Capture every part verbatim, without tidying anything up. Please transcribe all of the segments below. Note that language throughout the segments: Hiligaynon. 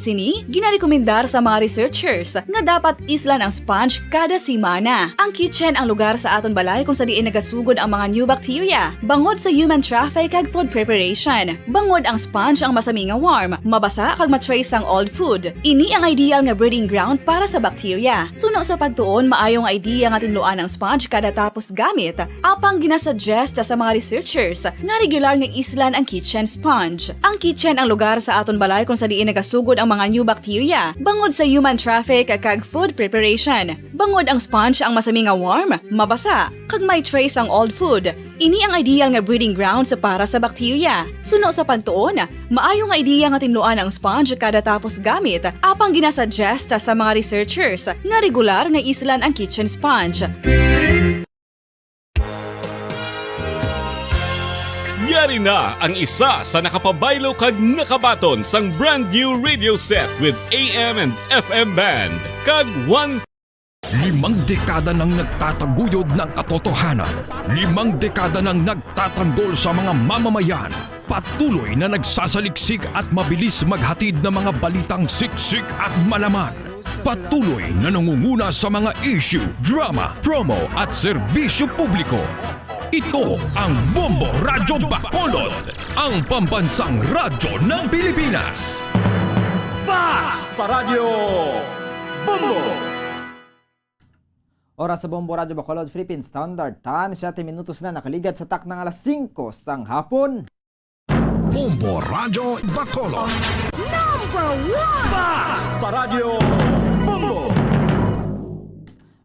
Sini ginarekomendar sa mga researchers nga dapat islan ang sponge kada semana. Ang kitchen ang lugar sa aton balay kung sa diin nagasugod ang mga new bacteria. Bangod sa human traffic kag food preparation, bangod ang sponge ang masami nga warm, mabasa kag ma-trace ang old food. Ini ang ideal nga breeding ground para sa bacteria. Suno sa pagtuon, maayo nga idea nga tinluan ang sponge kada tapos gamit. Apang ginasuggest sa mga researchers nga regular nga islan ang kitchen sponge. Ang kitchen ang lugar sa aton balay kung sa diin nagasugod ang mga new bacteria, bangod sa human traffic kag food preparation. Bangod ang sponge ang masami nga warm, mabasa, kag may trace ang old food. Ini ang ideal nga breeding grounds para sa bacteria. Suno sa pagtuon, maayo nga idea nga tinluan ang sponge kada tapos gamit, apang ginasuggest sa mga researchers nga regular nga islan ang kitchen sponge. Yari na ang isa sa nakapabaylo kag nakabaton sang brand new radio set with A M and F M band kag one. Limang dekada nang nagtataguyod ng katotohanan. Limang dekada nang nagtatanggol sa mga mamamayan. Patuloy na nagsasaliksik at mabilis maghatid ng mga balitang siksik at malaman. Patuloy na nangunguna sa mga issue, drama, promo at serbisyo publiko. Ito ang Bombo Radyo Bacolod, ang pambansang radyo ng Pilipinas. Fast Paradyo Bombo! Oras sa Bombo Radyo Bacolod, Philippine Standard Time, siyete minutos na nakaligad sa taknang alas singko sang hapon. Bombo Radyo Bacolod. Number one! Fast Paradyo Bombo!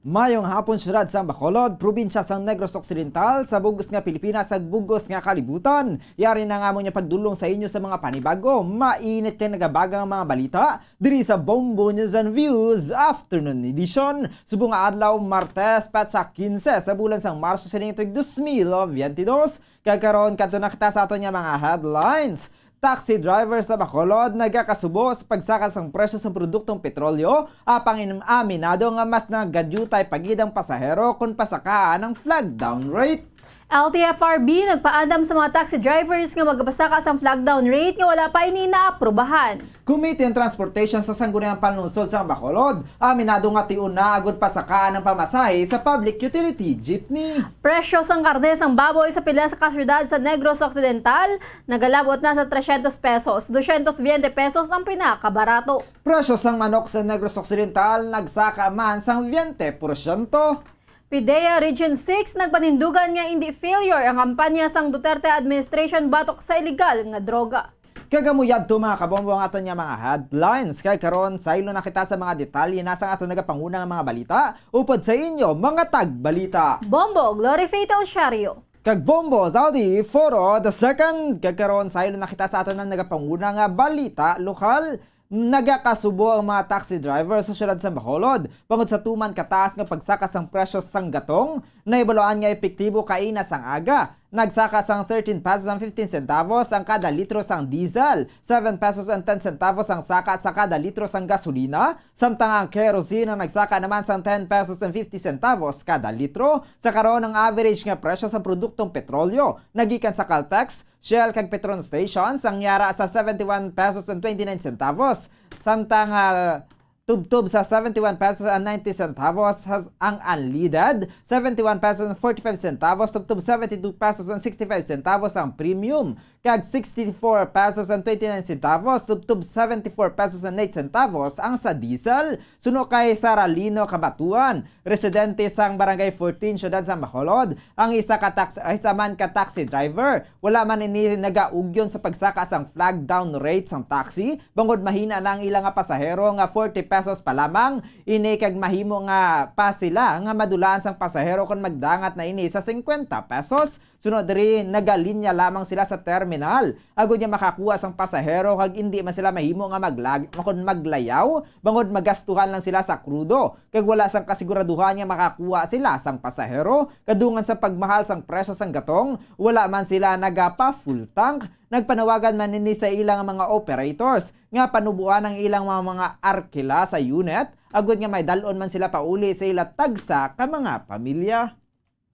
Mayong hapon, syudad sang Bacolod, probinsya sang Negros Occidental, sa bug-os nga Pilipinas, sa bug-os nga kalibutan. Yari na nga mo niya pagdulong sa inyo sa mga panibago, mainit kay nagabagang mga balita diri sa Bombo News and Views Afternoon Edition. Subong nga adlaw, Martes, petsa quince sa bulan sang Marso sining tuig dos mil veintidós. Kag karon, kadto na kita sa aton nga mga headlines. Taxi driver sa Bacolod nagakasubo sa pagsaka sang presyo sang produktong petrolyo, apang in-, aminado nga mas nagadutay pa gid ang pasahero kon pasakaan ang flag down rate. L T F R B nagpaandam sa mga taxi drivers nga magapasaka sang flag down rate nga wala pa ini naaprubahan. Committee on Transportation sa Sangguniang Panlungsod sang Bacolod aminado nga tion na agud pasakaan ang pamasahe sa public utility jeepney. Presyo sang karne sang baboy sa pila ka syudad sa Negros Occidental nagalabot na sa trescientos pesos, doscientos veinte pesos ang pinakabarato. Presyo sang manok sa Negros Occidental nagsaka man sang veinte porsyento. PDEA Region six nagpanindugan nga indi failure ang kampanya sang Duterte administration batok sa iligal nga droga. Kag amo yadto, mga kabombo, ang aton nga mga headlines. Kay karon, saylo na kita sa mga detalye na sang aton nagapanguna nga mga balita upod sa inyo, mga tagbalita. Bombo, Glory Fatal Shario. Kag Bombo, Zaldi Foro the second. Kag karon, saylo na kita sa aton nga nagapanguna nga balita lokal. Nagakasubo ang mga taxi driver sa siyudad sa Bacolod bangod sa tuman kataas nga pagsaka sang presyo sang gatong. Nahibaluan nga epektibo kaina sang aga. Nagsaka sang thirteen pesos and fifteen centavos ang kada litro sang diesel, seven pesos and ten centavos ang saka sa kada litro sang gasolina, samtang ang kerosene ang nagsaka naman sang ten pesos and fifty centavos kada litro. Sa karon, ang average nga presyo sang produktong petrolyo nagikan sa Caltex, Shell kag Petron stations ang yara sa seventy-one pesos and twenty-nine centavos, samtang, ah, tubtob sa seventy-one pesos and ninety centavos has-, ang unleaded, seventy-one pesos and forty-five centavos tubtob seventy-two pesos and sixty-five centavos ang premium, kag sixty-four pesos and twenty-nine centavos tubtob seventy-four pesos and eight centavos ang sa diesel. Suno kay Saralino Cabatuan, residente sang Barangay fourteen, siyudad sang Bacolod, ang isa ka tax-, isa man ka taxi driver, wala man ini nagaugyon sa pagsaka sang flag down rate sang taxi, bangod mahina na ang ila nga pasahero nga forty pesos pa lamang ini, kag mahimo nga pa sila nga madulaan sang pasahero kon magdangat na ini sa singkwenta pesos. Sunod diri, nagalinya lamang sila sa terminal agod nga makakuha sang pasahero, kag indi man sila mahimo nga maglag-, kon maglayaw, bangod magastuhan lang sila sa krudo, kag wala sang kasiguraduhan nga makakuha sila sang pasahero. Kadungan sa pagmahal sang presyo sang gatong, wala man sila nagapa-full tank. Nagpanawagan man ini sa ilang mga operators nga panuboan ang ilang mga, mga arkila sa unit, agod nga may dal-on man sila pauli sa ila tagsa ka mga pamilya.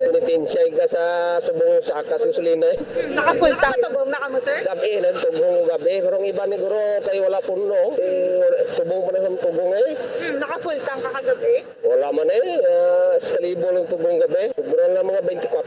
Penitensya ka sa subong sa hakas gasolina eh. Naka-full tank. Matugong na kamo, sir? Gabi, nagtugong ko gabi. Pero ang iba ni guro kay wala puno. Eh, wala- subong pa na sa tugong eh. Hmm, naka-full tank ka kagabi? Wala man eh. Ah, sa kalibo lang tugong gabi. Sobra lang mga twenty-four.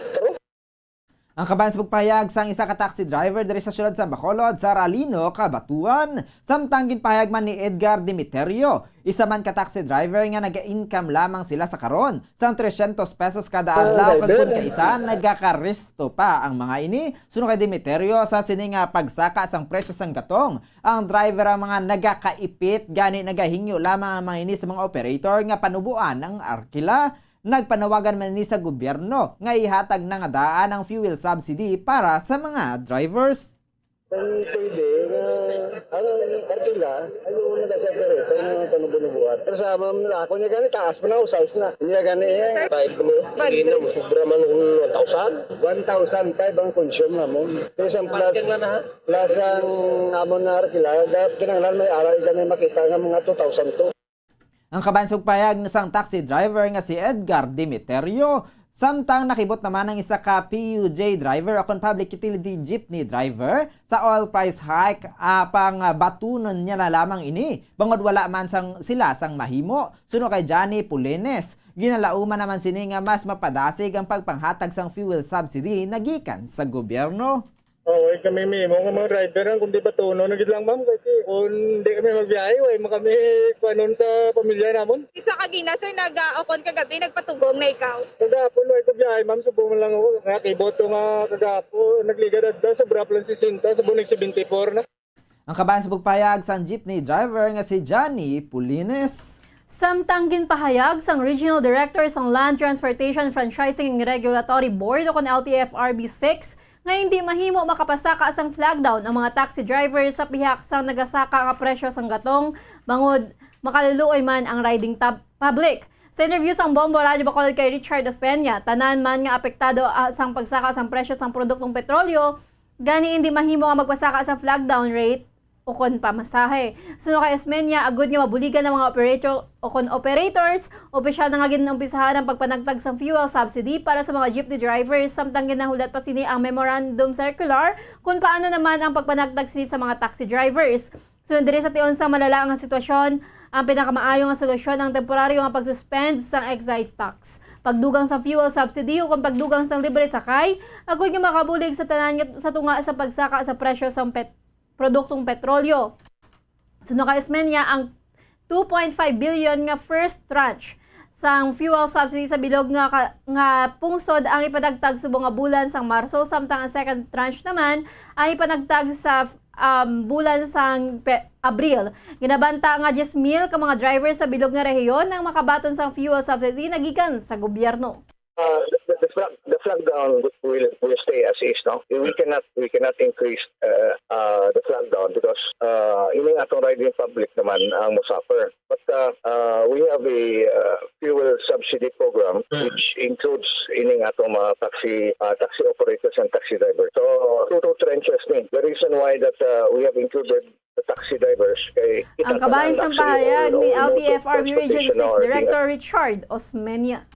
Ang kabahin sa pagpahayag sang isa ka taxi driver diri sa siyudad sa Bacolod, sa Ralino, Cabatuan, samtang ginpahayag man ni Edgar Dimiterio, isa man ka taxi driver nga naga-income lamang sila sa karon sang trescientos pesos kada adlaw, kag kun kaisa nagakaristo pa ang mga ini. Suno kay Dimiterio, sa sini nga pagsaka sang presyo sang gatong, ang driver ang mga nagakaipit, gani nagahingyo lamang ang mga ini sa mga operator nga panuboan ang arkila. Nagpanawagan man ini sa gobyerno nga ihatag na nga daan ang fuel subsidy para sa mga drivers. Kung pwede nga ang arkila, ano, nagasa operator nga panubo-nubuan. Pero sa ma'am, ako niya gani, taas pa na, size na. Niya gani eh. Five mo, hindi na, sobra man ng one thousand. One thousand five ang consume namon. Plus ang plus, plus ang amon na arkila, dapat kinahanglan may aral gani makita nga mga two thousand two. Ang kabahin sa pagpahayag sang taxi driver nga si Edgar Dimiterio, samtang nakibot naman ang isa ka P U J driver o kon public utility jeepney driver sa oil price hike, apang, ah, batunon niya na lamang ini bangod wala man sang, sila sang mahimo. Suno kay Johnny Pulines, ginalauman naman sini nga mas mapadasig ang pagpanghatag sang fuel subsidy na gikan sa gobyerno. Oo, eh, kami mismo nga mga driver ang kundi batunon na gid lang, ma'am, kasi kung di kami magbiyahe, way man kami kuanon sa pamilya namon. Isa ka gina, sir, nag-, ah, okon kagabi, nagpatugong na ikaw? Kagahapon, way ko biyahe, ma'am, subong man lang ako. Nga, kay boto nga kagahapon, nagligad adlaw, sobra pa lang sesenta, subong nag seventy-four na. Ang kabahin sa pagpahayag sang jeepney driver nga si Johnny Pulines. Samtang ginpahayag sang Regional Director sang Land Transportation Franchising and Regulatory Board o kon L T F R B six nga hindi mahimo makapasaka sang flag down ang mga taxi drivers sa pihak sang nagasaka nga presyo sang gatong bangod makaluluoy man ang riding tab-, public. Sa interview sang Bombo Radyo Bacolod kay Richard Ospeña, tanan man nga apektado, ah, sang pagsaka sang presyo sang produktong petrolyo, gani hindi mahimo nga magpasaka sa flag down rate o kon pamasahe. Suno kay Osmeña, agud nga mabuligan ang mga operator o kon operators, opisyal na nga ginumpisahan ang pagpanagtag sang fuel subsidy para sa mga jeepney drivers, samtang ginahulat pa sini ang memorandum circular kung paano naman ang pagpanagtag sini sa mga taxi drivers. Sunod diri sa tion sang malala nga sitwasyon, ang pinakamaayo nga solusyon ang temporaryo nga pag-suspend sang excise tax, pagdugang sang fuel subsidy, o kon pagdugang sang libre sakay, agud nga makabulig sa tanan nga sa tunga sa pagsaka sa presyo sang pet-, produktong petrolyo. Suno kay Osmeña, ang two point five billion nga first tranche sang fuel subsidy sa bilog nga ka-, nga pungsod ang ipanagtag subong nga bulan sang Marso, samtang ang second tranche naman ang ipanagtag sa, um, bulan sang Pe-, Abril. Ginabanta nga diyes mil ka mga driver sa bilog nga rehiyon ang makabaton sang fuel subsidy na gikan sa gobyerno. Uh, the, the, the flag, the flag down will, will stay as is, no? We cannot, we cannot increase, uh, uh, the flag down because, uh, ining atong riding public naman ang mo-suffer. But, uh, uh, we have a, uh, fuel subsidy program which includes ining atong mga taxi, uh, taxi operators and taxi drivers. So, two, two trenches ni. The reason why that, uh, we have included the taxi drivers kay kita. Ang kabahin sang pahayag ni L T F R B Region six Director Richard Osmeña.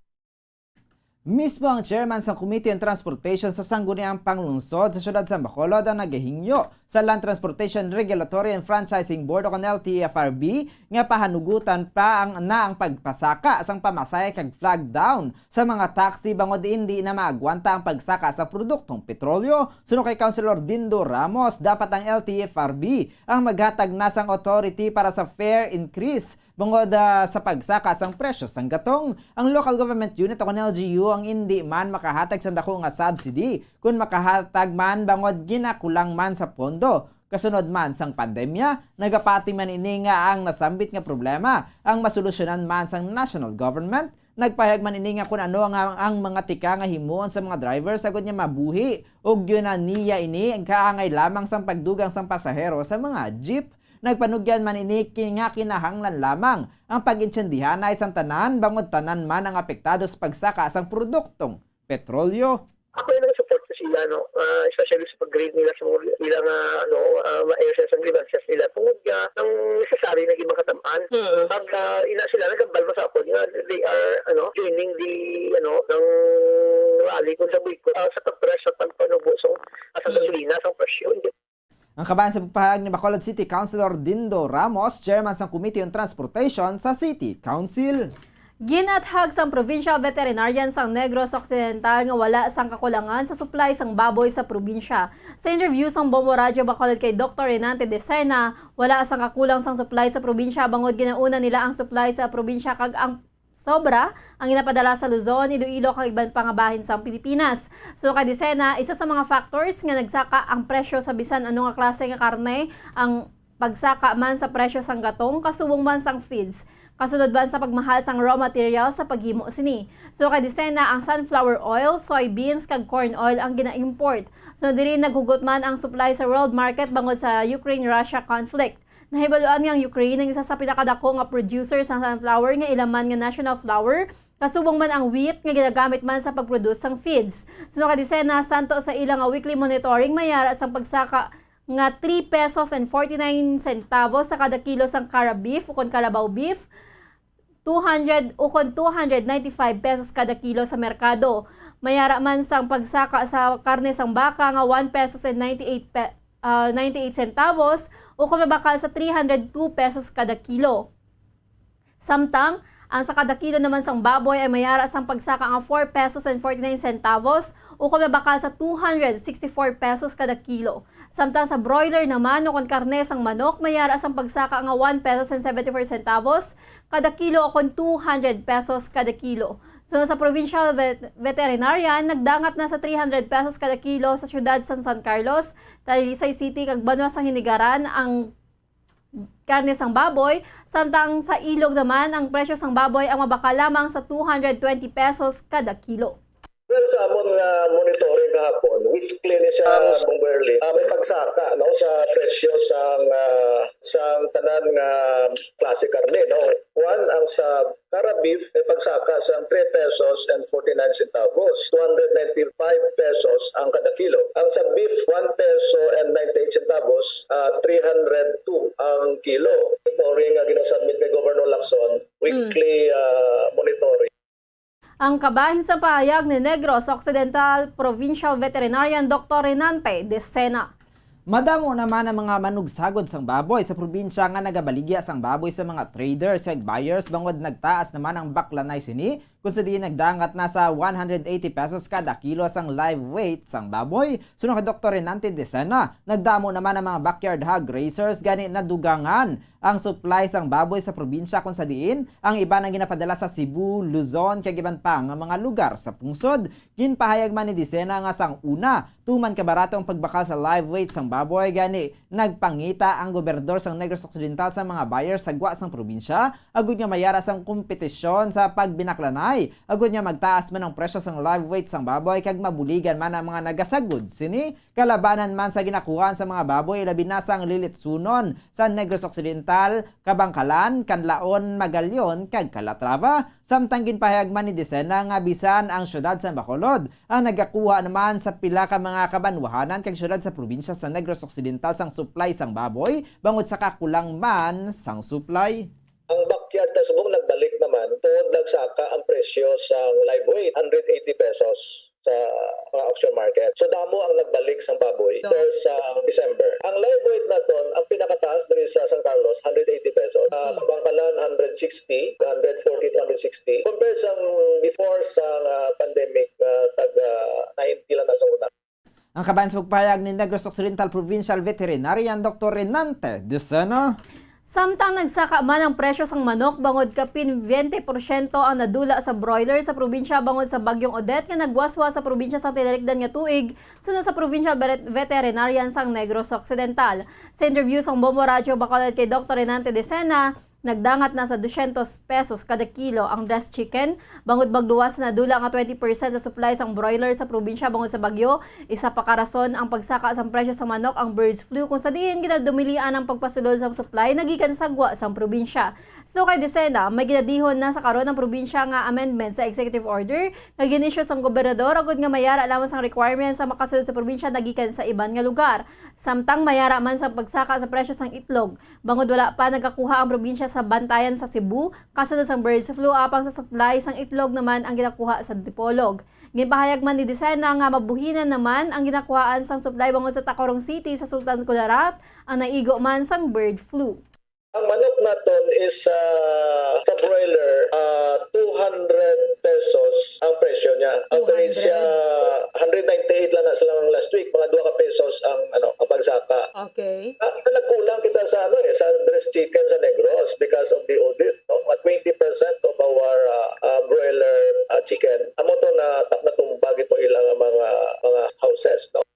Mismo ang chairman sang Committee on Transportation sa Sangguniang Panglungsod sa Siyudad sang Bacolod ang nagahingyo sa Land Transportation Regulatory and Franchising Board o kon L T F R B nga pahanugutan pa ang, na ang pagpasaka sang pamasahe kag flag down sa mga taxi bangod indi na maagwanta ang pagsaka sa produktong petrolyo. Suno kay Councilor Dindo Ramos, dapat ang L T F R B ang maghatag na sang authority para sa fare increase bangod, ah, sa pagsaka sang presyo sang gatong. Ang local government unit o kon L G U ang indi man makahatag sang dako nga subsidy kon makahatag man bangod ginakulang man sa pondo. Kasunod man sang pandemya, nagapati man ini nga ang nasambit nga problema ang masolusyonan man sang national government. Nagpahayag man ini nga kon ano nga ang mga tika nga himuon sa mga driver sagod nga mabuhi ug yun na niya ini kaangay lamang sang pagdugang sang pasahero sa mga jeep. Nagpanugyan man ini ki-, nga kinahanglan lamang ang pag-intsindihanay sang tanan bangod tanan man ang apektado sa pagsaka sang produktong petrolyo. Ako yung nag-support sa sila, no, ah, especially sa pag-grade nila sa mga ilang, ah, ano, ah, mga areas and grievances nila tungod nga ang necessary na gid makatam-an. Mm. Pag, ah, ina sila, nagambal mo sa akon nga they are, ano, joining the, ano, ng rally kung sa boycott, ah, sa pag-press sa pagpanubo sa, ah, sa Mm. gasolina, sa presyo. Ang kabahin sa pagpahayag ni Bacolod City Councilor Dindo Ramos, chairman sang Committee on Transportation sa City Council. Ginathag sang Provincial Veterinarian sang Negros Occidental nga wala sang kakulangan sa supply sang baboy sa probinsya. Sa interview sang Bombo Radyo Bacolod kay Doktor Renante Decena, wala sang kakulang sang supply sa probinsya bangod ginauna nila ang supply sa probinsya kag ang sobra ang ginapadala sa Luzon, Iloilo kag iban pa nga bahin sang Pilipinas. Suno kay Decena, isa sa mga factors nga nagsaka ang presyo sa bisan ano nga klase nga karne, ang pagsaka man sa presyo sang gatong, kasubong man sang feeds, kasunod man sa pagmahal sang raw material sa paghimo sini. Suno kay Decena, ang sunflower oil, soybeans, kag corn oil ang gina-import. Sunod diri, naghugot man ang supply sa world market bangod sa Ukraine-Russia conflict. Nahibaluan nga ang Ukraine ang isa sa pinakadako nga producer sang sunflower nga ila man nga national flour, kasubong man ang wheat nga ginagamit man sa pag-produce sang feeds. Suno kay Decena, santo sa ila nga weekly monitoring, may ara sang pagsaka nga three pesos and forty-nine centavos sa kada kilo sang Cara beef ukon Carabao beef, two hundred ukon two hundred ninety-five pesos kada kilo sa merkado. May ara man sang pagsaka sa karne sang baka nga one pesos and ninety-eight pe-, ah, ninety-eight centavos ukon mabakal sa three hundred two pesos kada kilo. Samtang, ang sa kada kilo naman sang baboy ay may ara sang pagsaka nga four pesos and forty-nine centavos ukon mabakal sa two hundred sixty-four pesos kada kilo. Samtang sa broiler naman ukon karne sang manok, may ara sang pagsaka nga one pesos and seventy-four centavos kada kilo ukon two hundred pesos kada kilo. Suno sa provincial vet-, veterinarian, nagdangat na sa three hundred pesos kada kilo sa siyudad sang San Carlos, Talisay City, kag Banwa sang Hinigaran ang karne sang baboy, samtang sa Ilog naman ang presyo sang baboy ang mabakal lamang sa two hundred twenty pesos kada kilo. Well, sa amon nga monitoring kahapon, weekly ni siya, Ang Bong Berly, ah, may pagsaka, no, sa presyo sang, ah, sang tanan nga klase karne, no. One, ang sa Cara beef, may pagsaka sang three pesos and forty-nine centavos, two hundred ninety-five pesos ang kada kilo. Ang sa beef, one peso and ninety-eight centavos, ah, three hundred two ang kilo. Monitoring nga ginasubmit kay Governor Lacson, Mm. weekly, ah, monitoring. Ang kabahin sa pahayag ni Negros Occidental Provincial Veterinarian Doktor Renante Decena. Madamo naman ang mga manugsagod sang baboy sa probinsya nga nagabaligya sang baboy sa mga traders kag buyers bangod nagtaas naman ang baklanay sini, kung sa diin nagdangat na sa one hundred eighty pesos kada kilo sang live weight sang baboy. Suno kay Doktor Renante Decena, nagdamo naman ang mga backyard hog raisers, gani nadugangan ang supply sang baboy sa probinsya, kung sa diin ang iban ang ginapadala sa Cebu, Luzon, kag iban pa nga mga lugar sa pungsod. Ginpahayag man ni Decena nga sang una, tuman kabarato ang pagbakal sa live weight sang baboy, gani nagpangita ang gobernador sang Negros Occidental sa mga buyers sa gwa sang probinsya, agud nga mayara sang kompetisyon sa pagbinaklanay, agud nga magtaas man ang presyo sang live weight sang baboy kag mabuligan man ang mga nagasagod sini. Kalabanan man sa ginakuhaan sa mga baboy, labi na sang lilitsunon sa Negros Occidental, Kabangkalan, Canlaon, Magallon, kag Calatrava. Samtang ginpahayag man ni Decena nga bisan ang siyudad sa Bacolod ang nagakuha naman sa pila ka mga kabanwahanan kag siyudad sa probinsya sa Negros Occidental sang supply sang baboy bangod sa kakulang man sang supply. Ang backyard na subong nagbalik naman tungod nagsaka ang presyo sang live weight, hundred eighty pesos sa mga auction market. So, damo ang nagbalik sang baboy So, after sa December. Ang live weight naton, ang pinakataas diri sa San Carlos, hundred eighty pesos. Sa Hmm. Kabangkalan, hundred sixty, hundred forty to hundred sixty. Compared sa before sa, ah, pandemic, ah, tag, ah, ninety lang na sa una. Ang kabahin sa pagpahayag ni Negros Occidental Provincial Veterinarian Doktor Renante Decena. Samtang nagsaka man ang presyo sang manok, bangod kapin twenty porsyento ang nadula sa broiler sa probinsya bangod sa Bagyong Odette nga nagwaswas sa probinsya sa tinalikdan nga tuig, suno sa Provincial Vet-, Veterinarian sang Negros Occidental. Sa interview sang Bombo Radyo Bacolod kay Doktor Renante Decena, Nagdangat na sa dosyentos pesos kada kilo ang dressed chicken, bangod magluwas na dula nga twenty percent sa supply sang broiler sa probinsya bangod sa bagyo. Isa pa ka rason ang pagsaka sang presyo sa manok, ang birds flu, kung sa diin ginadumilian ang pagpasulod sang supply nagikan sa gwa sang probinsya. So kay Decena, may ginadihon na sa karon ang probinsya nga amendment sa executive order nga gin-issue sang gobernador agud nga mayara lamang sang requirements ang makasulod sa probinsya nagikan sa iban nga lugar, samtang mayara man sang pagsaka sa presyo sang itlog. Bangod wala pa nagakuha ang probinsya sa bantayan sa Cebu kasunod sang birds flu, apang sa supply sang itlog naman ang ginakuha sa Dipolog. Ginpahayag man ni Decena nga mabuhinan naman ang ginakuhaan sang supply bangod sa Tacorong City sa Sultan Kudarat ang naigo man sang bird flu. Ang manok naton is, ah, sa broiler, ah, two hundred pesos ang presyo niya. Ang Two hundred? Presyo, hundred ninety-eight lang na sa last week, mga dua ka pesos ang, ano, ang pagsaka. Okay. Ah, nagkulang kita sa, ano, eh, sa dressed chicken sa Negros because of the audit, no? Mga twenty percent of our, ah, ah, broiler, ah, chicken. Amo to na tak natumba gito ilang mga, mga houses, no?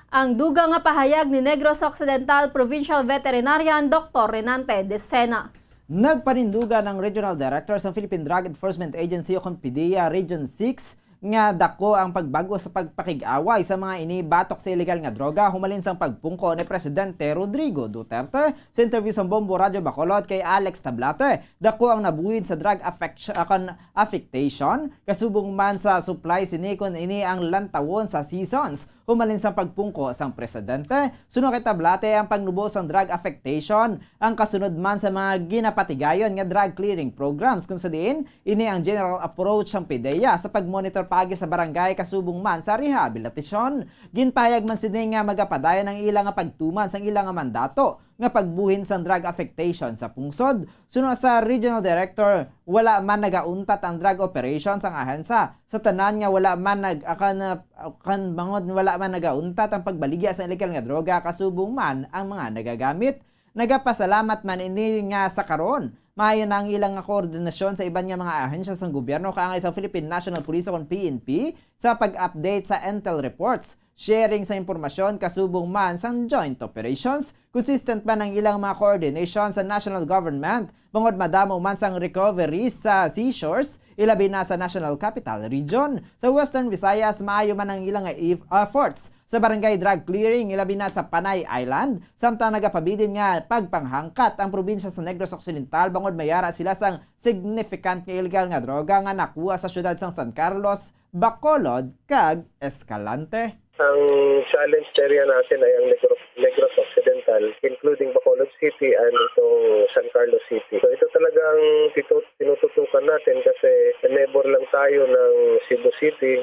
Ang dugang nga pahayag ni Negros Occidental Provincial Veterinarian Doktor Renante Decena. Nagpanindugan ang Regional Director sa Philippine Drug Enforcement Agency o kon PDEA Region six nga dako ang pagbag-o sa pagpakig-away sa mga ini batok sa iligal nga droga humalin sang pagpungko ni Presidente Rodrigo Duterte. Sa interview sa Bombo Radyo Bacolod kay Alex Tablate, dako ang nabuhin sa drug affection, ah, kon affectation, kasubong man sa supply sini kon ini ang lantawon sa seasons humalin sang pagpungko sang presidente. Suno kay Tablate, ang pagnubo sang drug affectation ang kasunod man sa mga ginapatigayon nga drug clearing programs, kung sa diin ini ang general approach sang PDEA sa pagmonitor paagi sa barangay kasubong man sa rehabilitasyon. Ginpahayag man sini nga magapadayon ang ila nga pagtuman sang ila nga mandato nga pagbuhin sang drug affectation sa pungsod. Suno sa Regional Director, wala man nagauntat ang drug operation sang ahensya. Sa tanan nga wala man nag-, akan, akan bangod wala man nagauntat ang pagbaligya sa illegal nga droga, kasubong man ang mga nagagamit. Nagapasalamat man ini nga sa karon maayo na ang ilang nga koordinasyon sa iban nga mga ahensya sang gobyerno kaangay sa Philippine National Police o kon P N P sa pag-update sa intel reports, sharing sa impormasyon kasubong man sang joint operations. Consistent man ang ilang mga coordination sa national government bangod madamo man sang recovery sa seizures, ilabi na sa National Capital Region. Sa Western Visayas, maayo man ang ilang nga ef-, efforts sa barangay drug clearing, ilabi na sa Panay Island, samtang nagapabilin nga pagpanghangkat ang probinsya sa Negros Occidental bangod mayara sila sang significant nga illegal nga droga nga nakuha sa siyudad sang San Carlos, Bacolod, kag Escalante. Ang challenge area natin ay ang Negros, Negros Occidental, including Bacolod City and itong San Carlos City. So ito talagang titu-, tinututukan natin kasi neighbor lang tayo ng Cebu City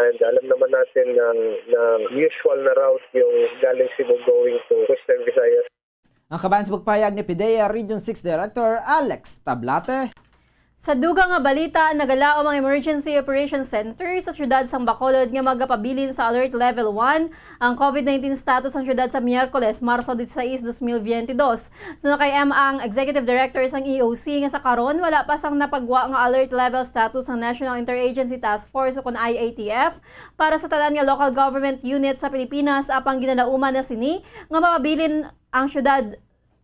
and alam naman natin na, na usual na route yung galing Cebu going to Western Visayas. Ang kabahin sa pagpahayag ni PDEA Region six Director Alex Tablate. Sa dugang nga balita, nagalaom ang Emergency Operation Center sa siyudad sang Bacolod nga magapabilin sa Alert Level one ang COVID nineteen status sang siyudad sa Miyerkules, Marso dieciséis, dos mil veintidós. Suno kay M ang Executive Director sang E O C nga sa karon wala pa sang napagwa nga alert level status sang National Interagency Task Force o kon I A T F para sa tanan nga local government unit sa Pilipinas, apang ginalauman na sini nga mapabilin ang siyudad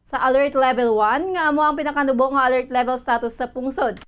sa Alert Level one, nga amo ang pinakanubo nga alert level status sa pungsod.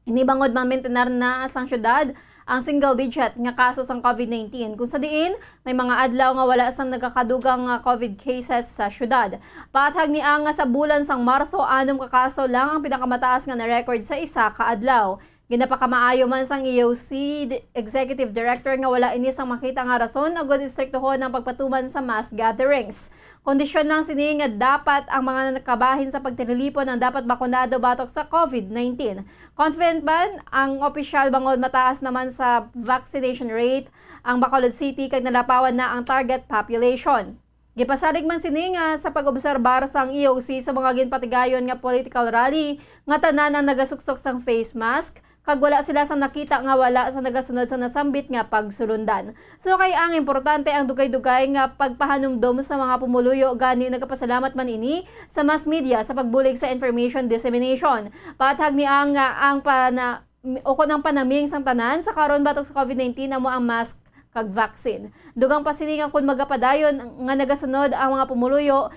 Ini bangod mamintinar na sang siyudad ang single digit nga kaso sang COVID nineteen, kung sa diin may mga adlaw nga wala sang nagakadugang nga COVID cases sa siyudad. Paathag ni ang nga sa bulan sang Marso, anom ka kaso lang ang pinakamataas nga na-record sa isa ka adlaw. Ginapakamaayo man sang E O C di-, Executive Director nga wala ini sang makita nga rason agud istriktohon ang pagpatuman sa mass gatherings. Kondisyon lang sini nga dapat ang mga nakabahin sa pagtililipon ang dapat bakunado batok sa COVID nineteen. Confident man ang opisyal bangod mataas naman sa vaccination rate ang Bacolod City kag nalapawan na ang target population. Gipasalig man sini nga sa pag-obserbar sang E O C sa mga ginpatigayon nga political rally nga tanan ang nagasuksok sang face mask, kag wala sila sang nakita nga wala sa nagasunod sa nasambit nga pagsulundan. So, kay ang importante ang dugay-dugay nga pagpahanumdom sa mga pumuluyo, gani nagapasalamat man ini sa mass media sa pagbulig sa information dissemination. Paathag ni ang nga ang pana-, o kon ang panaming sang tanan sa karon batok sa COVID nineteen amo ang mask kag vaccine. Dugang pa sini nga kon magapadayon nga nagasunod ang mga pumuluyo,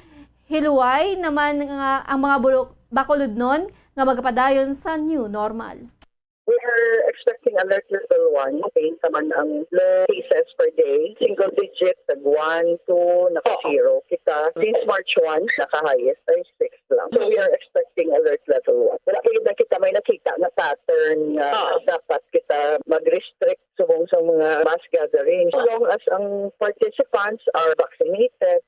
Hiluway naman nga ang mga bulok-, Bacolodnon nga magapadayon sa new normal. We are expecting alert level one. Maintain naman ang low cases per day. Single digit, nag one, two, naka zero. Kita, since March one, naka-highest ay six lang. So we are expecting alert level one. Wala pa gyud na kita may nakita nga pattern nga Ah. dapat kita mag-restrict subong sa mga mass gatherings. As long as ang participants are vaccinated.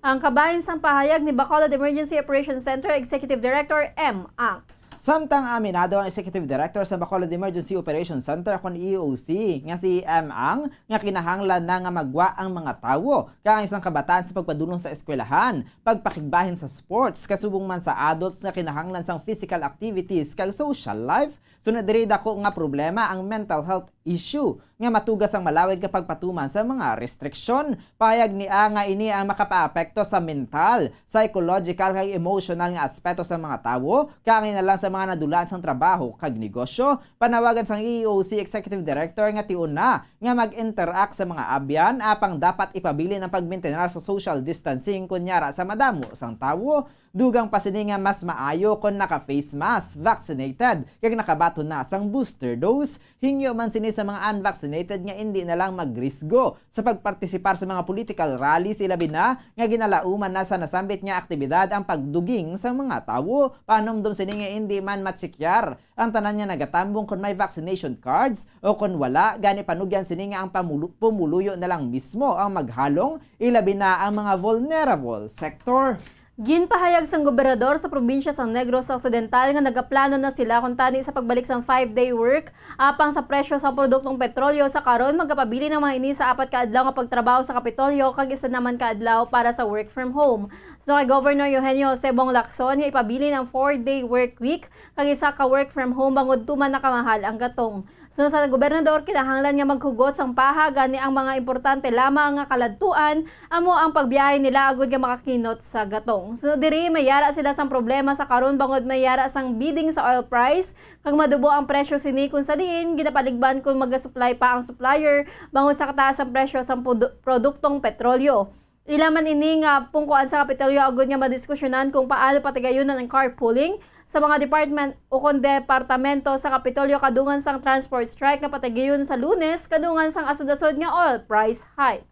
Ang kabahin sang pahayag ni Bacolod Emergency Operations Center Executive Director M. Ang. Samtang aminado ang Executive Director sa Bacolod Emergency Operations Center, kon E O C, nga si M. Ang, nga kinahanglan na nga magwa ang mga tawo kag ang isang kabataan sa pagpadulong sa eskwelahan, pagpakigbahin sa sports, kasubong man sa adults nga kinahanglan sang physical activities kag social life. Sunod diri, dako nga problema ang mental health issue nga matuga sang malawig nga pagpatuman sa mga restriksyon. Pahayag ni A nga ini ang makapaapekto sa mental, psychological, kag emotional nga aspeto sa mga tawo, kaangay na lang sa mga nadulaan sang trabaho kag negosyo. Panawagan sang E O C Executive Director nga tion na nga mag-interact sa mga abyan, apang dapat ipabilin ang pagmintenar sa social distancing kon yara sa madamo sang tawo. Dugang pa sini nga mas maayo kon naka-face mask, vaccinated, kag nakabaton na sang booster dose. Hingyo man sini sa mga unvaccinated nga indi na lang magrisgo sa pagpartisipar sa mga political rallies, ilabi na nga ginalauman na sa nasambit nga aktibidad ang pagduging sa mga tawo. Panumdom sini nga indi man matsikar ang tanan nga nagatambong kon may vaccination cards o kon wala, gani panugyan sini nga ang pamulu-, pumuluyo na lang mismo ang maghalong, ilabi na ang mga vulnerable sector. Ginpahayag sang gobernador sa probinsya sang Negros Occidental nga nagaplano na sila kuntani sa pagbalik sang five-day work, apang sa presyo sang produktong petrolyo sa karon, magapabilin ang mga ini sa apat ka adlaw nga pagtrabaho sa Kapitolyo kag isa naman ka adlaw para sa work from home. Suno kay Governor Eugenio Jose Bong Lacson nga ipabilin ang four-day work week kag isa ka work from home bangod tuman nakamahal ang gatong. Suno sa gobernador, kinahanglan nga maghugot sang paha, gani ang mga importante lamang nga kaladtuan amo ang pagbiyahe nila agud nga makakinot sa gatong. Suno diri, may yara sila sang problema sa karon bangod may yara sang bidding sa oil price kag madubo ang presyo sini, kung sa diin ginapaligban kung magasupply pa ang supplier bangod sa kataas ang presyo sang produ-, produktong petrolyo. Ila man ini nga pungkuan sa Kapitolyo agud nga madiskusyonan kung paano patigayunan ang carpooling sa mga department o kon departamento sa Kapitolyo kadungan sang transport strike nga patigayon sa Lunes kadungan sang asod-asod nga oil price hike.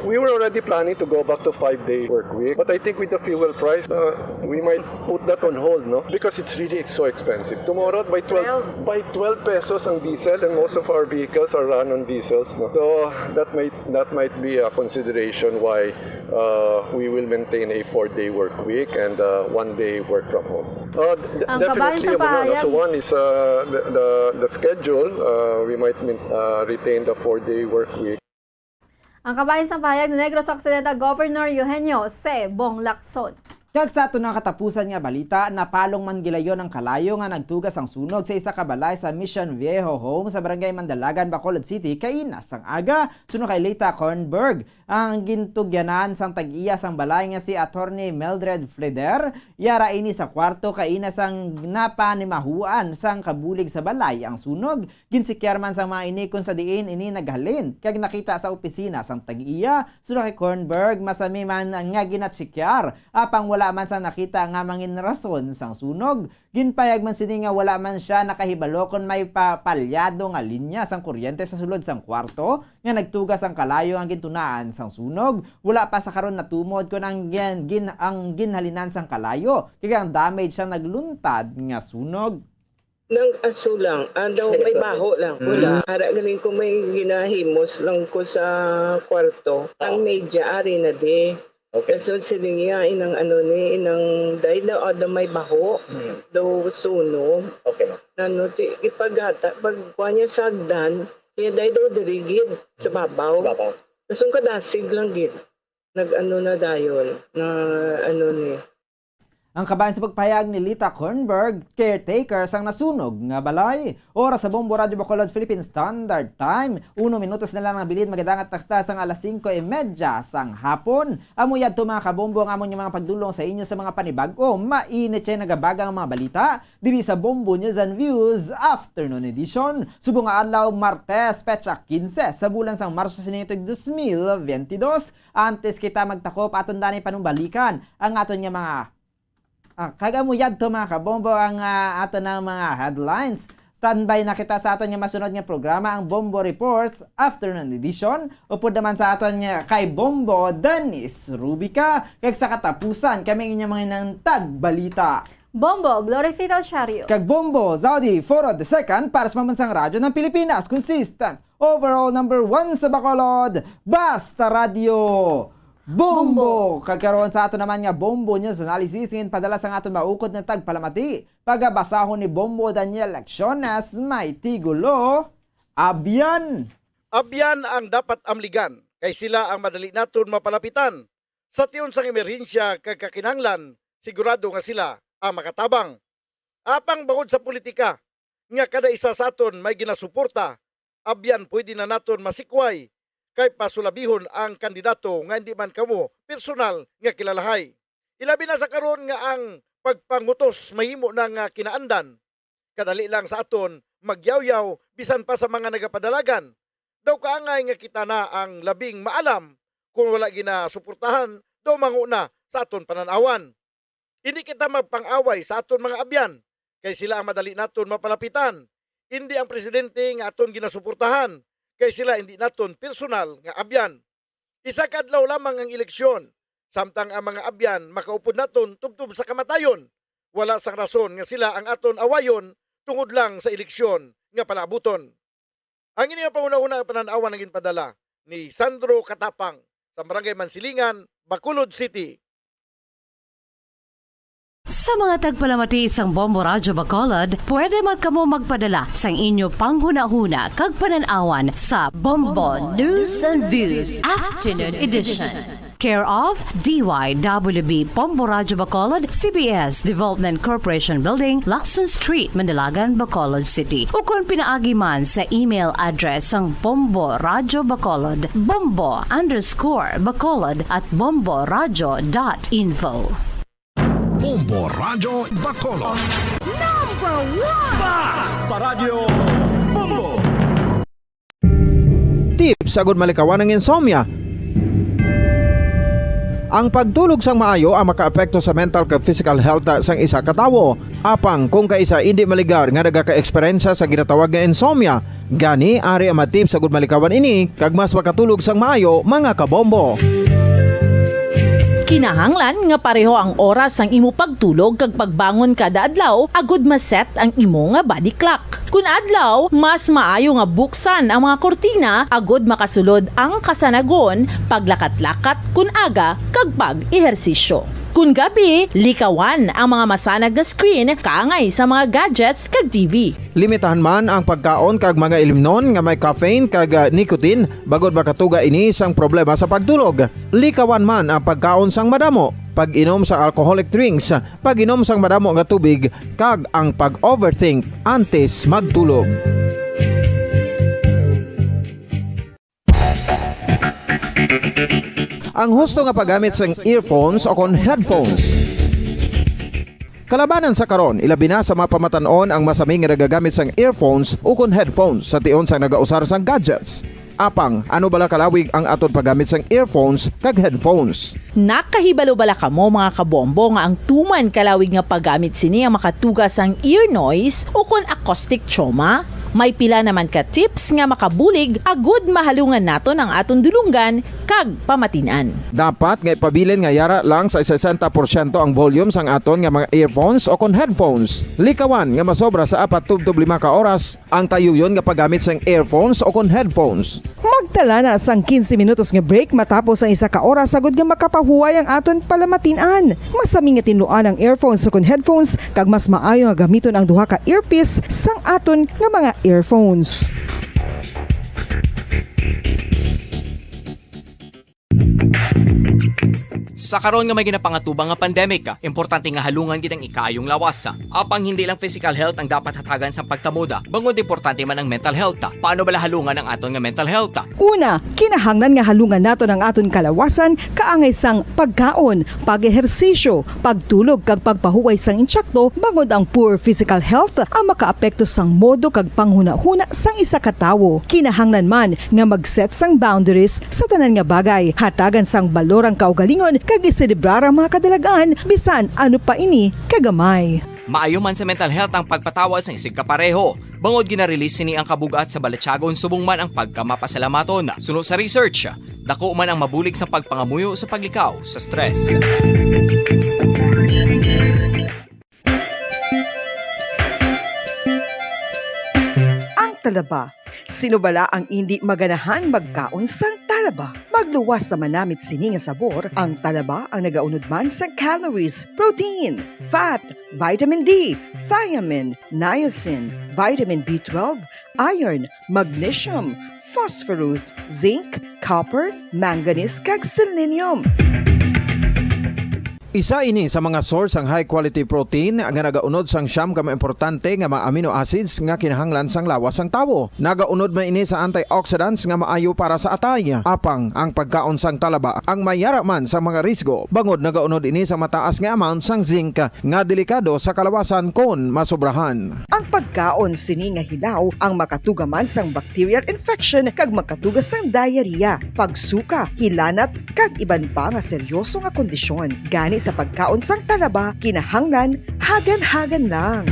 We were already planning to go back to five-day work week, but I think with the fuel price, uh, we might put that on hold, no? Because it's really, it's so expensive. Tomorrow, by twelve, Twelve. by twelve pesos ang diesel, and most of our vehicles are run on diesels, no? So that might, that might be a consideration why, uh, we will maintain a four-day work week and, uh, one day work from home. Uh, d-, Ang kabahin definitely, sa mga, ano, pahayag. So one is, uh, the, the, the schedule. Uh, we might min-, uh, retain the four-day work week. Ang kabahin sang pahayag ni Negros Occidental Governor Eugenio Jose Bong Lacson. Kag sa aton nga katapusan nga balita, napalong man gilayon ang kalayo nga nagtuga sang sunog sa isa ka balay sa Mission Viejo Home sa Barangay Mandalagan, Bacolod City, kaina sang aga. Suno kay Lita Kornberg, ang gintugyanan sang tag-iya sang balay nga si Attorney Mildred Fleder, yara ini sa kwarto kaina sang napanimahuan sang kabulig sa balay ang sunog. Ginsikyar man sang mga ini kon sa diin ini naghalin kag nakita sa opisina sang tag-iya. Suno kay Kornberg, masami man nga ginasikyar, apang wala man sang nakita nga mangin rason sang sunog. Ginpayag man sini nga wala man sia nakahibalo kon may pa-, palyado nga linya sang kuryente sa sulod sang kwarto nga nagtuga sang kalayo ang gintunaan sang sunog. Wala pa sa karon natumod kon ang gin-, gin-, ang ginhalinan sang kalayo kag ang damage sang nagluntad nga sunog. Nang aso lang, ah, daw may baho lang. Mm. Wala. Ara galing ko may ginahimos lang ko sa kwarto. Ah. Ang media, ari na di. Okay. Kaso siling niya, inang ano ni, inang day daw, ah, daw may baho. Mm. Daw sunog. Okay, ma'am. Ano, ti, ipagata, pag kuha niya sa hagdan, siya day daw dirigid sa babaw. Babaw. Kaso ang kadasig lang gid. Nag-ano na dayon, na ano ni, Ang kabahin sa pagpahayag ni Lita Kornberg, caretaker sang nasunog nga balay. Oras sa Bombo Radyo Bacolod, Philippine Standard Time, uno minutos na lang ang bilin magadangat taksta sang alas singko y medya sang hapon. Amo yadto, mga kabombo, ang amon nga mga pagdulong sa inyo sa mga panibag-o. Mainit siya nagabagang mga balita diri sa Bombo News and Views Afternoon Edition. Subong nga adlaw, Martes, petsa quince sa bulan sang Marso sini tuig dos mil biyente dos. Antes kita magtakop, aton danay panumbalikan ang aton nga mga Ah, kag amo yadto, mga kabombo, ang, ah, ato nang mga headlines. Standby na kita sa aton nga masunod nga programa, ang Bombo Reports Afternoon Edition, upod naman sa aton nga kay Bombo Dennis Rubica. Kag sa katapusan, kami ang inyong mga nang tagbalita. Bombo Glory Fidel Shario. Kag Bombo Zaudi Foro the Second para sa Mamansang Radyo ng Pilipinas. Consistent overall number one sa Bacolod, Basta Radyo Bombo! Bombo! Kag karon sa ato naman nga Bombo News Analysis, ngayon padala sang aton maukod na tagpalamati. Pagabasahon ni Bombo Daniel Lecciones, may tigulo, Abyan. Abyan ang dapat amligan, kay sila ang madali naton mapalapitan. Sa tion sang emerhensya kag kakinahanglan, sigurado nga sila ang makatabang. Apang bangod sa politika, nga kada isa sa aton may ginasuporta, abyan pwede na naton masikway kay pasulabihon ang kandidato nga hindi man kamo personal nga kilalahay. Ilabi na sa karon nga ang pagpangutos mahimo na nga kinaandan. Kadali lang sa aton magyawyaw bisan pa sa mga nagapadalagan. Daw kaangay nga kita na ang labing maalam, kung wala ginasuportahan, daw mango na sa aton panan-awan. Indi kita magpang-away sa aton mga abyan, kay sila ang madali naton mapalapitan. Indi ang presidente nga aton ginasuportahan, kay sila indi naton personal nga abyan. Isa ka adlaw lamang ang eleksyon, samtang ang mga abyan makaupod naton tubtob sa kamatayon. Wala sang rason nga sila ang aton awayon tungod lang sa eleksyon nga palaabuton. Ang ini nga panghunahuna nga panan-awan ang ginpadala ni Sandro Katapang sa Barangay Mansilingan, Bacolod City. Sa mga tagpalamati sang Bombo Radyo Bacolod, pwede man kamo magpadala sang inyo panghunahuna kag panan-awan sa Bombo News and Views Afternoon Edition. Care of D Y W B Bombo Radyo Bacolod, C B S Development Corporation Building, Lacson Street, Mandilagan, Bacolod City. Ukon pinaagi man sa email address sang Bombo Radyo Bacolod, bombo underscore bacolod at bombo radyo dot info. Bombo Radyo Bacolod. Number one! Basta Radyo Bombo! Tips agud malikawan ang insomnia. Ang pagtulog sang maayo ang makaapekto sa mental kag physical health sang isa ka tawo. Apang kung kaisa indi maligar nga nagaka-eksperyensya sa ginatawag nga insomnia, gani ari ang mga tips agud malikawan ini kag mas makatulog sang maayo, mga kabombo. Kinahanglan nga pareho ang oras sang imo pagtulog kag pagbangon kada adlaw agud ma-set ang imo nga body clock. Kun adlaw, mas maayo nga buksan ang mga kurtina agud makasulod ang kasanagon, paglakat-lakat kun aga, kag pag-ehersisyo. Kun gabi, likawan ang mga masanag nga screen kaangay sa mga gadgets kag T V. Limitahan man ang pagkaon kag mga ilimnon nga may caffeine kag, ah, nicotine, bangod makatuga ini sang problema sa pagtulog. Likawan man ang pagkaon sang madamo, pag-inom sa alcoholic drinks, pag-inom sang madamo nga tubig, kag ang pag-overthink antes magtulog. Ang husto nga paggamit sang earphones o kon headphones. Kalabanan sa karon, ilabi na sa mga pamatan-on ang masami nga nagagamit sang earphones o kon headphones sa tion sang nagausar sang gadgets. Apang, ano bala kalawig ang aton paggamit sang earphones kag headphones? Nakahibalo bala kamo, mga kabombo, nga ang tuman kalawig nga paggamit sini ang makatuga sang ear noise o kon acoustic trauma? May pila naman ka tips nga makabulig agud mahalungan naton ang aton dulonggan kag pamatin-an. Dapat nga ipabilin nga yara lang sa sesenta porsyento ang volume sang aton nga mga earphones o kon headphones. Likawan nga masobra sa apat tubtob lima ka oras ang tayuyon nga paggamit sang earphones o kon headphones. Magtala na sang quince minutos nga break matapos ang isa ka oras, agud nga makapahuway ang aton palamatin-an. Masami nga tinluan ang earphones o kon headphones, kag mas maayo nga gamiton ang duha ka earpiece sang aton nga mga earphones. Sa karon nga may ginapangatubang nga pandemic, importante nga halungan gid ang ikaayong lawas. Apang hindi lang physical health ang dapat hatagan sang pagtamuda, bangod importante man ang mental health. Paano bala halungan ang aton nga mental health? Una, kinahanglan nga halungan naton ang aton kalawasan kaangay sang pagkaon, pag-ehersisyo, pagtulog kag pagpahuway sang intsakto, bangod ang poor physical health ang makaapekto sang modo kag panghunahuna sang isa ka tawo. Kinahanglan man nga mag-set sang boundaries sa tanan nga bagay, hatagan sang balor ang kaugalingon kag iselebrar ang mga kadalag-an bisan ano pa ini kagamay. Maayo man sa mental health ang pagpatawad sang isigkapareho, bangod gina-release sini ang kabug-at sa balatyagon subong man ang pagkamapasalamaton. Suno sa research, dako man ang mabulig sa pagpangamuyo sa paglikaw sa stress. Ang talaba. Sino bala ang indi maganahang magkaon sang talaba? Magluwas sa manamit sini nga sabor, ang talaba ang nagaunod man sang calories, protein, fat, vitamin D, thiamine, niacin, vitamin B twelve, iron, magnesium, phosphorus, zinc, copper, manganese, kag selenium. Isa ini sa mga source sang high quality protein nga nagaunod sang siyam ka mga importante nga mga amino acids nga kinahanglan sang lawas sang tawo. Nagaunod man ini sa antioxidants nga maayo para sa atay. Apang ang pagkaon sang talaba ang mayara man sa mga risgo, bangod nagaunod ini sa mataas nga amount sang zinc nga delikado sa kalawasan kon masobrahan. Ang pagkaon sini nga hilaw ang makatuga man sang bacterial infection kag makatuga sang diarrhea, pagsuka, hilanat, kag iban pa nga seryoso nga kondisyon. Gani sa pagkaon sang talaba, kinahanglan hagan-hagan lang.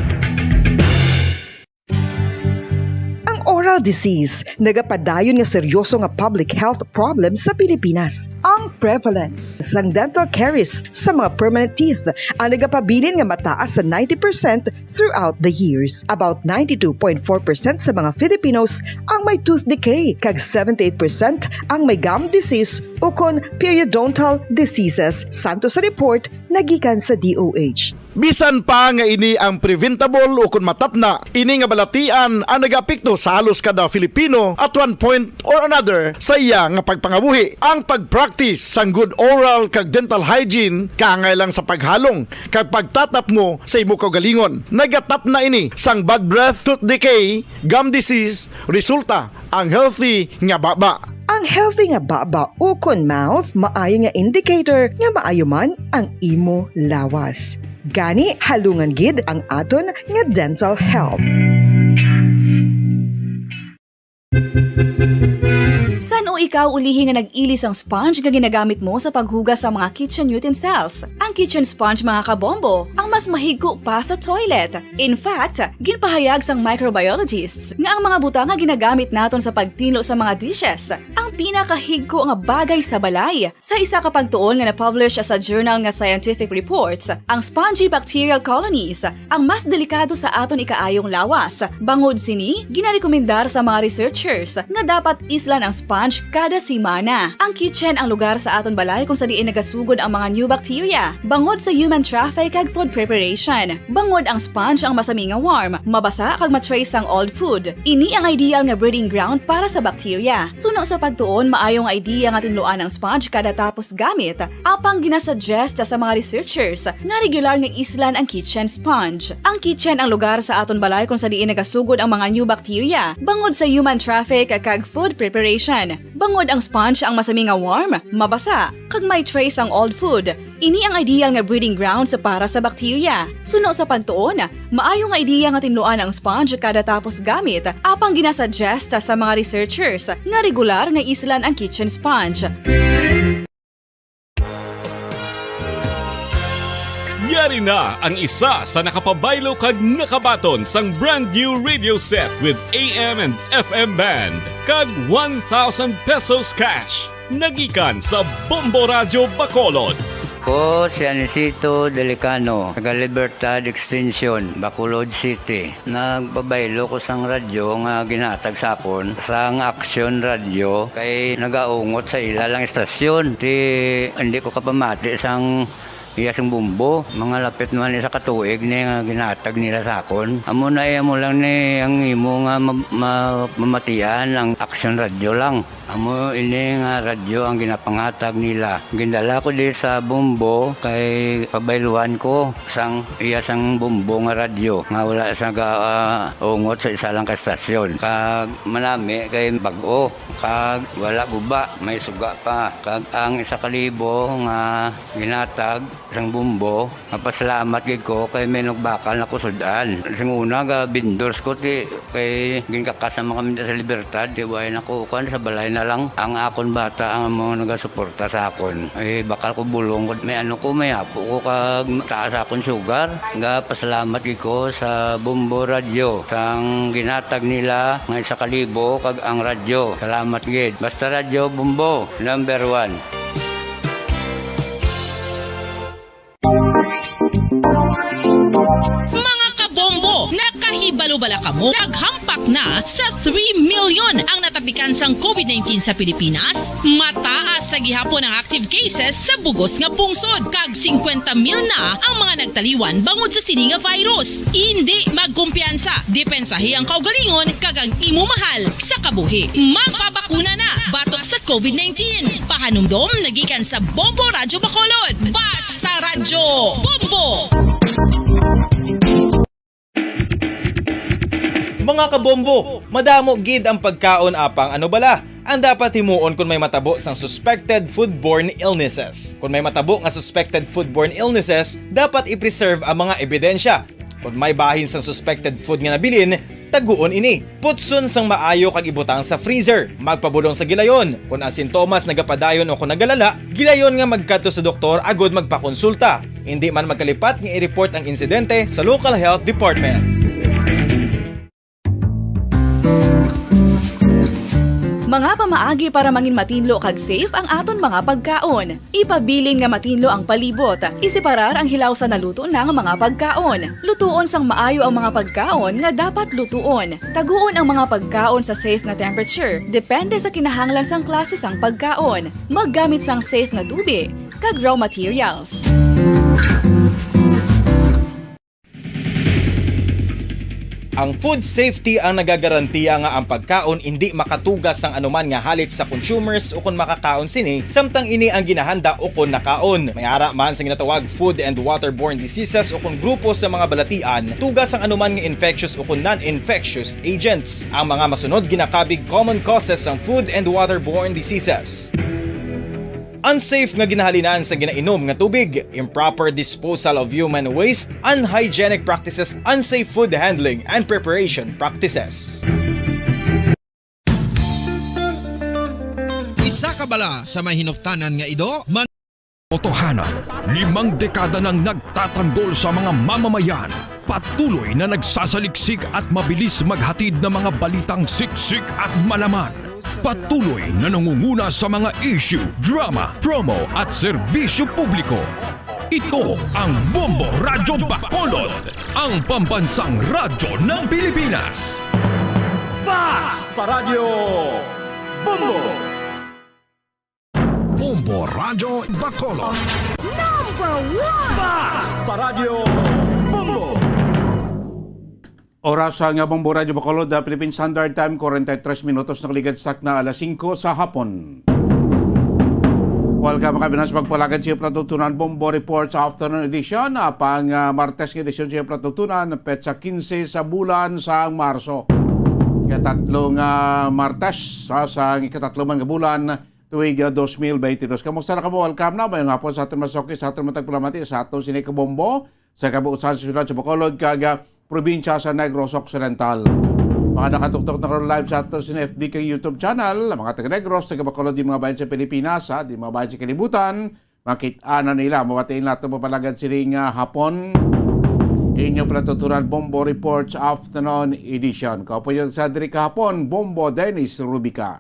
Ang oral disease nagapadayon nga seryoso nga public health problem sa Pilipinas. Ang prevalence sang dental caries sa mga permanent teeth ang nagapabilin nga mataas sa ninety percent throughout the years. About ninety-two point four percent sa mga Filipinos ang may tooth decay, kag seventy-eight percent ang may gum disease ukon periodontal diseases, santo sa report nagikan sa D O H. Bisan pa nga ini ang preventable ukon matapna, ini nga balatian ang nagaapekto sa halos kada Filipino at one point or another sa iya nga pagpangabuhi. Ang pag-practice sang good oral kag dental hygiene kaangay lang sa paghalong kag pagtatapngo sa imo kaugalingon. Nagatapna ini sang bad breath, tooth decay, gum disease, resulta ang healthy nga baba. Ang healthy nga baba ukon mouth maayo nga indicator nga maayo man ang imo lawas. Gani, halungan gid ang aton nga dental health. San-o ikaw ulihi nga nag-ili sang sponge nga ginagamit mo sa paghugas sa mga kitchen utensils? Ang kitchen sponge, mga kabombo, ang mas mahigko pa sa toilet. In fact, ginpahayag sang microbiologists nga ang mga butang nga ginagamit naton sa pagtinlo sa mga dishes ang pinakahigko nga bagay sa balay. Sa isa ka pagtuon nga na-publish sa journal nga Scientific Reports, ang spongy bacterial colonies ang mas delikado sa aton ikaayong lawas. Bangod sini, ginarekomendar sa mga researchers nga dapat islan ang sponge kada semana. Ang kitchen ang lugar sa aton balay kung sa diin nagasugod ang mga new bacteria, bangod sa human traffic kag food preparation. Bangod ang sponge ang masami nga warm, mabasa kag ma-trace sang old food. Ini ang ideal nga breeding ground para sa bacteria. Suno sa pagtuon, maayo nga idea nga tinluan ang sponge kada tapos gamit, apang ginasuggest sa mga researchers nga regular nga islan ang kitchen sponge. Ang kitchen ang lugar sa aton balay kung sa diin nagasugod ang mga new bacteria, bangod sa human traffic kag food preparation. Bangod ang sponge ang masami nga warm, mabasa, kag may trace ang old food. Ini ang ideal nga breeding grounds para sa bacteria. Suno sa pagtuon, maayo nga ideya nga tinluan ang sponge kada tapos gamit, apang ginasuggest sa mga researchers nga regular nga islan ang kitchen sponge. Yari na ang isa sa nakapabaylo kag nakabaton sang brand new radio set with A M and F M band kag one thousand pesos cash. Nagikan sa Bombo Radyo Bacolod. Ko si Anisito Delicano, taga Libertad Extension, Bacolod City. Nagpabaylo ko sang radyo nga ginhatag sa akon sang Action Radio kay nagaungot sa ila lang istasyon. Ti, hindi ko kapamati sang Iya sang Bombo, mga lapit naman isa ka tuig ni nga ginatag nila sa akon. Amo na iya mo lang ni ang imo nga ma-, ma-, mamatian ang Action Radio lang. Amo ini nga radyo ang ginapangatag nila. Gindala ko di sa Bombo kay pabayluhan ko sang iya sang Bombo nga radyo nga wala sa ga-, ah, ungot sa isa lang ka estasyon. Kag manami kay bag-o, kag wala guba, may suga pa. Kag ang isa ka libo nga ginatag sang Bombo, mapasalamat gid ko kay may nagbakal na ko sud-an. Sing una, ga-vendors ko, ti, kay ginkakas naman kami sa Libertad, ti, way na ko, kuwan, sa balay na lang. Ang akon bata, ang mga nagasuporta sa akon. Eh, bakal ko bulong ko, may ano ko, may apo ko, kag taas akon sugar. Ga-pasalamat gid ko sa Bombo Radyo, sang ginatag nila nga isa ka libo, kag ang radyo. Salamat gid. Basta Radyo Bombo, number one. Mga kabombo, nakahibalo bala kamo? Naghampak na sa three million ang natapikan sang COVID nineteen sa Pilipinas. Mataas sa gihapon ang active cases sa bugos nga pungsod, kag singkwenta mil na ang mga nagtaliwan bangod sa sini nga virus. Indi magkumpiyansa, depensahi ang kaugalingon kag ang imo mahal sa kabuhi. Magpabakuna na batok sa COVID nineteen. Pahanumdom nagikan sa Bombo Radyo Bacolod. Basta Radyo Bombo! Mga kabombo, madamo gid ang pagkaon, apang ano bala ang dapat himuon kon may matabo sang suspected foodborne illnesses? Kon may matabo nga suspected foodborne illnesses, dapat i-preserve ang mga ebidensya. Kon may bahin sang suspected food nga nabilin, taguon ini. Putson sang maayo kag ibutang sa freezer. Magpabulong sa gilayon. Kon ang sintomas nagapadayon o kon nagalala, gilayon nga magkadto sa doktor agud magpakonsulta. Indi man magkalipat nga i-report ang insidente sa local health department. Mga pamaagi para mangin matinlo kag safe ang aton mga pagkaon. Ipabilin nga matinlo ang palibot. Iseparar ang hilaw sa naluto na nga mga pagkaon. Lutuon sang maayo ang mga pagkaon nga dapat lutuon. Taguon ang mga pagkaon sa safe nga temperature, depende sa kinahanglan sang klase sang pagkaon. Maggamit sang safe nga tubi kag raw materials. Ang food safety ang nagagarantiya nga ang pagkaon indi makatugas sang anuman nga halit sa consumers ukon makakaon sini, samtang ini ang ginahanda ukon nakaon. May ara man sa ginatawag food and waterborne diseases ukon grupo sa mga balatian, tugas sang anuman nga infectious ukon non-infectious agents. Ang mga masunod ginakabig common causes sang food and waterborne diseases. Unsafe nga ginahalinan sa ginainom nga tubig, improper disposal of human waste, unhygienic practices, unsafe food handling and preparation practices. Isa ka bala sa may hinuktanan nga ido, man- Totohanan, limang dekada nang nagtatanggol sa mga mamamayan. Patuloy na nagsasaliksik at mabilis maghatid ng mga balitang siksik at malaman. Patuloy na nangunguna sa mga issue, drama, promo at serbisyo publiko. Ito ang Bombo Radyo Bacolod, ang pambansang radyo ng Pilipinas. Basta Radyo Bombo! Bombo Radyo Bacolod. Number one! Basta Radyo Bombo! Oras sa nga Bombo Radyo Bacolod, ah, Philippine Standard Time, forty-three minutos nakaligad sa takna alas singko sa hapon. Welcome, mga kabinas, magpalagad sa iyo, Pratutunan Bombo Reports Afternoon Edition. Apang, ah, Martes nga edisyon sa iyo, Pratutunan, petsa quince sa bulan sang Marso. Ikatatlo nga Martes, sa, sa ikatatlo man nga bulan, tuig, ah, dos mil beintidos. Kamusta na kamo? Welcome na. Mayong hapon sa aton masukis, sa aton matagpalamati, sa aton sini kabombo, sa kabuusan sa siyudad sa Bacolod, kag, ah, probinsya sa Negros Occidental. Mga nakatuktok na karon live sa aton sa F B kag YouTube channel, ang mga taga Negros, taga Bacolod, di mga bayan sa Pilipinas, ha, di mga bayan sa kalibutan, makit-an na nila, mabatiin nato mapalagad sining, ah, hapon. Inyo pala tutunan, Bombo Reports Afternoon Edition. Kaupo yun sa diri kahapon, Bombo Dennis Rubica.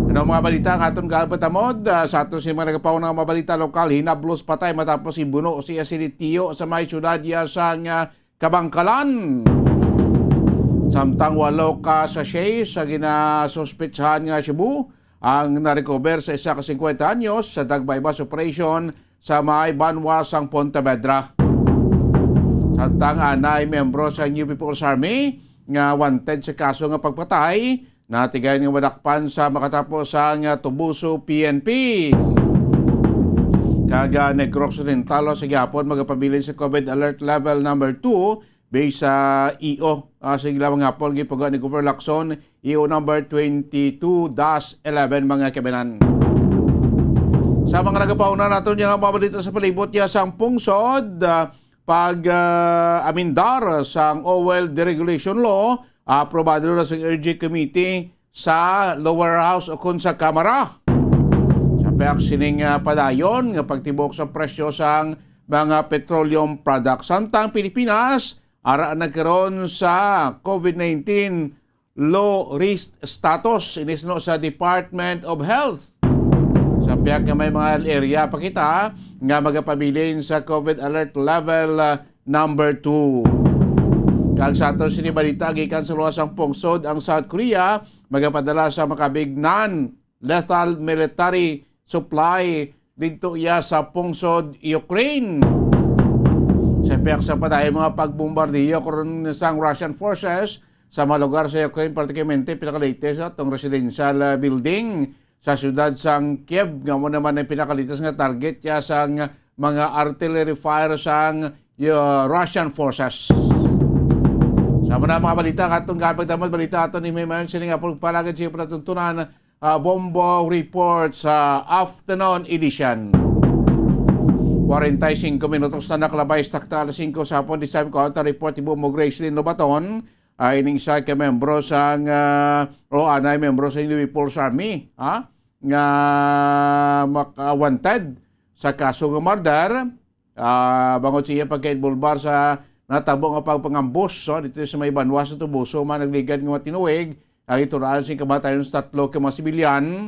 Ano ang mga balita nga aton gaabatamod? Ah, sa aton si mga nagapauna nga mga balita lokal, hinablos patay matapos ibuno siya si Tio sa may syudad ya sang, ah, Kabangkalan. Samtang walo ka sachet sa ginasuspetsahan nga shabu ang narecover sa isa ka singkwenta anyos sa Dagbay Bus Operation sa may banwa sang Pontevedra. Samtang anay miyembro sa New People's Army nga wanted sa kaso nga pagpatay, natigayon nga madakpan sa makatapo sang Toboso P N P. Kag, ah, Negros Oriental sa gihapon magapabilin sa COVID alert level number two, based sa E O, ah, sa ilang hapon, gipuga ni Governor Lacson, E O number twenty-two dash eleven, mga kababayan. Sa mga nagapauna naton nga mga balita sa palibot niya sang pungsod, ah, pag, ah, amendar sang oil deregulation law, aprobado na sa Energy Committee sa lower house o kon sa Kamara. Sa pihak sining, ah, padayon nga pagtibok sa presyo sang mga petroleum products. Samtang Pilipinas, ara nagkaron sa COVID nineteen low risk status, inisno sa Department of Health. Sa pihak nga may mga area pa kita nga magapabilin sa COVID alert level, ah, number two. Kag sa aton sini balita, gikan sa luwas sang pungsod ang South Korea, magapadala sa makabig non-lethal military supply didto iya sa pungsod Ukraine. Sa pihak sa padayon mga pagbombardiyo karon sang Russian forces sa mga lugar sa Ukraine, particularmente pinakalatest atong residential, ah, building sa siyudad sang Kiev, nga mo naman ang pinakalatest nga target ya sang mga artillery fire sang, uh, Russian forces. Sa mga mga balita, katong gabag damag balita ato ni May Mayon, sini nga pagpalagad sa pagtuntunan, ah, Bombo Report sa afternoon edition. Kwarenta y singko minutos na nakalabay sa takta alas singko sa hapon, this time ko ang report ni Bombo Gracelyn Lobaton, ay ining isa ka membro sang, ah, o anay membro sa New People's Army, ha? Nga maka-, wanted sa kaso nga murder, ah, bangod sa iya pagka-involbar sa natabo nga pagpangambos, so, dito sa may banwa sa Toboso, man nagligad nga matinuig ang ituraan sing kamatayon sa tatlo ka mga sibilyan,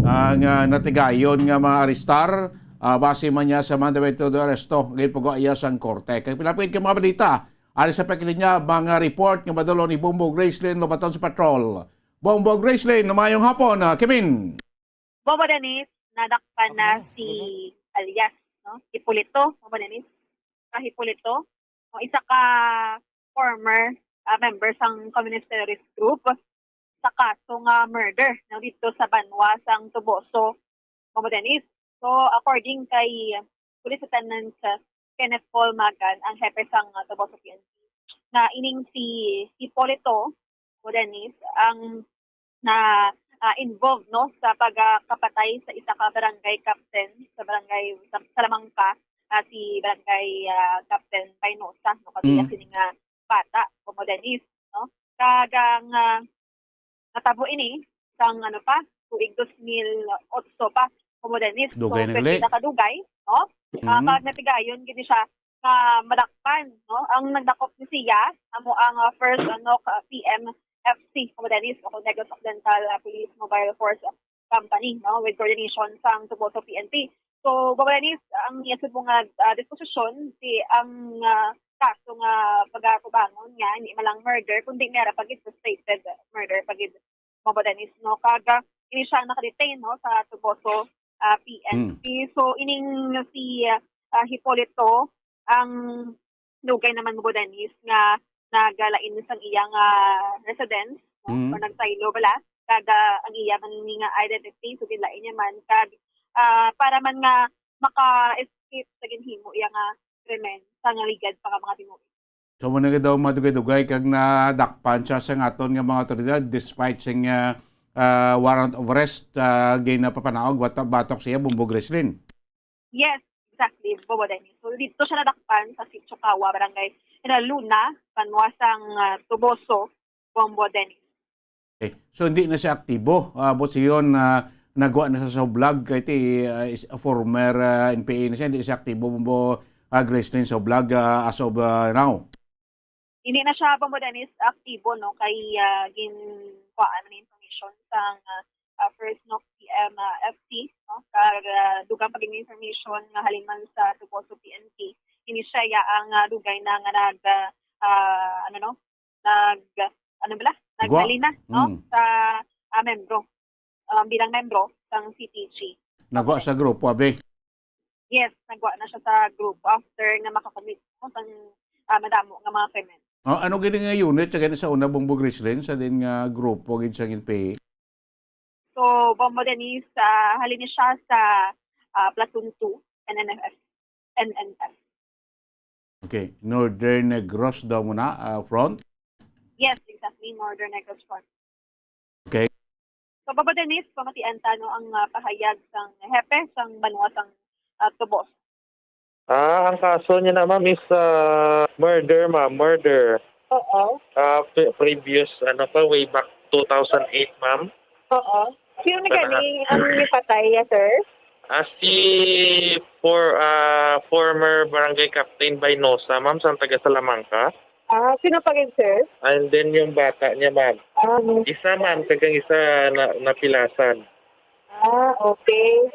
ah, nga natigayon nga mga arestar, ah, base man niya sa mandamiento de arresto, gipagawa iya sang korte. Kag pilapit ka mga balita, ari sa pagkilinya, mga report nga madulon ni Bombo Gracelyn Lobaton sa Patrol. Bombo Gracelyn, mayong hapon, ah, Kimin. Bombo Dennis, nadakpan na si alias, no? Hipolito, Bombo Dennis. Ka Hipolito, no? Isa ka former, ah, member sang Communist Terrorist Group sa kaso nga murder, no? Dito sa banwa sang Toboso, Bombo Dennis. So, according kay Police Lieutenant, uh, Kenneth Paul Magan, ang hepe sang, uh, Toboso P N P, na ining si Hipolito Bombo Dennis ang na, ah, involved, no, sa pagkapatay sa isa ka barangay captain sa barangay sa Salamangka, ah, si barangay, ah, Captain Painosa, no, kag iya sini nga bata, Bombo Dennis, no. Kag ang, ah, natabo ini sang, ano pa, tuig dos mil otso pa, Bombo Dennis. So, dugay na gali. Pwerte na kadugay, no? Ah, kag natigayon gid siya nga madakpan, no? Ang nagdakop ni siya, amo ang, ah, first, ah, NOC, ah, P M F C, Bombo Dennis, o Negros Occidental, ah, Police Mobile Force Company, no? With coordination sang Toboso P N P. So, Bombo Dennis, ang iya subong nga, ah, disposisyon, si ang, ah, kaso nga pagatubangon niya, hindi man lang murder, kundi meron pa gid suspected murder pa gid, Bombo Dennis, no? Kag, ah, ini siya naka-detain, no, sa Toboso, ah, P N P. So, ining si, ah, Hipolito, ang dugay naman, Bombo Dennis, nga nagalain sang iyang, ah, residence, no? O nagsaylo bala. Kag, ah, ang iya man ni nga identity, so ginlain niya man. Kag, ah, para man nga maka-escape sa ginhimo iya nga krimen sa naligad pa nga mga tinuig. So, mo na daw madugay-dugay kag nadakpan siya sa aton nga mga otoridad despite sing, ah, ah, warrant of arrest, ah, ginapapanaog batok, batok siya, Bombo Gracelyn. Yes, exactly, Bombo Dennis. So, dito siya nadakpan sa Sitio Kawa, Barangay Luna, Banwa sang, ah, Toboso, Bombo Dennis. Okay. So, hindi na siya aktibo. Ah, buot siya, ah, nagwa na sa, sa hublag kay ti, ah, is a former, ah, N P A na siya, hindi siya aktibo, Bombo, ah, Gracelyn, sa hublag, ah, as of, ah, now. Hindi na siya, Bombo Dennis, aktibo, no, kay, ah, ginkuhaan na information sang, ah, ah, first NOC P M, ah, F C, no, kag, ah, dugang pa gid information nga halin man sa Toboso P N P. Ini siya ya ang, ah, dugay na nga nag, ah, ah, ano, no, nag, ano bala? Nagwa. Naghalina, no, sa, ah, membro, ah, bilang membro sang C T G. Nagwa sa grupo, abi. Yes, nagwa na siya sa grupo after nga makakumit, no, sang, ah, madamo nga mga krimen. Oh, ano gini nga unit sa gani sa una, Bongbong Grisling, sa din nga grupo gid sa N P A? So, Bombo Dennis, ah, halin ni siya sa, ah, Platoon two, N N F, N N F. Okay, Northern Negros daw muna, ah, front? Yes, exactly, Northern Negros front. Okay. So, Bombo Dennis, pamatian ta, no, ang, ah, pahayag sang hepe sang banwa sang, ah, Tubos. Ah, ang kaso niya na, ma'am, is, ah, murder, ma'am, murder. Oo. Ah, pre- previous, ano pa, way back two thousand eight, ma'am. Oo. Sino na Sana gani ang nipatay, ya, sir? Ah, si for, ah, former barangay captain Baynosa, ma'am, sa taga Salamanca. Ah, sino pa gid, sir? And then yung bata niya, ma'am. Ah, Isa, ma'am, kag ang isa na, napilasan. Ah, okay.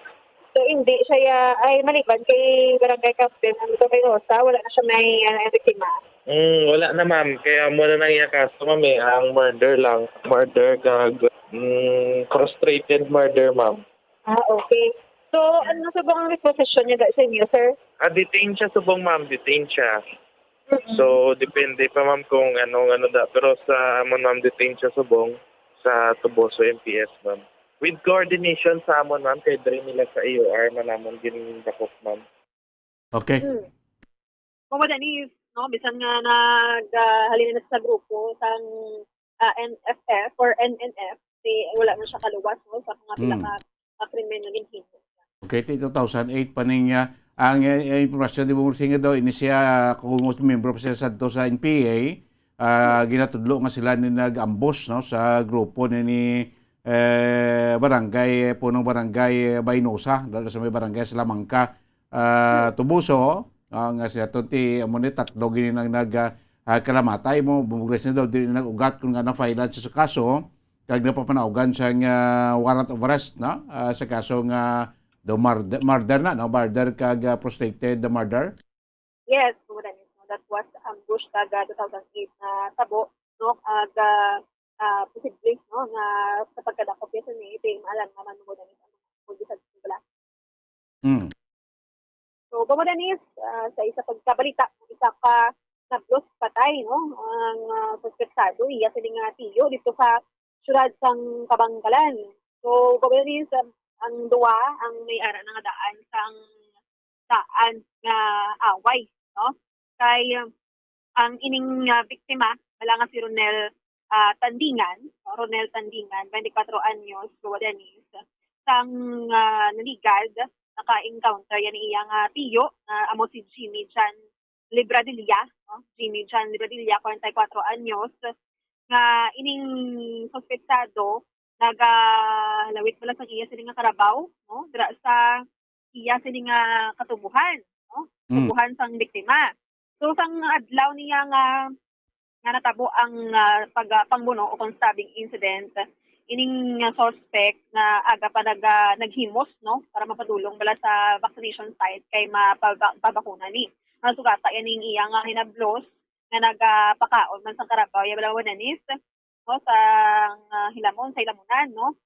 So, hindi siya, ya-, ay, maliban kay Barangay Captain, ano to, Baynosa, wala na siya may, ah, biktima? Mm, wala na, ma'am. Kaya mo na nang iya kaso, ma'am, eh. Ang murder lang. Murder kag, mm, frustrated murder, ma'am. Ah, okay. So, ano subong ang repossession niya sa inyo, sir? Ah, detained siya subong, ma'am. Detained siya. Mm-mm. So, depende pa, ma'am, kung anong ano da. Pero sa amon, ma'am, detained siya subong sa Toboso M P S, ma'am. With coordination sa amon, ma'am, kay diri nila sa A O R man amon gindakop, ma'am. Okay. Hmm. Mao, Dennis, no, bisan nga nag, ah, halin na sa grupo sang, ah, N F F or N N F, di, wala na siya kaluwas, no, sa mga pila Hmm. ka, ka krimen nga ginhimo. Okay, ti two thousand eight pa ning, ah, ang, eh, eh, impormasyon di mo singa daw, ini siya, kung miyembro pa siya sadto sa N P A, ah, ginatudlo nga sila ni nag-ambush, no, sa grupo ni, ni, eh, barangay, punong barangay, eh, Baynosa, dala sa may barangay Salamanca, ah, Tubuso, ah, nga siya to, ti, amo ni, tatlo gini nang nag, ah, ah, kalamatay mo, bumugres na daw, di na nag-ugat kung nga na-file sa kaso, kag napapanaugan sa, ah, warrant of arrest, no? Ah, sa kaso nga daw murder, murder na, no? Murder kag, ah, frustrated murder. Yes, Kuya Dennis, no? That was ambush kag, ah, two thousand eight na tabo, no? Kag, ah, ah, posible, no, nga sa pagkadakop niya sa ni, ito yung maalam naman mo, Kuya Dennis, ang mga bisag sila. Hmm. So, Kuya Dennis, ah, sa isa pagkabalita, isa ka nablos patay, no? Ang, ah, suspetsado, iya sini nga tiyo dito sa siyudad sang Kabangkalan. So, Kuya Dennis, ang, ang duwa ang may ara na nga daan sang daan nga away, no? Kay, um, ang ining, ah, biktima, wala nga si Ronel, ah, Tandingan, no? Ronel Tandingan, twenty-four anyos, Guadanis, sang, ah, naligad, naka-encounter yan iya nga tiyo, nga amo si Jimmy Jan Libradilla, no? Jimmy Jan Libradilla, forty-four anyos, nga ining suspetsado, nagalawit bala sang iya sini nga karabaw, no? Dira sa iya sini nga katubuhan, no? Mm. Katubuhan sang biktima. So, sang adlaw niya nga, nga natabo ang, ah, pag, ah, pangbuno o kung stabbing incident, ining, ah, suspect nga aga pa nag, ah, naghimos, no? Para mapadulong bala sa vaccination site kay mapaba-, pabakuna ni. Nasugata yan ning iya nga hinablos nga nagapakaon man sang karabaw, ya bala, Guadanis, no, sa, ah, hilamon, sa hilamunan, no?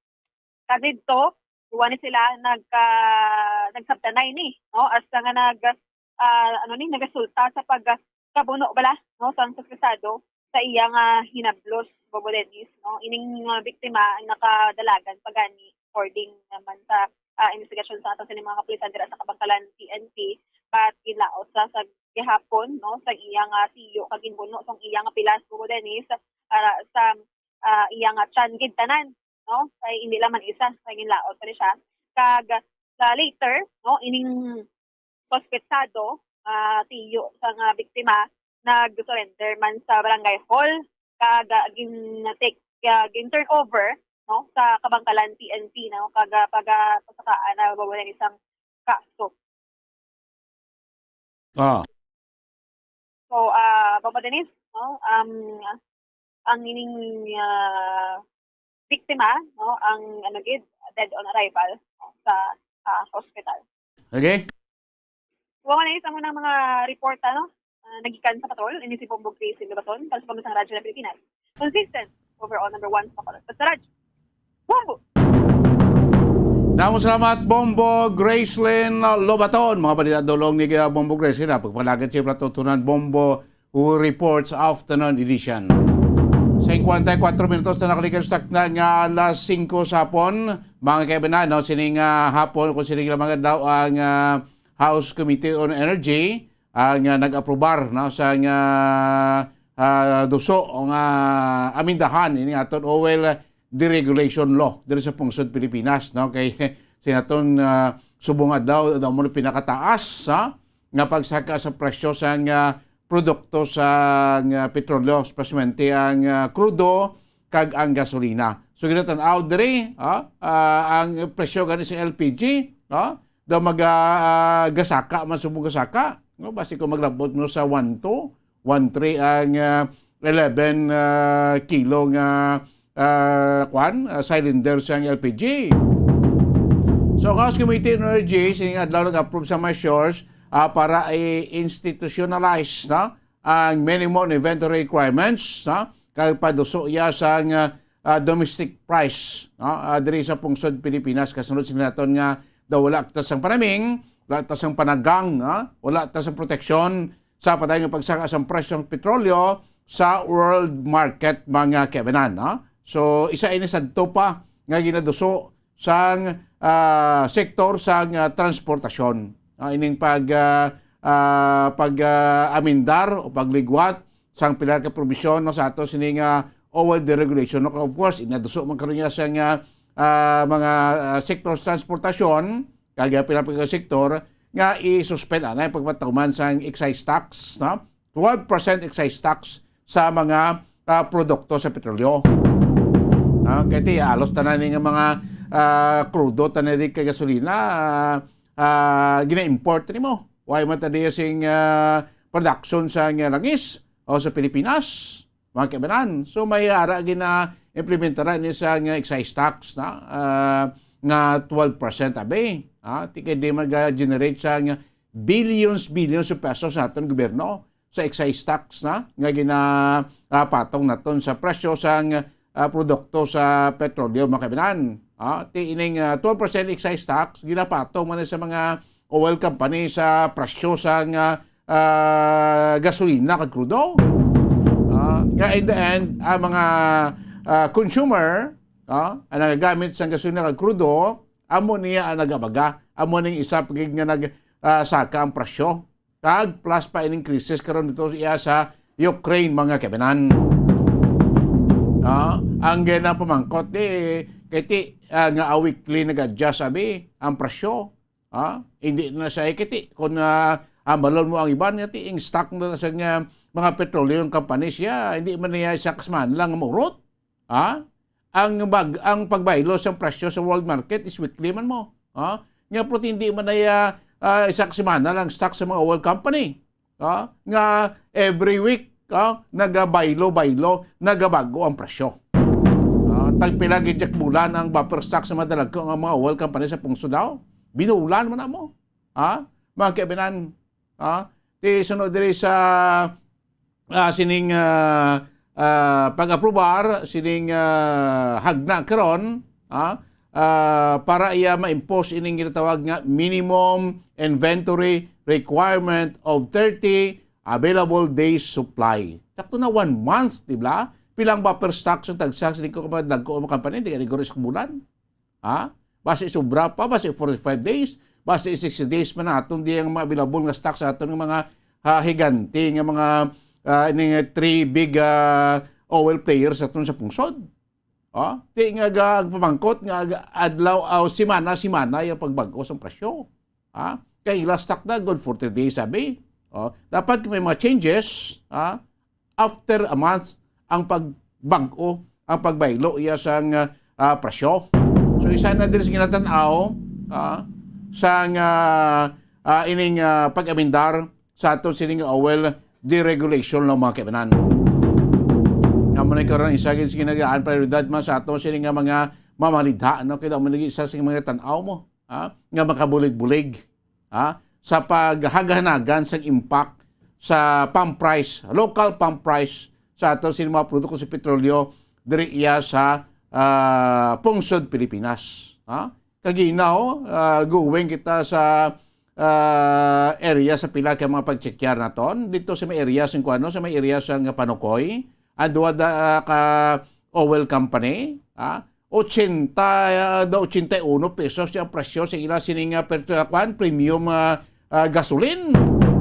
Kag didto, duwa ni sila nagka-, nagsabtanay ni, no? Hasta nga nag-, ah, ano ni, nagasulta sa pag, ah, kabuno bala, no, sang suspetsado sa iya nga hinablos, Bobo Dennis, no? Ining, ah, biktima ang nakadalagan pa gani, according naman sa, ah, investigasyon sa aton sa mga kapulisan dira sa Kabangkalan P N P, but ginlaos sa, sa gihapon, no, sa iya nga tiyo kag ginbuno sang iya nga pilas, Bobo Dennis, para sa, ah, iya nga tiyan gid tanan, no? Kay hindi lang man isa, kay ginlaos pa ni siya. Kag sa later, no, ining suspetsado, ah, tiyo sa nga biktima, nag-surrender man sa barangay hall, kag, ah, gin-take, ah, gin-turn over, no, sa Kabangkalan P N P, no, kag, ah, pag, ah, pasakaan na, Bobo Dennis, ang kaso. Ah. So, ah, Bobo Dennis, no, um, ang ining, ah, biktima, no, ang, ano gid, dead on arrival, no, sa, sa hospital. Okay. Wa na isa mo ng mga report, ano, ah, nagikan sa patrol, ini si Bombog Crazy Lubaton, para sa Pambansang Radyo ng Pilipinas. Consistent, overall number one sa Bacolod. Basta Radyo. Bombo! Ang salamat, Bombo Gracelyn Lobaton. Mga balita dulong ni, uh, Bombo Gracelyn, ha? Pagpalagad siya, Platutunan, Bombo Reports Afternoon Edition. Singkwenta y kuwatro minutos na nakalikas takna nga alas singko sa hapon. Mga kaibanan, no? Sining, ah, hapon, kung sining lamang daw ang, ah, House Committee on Energy, ang, ah, nag-aprobar, no, sa nga, ah, duso nga amendahan ini aton oil deregulation law diri sa pungsod Pilipinas, no? Kay sa aton, ah, subong adlaw, daw mo pinakataas, ha, nga pagsaka sa presyo sa nga produkto sa nga petrolyo, especially ang, ah, krudo kag ang gasolina. So, ginatan-aw diri, ha, ah, ang presyo gani sa L P G, ha, daw mag, ah, gasaka man subong gasaka, no? Basi kung maglabot mo sa one two, one three ang, ah, eleven, ah, kilo nga, ah, kwan, ah, cylinder sang L P G. So, ang House Committee on Energy, sining adlaw nag-approve sa measures, ah, para i-institutionalize, no, ang minimum inventory requirements, no, kag paduso iya sang, ah, ah, domestic price, no, ah, diri sa pungsod Pilipinas. Kasunod sila naton nga daw wala ta sang panaming, wala ta sang panagang, no, wala ta sang proteksyon sa padayon nga pagsaka sang presyo sang petrolyo sa world market, mga kaibanan, no? So, isa ini sadto pa nga ginaduso sang, ah, sektor sang, ah, transportasyon. Ah, ining pag, ah, ah, pag, ah, amendar o pagligwat sang pila ka probisyon, no, sa ato sining, ah, oil deregulation, no? Of course, inaduso man karon niya sang, ah, ah, mga, ah, sektor sa transportasyon, kag pila pa ka sektor nga i-suspend anay pagpatuman sang excise tax, no? Twelve percent excise tax sa mga, ah, produkto sa petrolyo. Ah, kay ti, alos tanan ni nga mga, ah, krudo, tanan di kay gasolina, ah, ah, gina-import nimo. Why man ta diya sing, ah, production sa nga langis o sa Pilipinas? Mga kaibanan. So, may ara gina-implementaran ni sa nga excise tax na, ah, nga twelve percent abi. Ah, ti kay di mag-generate sa nga billions, billions of pesos sa aton gobyerno sa excise tax na nga gina, ah, patong naton sa presyo sa nga, ah, produkto sa petrolyo, mga kaibanan. Ah, ti ining, ah, twelve percent excise tax ginapatong man sa mga oil company sa presyo sa nga, ah, gasolina kag krudo. Ah, nga in the end, ang mga, ah, consumer, ah, ang nagagamit sa gasolina kag krudo, amo niya ang nagabaga. Amo ning isa pa gid nga nag, ah, saka ang presyo. Kag plus pa ining krisis karon dito iya sa Ukraine, mga kaibanan. Ah, ang ginapamangkot di, kay ti, ah, nga a weekly nag-adjust abi ang presyo. Ah, hindi na siya ikiti kung, ah, ambalon mo ang iban nga ti, ing stock na sa nga mga petroleum companies ya, hindi man niya isa ka semana lang maurot. Ha? Ang bag-, ang pagbaylo sang presyo sa world market is weekly man mo. Ha? Nga, pero hindi man niya, ah, isa ka semana lang stock sa mga oil company. Ha? Nga every week, ha, nagabaylo-baylo, nagabago ang presyo. Ha? Tagpila gid yak bulan ang buffer stock sa mga dalagko nga mga oil company sa pungsod daw? Binulan man na mo. Ha? Mga kaibanan, ha? Ti sunod diri sa, ah, sining, ah, ah, pag-aprobar sining, ah, hagna karon, ha? Ah, para iya ma-impose ining ginatawag nga minimum inventory requirement of thirty available days supply. Sakto na one month, di ba? Pilang buffer stock sa tagsa sa dagko ka mga dagko ang company, di ka siguro isang bulan. Ha? Basi sobra pa, basi forty-five days, basi sixty days man aton di ang mga available nga stock sa aton nga mga, ah, higante nga mga, ah, ini nga three big, ah, oil players sa aton sa pungsod. Ha? Di nga ga-, ang pamangkot nga ga-, adlaw, ah, semana-semana yung pagbag-o sa presyo. Ha? Kay last stock na, good for three days, sabi. Oh, dapat kung may mga changes, ha? After a month, ang pagbag-o, ang pagbaylo iya sang, ah, presyo. So, isa na din sa ginatan-aw, ah, sang, ah, ah, ining, ah, pag-amendar sa aton sining oil deregulation, no, mga kaibanan. Nga mo na karon, isa gid sa ginagaan prioridad man sa aton sining nga mga mamalidha, no? Kaya mo lagi isa sa mga tan-aw mo, ha? Nga makabulig-bulig, ha? Sa paghagahanagan sa impact sa pump price, local pump price sa aton sining mga produkto sa petrolyo diri iya sa, ah, pungsod Pilipinas, ha? Kaginaw, ah, going kita sa, ah, area sa pila ka mga pagtsekyar naton. Dito sa may area sa kuano, sa may area sa nga Panukoy, ang duha da, ah, ka oil company, ah, ochenta, ah, da ochenta y uno pesos ang presyo sa ila sining, ah, per, ah, kuan, premium, ah, ah, gasoline.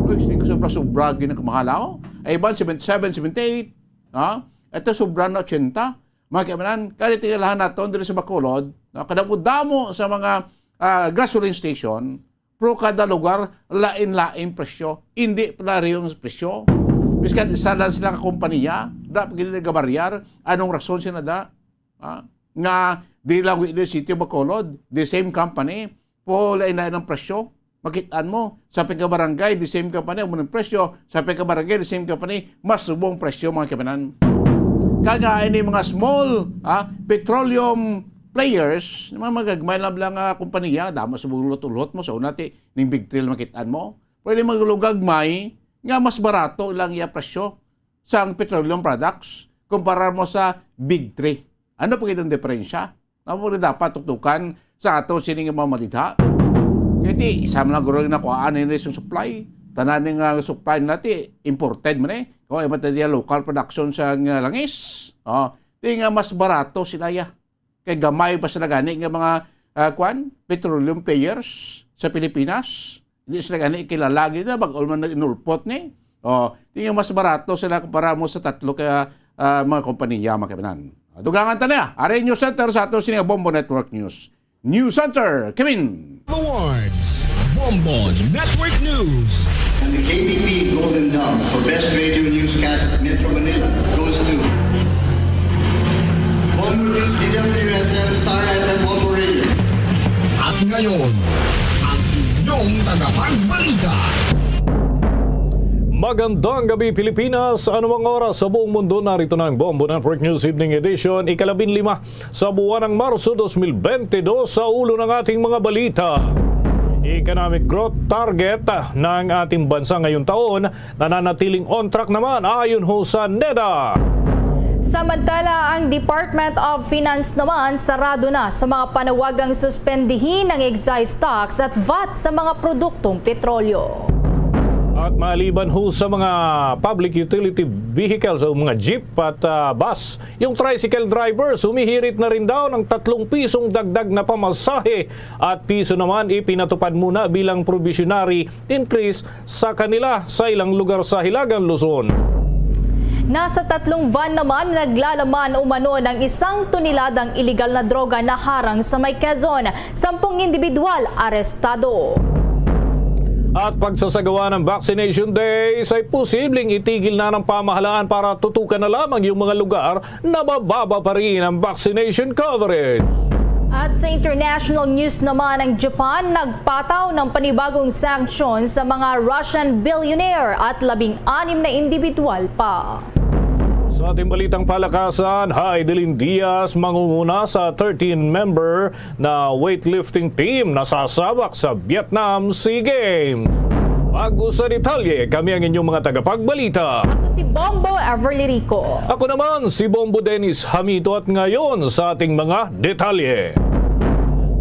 Uy, sining sobra-sobra, ginakamahal, oh. Ay, iban, seven, seven seventy-eight, ah, ito sobra na ochenta. Mga kaibanan, kani tingalahan naton diri sa Bacolod, no, kadamo-damo sa mga, ah, gasoline station, pero kada lugar, lain-lain presyo. Hindi pareho ang presyo. Biskan isa lang sila ka kompanya, dapat gid nagabaryar. Anong rason sila da? Ah, nga di lang within the city of Bacolod, the same company, po lain-lain ang presyo. Makitaan mo, sa pagkabarangay, the same company, amo ang presyo. Sa pagkabarangay, the same company, mas subong presyo, mga kaibanan. Kaya ini mga small, ah, petroleum players, mga magagmay lang lang nga kompanya, damo sa ulot-ulot mo, sa una ti, ning Big Three lang makitaan mo. Pwede maglugagmay nga mas barato lang iya presyo sang petroleum products kumpara mo sa Big Three. Ano pa gid ang diferensya? Amo na dapat tuktukan sa ato sini nga mga malita. Kaya ti, isa man lang guro yung nakuhaan nila sa supply. Tanan nga supply nila ti imported man eh. Kung ay matadiya local production sa nga langis. Oh, ti nga mas barato sila ya. Kay gamay pa sila gani nga mga, ah, kwan, petroleum players sa Pilipinas. Hindi sila gani kilala gid na bag-o man nag-inulpot ni. Oh, ti nga mas barato sila kumpara mo sa tatlo ka, ah, mga kompanya, mga kaibanan. Dugangan ta na. Ari ang News Center sa ato sini nga Bombo Network News. News Center, Kevin. Awards, Bombo Network News. And the K B P Golden Dove for Best Radio Newscast Metro Manila goes to Bombo News, D W S M, Star F M, Bombo Radio. At ngayon, ang inyong tagapagbalita. Magandang gabi, Pilipinas. Anumang oras sa buong mundo, narito na ang Bombo Network News Evening Edition, ikalabinlima sa buwan ng Marso dos mil bente dos. Sa ulo ng ating mga balita, economic growth target ng ating bansa ngayong taon nananatiling on track naman ayon ho sa neda. Samantala, ang Department of Finance naman sarado na sa mga panawagang suspendihin ang excise tax at vat sa mga produktong petrolyo. At maliban ho sa mga public utility vehicles o mga jeep at, ah, bus, yung tricycle drivers humihirit na rin daw ng tatlong pisong dagdag na pamasahe at piso naman ipinatupad muna bilang probationary increase sa kanila sa ilang lugar sa Hilagang Luzon. Nasa tatlong van naman naglalaman umano ng isang toneladang iligal na droga na harang sa may Quezon. Sampung individual arestado. At pagsasagawa ng Vaccination Days ay posibleng itigil na ng pamahalaan para tutukan na lamang yung mga lugar na mababa pa rin ang vaccination coverage. At sa international news naman, ang Japan nagpataw ng panibagong sanction sa mga Russian billionaire at labing anim na individual pa. Sa ating balitang palakasan, Heidelin Diaz mangunguna sa thirteen-member na weightlifting team na sasabak sa Vietnam Sea Games. Bago sa detalye, kami ang inyong mga tagapagbalita. Ako si Bombo Everly Rico. Ako naman si Bombo Dennis Hamito, at ngayon sa ating mga detalye.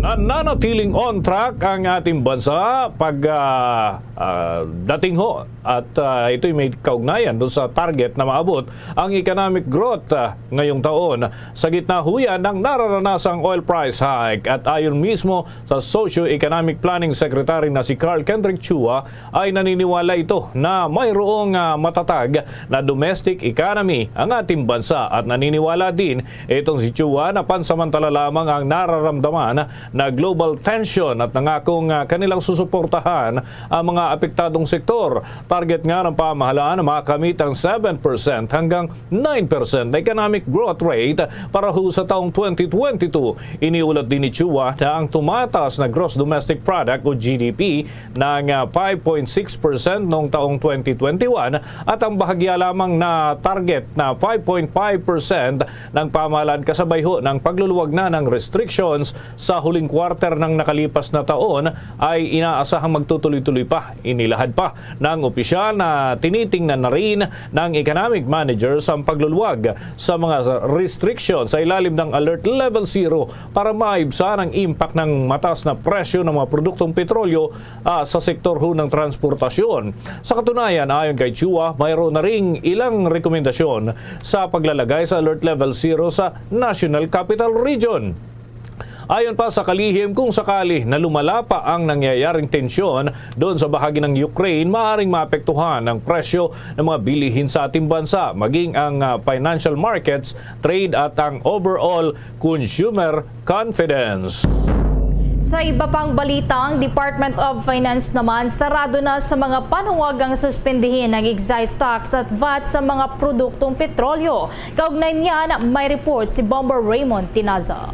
Nananatiling on track ang ating bansa pag, ah, ah, dating ho at, ah, ito'y may kaugnayan doon sa target na maabot ang economic growth, ah, ngayong taon. Sa gitna ho yan ng nararanasang oil price hike at ayon mismo sa Socio-Economic Planning Secretary na si Carl Kendrick Chua, ay naniniwala ito na mayroong, ah, matatag na domestic economy ang ating bansa at naniniwala din itong si Chua na pansamantala lamang ang nararamdaman na global tension at nangakong, ah, kanilang susuportahan ang mga apektadong sektor. Target nga ng pamahalaan na makamit ang seven percent hanggang nine percent na economic growth rate para ho sa taong twenty twenty-two. Iniulat din ni Chua na ang tumataas na gross domestic product o G D P ng, ah, five point six percent noong taong twenty twenty-one at ang bahagya lamang na target na five point five percent ng pamahalaan kasabay ho ng pagluluwag na ng restrictions sa huling quarter ng nakalipas na taon ay inaasahang magtutuloy-tuloy pa. Inilahad pa ng Siya na tinitingnan na rin ng economic managers ang pagluluwag sa mga restriction sa ilalim ng Alert Level Zero para maibsan ang impact ng mataas na presyo ng mga produktong petrolyo, ah, sa sektor ho ng transportasyon. Sa katunayan, ayon kay Chua, mayroon na ring ilang rekomendasyon sa paglalagay sa Alert Level Zero sa National Capital Region. Ayon pa sa kalihim, kung sakali na lumala pa ang nangyayaring tensyon doon sa bahagi ng Ukraine, maaaring maapektuhan ang presyo ng mga bilihin sa ating bansa, maging ang, ah, financial markets, trade at ang overall consumer confidence. Sa iba pang balita, ang Department of Finance naman sarado na sa mga panuwagang suspindihin ang excise tax at vat sa mga produktong petrolyo. Kaugnay niyan, may report si Bomber Raymond Tinaza.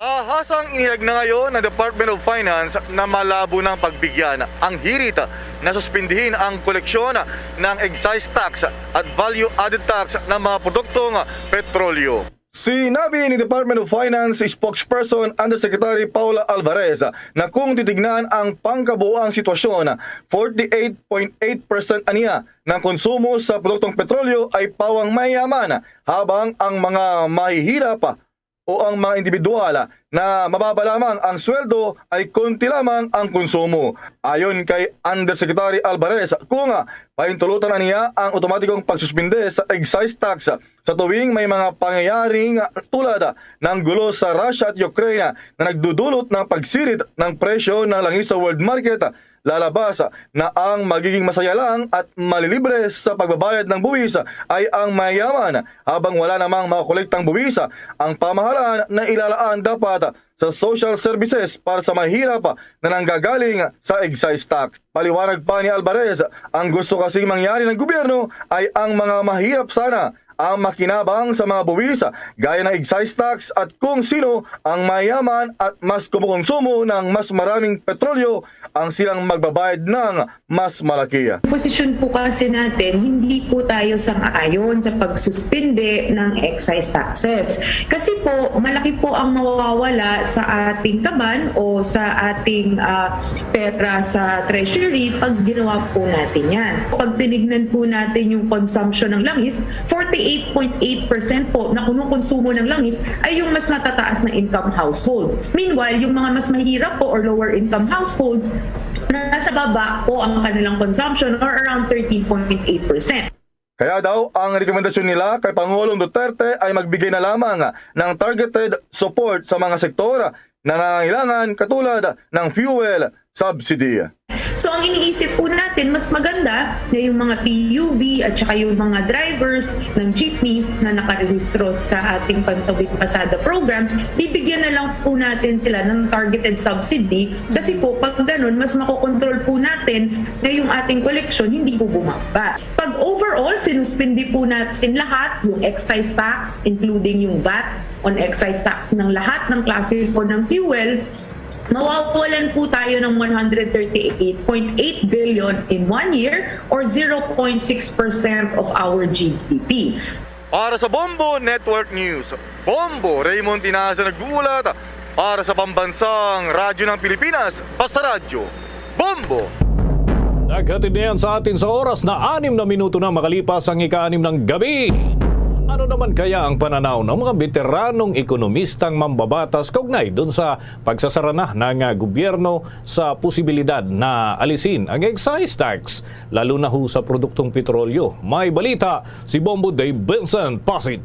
Ahasang inihag na ngayon ng Department of Finance na malabo ng pagbigyan ang hirit na suspindihin ang koleksyon ng excise tax at value-added tax ng mga produktong petrolyo. Sinabi ni Department of Finance Spokesperson Undersecretary Paula Alvarez na kung titignan ang pangkabuoang sitwasyon, forty-eight point eight percent aniya ng konsumo sa produktong petrolyo ay pawang mayaman, habang ang mga mahihirap o ang mga individual na mababa lamang ang sweldo ay konti lamang ang konsumo. Ayon kay Undersecretary Alvarez, kung pahintulutan na niya ang otomatikong pagsuspinde sa excise tax sa tuwing may mga pangyayaring tulad ng gulo sa Russia at Ukraine na nagdudulot ng pagsirit ng presyo ng langis sa world market, lalabas na ang magiging masaya lang at malilibre sa pagbabayad ng buwis ay ang mayaman, habang wala namang makolektang buwis ang pamahalaan na ilalaan dapat sa social services para sa mahirap na nanggagaling sa excise tax. Paliwanag pa ni Alvarez, ang gusto kasing mangyari ng gobyerno ay ang mga mahirap sana ang makinabang sa mga buwis gaya ng excise tax, at kung sino ang mayaman at mas kumukonsumo ng mas maraming petrolyo ang silang magbabayad ng mas malaki. Posisyon po kasi natin, hindi po tayo sang-ayon sa pagsuspinde ng excise taxes. Kasi po, malaki po ang mawawala sa ating kaban o sa ating ah, pera sa treasury pag ginawa po natin yan. Pag tinignan po natin yung consumption ng langis, forty-eight point eight percent po na kinukonsumo ng langis ay yung mas matataas na income household. Meanwhile, yung mga mas mahirap po or lower income households, nasa baba po ang kanilang consumption or around thirteen point eight percent. Kaya daw, ang rekomendasyon nila kay Pangulong Duterte ay magbigay na lamang ng targeted support sa mga sektor na nangangailangan, katulad ng fuel subsidy. So ang iniisip po natin, mas maganda na yung mga P U V at saka yung mga drivers ng jeepneys na nakarehistro sa ating Pantawid Pasada program, bibigyan na lang po natin sila ng targeted subsidy kasi po pag ganun, mas makokontrol po natin na yung ating koleksyon hindi po bumaba. Pag overall, sinuspindi po natin lahat, yung excise tax, including yung vat on excise tax ng lahat ng klase po ng fuel, mawawalan po tayo ng one hundred thirty-eight point eight billion in one year or zero point six percent of our G D P. Para sa Bombo Network News, Bombo Raymond Tinaza nag-uulat para sa Pambansang Radyo ng Pilipinas, Basta Radyo, Bombo! Naghatid na yan sa atin sa oras na anim na minuto na makalipas ang ika-anim ng gabi. Ano naman kaya ang pananaw ng mga beteranong ekonomistang mambabatas kaugnay dun sa pagsasara na ng, ah, gobyerno sa posibilidad na alisin ang excise tax, lalo na ho sa produktong petrolyo? May balita si Bombo Dave Vincent Pasit.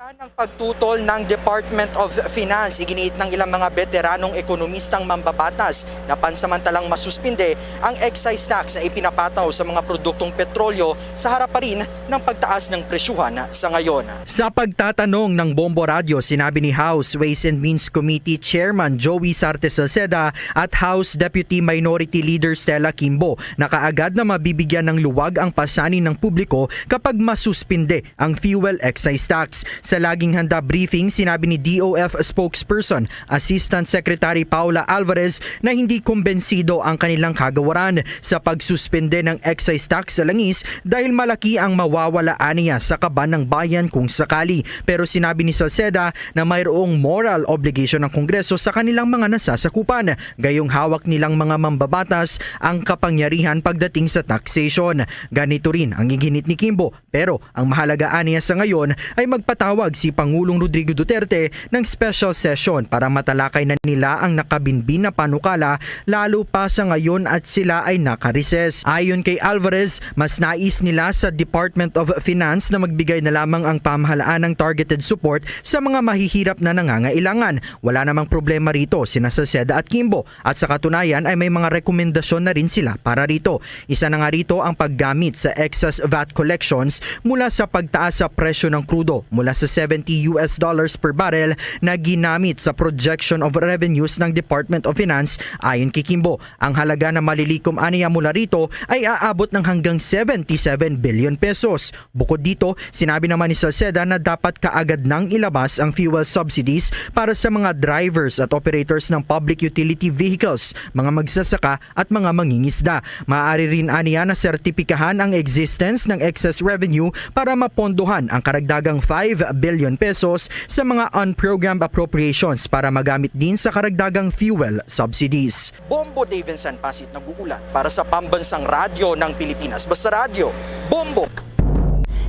Sa kabila ng pagtutol ng Department of Finance, iginiit ng ilang mga beteranong ekonomistang mambabatas na pansamantalang masuspinde ang excise tax na ipinapataw sa mga produktong petrolyo sa harap pa rin ng pagtaas ng presyuhan sa ngayon. Sa pagtatanong ng Bombo Radyo, sinabi ni House Ways and Means Committee Chairman Joey Sarte Salceda at House Deputy Minority Leader Stella Kimbo na kaagad na mabibigyan ng luwag ang pasanin ng publiko kapag masuspinde ang fuel excise tax. Sa Laging Handa Briefing, sinabi ni D O F spokesperson Assistant Secretary Paula Alvarez na hindi kumbensido ang kanilang kagawaran sa pagsuspende ng excise tax sa langis dahil malaki ang mawawala aniya sa kaban ng bayan kung sakali. Pero sinabi ni Salceda na mayroong moral obligation ng Kongreso sa kanilang mga nasasakupan, gayong hawak nilang mga mambabatas ang kapangyarihan pagdating sa taxation. Ganito rin ang iginit ni Kimbo. Pero ang mahalaga aniya sa ngayon ay magpatawag si Pangulong Rodrigo Duterte ng special session para matalakay na nila ang nakabinbin na panukala, lalo pa sa ngayon at sila ay naka-recess. Ayon kay Alvarez, mas nais nila sa Department of Finance na magbigay na lamang ang pamahalaan ng targeted support sa mga mahihirap na nangangailangan. Wala namang problema rito sina Salceda at Kimbo, at sa katunayan ay may mga rekomendasyon na rin sila para rito. Isa na nga rito ang paggamit sa excess vat collections mula sa pagtaas sa presyo ng krudo mula sa seventy U S dollars per barrel na ginamit sa projection of revenues ng Department of Finance. Ayon kay Kimbo, ang halaga na malilikom aniya mula rito ay aabot ng hanggang seventy-seven billion pesos. Bukod dito, sinabi naman ni Salceda na dapat kaagad nang ilabas ang fuel subsidies para sa mga drivers at operators ng public utility vehicles, mga magsasaka at mga mangingisda. Maaari rin aniya na sertipikahan ang existence ng excess revenue para mapondohan ang karagdagang five billion pesos sa mga unprogrammed appropriations para magamit din sa karagdagang fuel subsidies. Bombo Davinson Pasit nag-uulat para sa Pambansang Radyo ng Pilipinas. Basta Radyo, Bombo!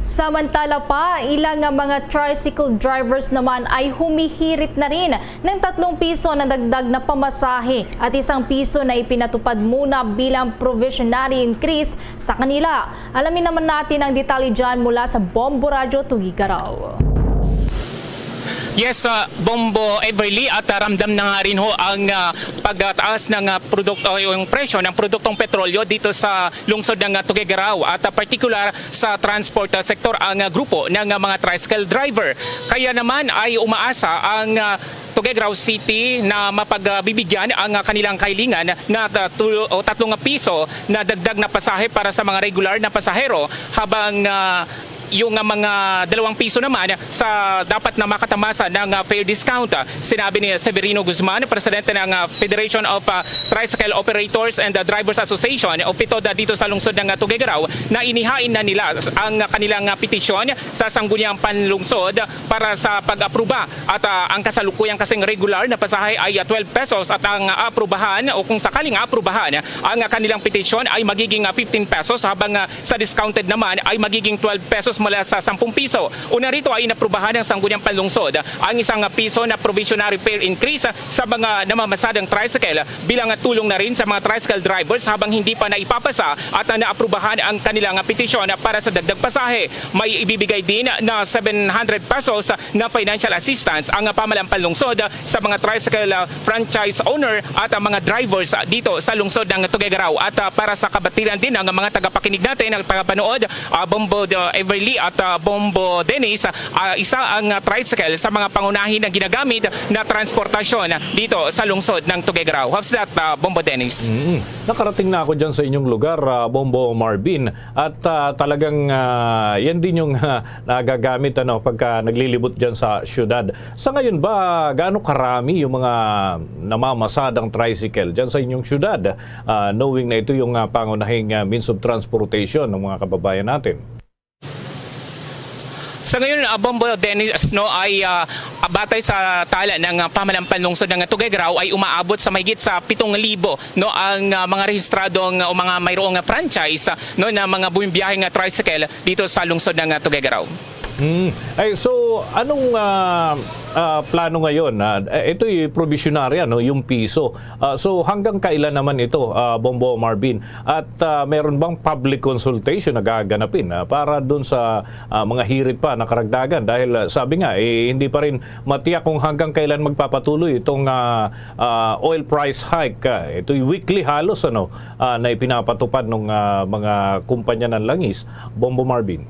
Samantala pa, ilang nga mga tricycle drivers naman ay humihirit na rin ng tatlong piso na dagdag na pamasahe at isang piso na ipinatupad muna bilang provisionary increase sa kanila. Alamin naman natin ang detalye dyan mula sa Bombo Radyo Tuguegarao. Yes, ah, Bombo Everly, at, ah, ramdam na nga rin ho ang, ah, pagtaas ng, ah, produkto, o yung presyo ng produktong petrolyo dito sa lungsod ng, ah, Tuguegarao, at, ah, partikular sa transport, ah, sektor ang, ah, grupo ng, ah, mga tricycle driver. Kaya naman ay umaasa ang, ah, Tuguegarao City na mapagbibigyan ang, ah, kanilang kahilingan na, ah, tulo o tatlong piso na dagdag na pasahe para sa mga regular na pasahero, habang, ah, yung, ah, mga dalawang piso naman sa dapat na makatamasa ng, ah, fare discount. Sinabi ni Severino Guzman, presidente ng, ah, Federation of, ah, Tricycle Operators and, ah, Drivers Association o PITOD dito sa lungsod ng, ah, Tuguegarao, na inihain na nila ang kanilang, ah, petisyon sa Sangguniang Panlungsod para sa pag-apruba. At, ah, ang kasalukuyang kasing regular na pasahe ay, ah, twelve pesos at ang, ah, aprubahan o kung sakaling aprubahan ang, ah, kanilang petisyon ay magiging, ah, fifteen pesos, habang, ah, sa discounted naman ay magiging twelve pesos mula sa sampung piso. Una rito ay inaprubahan ng Sangguniang Panlungsod ang isang, ah, piso na provisionary fare increase sa mga namamasadang tricycle bilang tulong na rin sa mga tricycle drivers habang hindi pa naipapasa at, ah, naaprubahan ang kanilang, ah, petisyon para sa dagdag pasahe. May ibibigay din na seven hundred pesos na financial assistance ang, ah, pamahalaan panlungsod sa mga tricycle, ah, franchise owner at ang mga drivers, ah, dito sa lungsod ng Tuguegarao. At, ah, para sa kabatiran din ng mga tagapakinig natin, ang tagapanood, ah, Bombo, ah, Everly at, ah, Bombo Dennis, ah, isa ang, ah, tricycle sa mga pangunahin na ginagamit na transportasyon dito sa lungsod ng Tuguegarao. How's that, ah, Bombo Dennis? Mm. Nakarating na ako dyan sa inyong lugar, ah, Bombo Marvin. At, ah, talagang, ah, yan din yung, ah, nagagamit, ano, pagka naglilibot dyan sa syudad. Sa ngayon ba, gaano karami yung mga namamasadang tricycle dyan sa inyong syudad? Ah, knowing na ito yung, ah, pangunahing, ah, means of transportation ng mga kababayan natin. Sa ngayon, ah, Bombo Dennis, no, ay, ah, batay sa tala ng, ah, pamahalaan panlungsod ng Tuguegarao, ay umaabot sa mahigit sa pitong libo, no, ang, ah, mga rehistradong, ah, o mga mayroong, ah, franchise, ah, no, na mga bumibiyaheng, ah, tricycle dito sa lungsod ng, ah, Tuguegarao. Hmm. Ay, so, anong, ah, ah, plano ngayon? Ah, eh, ito'y provisionary, ano, yung piso. Ah, so, hanggang kailan naman ito, ah, Bombo Marvin? At, ah, meron bang public consultation na gaganapin, ah, para dun sa, ah, mga hirit pa na karagdagan? Dahil, ah, sabi nga, eh, hindi pa rin matiyak kung hanggang kailan magpapatuloy itong, ah, ah, oil price hike. Ah, ito'y weekly halos, ano, ah, na ipinapatupad ng, ah, mga kumpanya ng langis. Bombo Marvin.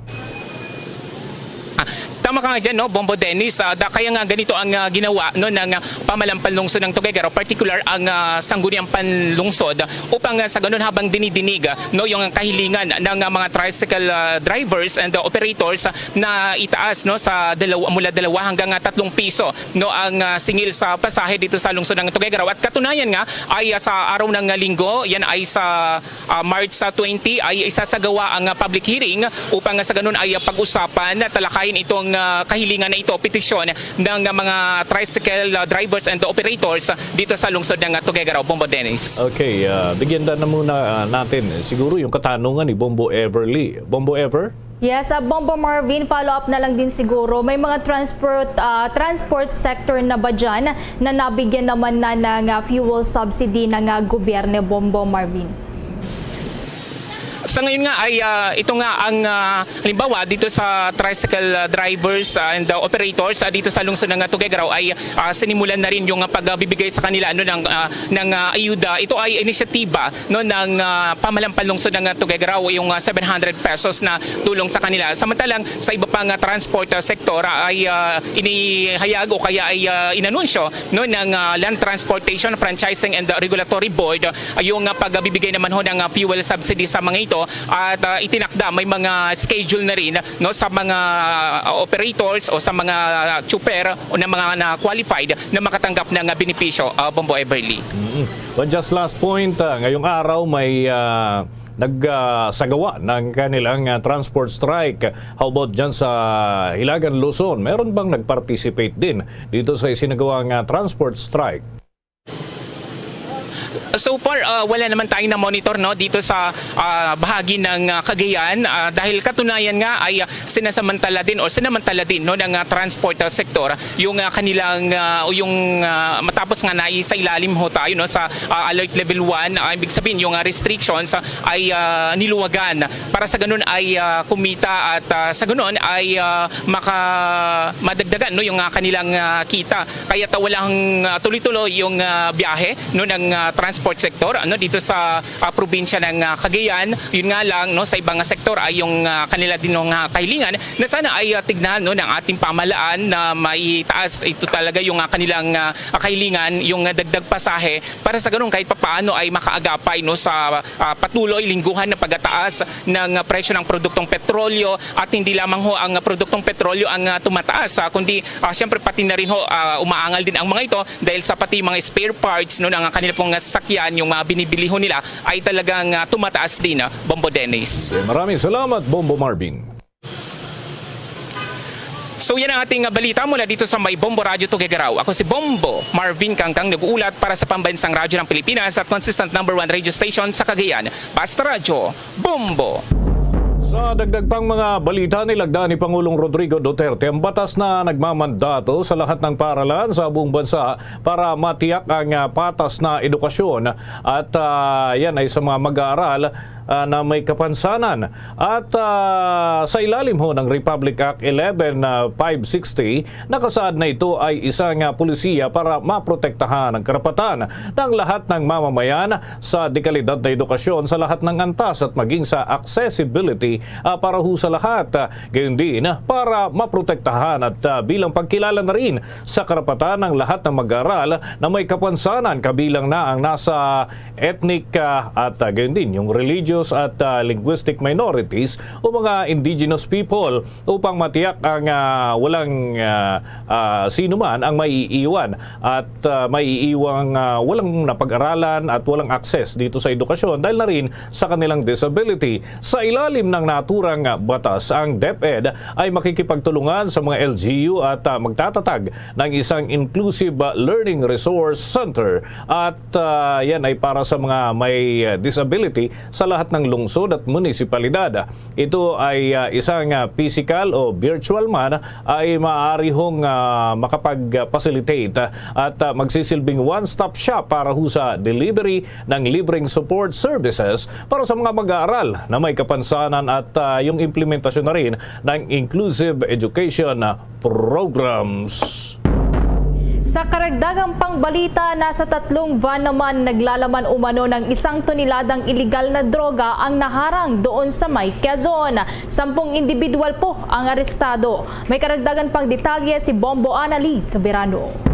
Ah, Tama ka nga dyan, no, Bombo Dennis. Ah, da, kaya nga ganito ang, ah, ginawa, no, ng, ah, pamahalaan panlungsod ng Tuguegarao, particular ang, ah, sangguniang panlungsod, upang, ah, sa ganun habang dinidinig, ah, no, yung kahilingan ng, ah, mga tricycle, ah, drivers and, ah, operators, ah, na itaas, no, sa dalawa, mula dalawa hanggang, ah, tatlong piso, no, ang, ah, singil sa pasahe dito sa lungsod ng Tuguegarao. At katunayan nga ay, ah, sa araw ng, ah, Linggo, yan ay sa ah, March sa twenty ay isasagawa ang, ah, public hearing upang, ah, sa ganun ay, ah, pag-usapan at talakayin itong, ah, kahilingan na ito, petisyon ng, ah, mga tricycle, ah, drivers and operators, ah, dito sa lungsod ng, ah, Tuguegarao. Bombo Dennis. Okay, ah, bigyan na muna, ah, natin siguro yung katanungan ni Bombo Everly. Bombo Ever? Yes, ah, Bombo Marvin, follow up na lang din siguro. May mga transport, ah, transport sector na ba dyan na nabigyan naman na ng, ah, fuel subsidy ng, ah, gobyerno, Bombo Marvin? Sa ngayon nga ay, ah, ito nga ang, ah, halimbawa dito sa tricycle, ah, drivers, ah, and, ah, operators, ah, dito sa lungsod ng, ah, Tuguegarao ay, ah, sinimulan na rin yung, ah, pagbibigay sa kanila, ano, ng, ah, ng, ah, ayuda. Ito ay inisyatiba, no, ng, ah, pamahalang panlungsod ng, ah, Tuguegarao, yung, ah, seven hundred pesos na tulong sa kanila. Samantalang sa iba pang, ah, transport, ah, sektor, ah, ay, ah, inihayag o kaya ay, ah, inanunsyo, no, ng, ah, Land Transportation Franchising and Regulatory Board, ah, yung, ah, pagbibigay naman ho ng, ah, fuel subsidy sa mga ito at, ah, itinakda may mga schedule na rin, no, sa mga, ah, operators o sa mga, ah, tsuper o ng mga na qualified na makatanggap ng, ah, benepisyo, ah, Bombo Everly. Mm. Well, just last point, ah, ngayong araw may, ah, nag, ah, sagawa ng kanilang, ah, transport strike. How about dyan sa Hilagan, Luzon? Meron bang nag-participate din dito sa isinagawang, ah, transport strike? So far, ah, wala naman tayong na-monitor, no, dito sa, ah, bahagi ng, ah, Cagayan, ah, dahil katunayan nga ay, ah, sinasamantala din o sinamantala din, no, ng, ah, transport, ah, sektor yung, ah, kanilang, ah, o yung, ah, matapos nga naisailalim ho tayo, no, sa, ah, alert level one, ah, ibig sabihin yung, ah, restrictions, ah, ay, ah, niluwagan para sa ganun ay, ah, kumita at, ah, sa ganun ay, ah, maka madagdagan, no, yung, ah, kanilang, ah, kita. Kaya ta walang, ah, tuloy-tuloy yung, ah, biyahe, no, ng, ah, transport sector, ano, dito sa, ah, probinsya ng, ah, Cagayan. Yun nga lang, no, sa ibang, ah, sektor ay yung, ah, kanila din ng, ah, kahilingan na sana ay, ah, tignan, no, ng ating pamahalaan na maitaas ito talaga yung, ah, kanilang, ah, kahilingan, yung, ah, dagdag pasahe para sa ganun kahit papaano ay makaagapay, no, sa, ah, patuloy lingguhan na pagtaas ng, ah, presyo ng produktong petrolyo at hindi lamang ho ang, ah, produktong petrolyo ang, ah, tumataas, ah, kundi, ah, siyempre pati na rin ho, ah, umaangal din ang mga ito dahil sa pati mga spare parts, no, ng kanila pong sasakyan, yung mga binibili ho nila ay talagang, ah, tumataas din, ah, Bombo Dennis. Okay, maraming salamat, Bombo Marvin. So yan ang ating, ah, balita mula dito sa may Bombo Radyo Tuguegarao. Ako si Bombo Marvin Kangkang, nag-uulat para sa Pambansang Radyo ng Pilipinas at consistent number one radio station sa Cagayan. Basta Radyo, Bombo! Sa dagdag pang mga balita, nilagda ni Pangulong Rodrigo Duterte ang batas na nagmamandato sa lahat ng paaralan sa buong bansa para matiyak ang, ah, patas na edukasyon at, ah, yan ay sa mga mag-aaral, ah, na may kapansanan. At, ah, sa ilalim ho ng Republic Act eleven, ah, five sixty, nakasaad na ito ay isang, ah, polisiya para maprotektahan ang karapatan ng lahat ng mamamayan sa dekalidad na edukasyon sa lahat ng antas at maging sa accessibility, ah, para ho sa lahat. Gayon din, ah, para maprotektahan at, ah, bilang pagkilala na rin sa karapatan ng lahat ng mag-aaral na may kapansanan, kabilang na ang nasa ethnic, ah, at, ah, gayon din yung religious at, ah, linguistic minorities o mga indigenous people, upang matiyak ang, ah, walang, ah, ah, sino man ang maiiwan at, ah, maiiwang, ah, walang napag-aralan at walang access dito sa edukasyon dahil na rin sa kanilang disability. Sa ilalim ng naturang batas, ang DepEd ay makikipagtulungan sa mga L G U at, ah, magtatatag ng isang inclusive, ah, learning resource center at, ah, yan ay para sa mga may, ah, disability sa lahat ng lungsod at munisipalidad. Ito ay, ah, isang, ah, pisikal o virtual man ay maaari hong, ah, makapag-facilitate at, ah, magsisilbing one-stop shop para ho sa delivery ng libreng support services para sa mga mag-aaral na may kapansanan at, ah, yung implementasyon na rin ng inclusive education programs. Sa karagdagang pangbalita, nasa tatlong van naman naglalaman umano ng isang toneladang iligal na droga ang naharang doon sa may Quezon. Sampung individual po ang arestado. May karagdagan pang detalye si Bombo Annalise Soberano.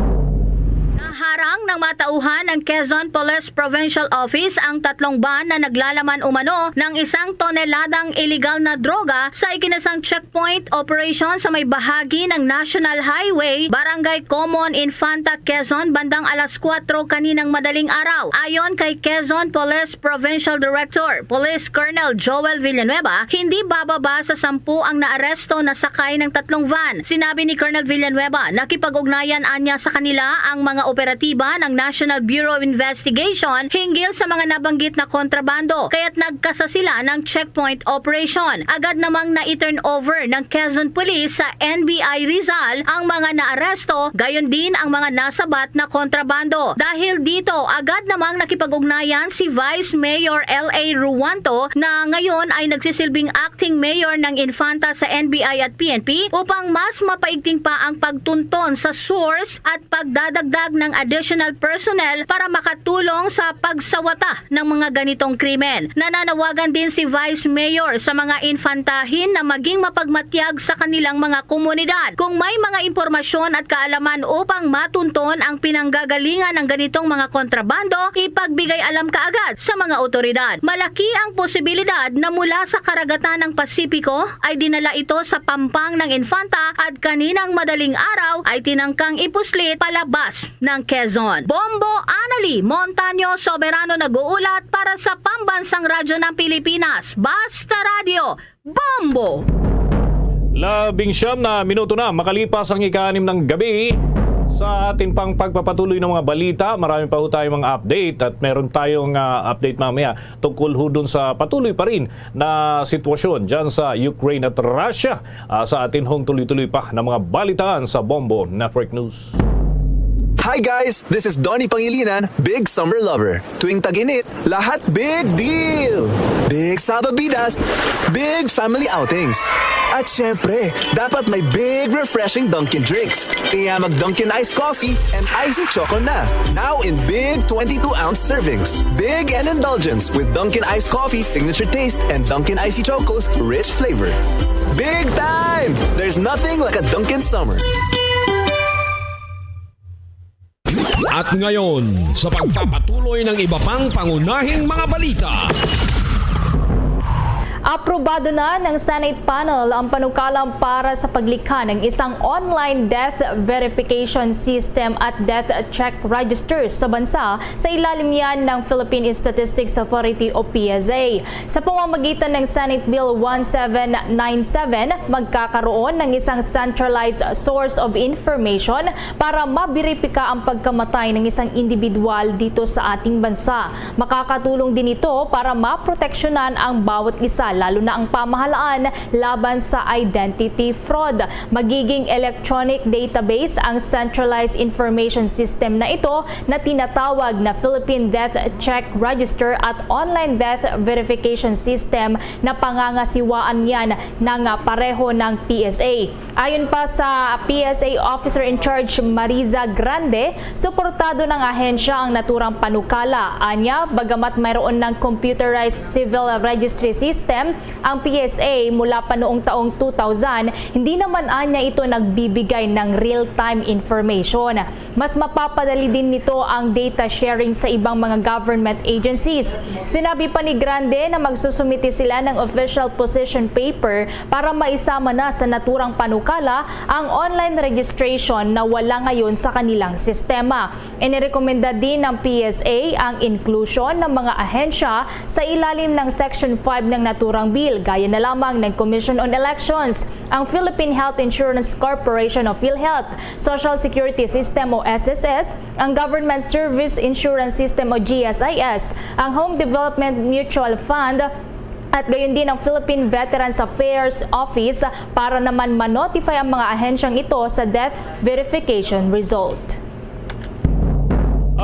Naharang ng matauhan ng Quezon Police Provincial Office ang tatlong van na naglalaman umano ng isang toneladang iligal na droga sa ikinasang checkpoint operation sa may bahagi ng National Highway, Barangay Comon, Infanta, Quezon, bandang alas kuwatro kaninang madaling araw. Ayon kay Quezon Police Provincial Director, Police Colonel Joel Villanueva, hindi bababa sa sampu ang naaresto na sakay ng tatlong van. Sinabi ni Colonel Villanueva, nakipag-ugnayan anya sa kanila ang mga operatiba ng National Bureau of Investigation hinggil sa mga nabanggit na kontrabando, kaya't nagkasa sila ng checkpoint operation. Agad namang nai-turn over ng Quezon Police sa N B I Rizal ang mga naaresto, gayon din ang mga nasabat na kontrabando. Dahil dito, agad namang nakipag-ugnayan si Vice Mayor L A Ruanto, na ngayon ay nagsisilbing acting mayor ng Infanta sa N B I at P N P, upang mas mapaigting pa ang pagtunton sa source at pagdadagdag ng additional personnel para makatulong sa pagsawata ng mga ganitong krimen. Nananawagan din si Vice Mayor sa mga Infantahin na maging mapagmatyag sa kanilang mga komunidad. Kung may mga impormasyon at kaalaman upang matunton ang pinanggagalingan ng ganitong mga kontrabando, ipagbigay alam kaagad sa mga otoridad. Malaki ang posibilidad na mula sa karagatan ng Pasipiko ay dinala ito sa pampang ng Infanta at kaninang madaling araw ay tinangkang ipuslit palabas ng Quezon. Bombo Anali Montaño Soberano nag-uulat para sa Pambansang Radyo ng Pilipinas, Basta Radyo, Bombo! Labing siyam na minuto na makalipas ang ika-anim ng gabi. Sa atin pang pagpapatuloy ng mga balita, marami pa ho tayong mga update at meron tayong, ah, update mamaya tungkol ho dun sa patuloy pa rin na sitwasyon dyan sa Ukraine at Russia. Ah, sa atin hong tuloy-tuloy pa na mga balitaan sa Bombo Network News. Hi guys, this is Donnie Pangilinan, big summer lover. Tuwing tag-init, lahat big deal! Big salbabidas, big family outings. At syempre, dapat may big refreshing Dunkin' drinks. Kaya mag Dunkin' Iced Coffee and Icy Choco na. Now in big twenty-two ounce servings. Big and indulgence with Dunkin' Iced Coffee signature taste and Dunkin' Icy Choco's rich flavor. Big time! There's nothing like a Dunkin' summer. At ngayon, sa pagpapatuloy ng iba pang pangunahing mga balita. Aprobado na ng Senate panel ang panukala para sa paglikha ng isang online death verification system at death check register sa bansa sa ilalim yan ng Philippine Statistics Authority o P S A. Sa pamamagitan ng Senate Bill one seven nine seven, magkakaroon ng isang centralized source of information para maberipika ang pagkamatay ng isang individual dito sa ating bansa. Makakatulong din ito para maproteksyonan ang bawat isa, lalo na ang pamahalaan laban sa identity fraud. Magiging electronic database ang Centralized Information System na ito na tinatawag na Philippine Death Check Register at Online Death Verification System na pangangasiwaan niyan ng pareho ng P S A. Ayon pa sa P S A Officer in Charge Mariza Grande, suportado ng ahensya ang naturang panukala. Anya, bagamat mayroon ng computerized civil registry system ang P S A mula pa noong taong two thousand, hindi naman anya ito nagbibigay ng real-time information. Mas mapapadali din nito ang data sharing sa ibang mga government agencies. Sinabi pa ni Grande na magsusumite sila ng official position paper para maisama na sa naturang panukala ang online registration na wala ngayon sa kanilang sistema. Inirekomenda din ng P S A ang inclusion ng mga ahensya sa ilalim ng Section five ng naturang bill, gaya na lamang ng Commission on Elections, ang Philippine Health Insurance Corporation o PhilHealth, Social Security System o S S S, ang Government Service Insurance System o G S I S, ang Home Development Mutual Fund, at gayon din ang Philippine Veterans Affairs Office para naman ma-notify ang mga ahensyang ito sa death verification result.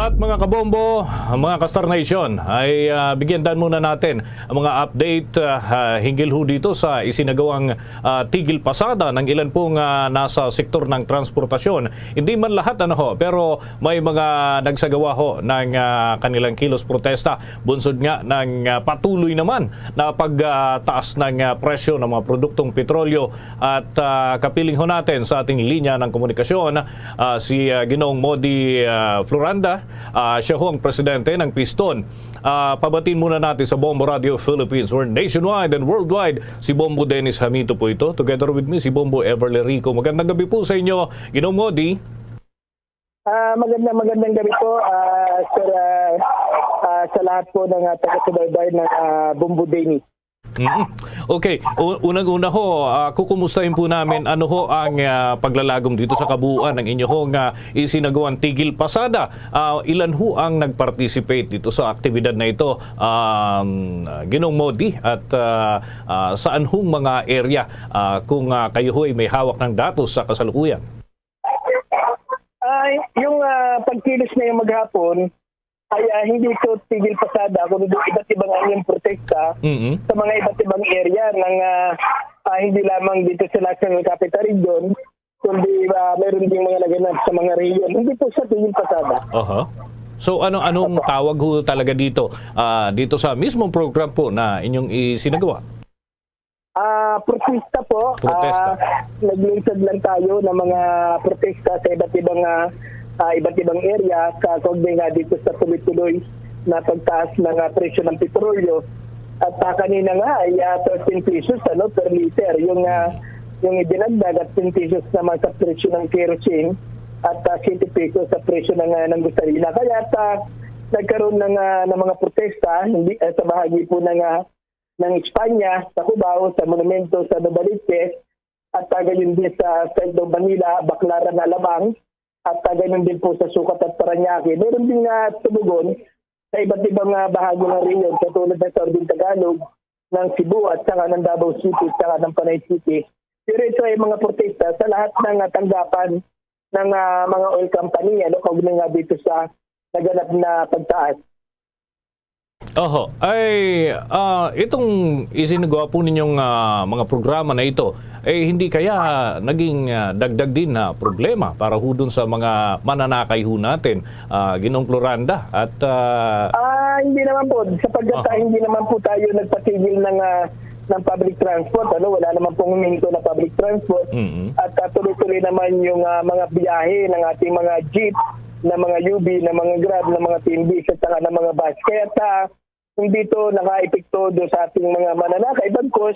At mga kabombo, mga ka-Star Nation, ay, ah, bigyan dan muna natin ang mga update, ah, ah, hinggil ho dito sa isinagawang, ah, tigil pasada ng ilan pong, ah, nasa sektor ng transportasyon. Hindi man lahat, ano ho, pero may mga nagsagawa ho ng, ah, kanilang kilos protesta bunsod nga ng, ah, patuloy naman na pagtaas ng, ah, presyo ng mga produktong petrolyo. At, ah, kapiling ho natin sa ating linya ng komunikasyon, ah, si, ah, Ginoong Modi, ah, Floranda. Ah, siya ho ang presidente ng Piston. Ah, pabatiin muna natin sa Bombo Radio Philippines, where nationwide and worldwide, si Bombo Dennis Hamito po ito. Together with me, si Bombo Everly Rico. Magandang gabi po sa inyo, Ginoong Modi. Ah, magandang, magandang gabi po, ah, sir, ah, ah, sa lahat po ng, ah, taga-subaybay ng, ah, Bombo Dennis. Mm. Okay, u-, unang-una ho, ah, kukumustahin po namin ano ho ang, ah, paglalagom dito sa kabuuan ng inyo hong, ah, isinagawang tigil pasada. Ah, ilan ho ang nag-participate dito sa aktibidad na ito, um, Ginoong Modi, at, ah, ah, saan hong mga area, ah, kung, ah, kayo ho ay may hawak ng datos sa kasalukuyan? Ay, yung, ah, pagkilos na yung maghapon ay, ah, hindi ito tigil pasada, kundi iba't ibang anyong protesta Mm-mm. sa mga iba't ibang area ng, ah, ah, hindi lamang dito sa National Capital Region, kundi, ah, meron ding mga naganap sa mga rehiyon. Hindi po siya tigil pasada. Aha. So, ano, anong Opo. tawag ho talaga dito, ah, dito sa mismong program po na inyong isinagawa? Ah, protesta po. Protesta. Ah, naglungsad lang tayo ng mga protesta sa iba't ibang, ah, ah, iba't ibang area sa kaugnay nga dito sa tuloy-tuloy na pagtaas ng, ah, presyo ng petrolyo. At, ah, kanina nga ay, ah, thirteen pesos, ano, per liter yung, ah, yung idinagdag at ten pesos naman sa presyo ng kerosene at, ah, siyete pesos sa presyo ng, ah, ng gasolina. Kaya, ah, nagkaroon ng, ah, ng mga protesta hindi, ah, sa bahagi po ng, ah, ng Espanya, sa Cubao, sa monumento sa Novaliches, at, ah, gayon din sa Side of Manila, Baclaran, Alabang, at, ah, gayon din po sa Sucat at Parañaque. Meron din nga tumugon sa iba't ibang, ah, bahagi ng rehiyon, katulad ng Southern Tagalog, ng Cebu, at saka ng Davao City, at saka ng Panay City. Pero ito ay mga protesta sa lahat ng, ah, tanggapan ng, ah, mga oil company, ano, kaugnay nga dito sa naganap na pagtaas. Oho. Ay, ah, itong isinagawa po ninyong, ah, mga programa na ito, eh, hindi kaya naging, ah, dagdag din na problema para ho dun sa mga mananakay ho natin, ah, Ginoong Floranda? At, ah, Ah, hindi naman po. Sapagkat, Aha. ah, hindi naman po tayo nagpatigil ng, ah, ng public transport. Ano, wala naman pong huminto na public transport. Mm. At, ah, tuloy-tuloy naman yung, ah, mga biyahe ng ating mga jeep, ng mga U B, ng mga Grab, ng mga T M B, at saka ng mga bus. Kaya ta, hindi to nakaepekto do sa ating mga mananakay. Bagkus,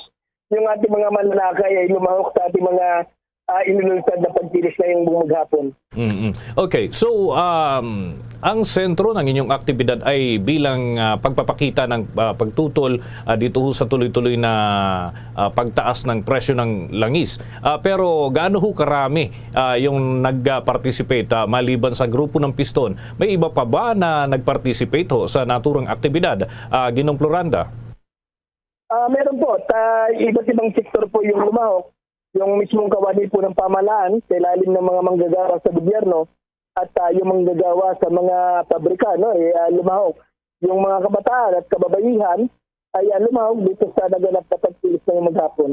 yung ating mga mananakay ay lumahok sa ating mga, ah, inilulunsad na pagkilos na yung buong maghapon. Mm-mm. Okay, so, um, ang sentro ng inyong aktibidad ay bilang, ah, pagpapakita ng, ah, pagtutol, ah, dito ho sa tuloy-tuloy na, ah, pagtaas ng presyo ng langis. Ah, pero gaano ho karami, ah, yung nag-participate, ah, maliban sa grupo ng Piston? May iba pa ba na nag-participate ho sa naturang aktibidad, ah, Ginong Floranda? Ah, meron po. Ta-, iba't ibang sektor po yung lumahok. Yung mismong kawani po ng pamahalaan sa ilalim ng mga manggagawa sa gobyerno at, ah, yung manggagawa sa mga pabrika, no, eh, ah, lumahok. Yung mga kabataan at kababaihan ay, ah, lumahok dito sa naganap na pagkilos ngayong maghapon.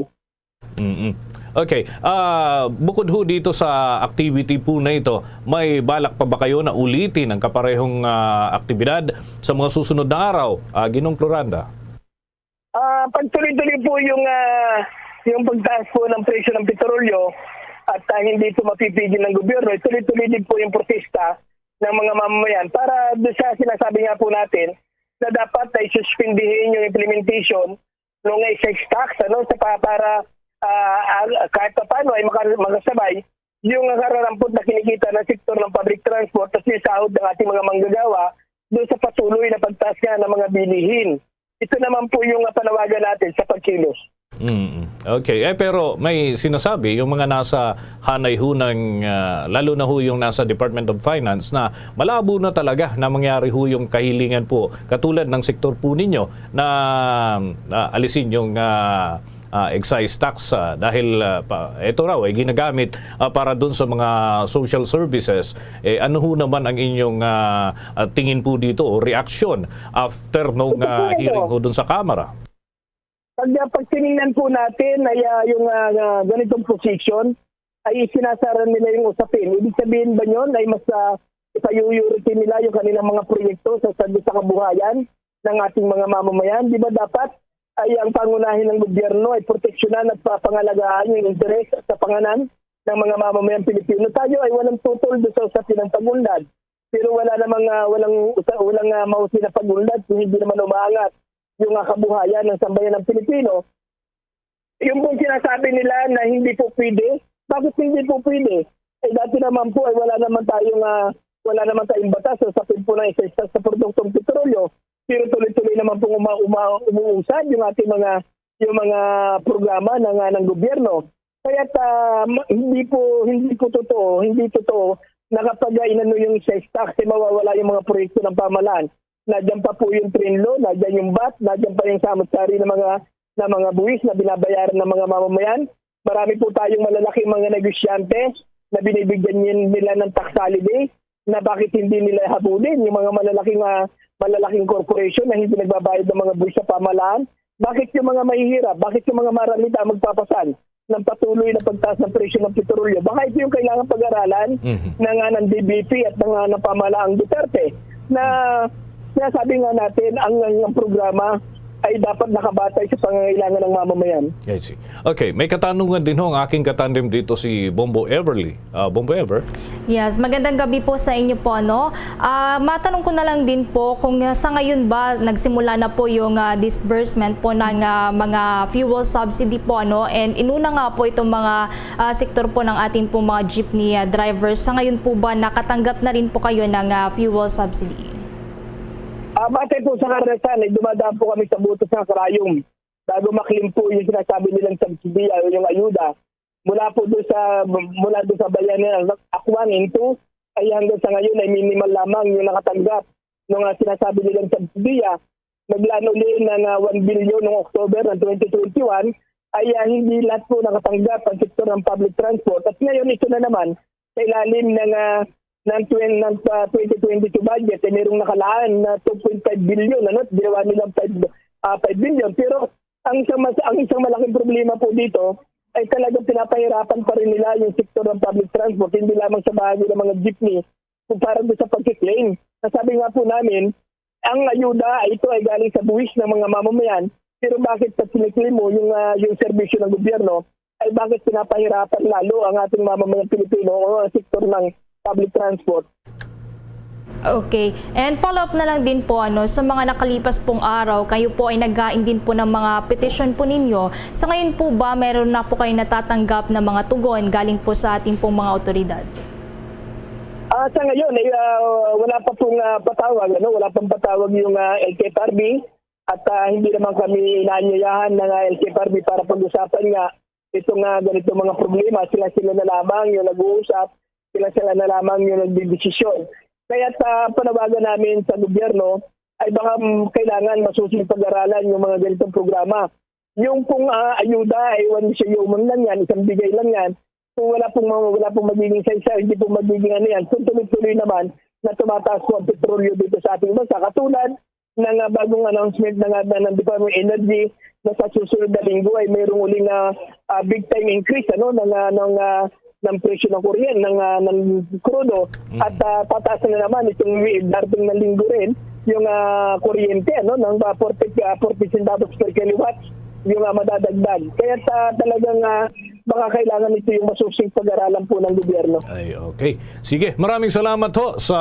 Mm-mm. Okay. Ah, bukod ho dito sa activity po na ito, may balak pa ba kayo na ulitin ang kaparehong, ah, aktibidad sa mga susunod na araw, ah, Ginong Floranda? Ah, pagtuloy-tuloy po yung, ah, yung pagtaas po ng presyo ng petrolyo at, ah, hindi ito mapipigil ng gobyerno, tuloy-tuloy din po yung protesta ng mga mamamayan para doon sa sinasabi nga po natin na dapat ay suspindihin yung implementation ng excise tax, ano, sa pa-, para, ah, ah, kahit pa paano ay maka-, makasabay yung kararampot na kinikita ng sektor ng public transport at yung sahod ng ating mga manggagawa doon sa patuloy na pagtaas nga ng mga bilihin. Ito naman po yung panawagan natin sa pagkilos. Mm. Okay. Eh, pero may sinasabi yung mga nasa hanay ho ng, ah, lalo na ho yung nasa Department of Finance, na malabo na talaga na mangyari ho yung kahilingan po, katulad ng sektor po ninyo, na, ah, alisin yung, ah, ah, excise tax, ah, dahil, ah, pa, ito raw ay ginagamit, ah, para dun sa mga social services. Eh, ano ho naman ang inyong, ah, ah, tingin po dito o reaksyon after nung, Ito po, ah, ito. hearing ho dun sa Kamara? Pag, ah, pag tiningnan po natin ay, ah, yung, ah, ah, ganitong position ay isinasara nila yung usapin. Ibig sabihin ba yun ay mas, ah, priority nila yung kanilang mga proyekto sa, sa, sa kabuhayan ng ating mga mamamayan? Di ba dapat ay ang pangunahin ng gobyerno ay proteksyonan at papangalagaan yung interes at kapanganan ng mga mamamayan Pilipino? Tayo ay walang tutol doon sa usapin ng pag-unlad. Pero wala namang, ah, walang usa-, walang, ah, mausli na pag-unlad kung hindi naman umaangat yung, ah, kabuhayan ng sambayan ng Pilipino. Yung pong sinasabi nila na hindi po pwede, bakit hindi po pwede? Eh, dati naman po ay wala naman tayong, ah, wala naman tayong batas sa usapin po ng excise tax sa produktong petrolyo. Pero tuloy-tuloy naman pong uma-, uma-, umuusad yung ating mga, yung mga programa ng, ah, ng gobyerno. Kaya ta, ma-, hindi po, hindi po totoo, hindi totoo na kapag, ah, inano yung excise tax, eh, mawawala yung mga proyekto ng pamahalaan. Nandiyan pa po yung train law, nandiyan yung vat, nandiyan pa yung samot-sari ng mga, ng mga buwis na binabayaran ng mga mamamayan. Marami po tayong malalaking mga negosyante na binibigyan nin-, nila ng tax holiday, na bakit hindi nila habulin yung mga malalaking, ah, malalaking corporation na hindi nagbabayad ng mga buwis sa pamahalaan? Bakit yung mga mahihirap? Bakit yung mga maralita ang magpapasan ng patuloy na pagtaas ng presyo ng petrolyo? Baka ito yung kailangan pag-aralan Mhm. ng, ah, ng D B P at ng, ah, ng pamahalaang Duterte na sinasabi nga natin ang, ang, ang programa ay dapat nakabatay sa pangangailangan ng mamamayan. I see. Okay, may katanungan din ho ang aking katandem dito, si Bombo Everly. Ah, Bombo Ever? Yes, magandang gabi po sa inyo po, no? Ah, matanong ko na lang din po kung, ah, sa ngayon ba nagsimula na po yung, ah, disbursement po ng, ah, mga fuel subsidy po, ano? And inuna nga po itong mga, ah, sektor po ng ating pong mga jeepney, ah, drivers. Sa ngayon po ba nakatanggap na rin po kayo ng, ah, fuel subsidy? Ah, batay po sa karanasan, eh, dumadaan po kami sa butas ng karayom bago maklim po yung sinasabi nilang subsidy o yung ayuda. Mula po doon sa, mula doon sa bayan ng Akwan into, ay hanggang sa ngayon ay minimal lamang yung nakatanggap ng, ah, sinasabi nilang subsidiya. Naglaan uli ng, ah, one billion noong October ng twenty twenty-one, ay, ah, hindi lahat po nakatanggap ang sektor ng public transport. At ngayon, ito na naman, sa ilalim ng, ah, ng twen-, ng, ah, twenty twenty-two budget, ay mayroong nakalaan na two point five billion, ano, ginawa nilang five, ah, five billion. Pero ang isang mas-, ang isang malaking problema po dito ay talagang pinapahirapan pa rin nila yung sektor ng public transport, hindi lamang sa bahagi ng mga jeepney, kung para doon sa pagkiklaim. Nasabi nga po namin, ang ayuda ay ito ay galing sa buwis ng mga mamamayan, pero bakit pag kiniklaim mo yung, ah, yung serbisyo ng gobyerno, ay bakit pinapahirapan lalo ang ating mamamayang Pilipino o ang sektor ng public transport? Okay. And follow up na lang din po, ano, sa mga nakalipas pong araw, kayo po ay naghain din po ng mga petition po ninyo. Sa ngayon po ba, meron na po kayo natatanggap na mga tugon galing po sa ating pong mga otoridad? Ah, sa ngayon, eh, ah, wala pa pong, ah, patawag, ano, wala pang patawag yung, ah, L T F R B at, ah, hindi naman kami inaanyayahan ng, ah, L T F R B para pag-usapan nga itong, ah, ganitong mga problema. Sila-sila na lamang yung nag-uusap, sila-sila na lamang yung nagdidesisyon. Kaya, ah, panawagan namin sa gobyerno ay baka, mm, kailangan masusing pag-aralan yung mga ganitong programa. Yung pong, ah, ayuda ay one issue lang yan, isang bigay lang yan. Kung wala pong, wala pong magiging saysay, hindi pong magiging ano yan, kung tuloy-tuloy naman na tumataas po ang petrolyo dito sa ating bansa. Katulad ng, ah, bagong announcement na nga ng Department of Energy na sa susunod na linggo ay mayroong uling, ah, ah, big time increase, ano, ng, ah, ng, ah, ng presyo ng kuryente, ng, ah, ng krudo. Mm. At, ah, tataas na naman itong wi-, darating na linggo rin yung, ah, kuryente, ano, ng, ah, forty, ah, forty centavos per kilowatt yung, ah, madadagdag. Kaya ta-, talagang, ah, baka kailangan ito yung masusing pag-aralan po ng gobyerno. Ay, okay. Sige, maraming salamat ho sa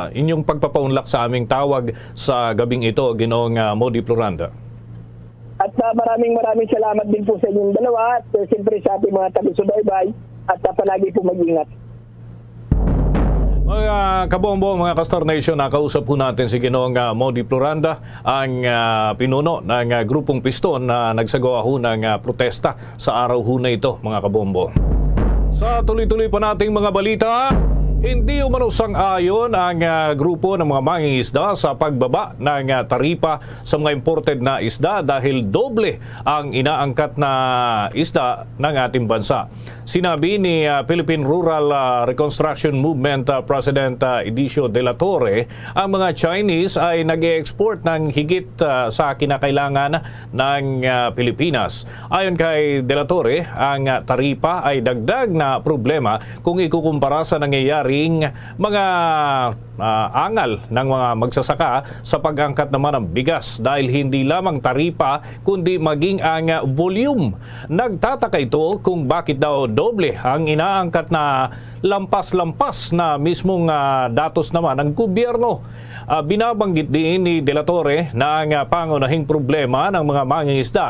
inyong pagpapaunlak sa aming tawag sa gabing ito, Ginoong, ah, Modi Pluranda. At, ah, maraming, maraming salamat din po sa inyong dalawa at, ah, siyempre sa ating mga taga-subaybay at, ah, palagi po mag-ingat. Mga kabombo, mga Kastar Nation, nakausap po natin si Ginoong, ah, Modi Pluranda, ang, ah, pinuno ng, ah, Grupong Piston na nagsagawa ho ng, ah, protesta sa araw ho na ito, mga kabombo. Sa tuloy-tuloy pa nating mga balita, Hindi umano sang-ayon ang, ah, grupo ng mga mangingisda sa pagbaba ng, ah, taripa sa mga imported na isda dahil doble ang inaangkat na isda ng ating bansa. Sinabi ni, ah, Philippine Rural, ah, Reconstruction Movement, ah, President, ah, Edicio de la Torre, ang mga Chinese ay nag-e-export ng higit, ah, sa kinakailangan ng, ah, Pilipinas. Ayon kay De La Torre, ang, ah, taripa ay dagdag na problema kung ikukumpara sa nangyayaring mga, ah, angal ng mga magsasaka sa pag-angkat naman ng bigas dahil hindi lamang taripa kundi maging ang, ah, volume. Nagtataka ito kung bakit daw doble ang inaangkat na lampas-lampas na mismong, ah, datos naman ng gobyerno. Ah, binabanggit din ni De La Torre na ang, ah, pangunahing problema ng mga mangingisda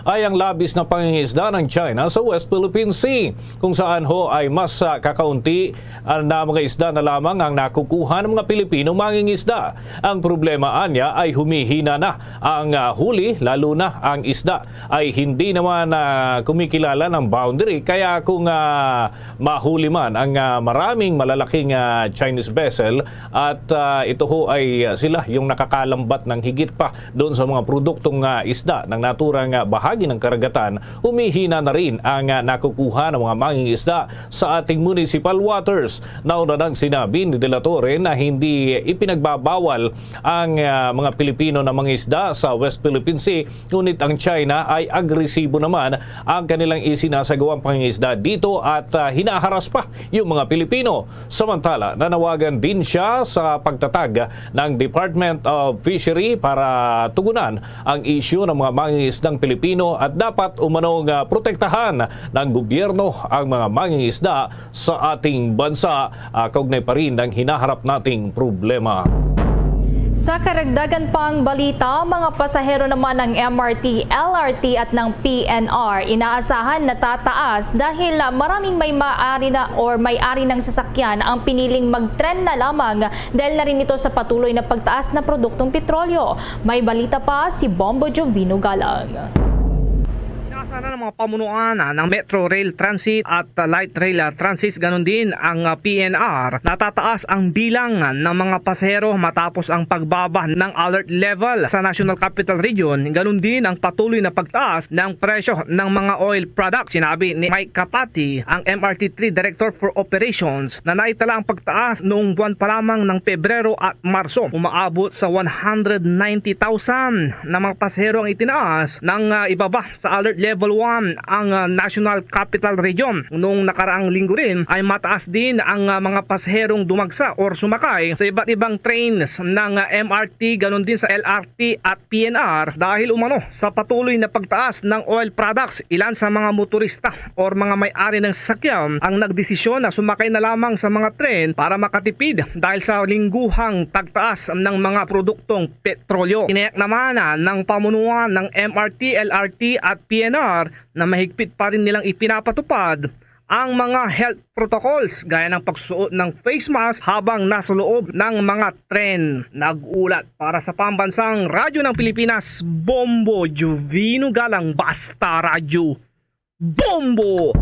ay ang labis na pangingisda ng China sa West Philippine Sea, kung saan ho ay mas, ah, kakaunti, ah, na mga isda na lamang ang nakukuha ng mga Pilipino mangingisda. Ang problema anya ay humihina na ang, ah, huli, lalo na ang isda ay hindi naman, ah, kumikilala ng boundary. Kaya kung, ah, mahuli man ang, ah, maraming malalaking, ah, Chinese vessel at, ah, ito ho ay, ah, sila yung nakakalambat ng higit pa doon sa mga produktong, ah, isda ng naturang, ah, bahagi ng karagatan, humihina na rin ang, ah, nakukuha ng mga mangingisda sa ating municipal waters. Nauna nang sinabi ni De La Torre na hindi ipinagbabawal ang, ah, mga Pilipino na mangisda sa West Philippine Sea, ngunit ang China ay agresibo naman ang kanilang isinasagawang pangingisda dito at, ah, hinaharas pa yung mga Pilipino. Samantala, nanawagan din siya sa pagtatag ng Department of Fishery para tugunan ang isyu ng mga mangingisdang Pilipino at dapat umanong, ah, protektahan ng gobyerno ang mga mangingisda sa ating bansa, ah, kaugnay pa rin ng hinaharap nating problema. Sa karagdagan pang balita, mga pasahero naman ng M R T, L R T at ng P N R inaasahan na tataas dahil, ah, maraming may maari na or may-ari ng sasakyan ang piniling magtren na lamang dahil na rin ito sa patuloy na pagtaas ng produktong petrolyo. May balita pa si Bombo Jovino Galang. Nasa na ng mga pamunuan, ah, ng Metro Rail Transit at, ah, Light Rail, ah, Transit, ganun din ang, ah, P N R. Natataas ang bilang, ah, ng mga pasahero matapos ang pagbaba ng alert level sa National Capital Region, ganun din ang patuloy na pagtaas ng presyo ng mga oil products. Sinabi ni Mike Capati, ang M R T three Director for Operations, na naitala ang pagtaas noong buwan pa lamang ng Pebrero at Marso. Umaabot sa one hundred ninety thousand na mga pasahero ang itinaas ng, ah, ibaba sa Alert Level one ang, ah, National Capital Region. Noong nakaraang linggo rin ay mataas din ang, ah, mga pasaherong dumagsa or sumakay sa iba't ibang trains ng, ah, M R T, ganon din sa L R T at P N R dahil umano sa patuloy na pagtaas ng oil products. Ilan sa mga motorista or mga may-ari ng sasakyan ang nagdesisyon na sumakay na lamang sa mga tren para makatipid dahil sa lingguhang pagtaas ng mga produktong petrolyo. Tiniyak naman, ah, ng pamunuan ng M R T, L R T at P N R na mahigpit pa rin nilang ipinapatupad ang mga health protocols gaya ng pagsuot ng face mask habang nasa loob ng mga tren. Nag-ulat para sa Pambansang Radyo ng Pilipinas, Bombo Jovino Galang, Basta Radyo. Bombo!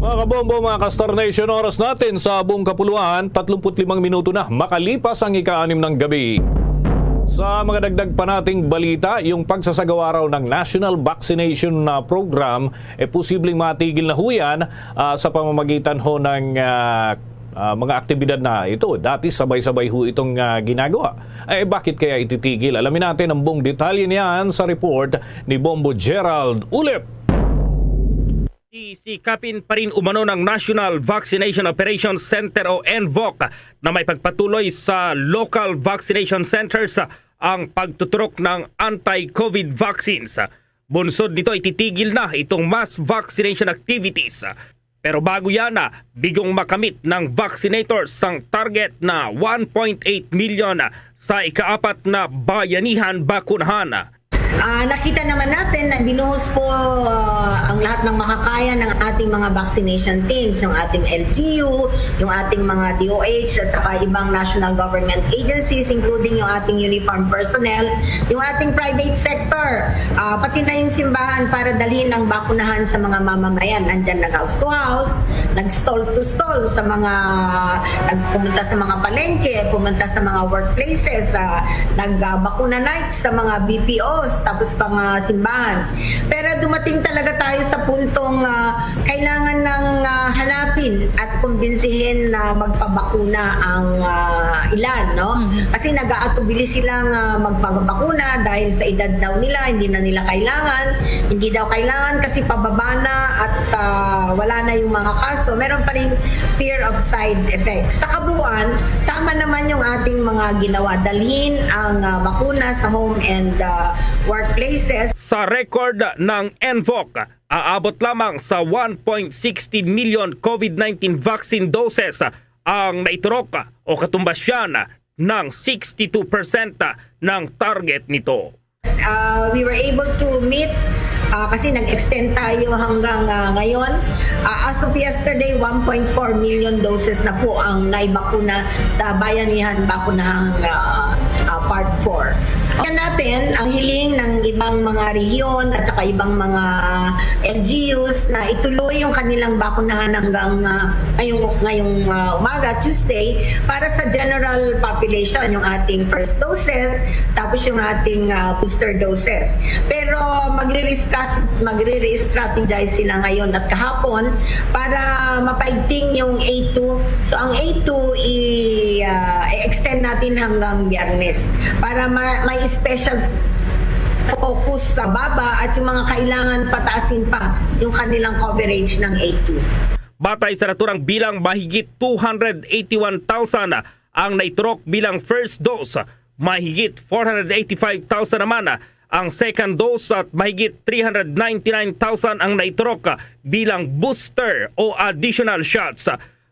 Mga kabombo, mga ka-Star Nation, oras natin sa buong kapuluan, tatlumpu't limang minuto na makalipas ang ika-anim ng gabi. Sa mga dagdag pa nating balita, yung pagsasagawa raw ng National Vaccination, ah, Program, eh, posibleng matigil na ho yan, ah, sa pamamagitan ho ng, ah, ah, mga aktibidad na ito. Dati sabay-sabay ho itong, ah, ginagawa. Eh, bakit kaya ititigil? Alamin natin ang buong detalye niyan sa report ni Bombo Gerald Ulip. Sisikapin pa rin umano ng National Vaccination Operations Center o NVOC na may pagpatuloy sa local vaccination centers ang pagtuturok ng anti-COVID vaccines. Bunsod nito, ititigil na itong mass vaccination activities. Pero bago yan, ah, bigong makamit ng vaccinators ang target na one point eight million sa ikaapat na bayanihan bakunahan. Ah, nakita naman natin na binuhos po, ah, ang lahat ng makakaya ng ating mga vaccination teams, yung ating L G U, yung ating mga D O H at saka ibang national government agencies, including yung ating uniform personnel, yung ating private sector, ah, pati na yung simbahan para dalhin ang bakunahan sa mga mamamayan. Andyan nag-house to house, nag-stall to stall sa mga, nagpumunta sa mga palengke, pumunta sa mga workplaces, ah, nagbakuna nights sa mga B P Os, tapos pa mga simbahan. Pero dumating talaga tayo sa puntong, ah, kailangan nang, ah, hanapin at kumbinsihin na magpabakuna ang, ah, ilan, no? Mhm. Kasi nag-aatubili silang, ah, magpabakuna dahil sa edad daw nila, hindi na nila kailangan. Hindi daw kailangan kasi pababa na at, ah, wala na yung mga kaso. Meron pa rin fear of side effects. Sa kabuuan, tama naman yung ating mga ginawa. Dalhin ang, ah, bakuna sa home and, ah, workplaces. Sa record ng ENVOC, aabot lamang sa one point sixty million COVID nineteen vaccine doses ang naiturok o katumbas siya ng sixty-two percent ng target nito. Uh, we were able to meet, uh, kasi nag-extend tayo hanggang, uh, ngayon. Uh, as of yesterday, one point four million doses na po ang naibakuna sa Bayanihan Bakunahang, uh, uh, Part four. Yan natin ang hiling ng ibang mga rehiyon at saka ibang mga L G Us na ituloy yung kanilang bakunahan hanggang, uh, ngayong, ngayong, uh, umaga, Tuesday, para sa general population, yung ating first doses, tapos yung ating, uh, booster doses. Pero magre-discuss, magre-re-strategize sila ngayon at kahapon para mapaigting yung A two. So, ang A two, i-, uh, i-extend natin hanggang Biyernes para ma-, may special focus sa baba at yung mga kailangan pataasin pa yung kanilang coverage ng A two. Batay sa naturang bilang, mahigit two hundred eighty-one thousand ang naiturok bilang first dose, mahigit four hundred eighty-five thousand naman ang second dose, at mahigit three hundred ninety-nine thousand ang naiturok bilang booster o additional shots.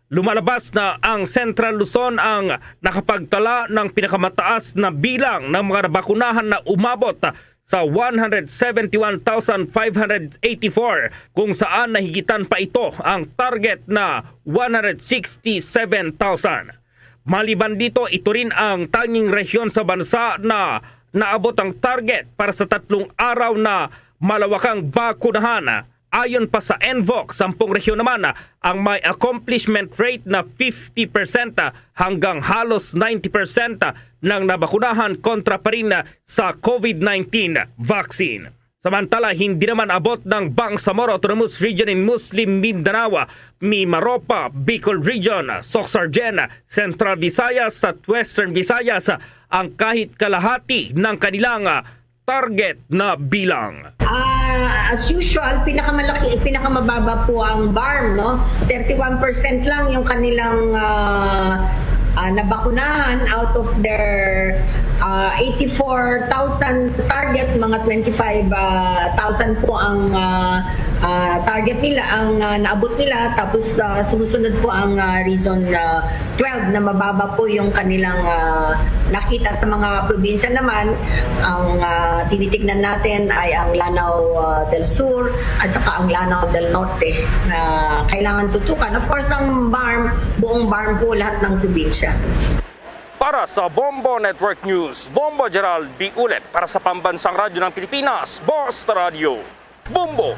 Lumalabas na ang Central Luzon ang nakapagtala ng pinakamataas na bilang ng mga nabakunahan, na umabot sa one hundred seventy-one thousand five hundred eighty-four, kung saan nahigitan pa ito ang target na one hundred sixty-seven thousand. Maliban dito, ito rin ang tanging rehiyon sa bansa na naabot ang target para sa tatlong araw na malawakang bakunahan. Ayon pa sa ENVOC, sampung rehiyon naman ang may accomplishment rate na fifty percent hanggang halos ninety percent ng nabakunahan kontra pa rin sa COVID nineteen vaccine. Samantala, hindi naman abot ng Bangsamoro Autonomous Region in Muslim Mindanao, Mimaropa, Bicol Region, Soccsksargen, Central Visayas at Western Visayas ang kahit kalahati ng kanilang target na bilang. Ah, as usual, pinakamalaki, pinakamababa po ang BARMM, no? Thirty-one percent lang yung kanilang, ah, ah, nabakunahan out of their, ah, eighty-four thousand target, mga twenty-five, ah, thousand po ang, ah, ah, target nila, ang, ah, naabot nila. Tapos, ah, sumusunod po ang, ah, Region, ah, twelve, na mababa po yung kanilang, ah, nakita. Sa mga probinsya naman, ang, ah, tinitignan natin ay ang Lanao, ah, del Sur at saka ang Lanao del Norte, na kailangan tutukan. Of course, ang BARMM, buong BARMM po, lahat ng probinsya. Para sa Bombo Network News, Bombo Gerald B. Ulet, para sa Pambansang Radyo ng Pilipinas, Boss Radyo, Bombo.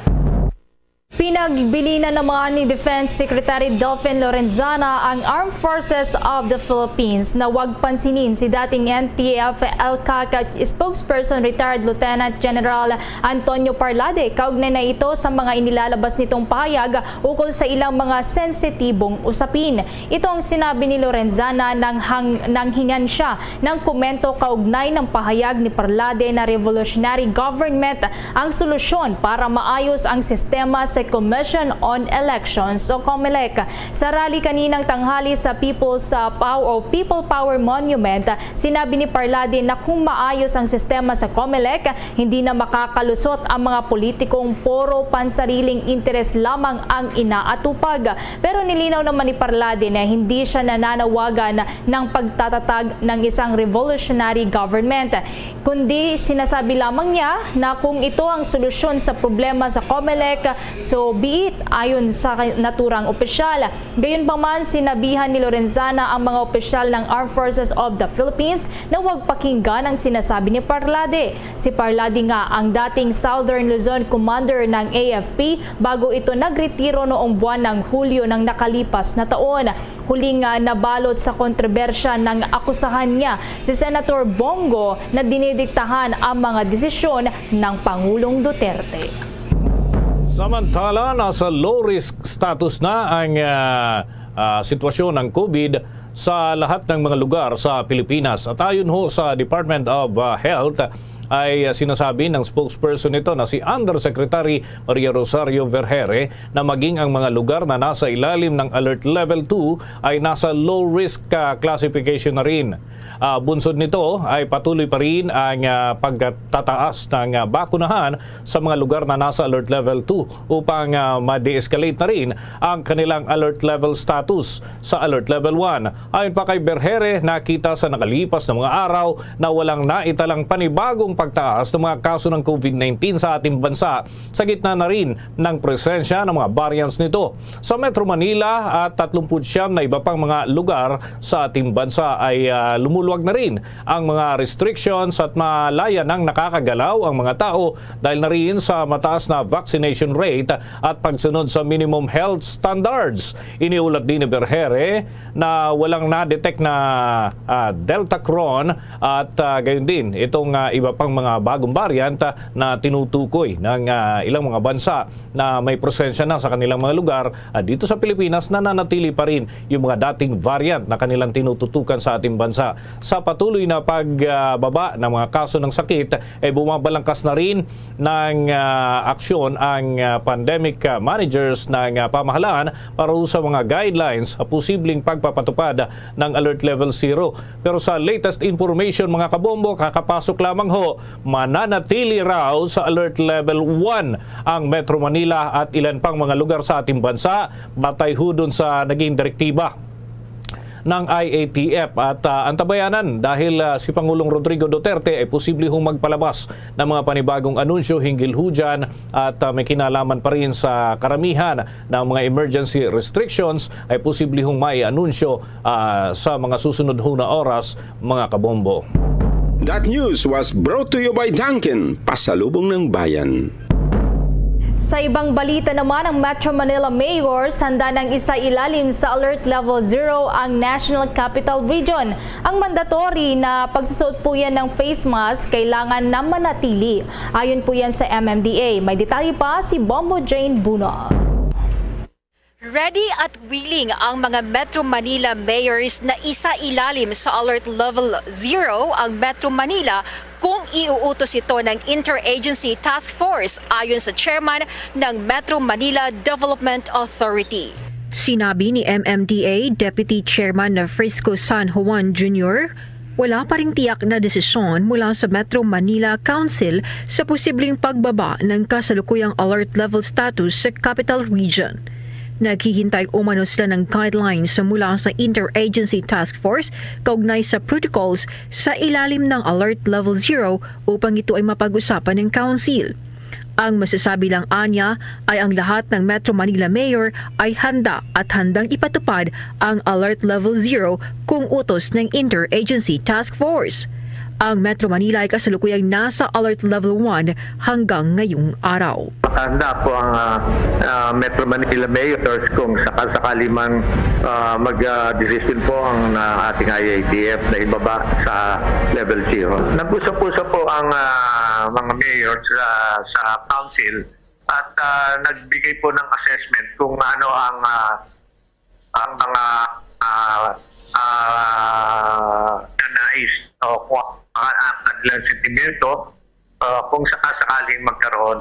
Pinagbilinan naman ni Defense Secretary Delfin Lorenzana ang Armed Forces of the Philippines na wag pansinin si dating N T F ELCAC spokesperson, retired Lieutenant General Antonio Parlade, kaugnay na ito sa mga inilalabas nitong pahayag ukol sa ilang mga sensitibong usapin. Ito ang sinabi ni Lorenzana nang hang-, nang hingan siya ng komento kaugnay ng pahayag ni Parlade na revolutionary government ang solusyon para maayos ang sistema sa Commission on Elections o COMELEC. Sa rally kaninang tanghali sa People's uh, Power o People Power Monument, sinabi ni Parlade na kung maayos ang sistema sa COMELEC, hindi na makakalusot ang mga politikong puro pansariling interes lamang ang inaatupag. Pero nilinaw naman ni Parlade na hindi siya nananawagan ng pagtatatag ng isang revolutionary government, kundi sinasabi lamang niya na kung ito ang solusyon sa problema sa COMELEC, so be it, ayon sa naturang opisyal. Gayunpaman, sinabihan ni Lorenzana ang mga opisyal ng Armed Forces of the Philippines na huwag pakinggan ang sinasabi ni Parlade. Si Parlade nga ang dating Southern Luzon Commander ng A F P bago ito nagretiro noong buwan ng Hulyo ng nakalipas na taon. Huling nga nabalot sa kontrobersya ng akusahan niya si Senator Bong Go na dinidiktahan ang mga desisyon ng Pangulong Duterte. Samantala, nasa low risk status na ang ah, ah, sitwasyon ng COVID sa lahat ng mga lugar sa Pilipinas. At ayon ho sa Department of ah, Health, ay ah, sinasabi ng spokesperson nito na si Undersecretary Maria Rosario Vergere na maging ang mga lugar na nasa ilalim ng Alert Level two ay nasa low risk ah, classification na rin. Ah, bunsod nito ay patuloy pa rin ang ah, pagtataas ng ah, bakunahan sa mga lugar na nasa Alert Level two upang ah, ma-de-escalate na rin ang kanilang Alert Level status sa Alert Level one. Ayon pa kay Vergere, nakita sa nakalipas na mga araw na walang naitalang panibagong pagtaas ng mga kaso ng COVID nineteen sa ating bansa, sa gitna na rin ng presensya ng mga variants nito. Sa Metro Manila at tatlumput siyam na iba pang mga lugar sa ating bansa ay ah, lumuluwag na rin ang mga restrictions at malaya nang nakakagalaw ang mga tao dahil na rin sa mataas na vaccination rate at pagsunod sa minimum health standards. Iniulat din ni Vergere na walang na-detect na ah, Delta Cron at ah, gayon din itong ah, iba pang mga bagong variant ah, na tinutukoy ng ah, ilang mga bansa na may presensya na sa kanilang mga lugar. At dito sa Pilipinas, nananatili pa rin yung mga dating variant na kanilang tinututukan sa ating bansa. Sa patuloy na pagbaba ng mga kaso ng sakit, ay bumabalangkas na rin ng ah, aksyon ang ah, pandemic ah, managers ng ah, pamahalaan para sa mga guidelines sa posibleng pagpapatupad ng Alert Level Zero. Pero sa latest information, mga kabombo, kakapasok lamang ho, mananatili raw sa Alert Level one ang Metro Manila at ilan pang mga lugar sa ating bansa, batay ho dun sa naging direktiba ng I A T F at ah, antabayanan dahil ah, si Pangulong Rodrigo Duterte ay posible hong magpalabas ng mga panibagong anunsyo hinggil ho dyan at ah, may kinalaman pa rin sa karamihan ng mga emergency restrictions ay posible hong may anunsyo ah, sa mga susunod ho na oras, mga kabombo. That news was brought to you by Dunkin, Pasalubong ng Bayan. Sa ibang balita naman, ang Metro Manila Mayors handa nang isailalim sa Alert Level Zero ang National Capital Region. Ang mandatory na pagsusuot po yan ng face mask kailangan na manatili. Ayon po yan sa M M D A. May detalye pa si Bombo Jane Buno. Ready at willing ang mga Metro Manila mayors na isailalim sa Alert Level Zero ang Metro Manila kung iuutos ito ng Interagency Task Force, ayon sa chairman ng Metro Manila Development Authority. Sinabi ni M M D A Deputy Chairman na Frisco San Juan Junior, wala pa ring tiyak na desisyon mula sa Metro Manila Council sa posibleng pagbaba ng kasalukuyang alert level status sa Capital Region. Naghihintay umano sila ng guidelines mula sa Interagency Task Force kaugnay sa protocols sa ilalim ng Alert Level Zero upang ito ay mapag-usapan ng Council. Ang masasabi lang anya ay ang lahat ng Metro Manila Mayor ay handa at handang ipatupad ang Alert Level Zero kung utos ng Interagency Task Force. Ang Metro Manila ay kasalukuyang nasa Alert Level one hanggang ngayong araw. Nakahanda po ang ah, ah, Metro Manila Mayors kung sakasakali man ah, mag-desisyon po ang ah, ating I A T F na ibaba sa level zero. Nag-usap-usap po ang ah, mga mayors ah, sa council at ah, nagbigay po ng assessment kung ano ang ah, ang mga ah, ah, nanais o kung ang, ang kanilang sentimento ah, kung sakasakaling magkaroon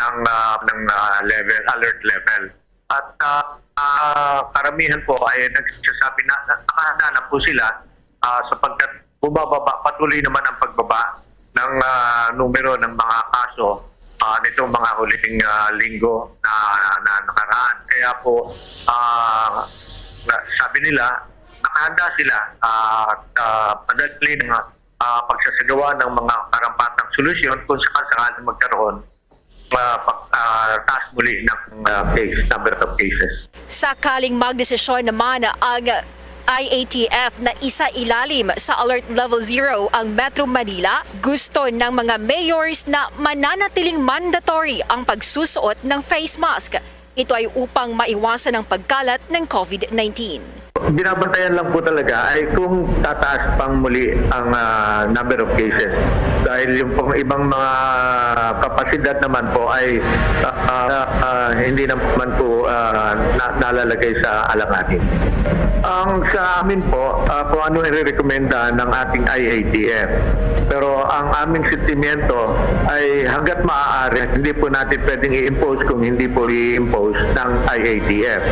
ng, ah, ng, ah, level, alert level. At, ah, ah, karamihan po ay nagsasabi na nakahanda na po sila, ah, sapagkat bumababa, patuloy naman ang pagbaba ng, ah, numero ng mga kaso, ah, nitong mga huling, ah, linggo na, na nakaraan. Kaya po, ah, na, sabi nila, nakahanda sila, ah, at, ah, madali ng, ah, pagsasagawa ng mga karampatang solusyon kung sakasakali magkaroon, ah, pag, ah, taas muli ng, ah, case, number of cases. Sakaling magdesisyon naman ang I A T F na isailalim sa Alert Level Zero ang Metro Manila, gusto ng mga mayors na mananatiling mandatory ang pagsusuot ng face mask. Ito ay upang maiwasan ang pagkalat ng COVID nineteen. Binabantayan lang po talaga ay kung tataas pang muli ang, ah, number of cases. Dahil yung pong ibang mga kapasidad naman po ay, ah, ah, ah, hindi naman po, ah, na-, nalalagay sa alanganin. Ang sa amin po, ah, kung ano irerekomenda ng ating I A T F. Pero ang aming sentimiento ay hanggat maaari, hindi po natin pwedeng i-impose kung hindi po i-impose ng I A T F.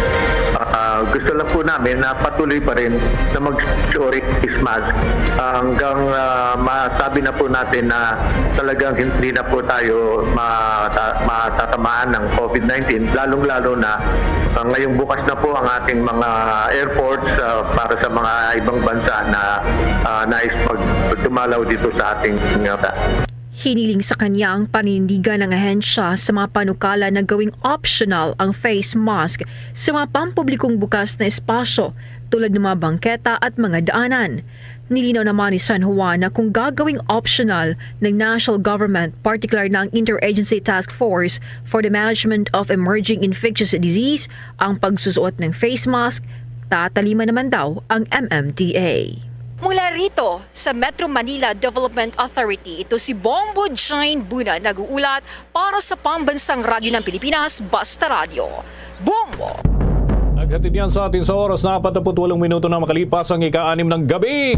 Ah, gusto lang po namin na patuloy pa rin na mag-, sorry, face mask, ah, hanggang, ah, masabi na po natin na talagang hindi na po tayo mata-, matatamaan ng COVID nineteen, lalong-lalo na, ah, ngayong bukas na po ang ating mga airports, ah, para sa mga ibang bansa na, ah, nais pag-, dumalaw dito sa ating, ah, Hiniling sa kanya ang paninindigan ng ahensya sa mga panukala na gawing optional ang face mask sa mga pampublikong bukas na espasyo tulad ng mga bangketa at mga daanan. Nilinaw naman ni San Juan na kung gagawing optional ng national government, partikular na ang Interagency Task Force for the Management of Emerging Infectious Disease, ang pagsusuot ng face mask, tataliman naman daw ang M M D A. Mula rito sa Metro Manila Development Authority, ito si Bombo Jane Buna nag-uulat para sa Pambansang Radyo ng Pilipinas, Basta Radyo. Bombo! Naghatid yan sa atin sa oras na apat na put walong minuto na makalipas ang ika-anim ng gabi.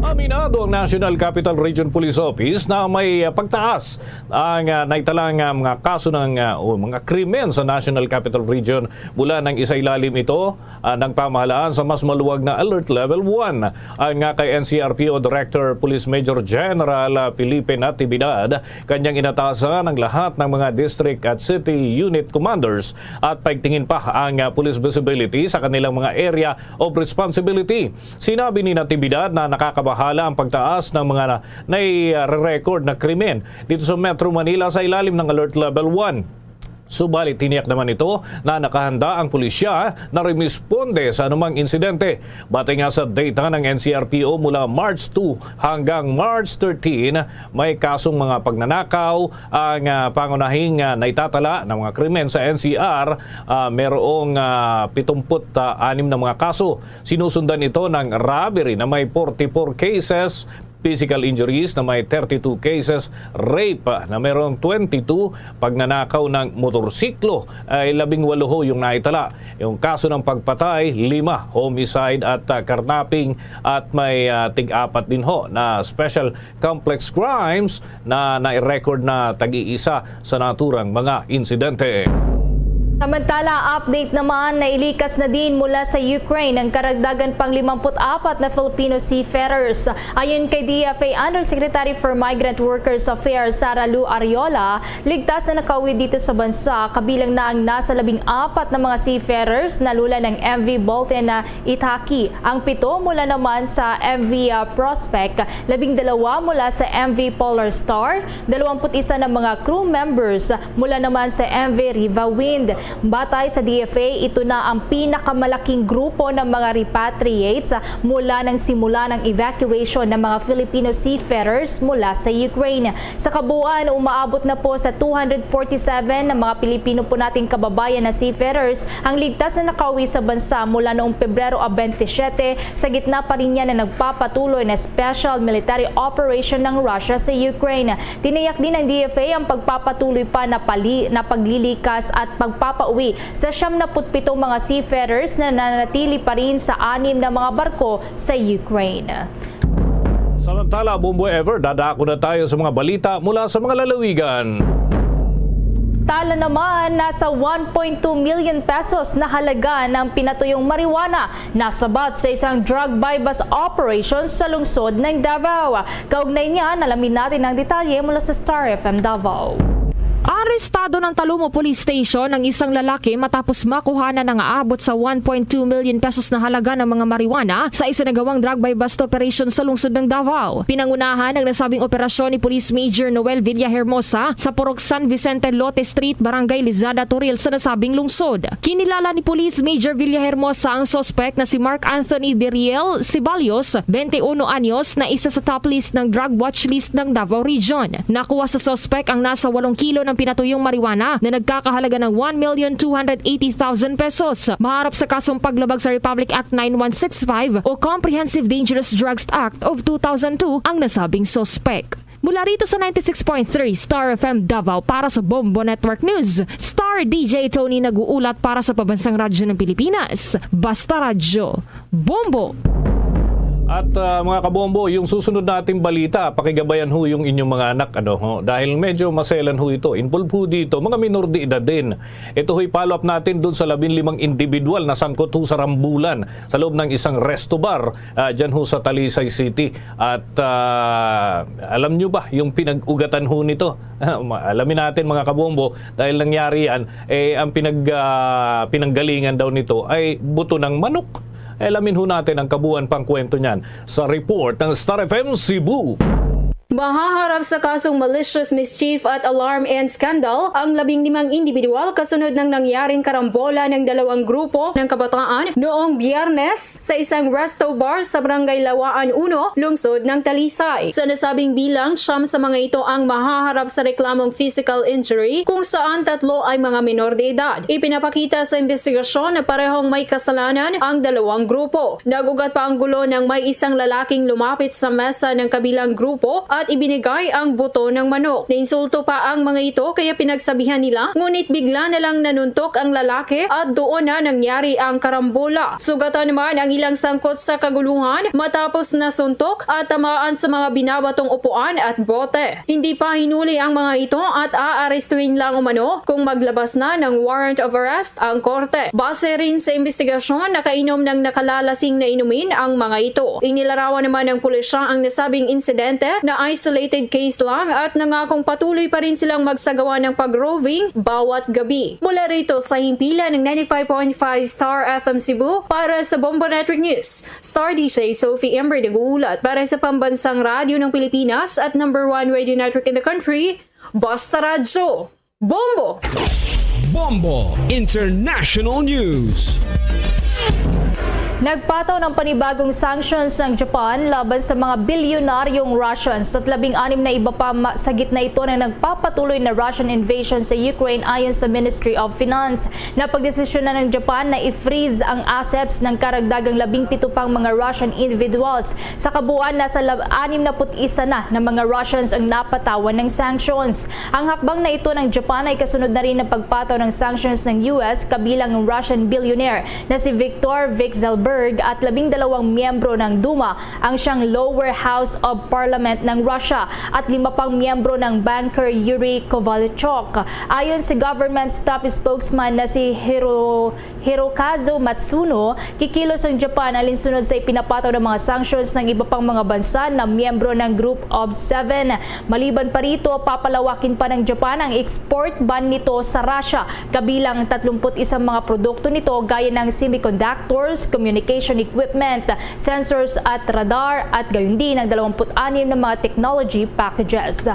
Aminado ang National Capital Region Police Office na may, ah, pagtaas ang, ah, naitalang, ah, mga kaso ng, ah, o mga krimen sa National Capital Region mula nang isailalim ito, ah, ng pamahalaan sa mas maluwag na Alert Level one. Ayon nga kay N C R P O Director Police Major General, ah, Felipe Natividad, kanyang inatasan ang lahat ng mga district at city unit commanders at paigtingin pa ang, ah, police visibility sa kanilang mga area of responsibility. Sinabi ni Natividad na nakakabahala ang pagtaas ng mga na, nai-record na krimen dito sa Metro Manila sa ilalim ng Alert Level one. Subalit, tiniyak naman ito na nakahanda ang pulisya na rumisponde sa anumang insidente. Batay nga sa data ng N C R P O, mula March two hanggang March thirteen, may kasong mga pagnanakaw ang, ah, pangunahing, ah, naitatala ng mga krimen sa N C R. Ah, merong, ah, pitumput anim na mga kaso. Sinusundan ito ng robbery na may forty-four cases, physical injuries na may thirty-two cases, rape na mayroong twenty-two, pagnanakaw ng motorsiklo ay labing walo ho yung naitala. Yung kaso ng pagpatay, lima, homicide at, ah, carnapping, at may, ah, tig-apat din ho na special complex crimes na nai-record na tag-iisa sa naturang mga insidente. Samantala, update naman, nailikas na din mula sa Ukraine ang karagdagan pang limamput apat na Filipino seafarers. Ayon kay D F A Undersecretary for Migrant Workers Affairs Sara Lou Arriola, ligtas na nakauwi dito sa bansa, kabilang na ang nasa labing apat na mga seafarers na lula ng M V Bolten na Itaki, ang pito mula naman sa M V, ah, Prospect, labing dalawa mula sa M V Polar Star, dalawampu't isa na mga crew members mula naman sa M V Riva Wind. Batay sa D F A, ito na ang pinakamalaking grupo ng mga repatriates mula nang simula ng evacuation ng mga Filipino seafarers mula sa Ukraine. Sa kabuuan, umaabot na po sa two hundred forty-seven na mga Pilipino po nating kababayan na seafarers ang ligtas na nakauwi sa bansa mula noong Pebrero a twenty-seven, sa gitna pa rin niya na nagpapatuloy na special military operation ng Russia sa Ukraine. Tiniyak din ng D F A ang pagpapatuloy pa na pali-, na paglilikas at pagpapauwi sa siyam na put pitong mga seafarers na nananatili pa rin sa anim na mga barko sa Ukraine. Samantala, Bombo Ever, dadako na tayo sa mga balita mula sa mga lalawigan. Tala naman, nasa one point two million pesos na halaga ng pinatuyong marijuana nasabat sa isang drug buy-bust operation sa lungsod ng Davao. Kaugnay niya, alamin natin ang detalye mula sa Star F M Davao. Arestado ng Talomo Police Station ang isang lalaki matapos makuhanan ang aabot sa one point two million pesos na halaga ng mga marijuana sa isinagawang drug buy-bust operation sa lungsod ng Davao. Pinangunahan ang nasabing operasyon ni Police Major Noel Villahermosa sa Purok San Vicente, Lote Street, Barangay Lizada, Toril sa nasabing lungsod. Kinilala ni Police Major Villahermosa ang suspect na si Mark Anthony Deriel Ceballos, twenty-uno anyos, na isa sa top list ng drug watch list ng Davao Region. Nakuha sa suspect ang nasa walong kilo ng pinatuyong marijuana na nagkakahalaga ng one million two hundred eighty thousand pesos. Maharap sa kasong paglabag sa Republic Act nine one six five o Comprehensive Dangerous Drugs Act of two thousand two ang nasabing suspect. Mula rito sa ninety-six point three Star F M Davao, para sa Bombo Network News, Star D J Tony nag-uulat para sa Pambansang Radyo ng Pilipinas. Basta Radyo, Bombo! At, ah, mga kabombo, yung susunod nating balita, pakigabayan ho yung inyong mga anak, ano ho, dahil medyo maselan ho ito. Involved ho dito, mga minor de edad din. Ito ho'y follow-up natin dun sa labing limang individual na sangkot ho sa rambulan sa loob ng isang resto bar, ah, dyan ho sa Talisay City. At, ah, alam nyo ba yung pinag-ugatan ho nito? Alamin natin, mga kabombo, dahil nangyari yan, eh, ang pinag-, ah, pinanggalingan daw nito ay buto ng manok. Eh, alamin ho natin ang kabuuan pang kwento niyan sa report ng Star F M Cebu. Mahaharap sa kasong malicious mischief at alarm and scandal ang labing limang individual kasunod ng nangyaring karambola ng dalawang grupo ng kabataan noong Biyernes sa isang resto bar sa Barangay Lawaan Uno, lungsod ng Talisay. Sa nasabing bilang, siyam sa mga ito ang mahaharap sa reklamong physical injury, kung saan tatlo ay mga menor de edad. Ipinapakita sa investigasyon na parehong may kasalanan ang dalawang grupo. Nag-ugat pa ang gulo nang may isang lalaking lumapit sa mesa ng kabilang grupo at ibinigay ang buto ng manok. Nainsulto pa ang mga ito, kaya pinagsabihan nila, ngunit bigla na lang nanuntok ang lalaki at doon na nangyari ang karambola. Sugatan naman ang ilang sangkot sa kaguluhan matapos nasuntok at tamaan sa mga binabatong upuan at bote. Hindi pa hinuli ang mga ito at aarestuhin lang umano kung maglabas na ng warrant of arrest ang korte. Base rin sa investigasyon, nakainom ng nakalalasing na inumin ang mga ito. Inilarawan naman ng pulisya ang nasabing insidente na isolated case lang at nangakong patuloy pa rin silang magsagawa ng pag-roving bawat gabi. Mula rito sa himpilan ng ninety-five point five Star F M Cebu, para sa Bombo Network News, Star D J Sophie Ember nag-uulat. Para sa Pambansang Radyo ng Pilipinas at number one radio network in the country, Basta Radyo, Bombo! Bombo International News. Nagpataw ng panibagong sanctions ang Japan laban sa mga bilyonaryong Russians at labing-anim na iba pa ma-, sa gitna ito ng nagpapatuloy na Russian invasion sa Ukraine, ayon sa Ministry of Finance. Napagdesisyonan ng Japan na i-freeze ang assets ng karagdagang labing pito pang mga Russian individuals. Sa kabuuan, nasa lab-, anim na put isa na na mga Russians ang napatawan ng sanctions. Ang hakbang na ito ng Japan ay kasunod na rin ng pagpataw ng sanctions ng U S kabilang ang Russian billionaire na si Viktor Vekselberg at labing dalawang miyembro ng Duma, ang siyang Lower House of Parliament ng Russia, at lima pang miyembro ng banker Yuri Kovalchuk. Ayon sa government's top spokesman na si Hiro-, Hirokazu Matsuno, kikilos ang Japan alinsunod sa ipinapataw ng mga sanctions ng iba pang mga bansa na miyembro ng Group of Seven. Maliban pa rito, papalawakin pa ng Japan ang export ban nito sa Russia, kabilang ang tatlumpu't isang mga produkto nito gaya ng semiconductors, communication equipment, sensors at radar, at gayon din ang dalawampu't anim na mga technology packages.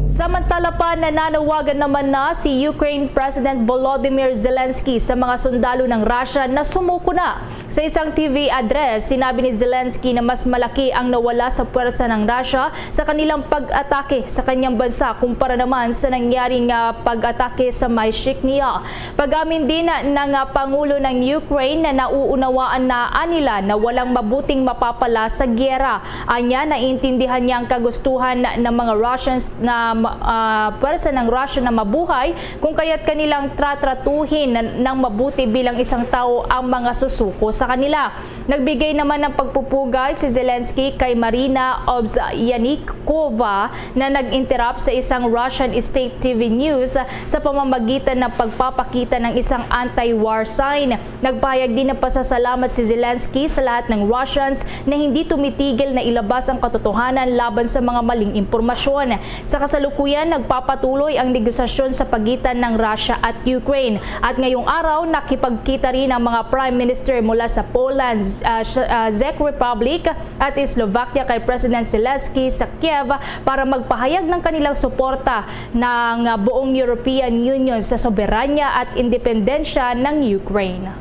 Samantala pa, nananawagan naman na si Ukraine President Volodymyr Zelensky sa mga sundalo ng Russia na sumuko na. Sa isang T V address, sinabi ni Zelensky na mas malaki ang nawala sa puwersa ng Russia sa kanilang pag-atake sa kanyang bansa kumpara naman sa nangyaring, ah, pag-atake sa Myshiknia. Pag-amin din ng, ah, Pangulo ng Ukraine na nauunawaan na nila na walang mabuting mapapala sa giyera. Anya, naiintindihan niya ang kagustuhan ng mga Russians na ma-, ah, pwersa ng Russia na mabuhay kung kaya't kanilang tratratuhin na, ng mabuti bilang isang tao ang mga susuko sa kanila. Nagbigay naman ng pagpupugay si Zelensky kay Marina Obsyanikova na nag-interrupt sa isang Russian state T V news sa pamamagitan ng pagpapakita ng isang anti-war sign. Nagpahayag din ng pasasalamat si Zelensky sa lahat ng Russians na hindi tumitigil na ilabas ang katotohanan laban sa mga maling impormasyon. Sa kasalukuyan, nagpapatuloy ang negosasyon sa pagitan ng Russia at Ukraine. At ngayong araw, nakipagkita rin ang mga prime minister mula sa Poland, ah, Czech Republic at Slovakia kay President Zelensky sa Kiev para magpahayag ng kanilang suporta ng buong European Union sa soberanya at independensya ng Ukraine.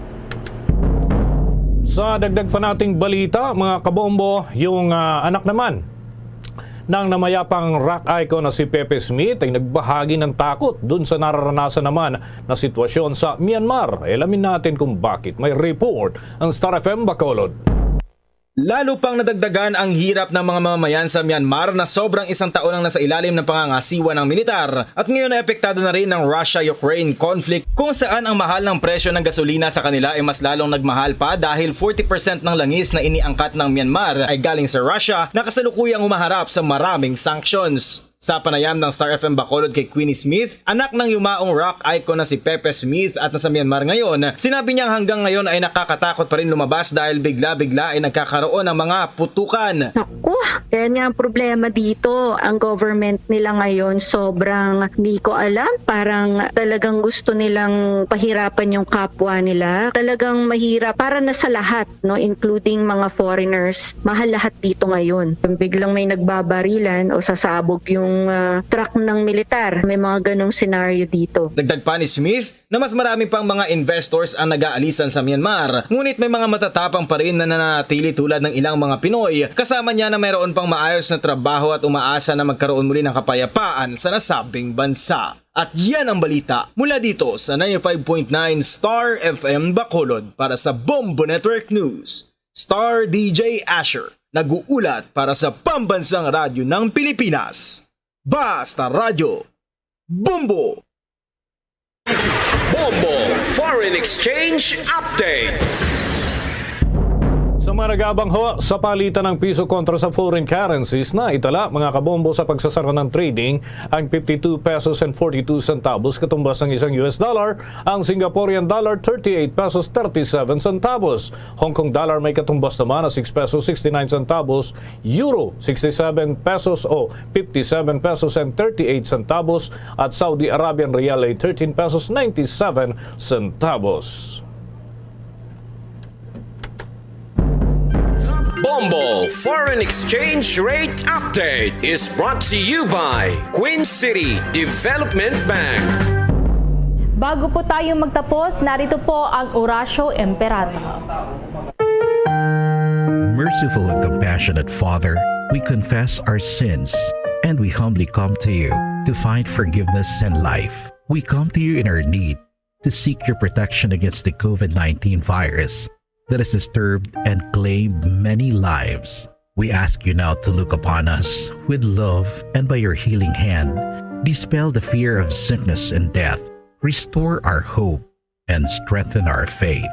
Sa dagdag pa nating balita, mga kabombo, yung, ah, anak naman ng namayapang rock icon na si Pepe Smith ay nagbahagi ng takot dun sa nararanasan naman na sitwasyon sa Myanmar. Alamin natin kung bakit. May report ang Star F M Bacolod. Lalo pang nadagdagan ang hirap ng mga mamamayan sa Myanmar na sobrang isang taon ang nasa ilalim ng pangangasiwa ng militar at ngayon ay apektado na rin ng Russia-Ukraine conflict kung saan ang mahal ng presyo ng gasolina sa kanila ay mas lalong nagmahal pa dahil forty percent ng langis na iniangkat ng Myanmar ay galing sa Russia na kasalukuyang humaharap sa maraming sanctions. Sa panayam ng Star F M Bacolod kay Queenie Smith, anak ng yumaong rock icon na si Pepe Smith at nasa Myanmar ngayon, sinabi niyang hanggang ngayon ay nakakatakot pa rin lumabas dahil bigla-bigla ay nagkakaroon ng mga putukan. Naku, yan nga ang problema dito. Ang government nila ngayon sobrang di ko alam. Parang talagang gusto nilang pahirapan yung kapwa nila. Talagang mahirap para na sa lahat, no, including mga foreigners. Mahal lahat dito ngayon. Biglang may nagbabarilan o sasabog yung ah, truck ng militar. May mga ganong senaryo dito. Dagdag pa ni Smith na mas marami pang mga investors ang nag-aalisan sa Myanmar, ngunit may mga matatapang pa rin na nananatili tulad ng ilang mga Pinoy, kasama niya na mayroon pang maayos na trabaho at umaasa na magkaroon muli ng kapayapaan sa nasabing bansa. At yan ang balita mula dito sa ninety-five point nine Star F M Bacolod. Para sa Bombo Network News, Star D J Asher, nag-uulat para sa Pambansang Radyo ng Pilipinas. Basta Radyo, Bombo! Bombo Foreign Exchange Update. Sa mga nag-aabang ho, sa palitan ng piso kontra sa foreign currencies na itala, mga kabombo, sa pagsasara ng trading ang fifty-two pesos and forty-two centavos katumbas ng isang U S dollar, ang Singaporean dollar thirty-eight pesos thirty-seven centavos, Hong Kong dollar may katumbas naman na six pesos sixty-nine centavos, Euro sixty-seven pesos o fifty-seven pesos and thirty-eight centavos, at Saudi Arabian Riyal ay thirteen pesos ninety-seven centavos. Bombo Foreign Exchange Rate Update is brought to you by Queen City Development Bank. Bago po tayo magtapos, narito po ang Oratio Imperata. Merciful and compassionate Father, we confess our sins and we humbly come to you to find forgiveness and life. We come to you in our need to seek your protection against the COVID nineteen virus that has disturbed and claimed many lives. We ask you now to look upon us with love and by your healing hand, dispel the fear of sickness and death, restore our hope, and strengthen our faith.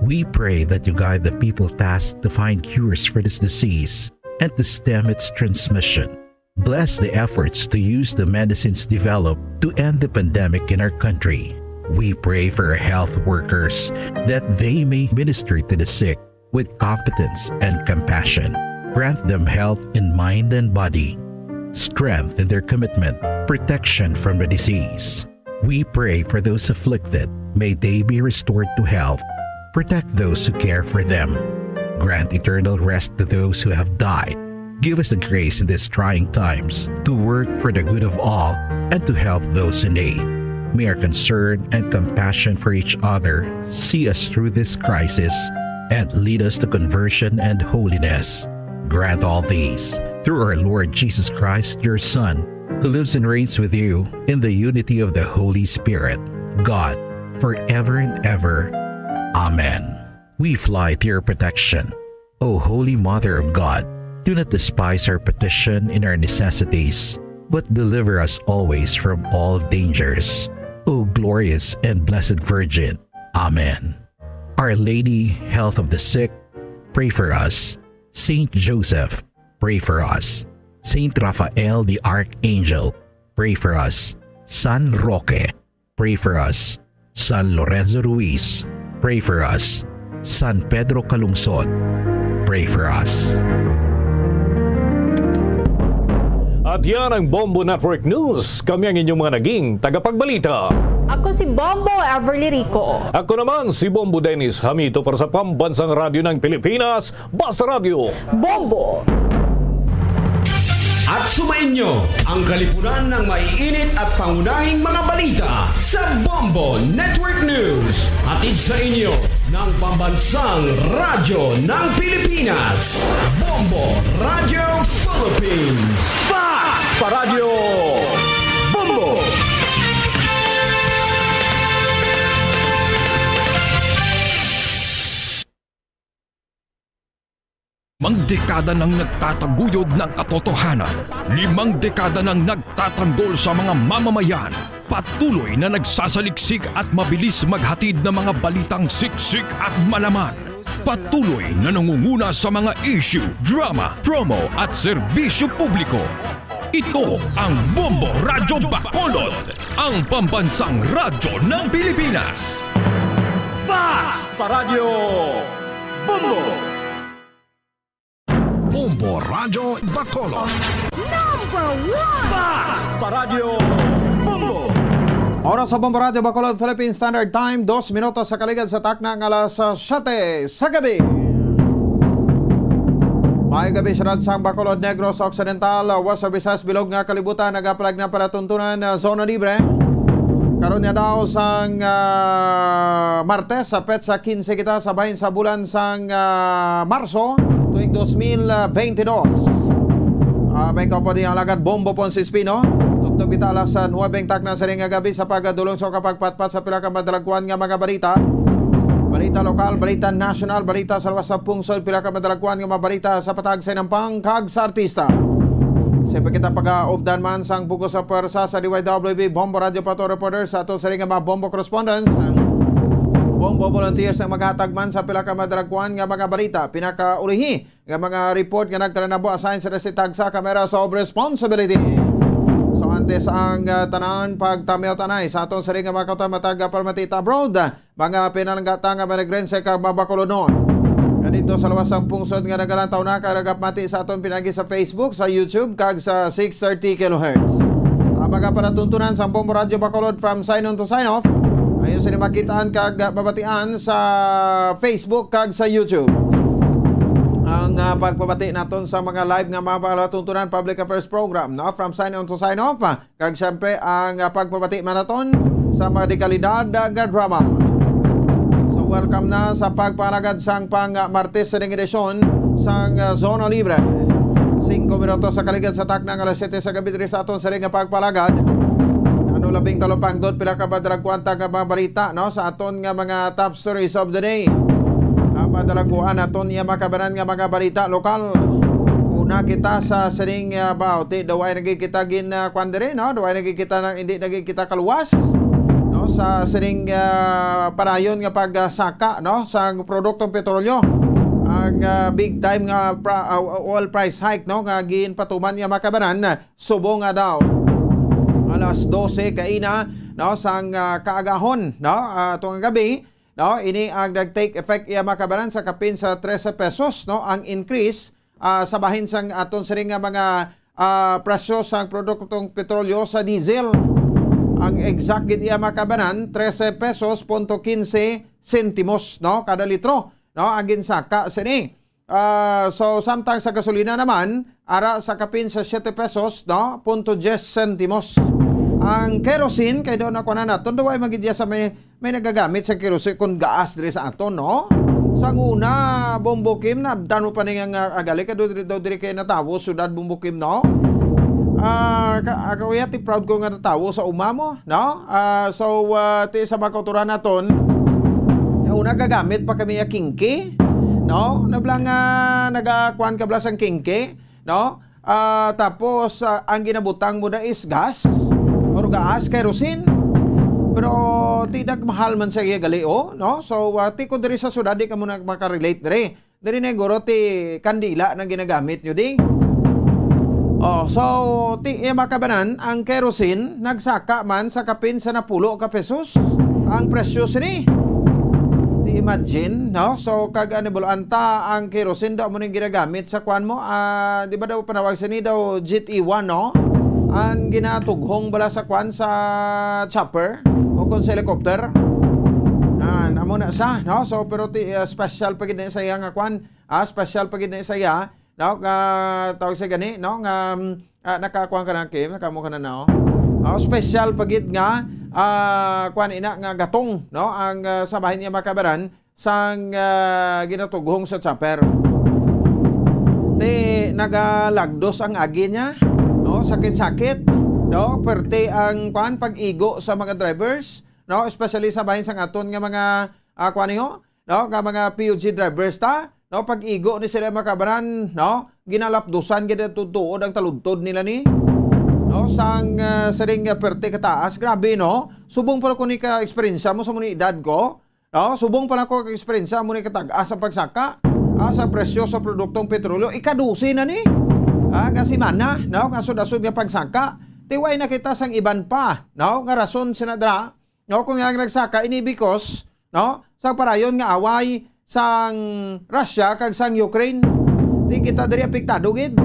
We pray that you guide the people tasked to find cures for this disease and to stem its transmission. Bless the efforts to use the medicines developed to end the pandemic in our country. We pray for our health workers that they may minister to the sick with competence and compassion. Grant them health in mind and body, strength in their commitment, protection from the disease. We pray for those afflicted. May they be restored to health. Protect those who care for them. Grant eternal rest to those who have died. Give us the grace in these trying times to work for the good of all and to help those in need. May our concern and compassion for each other see us through this crisis and lead us to conversion and holiness. Grant all these through our Lord Jesus Christ, your Son, who lives and reigns with you in the unity of the Holy Spirit, God, forever and ever. Amen. We fly to your protection. O Holy Mother of God, do not despise our petition in our necessities, but deliver us always from all dangers, O glorious and blessed Virgin. Amen. Our Lady, Health of the Sick, pray for us. Saint Joseph, pray for us. Saint Raphael the Archangel, pray for us. San Roque, pray for us. San Lorenzo Ruiz, pray for us. San Pedro Calungsod, pray for us. At yan ang Bombo Network News. Kami ang inyong mga naging tagapagbalita. Ako si Bombo Everly Rico. Ako naman si Bombo Dennis Hamito para sa Pambansang Radyo ng Pilipinas, Basta Radyo. Bombo! At sumainyo ang kalipunan ng maiinit at pangunahing mga balita sa Bombo Network News. Hatid sa inyo ng Pambansang Radyo ng Pilipinas, Bombo Radyo Philippines. Fast Paradyo Bombo! Limang dekada nang nagtataguyod ng katotohanan. Limang dekada nang nagtatanggol sa mga mamamayan. Patuloy na nagsasaliksik at mabilis maghatid ng mga balitang siksik at malaman. Patuloy na nangunguna sa mga issue, drama, promo at serbisyo publiko. Ito ang Bombo Radyo Bacolod, ang pambansang radyo ng Pilipinas. Fast Paradyo Bombo! Bombo Radyo Bacolod. Number one! Fast Paradyo Bombo! Oras sa Bombo Radyo Bacolod, Philippine Standard Time, dos minutos sa kaligad sa takna nga alas, ah, siyete sa gabi. Maayong gabi, siyudad sang Bacolod, Negros Occidental, West Visayas, bilog nga kalibutan, nagapalag na palatuntunan, ah, Zona Libre. Karon nga daw sang, ah, Martes, sa petsa quince kita sa bahin sa bulan sang, ah, Marso, tuig dos mil veintidós. Ah, may kaupod ang alagad Bombo Ponce Espino. Tubtob kita alas, ah, nuwebe ang takna sa ring nga gabi sa pagdulong sa kapagpatpat sa pila ka madalagkuan nga mga balita. Balita lokal, balita nasyonal, balita sa luwas sa pungsod, pila ka madalagkuan nga mga balita sa patag sa inampang kag sa artista. Siyempre kita pagaupdan man sang bug-os sa pwersa sa D Y W B Bombo Radio Pato Reporter sa ato sa ring nga mga Bombo correspondents, ang Bombo volunteers ang maghatag man sa pila ka madalagkuan nga mga balita. Pinakaulihi nga mga report nga nagtaranabo, assign sa si tagsa ka may areas of responsibility. So, antes ang, ah, tanan, pagtamyaw ta anay sa aton sa ring nga mga kautan matag, ah, permati ta abroad. Mga pinalangga ta nga Managrense kag mga Bacolodnon nga didto sa luwas sang pungsod nga nagalantaw na kag nagapamati sa aton pinagi sa Facebook, sa YouTube, kag sa six thirty kilohertz. Ang mga palatuntunan sang Bombo Radyo Bacolod from sign on to sign off, ayo sini makitaan kag mabatian sa Facebook kag sa YouTube. Ang, ah, pagpabati naton sa mga live nga mga palatuntunan, public affairs program, no? From sign on to sign off, ah, Kag siyempre, ang, ah, pagpabati man naton sa mga dekalidad, ah, nga drama. So, welcome na sa pagpanagad sang pang, ah, Martes sa ding edisyon sang, ah, Zona Libre. Singko minutos sa kaligad sa takna nga alas siyete sa gabi diri sa aton sa ring nga pagpalagad. Ano labing talupangdon, pila ka madalagkuan ta nga mga balita, no, sa aton nga mga top stories of the day. Ang madalagkuan naton nga makabanan nga mga balita lokal. Una kita sa sining, ah, bauti, daw ay nagkikita gin, ah, kwan diri, no? Daw ay nagkikita na, hindi nagkikita kaluwas, no? Sa sining, ah, padayon nga pagsaka, no? Sa produktong petrolyo. Ang, ah, big time nga pra-, ah, oil price hike, no? Nga ginpatuman nga makabanan, subong nga daw alas dose kaina, no? Sang, ah, kaagahon, no? Ah, atong gabi, no? Ini ang nag-take effect iya makabanan sa kapin sa trese pesos, no? Ang increase, ah, sa bahin sang aton sining nga mga, ah, presyo sang produktong petrolyo sa diesel. Ang exact gid iya makabanan, trese pesos punto quince sentimos, no? Kada litro, no? Ang ginsaka sini. Ah, so, samtang sa gasolina naman, ara sa kapin sa siete pesos, no? Punto diyes sentimos. Ang kerosene, kay doon ako na naton, duway magidya sa may, may nagagamit sa kerosene kung gaas diri sa aton, no? Sa una, Bombo Kim, nabdan mo pa ni nga, nga agali ka do, do, diri kay natawo, syudad Bombo Kim, no? Ah, ka, ah, kauyat, proud ko nga natawo sa uma mo, no? Ah, so, ah, ti sa mga kauturan naton, una gagamit pa kami ya kingki, no? Nablang, ah, nagakuan ka bala sang kingki, no? Ah, tapos, ah, ang ginabutang mo na is gas or gas, kerosene. Pero ti nagmahal man siya gali, oh, no? So, ah, ti kung diri sa syudad, di ka mo na makarelate diri. Diri na guro ti kandila nang ginagamit nyo di. Oh, so, ti, eh, makabanan, ang kerosene nagsaka man sa kapin sa napulo ka pesos ang presyo sini. Ti imagine, no? So, kag ano, bulanta, ang kerosene daw mo ning ginagamit sa kwan mo, ah, di ba daw panawag sini daw jet iwan, no? Ang ginatughong bala sa kwan, sa chopper o kung sa helicopter. Ah, amo na sa, no? So, pero ti, ah, special pa gid na sa iya nga kwan, ah, special pa gid na sa iya, no? Nga tawag sa gani, no? Nga, mm, ah, nakakuan ka na, Kim, nakamo ka na, no? Oh, special pa gid nga, ah, kuan ina nga gatong, no? Ang, ah, sa bahin niya makabaran sang, ah, ginatughong sa chopper. Ti nagalagdos ang agi niya, no? Sakit-sakit, no? Perte ang kuan pag-igo sa mga drivers, no? Especially sa bahin sang aton nga mga, ah, kuan niyo, no? Nga mga P U G drivers ta, no? Pag-igo ni sila makabaran, no? Ginalapdusan gid ang tuod ang taludtod nila ni, no? Sang, ah, siring nga perte kataas. Grabe, no? Subong pa ko ni ka-eksperyensya mo sa muni edad ko, no? Subong pa ko ka-eksperyensya mo ni katag-as ang pagsaka, ah, sa presyo sa produktong petrolyo. Ika-dose na ni, ah, nga simana, no? Nga sud-asud nga pagsaka. Tiway na kita sang iban pa, no? Nga rason sina dra, no? Kung nga nagsaka ini because, no? Sa parayon nga away sang Russia kag sang Ukraine, di kita diri apektado gid.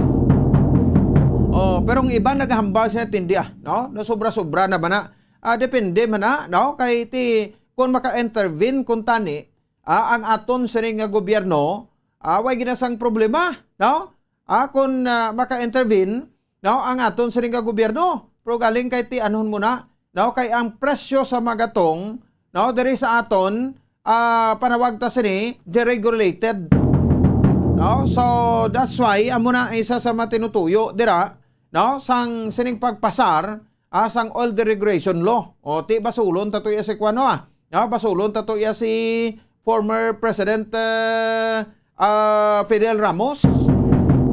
Oh, pero ang iban naghambal sila tindi, ah, no? No, sobra-sobra na ba na? Ah, depende man na, no? Kay ti, kung maka-intervene kung tani, ah, ang aton sining nga gobyerno, ah, way gid na sang problema, no? Ah, kung, ah, maka-intervene, no, ang aton sining nga gobyerno. Pero galing kay ti anhon mo na, no, kay ang presyo sa magatong, no, diri sa aton, ah, panawag ta sini, deregulated. No? So, that's why, amo na isa sa matinutuyo dira, no, sang sining pagpasar, ah, sang oil deregulation law. O, ti basulon ta to iya si kuan, no, ah. No, basulon ta to iya si former President, eh, ah, Fidel Ramos.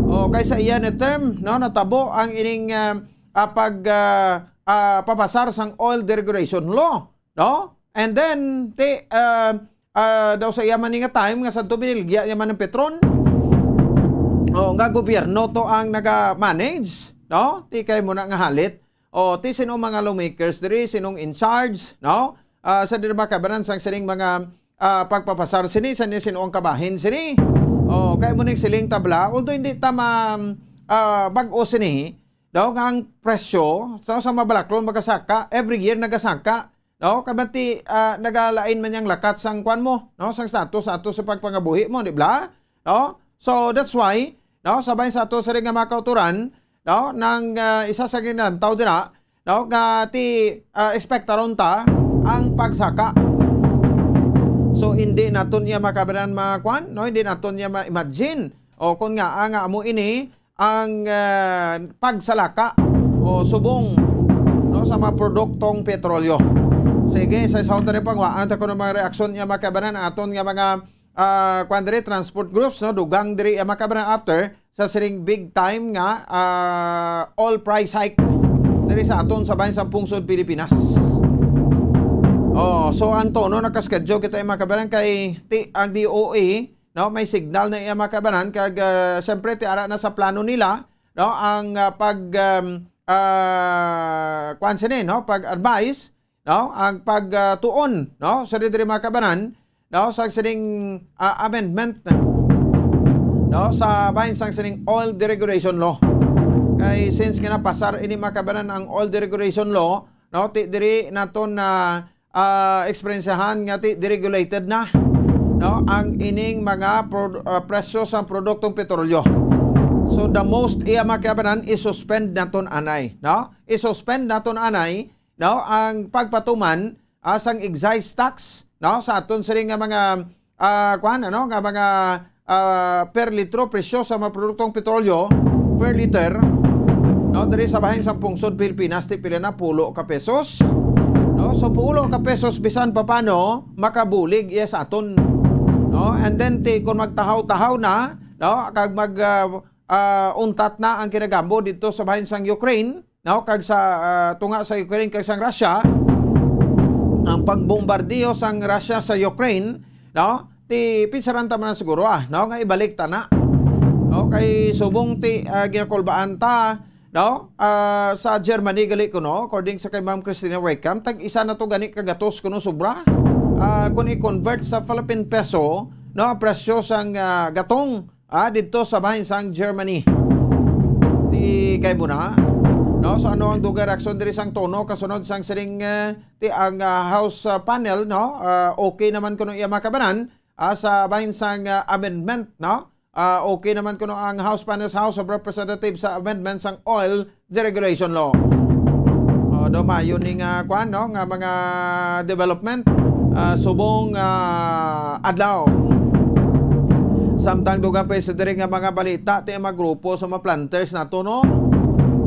O, kay sa iya ni term, no, natabo ang ining, ah, ah, pag, ah, ah, papasar sang oil deregulation law, no? And then, ti, ah, ah, daw sa iya man nga time nga sadto biniligya niya man ang Petron. O, nga gobyerno to ang naga-manage, no? Ti kay mo na nga halit. O, ti sino mga lawmakers diri, sinong in charge, no? Ah, sa diri makabanan sang sining mga, ah, pagpapasar sini, sa ni sino ang kabahin sini. O, kay mo ning siling tabla, although hindi ta ma, ah, bag-o sini, daw nga ang presyo sa, sa mabalaklon magasaka, every year nagasaka, no? Kabanti, ah, nagalain man yang lakat sang kwan mo, no? Sang status ato sa pagpangabuhi mo, di ba? No? So, that's why, no, sabay sa ato sa nga mga kauturan, no, nang, ah, isa sa ginantaw dira, no, nga ti, ah, ekspektaron ta ang pagsaka. So, hindi naton iya makabanan ma-, kwan, no? Hindi naton iya ma-imagine. O, kung nga, ah, nga amo ini ang, ah, pagsalaka o subong, no, sa mga produktong petrolyo. Sige, sa isa tani pangwaan ta kuno mga reaksyon niya makabanan aton nga mga, ah, kwan diri, transport groups, no, dugang diri, ah, makabanan after sa siring big time nga, ah, oil price hike diri sa aton sa bayan sa pungsod Pilipinas. Oh, so ang tono nakaschedule kita, eh, makabanan kay ti-, ang D O A, no, may signal na iya makabanan kag, ah, siyempre ti ara na sa plano nila, no, ang, ah, pag, um, ah, kwan sini, no, pag-advise, no, ang pag, ah, tuon, no, sa diri makabanan, no, sa sining, ah, amendment, no, sa bahin sang sining oil deregulation law. Kay since nga napasar ini makabanan ang oil deregulation law, no, ti diri naton na, ah, eksperensiyahan nga ti deregulated na, no, ang ining mga pro-, ah, presyo sa produktong petrolyo. So the most iya makabanan i-suspend naton anay, no? I-suspend naton anay, no, ang pagpatuman, ah, sang excise tax, no, sa aton sini nga mga, ah, kwan, ano, nga mga, ah, per litro presyo sa mga produktong petrolyo per liter, no, diri sa bahin sang pungsod Pilipinas, ti pila na, pulo ka pesos, no? So, pulo ka pesos, bisan pa paano, makabulig iya sa aton, no? And then, ti, kung magtahaw-tahaw na, no, kag mag, ah, ah, untat na ang kinagambo didto sa bahin sang Ukraine, no? Kag sa, ah, tunga sa Ukraine kag sang Russia, ang pagbombardiyo sang Russia sa Ukraine, no? Ti pinsaran ta man siguro, ah, no? Nga ibalik ta na. No? Kay subong ti, ah, ginakulbaan ta, no? Ah, sa Germany gali kuno, according sa kay Ma'am Christina Wickham, tag isa na to gani ka gatos kuno sobra. Ah, kung i-convert sa Philippine peso, no, ang presyo sang, ah, gatong, ah, didto sa bahin sang Germany. Ti kay mo na, no? So ano ang dugay reaksyon diri sang tono kasunod sang siring, eh, ti ang, ah, House, ah, panel, no? Ah, okay naman kuno iya makabanan, ah, sa bahin sang, ah, amendment, no? Ah, okay naman kuno ang House panel sa House of Representatives sa amendment sang oil deregulation law. Oh, do maayo ni nga kwan, no, nga mga development, ah, subong, ah, adlaw. Samtang dugang pa sa diri nga mga balita, ti ang mga grupo sa mga planters nato, no?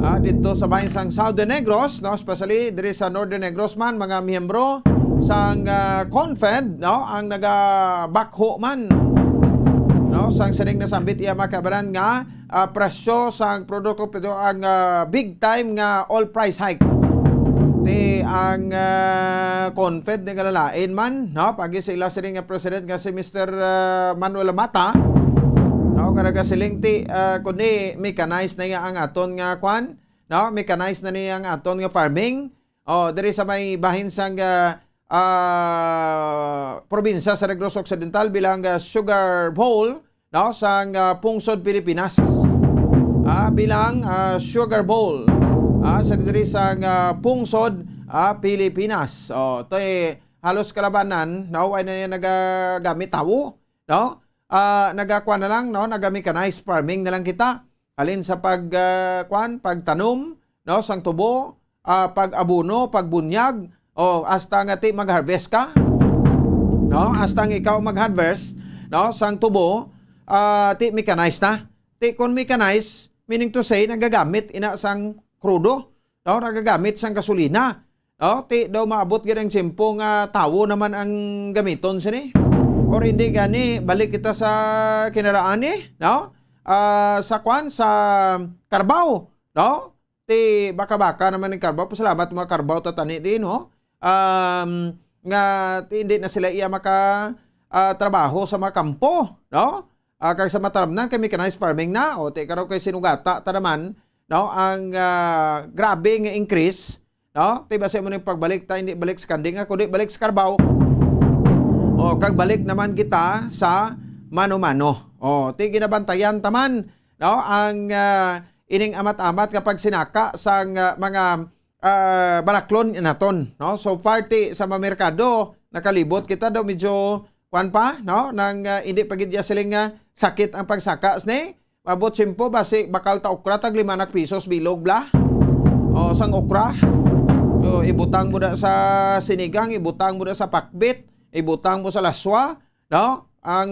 Ah, dito sa bahin sang Southern Negros, no, especially diri sa Northern Negros man, mga miyembro sang, ah, CONFED, no, ang nagabakho man, no, sang sining nasambit iya makabaran nga, ah, presyo sang produkto, pero ang, ah, big time nga oil price hike. Ti ang, ah, CONFED ni nga lalain man, no, pagi sa ila sining nga president nga si Mister, ah, Manuel Mata, no, nga nagasiling ti, ah, kundi mechanized na iya ang aton nga kwan, no, mechanized na niya ang aton nga farming. Oh, diri sa may bahin sang, ah, ah, probinsya sa Negros Occidental bilang, ah, sugar bowl, no, sang, ah, pungsod Pilipinas. Ah, bilang, ah, sugar bowl, ah, sa diri sang, ah, pungsod, ah, Pilipinas. Oh, to, eh, halos kalabanan, no, ay na nagagamit tawo, no? Ah, nagakuha na lang, no, naga-mechanized farming na lang kita. Halin sa pag, ah, kwan, pagtanom, no, sang tubo, ah, pag-abono, pagbunyag, o hasta nga ti mag-harvest ka, no, hasta nga ikaw mag-harvest, no, sang tubo, ah, ti mechanized na. Ti kon mechanized, meaning to say, nagagamit ina sang krudo, no, nagagamit sang gasolina, no? Ti daw maabot gid ang tiyempo nga tawo naman ang gamiton sini. Or hindi gani, balik kita sa kinaraan ni, no? Ah, sa kwan, sa karbaw, no? Ti baka-baka naman ang karbaw. Pasalamat mga karbaw tatani di, no? Um, nga ti hindi na sila iya maka, ah, trabaho sa mga kampo, no? Ah, kag sa mataramnan kay mechanized farming na, o ti karon kay sinugata ta naman, no, ang, ah, grabe nga increase, no? Ti basi mo ning pagbalik ta, hindi balik sa kandinga, kundi balik sa karbaw. O, kag balik naman kita sa mano-mano. O, ti ginabantayan ta man, no, ang, ah, ining amat-amat nga pagsinaka sang, ah, mga, ah, balaklon naton, no? So far ti sa mga merkado, nakalibot kita daw medyo kwan pa, no? Nang, ah, hindi pa gid ya siling nga sakit ang pagsaka sini. Mabot simpo, basi bakal ta okra tag lima na pisos bilog bla. O, sang okra. O, ibutang mo da sa sinigang, ibutang mo da sa pakbit, ibutang mo sa laswa, no? Ang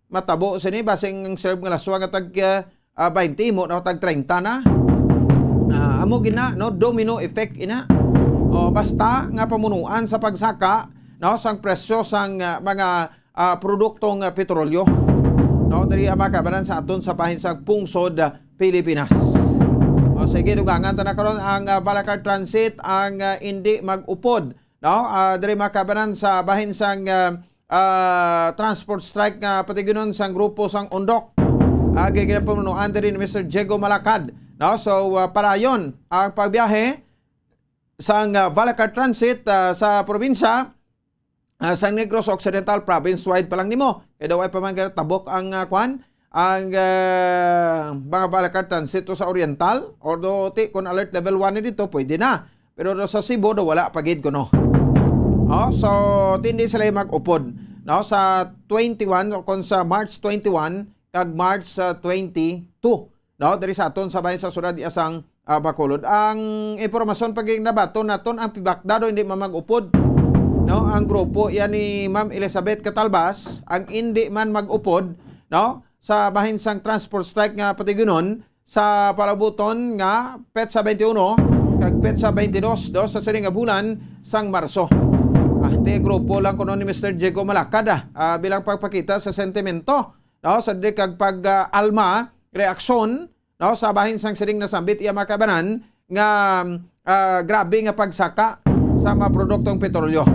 matabo sini, basing ang serve nga laswa nga tag, ah, ah, twenty mo, no? Tag treinta na. Ah, amo gina, no? Domino effect ina. O, basta nga pamunuan sa pagsaka, no? Sang presyo sang, ah, mga ah, produktong, ah, petrolyo, no? Diri ang makabanan sa aton sa bahin sa pungsod, ah, Pilipinas. O, sige, dugangan ta na karon ang, ah, Balakar Transit ang, ah, indi mag-upod, no? Ah, diri makabanan sa bahin sang, ah, ah, transport strike nga patiginon sang grupo sang Undok. Ah, ginapamunuan diri ni Mister Diego Malacad, no? So, ah, parayon ang pagbiyahe sang, ah, Balakar Transit, ah, sa probinsya, ah, sang Negros Occidental, province-wide pa lang nimo. Kay daw ay pa man tabok ang, ah, kwan, ang, ah, mga Balakar Transit to sa Oriental. Although, ti, kung alert level one na dito, pwede na. Pero do sa Cebu, do wala pa gid kuno. Oh, so, tindi sila yung mag-upod, no? Sa twenty-one, o kung sa March twenty-one, kag March, ah, twenty-two, no? Diri sa aton sa bahin sa syudad iya sang, ah, Bacolod. Ang impormasyon pag nabaton naton ang pibakda do hindi mamag-upod, no? Ang grupo iya ni Ma'am Elizabeth Catalbas ang hindi man mag-upod, no? Sa bahin sang transport strike nga patiginon sa palabuton nga petsa twenty-one kag petsa twenty-two do sa sini nga bulan sang Marso. Ah, ti grupo lang kuno ni Mister Diego Malacad, ah, ah, bilang pagpakita sa sentimento, no, sa di kag pag, ah, alma, reaksyon, no, sa bahin sang sining nasambit iya mga kaibanan nga, ah, grabe nga pagsaka sa mga produktong petrolyo.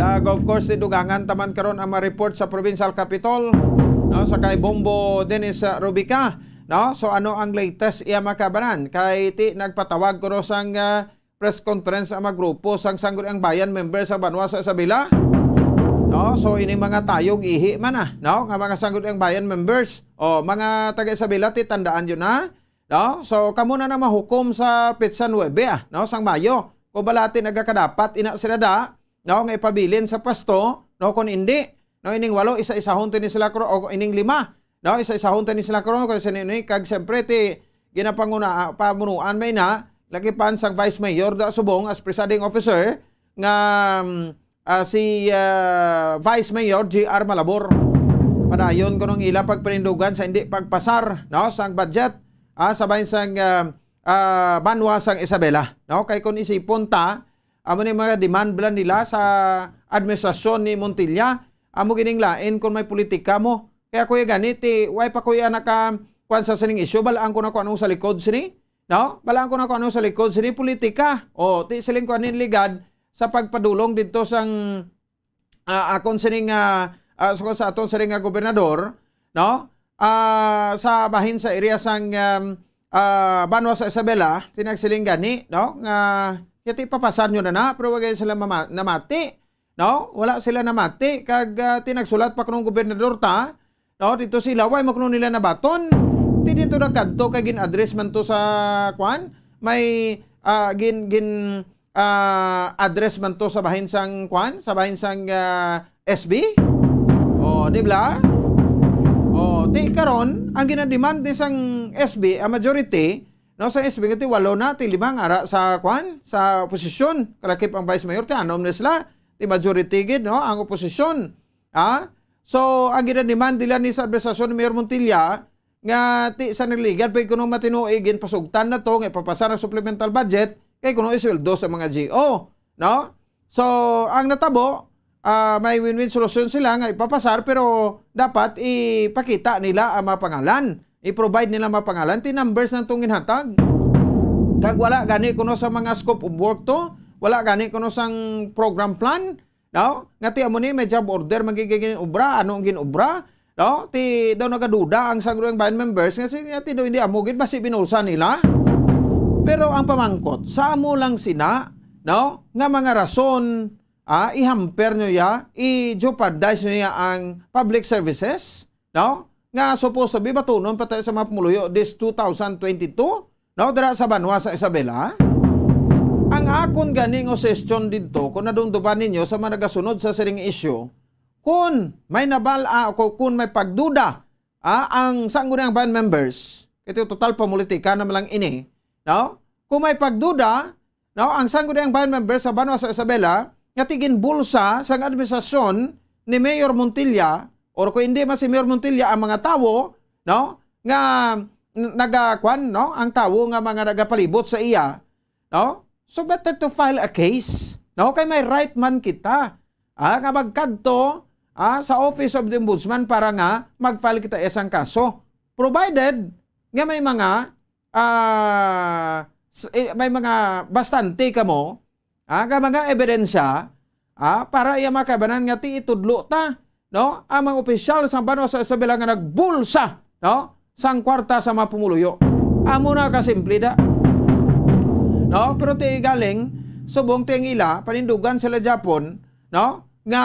Kag of course, ti dugangan taman karon ang mga report sa provincial capitol, no, sa kay Bombo Dennis, ah, Rubica, no? So ano ang latest iya mga kaibanan? Kay ti nagpatawag kuno sang, ah, press conference ang mga grupo sang Sangguniang Bayan members sa banwa sa Isabela. No? So, ini mga tayog ihi man, ah, no? Nga mga Sangguniang Bayan members, o mga taga Isabela, ti tandaan yun na, no? So, kamo na na mahukom sa petsa nuebe, ah, no? Sang Mayo. Kung bala ti nagakadapat ina sila da, no? Nga ipabilin sa pwesto, no? Kung hindi, no? Ining walo, isa-isahon ti ni sila, kro-, o ining lima, no? Isa-isahon ti ni sila, kro-, kung sino ini, kag siyempre, ti ginapanguna, ah, pamunuan may na, lagi pa sang Vice Mayor da subong as presiding officer nga, mm, ah, si, ah, Vice Mayor G R Malabor. Padayon ko nung ila pagpanindugan sa hindi pagpasar, no, sang budget, ah, sa bahin sang, ah, ah, banwa sang Isabela, no? Kay kung isipon ta, amo ni mga demand bala nila sa administrasyon ni Montilla, amo gining lain kung may politika mo. Kaya kuya gani, ti, why pa kuya naka, kuwan sa sining issue, balaan ko na kung anong sa likod sini, no? Balaan ko na kung anong sa likod sini, politika. O, ti, siling ko anin ligad sa pagpadulong dito sang, ah, akon sining, ah, ah, sa, sa aton sining nga gobernador, no? Ah, sa bahin sa area sang, um, ah, banwa sa Isabela, tinagsiling gani, no? Nga, yati papasan nyo na na, pero wag sila mama-, namati, no? Wala sila namati, kag, ah, tinagsulat pa kunong gobernador ta, no? Dito sila, why mo kuno nila nabaton? Ti dito na kadto kay gin-address man to sa, kwan? May, ah, gin-, gin-, ah, address man to sa bahin sang, kwan? Sa bahin sang, ah, S B? Oh, di ba? Oh, ti karon, ang ginademand ni sang S B, ang majority, no, sa S B, ti walo na, ti lima nga ara sa, kwan? Sa oposisyon. Kalakip ang vice mayor, ti anom na sila. Ti majority gid, no, ang oposisyon. Ha? So, ang ginademand nila ni sa administrasyon ni Mayor Montilla, nga ti sa nagligad pa kuno matinuig, ginpasugtan na to, nga ipapasar ang supplemental budget, kay kuno isweldo sa mga G O, no? So, ang natabo, ah, may win-win solusyon sila nga ipapasar, pero dapat ipakita nila ang mga pangalan. I-provide nila mga pangalan, ti numbers na tong ginhatag. Kag wala gani kuno sa mga scope of work to, wala gani kuno sang program plan, no? Nga ti amo ni may job order, magiging obra, ano ang ginobra, no? Ti daw nagaduda ang Sangguniang Bayan members nga si, nga ti daw hindi amo gid, basi binulsa nila. Pero ang pamangkot, sa amo lang sina, no? Nga mga rason, ah, i-hamper nyo ya, i-jeopardize nyo ya ang public services, no? Nga supposed to be batunon pa tayo sa mga pumuluyo this two thousand twenty-two, no? Dira sa banwa sa Isabela. Ang akon gani nga suggestion didto, kung nadumduman ninyo sa mga nagasunod sa siring issue, kung may nabal-a o kung, kung may pagduda, ah, ang Sangguniang Bayan members, kay total pamulitika naman lang ini, no? Kung may pagduda, no, ang Sangguniang Bayan members sa banwa sa Isabela, nga ti ginbulsa sang administrasyon ni Mayor Montilla, or kung hindi man si Mayor Montilla, ang mga tawo, no, nga n-, nagakwan, no, ang tawo nga mga nagapalibot sa iya, no? So better to file a case, no? Kay may right man kita, ah, nga magkadto, ah, sa Office of the Ombudsman para nga mag-file kita isang kaso. Provided nga may mga, ah, s-, eh, may mga bastante kamo, ah, nga mga ebidensya, ah, para iya mga kaibanan nga ti itudlo ta, no? Ang mga opisyal sa banwa sa Isabela nga nagbulsa, no? Sang kwarta sa mga pumuluyo. Amo na kasimple da. No? Pero ti galing, subong ti ang ila, panindugan sila Japon, no? Nga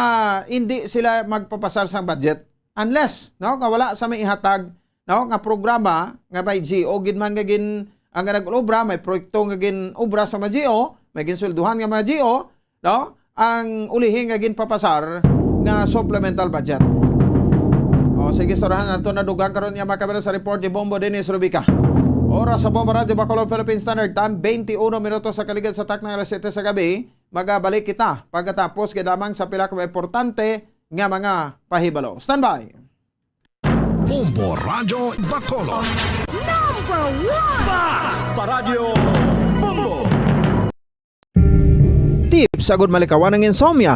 hindi sila magpapasar sang budget. Unless, no? Nga wala sa may ihatag, no? Nga programa, nga may G O gid man nga gin-, ang nga nag-obra, may proyekto nga gin-obra sa mga G O, may ginswelduhan nga mga G O, no? Ang ulihi nga ginpapasar nga supplemental budget. O, sige, istoryahan nato na dugang karon nga mga kamera sa report ni Bombo Dennis Rubica. Oras sa Bombo Radyo Bacolod Philippine Standard Time, twenty-one minutos sa kaligad sa takna nga alas siyete sa gabi. Magabalik kita pagkatapos kay damang sa pila ka mga importante nga mga pahibalo. Standby! Bombo Radyo Bacolod. Number one! Basta Radyo Bombo! Tips agud malikawan ang insomnia.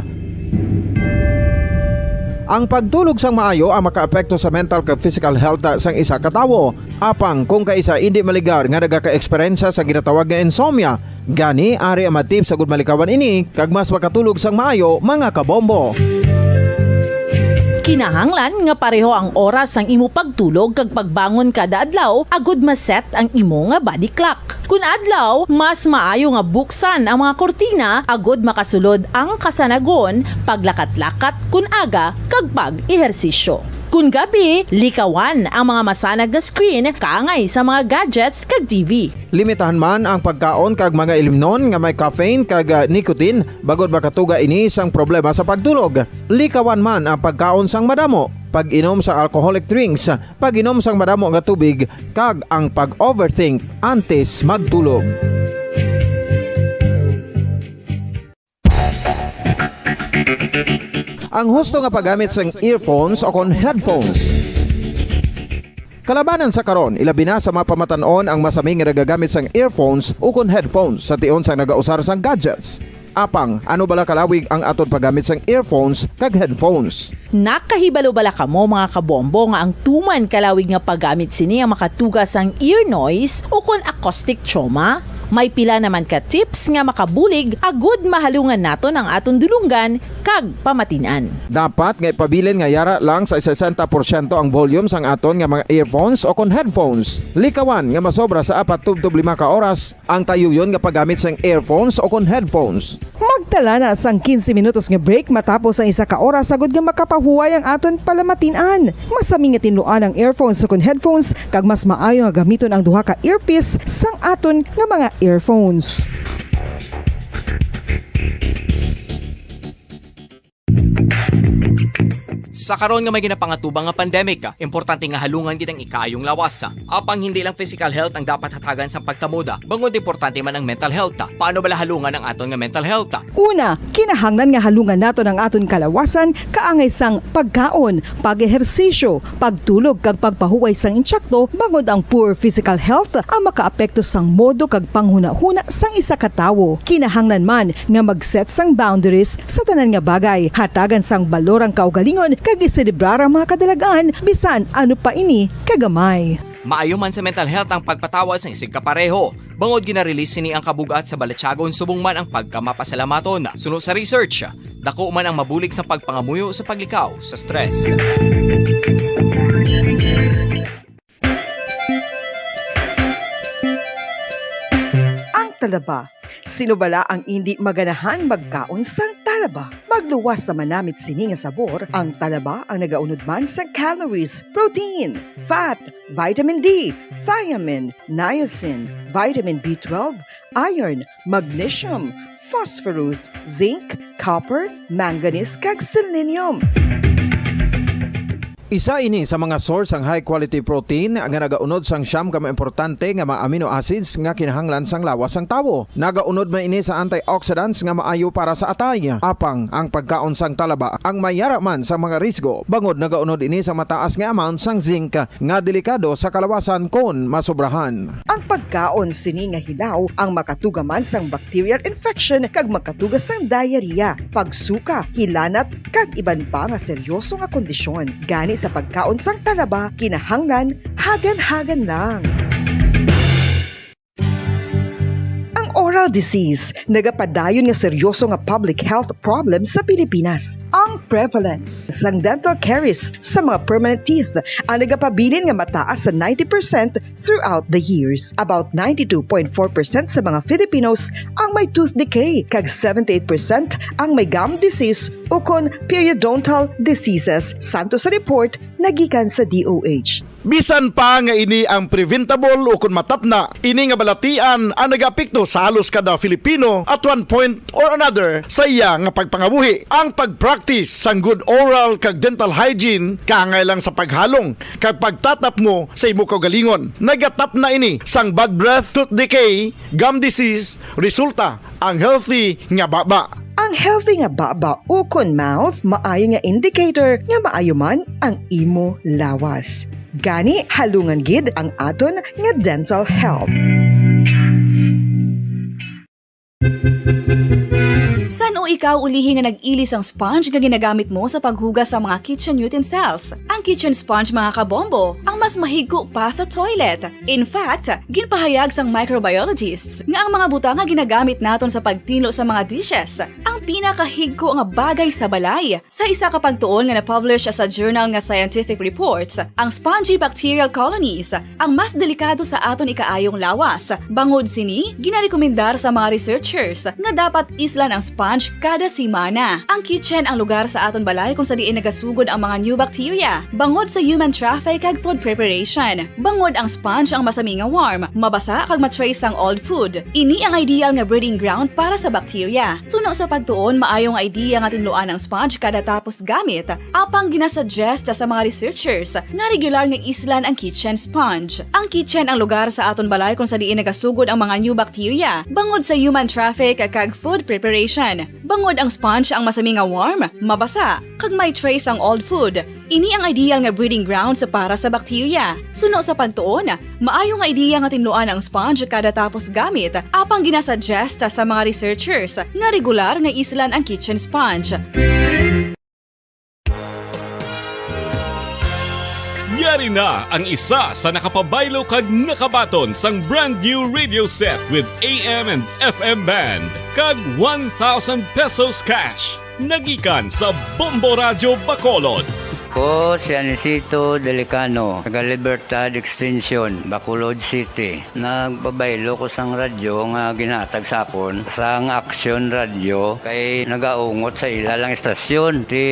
Ang pagtulog sang maayo ang makaapekto sa mental kag physical health sang isa ka tawo. Apang kung kaisa indi maligar nga nagaka-eksperyensya sa ginatawag nga insomnia, gani ari ang mga tips agud malikawan ini kag mas makatulog sang maayo, mga kabombo. Kinahanglan nga pareho ang oras sang imo pagtulog kag pagbangon kada adlaw agud ma-set ang imo nga body clock. Kun adlaw, mas maayo nga buksan ang mga kurtina agud makasulod ang kasanagon, paglakat-lakat kun aga, kag pag-ehersisyo. Kun gabi, likawan ang mga masanag nga screen kaangay sa mga gadgets kag T V. Limitahan man ang pagkaon kag mga ilimnon nga may caffeine kag, ah, nicotine, bangod makatuga ini sang problema sa pagtulog. Likawan man ang pagkaon sang madamo, pag-inom sa alcoholic drinks, pag-inom sang madamo nga tubig, kag ang pag-overthink antes magtulog. Ang husto nga paggamit sang earphones o kon headphones. Kalabanan sa karon, ilabi na sa mga pamatan-on ang masami nga nagagamit sang earphones o kon headphones sa tion sang nagausar sang gadgets. Apang, ano bala kalawig ang aton paggamit sang earphones kag headphones? Nakahibalo bala kamo, mga kabombo, nga ang tuman kalawig nga paggamit sini ang makatuga sang ear noise o kon acoustic trauma? May pila naman ka tips nga makabulig agud mahalungan naton ang aton dulonggan kag pamatin-an. Dapat nga ipabilin nga yara lang sa sesenta porsyento ang volume sang aton nga mga earphones o kon headphones. Likawan nga masobra sa apat tubtob lima ka oras ang tayuyon nga paggamit sang earphones o kon headphones. Magtala na sang quince minutos nga break matapos ang isa ka oras, agud nga makapahuway ang aton palamatin-an. Masami nga tinluan ang earphones o kon headphones, kag mas maayo nga gamiton ang duha ka earpiece sang aton nga mga earphones. Sa karon nga may ginapangatubang nga pandemic, importante nga halungan gid ang ikaayong lawas. Apang hindi lang physical health ang dapat hatagan sang pagkamoda, bangod importante man ang mental health. Paano bala halungan ang aton nga mental health? Una, kinahanglan nga halungan naton ang aton kalawasan kaangay sang pagkaon, pag-ehersisyo, pagtulog kag pagpahuway sang insakto, bangod ang poor physical health ang makaapekto sang modo kag panghunahuna sang isa ka tawo. Kinahanglan man nga mag-set sang boundaries sa tanan nga bagay. Hatagan sang balor ang kaugalingon kag iselebrar ang mga kadalag-an, bisan ano pa ini kagamay. Maayo man sa mental health ang pagpatawad sang isigkapareho, bangod gina-release sini ang kabug-at sa balatyagon subong man ang pagkamapasalamaton. Suno sa research, dako man ang mabulig sa pagpangamuyo sa paglikaw sa stress. Ang talaba. Sino bala ang indi maganahan magkaon sang talaba? Magluwas sa manamit sini nga sabor, ang talaba ang nagaunod man sang calories, protein, fat, vitamin D, thiamine, niacin, vitamin B twelve, iron, magnesium, phosphorus, zinc, copper, manganese, kag selenium. Isa ini sa mga source sang high quality protein nga nagaunod sang siyam ka mga importante nga mga amino acids nga kinahanglan sang lawas sang tawo. Nagaunod man ini sa antioxidants nga maayo para sa atay. Apang ang pagkaon sang talaba ang mayara man sa mga risgo, bangod nagaunod ini sa mataas nga amount sang zinc nga delikado sa kalawasan kon masobrahan. Ang pagkaon sini nga hilaw ang makatuga man sang bacterial infection kag makatuga sang diarrhea, pagsuka, hilanat, kag iban pa nga seryoso nga kondisyon. Gani sa pagkaon sang talaba, kinahanglan hagan-hagan lang. Ang oral disease nagapadayon nga seryoso nga public health problem sa Pilipinas. Ang prevalence sang dental caries sa mga permanent teeth ang nagapabilin nga mataas sa ninety percent throughout the years. About ninety-two point four percent sa mga Filipinos ang may tooth decay, kag seventy-eight percent ang may gum disease ukon periodontal diseases, santo sa report nagikan sa D O H. Bisan pa nga ini ang preventable ukon matapna, ini nga balatian ang nagaapekto sa halos kada Filipino at one point or another sa iya nga pagpangabuhi. Ang pag-practice sang good oral kag dental hygiene kaangay lang sa paghalong kag pagtatapngo sa imo kaugalingon. Nagatapna ini sang bad breath, tooth decay, gum disease, resulta ang healthy nga baba. Ang healthy nga baba ukon mouth maayo nga indicator nga maayo man ang imo lawas. Gani, halungan gid ang aton nga dental health. San-o Ikaw ulihi nga nag-ili sang sponge nga ginagamit mo sa paghugas sa mga kitchen utensils. Ang kitchen sponge, mga kabombo, ang mas mahigko pa sa toilet. In fact, ginpahayag sang microbiologists nga ang mga butang nga ginagamit naton sa pagtinlo sa mga dishes ang pinakahigko nga bagay sa balay. Sa isa ka pagtuon nga na-publish sa journal nga Scientific Reports, ang spongy bacterial colonies ang mas delikado sa aton ikaayong lawas. Bangod sini, ginarekomendar sa mga researchers nga dapat islan ang sponge kada semana. Ang kitchen ang lugar sa aton balay kung sa diin nagasugod ang mga new bacteria bangod sa human traffic kag food preparation. Bangod ang sponge ang masami nga warm, mabasa kag ma-trace ang old food. Ini ang ideal nga breeding ground para sa bacteria. Suno sa pagtuon, maayo nga idea nga tinluan ang sponge kada tapos gamit, apang ginasuggest sa mga researchers nga regular nga islan ang kitchen sponge. Ang kitchen ang lugar sa aton balay kung sa diin nagasugod ang mga new bacteria bangod sa human traffic kag food preparation. Bangod ang sponge ang masami nga warm, mabasa, kag may trace ang old food. Ini ang ideal nga breeding grounds para sa bacteria. Suno sa pagtuon, maayo nga ideya nga tinluan ang sponge kada tapos gamit, apang ginasuggest sa mga researchers nga regular nga islan ang kitchen sponge. Yari na ang isa sa nakapabaylo kag nakabaton sang brand new radio set with A M and F M band kag one thousand pesos cash. Nagikan sa Bombo Radyo Bacolod. Ko si Anisito Delicano, taga Libertad Extension, Bacolod City. Nagpabaylo ko sang radyo nga ginhatag sa akon sang Action Radio kay nagaungot sa ila lang istasyon. Ti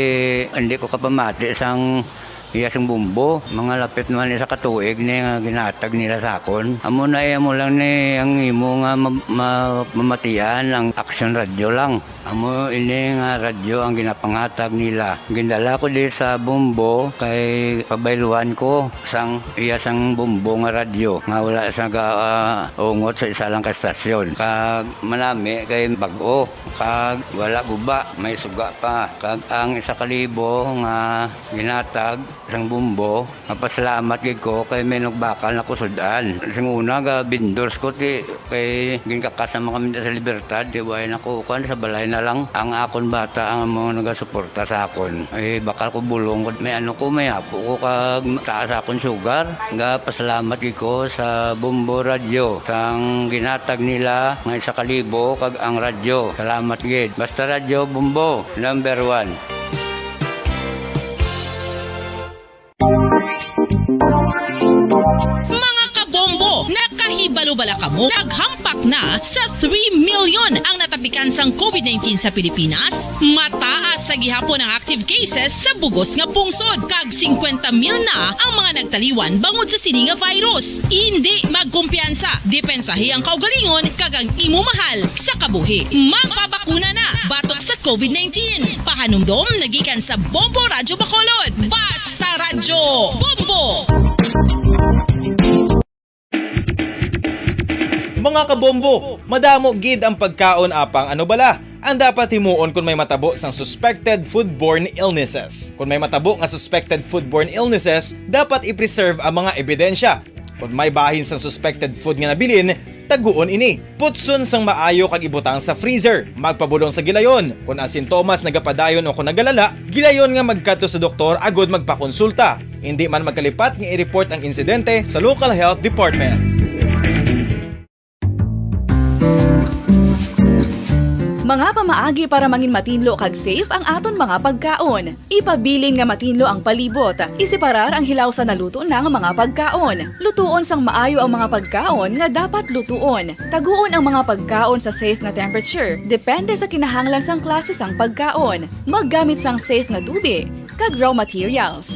hindi ko kapamati sang iya sang bumbo. Mga lapit naman isa ka tuig ni nga ginhatag nila sa akon. Amo na iya mo lang ni ang imo nga ma- ma- mamatian ang Action Radio lang. Amo ini nga radyo ang ginapanghatag nila. Gindala ko di sa Bombo kay pabayluhan ko sang iya sang Bombo nga radyo nga wala sa gaungot sa isa lang ka estasyon. Kag manami kay bag-o kag wala guba, may suga pa. Kag ang isa ka libo nga ginatag sang Bombo, mapasalamat gid ko kay may nagbakal na ko sud-an. Sing una ga vendors ko ti kay ginkakas naman kami sa Libertad, ti way na ko kuan sa balay na lang. Ang akon bata ang mga nagasuporta sa akon. Eh, bakal ko bulong ko, may ano ko, may apo ko kag taas akon sugar. Ga pasalamat gid ko sa Bombo Radyo sang ginatag nila nga isa ka libo kag ang radyo. Salamat gid. Basta Radyo Bombo, number one. Mga kabombo, nakahibalo bala kamo? Naghampak na sa three million ang natapikan sang COVID nineteen sa Pilipinas. Mataas sa gihapon ang active cases sa bugos nga pungsod, kag singkwenta mil na ang mga nagtaliwan bangod sa sini nga virus. Indi magkumpiyansa, depensahi ang kaugalingon kag ang imo mahal sa kabuhi. Magpabakuna na batok sa COVID nineteen. Pahanumdom nagikan sa Bombo Radyo Bacolod. Basta Radyo Bombo! Mga kabombo, madamo gid ang pagkaon apang ano bala ang dapat himuon kon may matabo sang suspected foodborne illnesses. Kon may matabo nga suspected foodborne illnesses, dapat i-preserve ang mga ebidensya. Kon may bahin sang suspected food nga nabilin, taguon ini. Putson sang maayo kag ibutang sa freezer. Magpabulong sa gilayon. Kon ang sintomas nagapadayon o kon nagalala, gilayon nga magkadto sa doktor agud magpakonsulta. Indi man magkalipat nga i-report ang insidente sa local health department. Mga pamaagi para mangin matinlo kag safe ang aton mga pagkaon. Ipabilin nga matinlo ang palibot. Iseparar ang hilaw sa naluto na nga mga pagkaon. Lutuon sang maayo ang mga pagkaon nga dapat lutuon. Taguon ang mga pagkaon sa safe nga temperature, depende sa kinahanglan sang klase sang pagkaon. Maggamit sang safe nga tubi kag raw materials.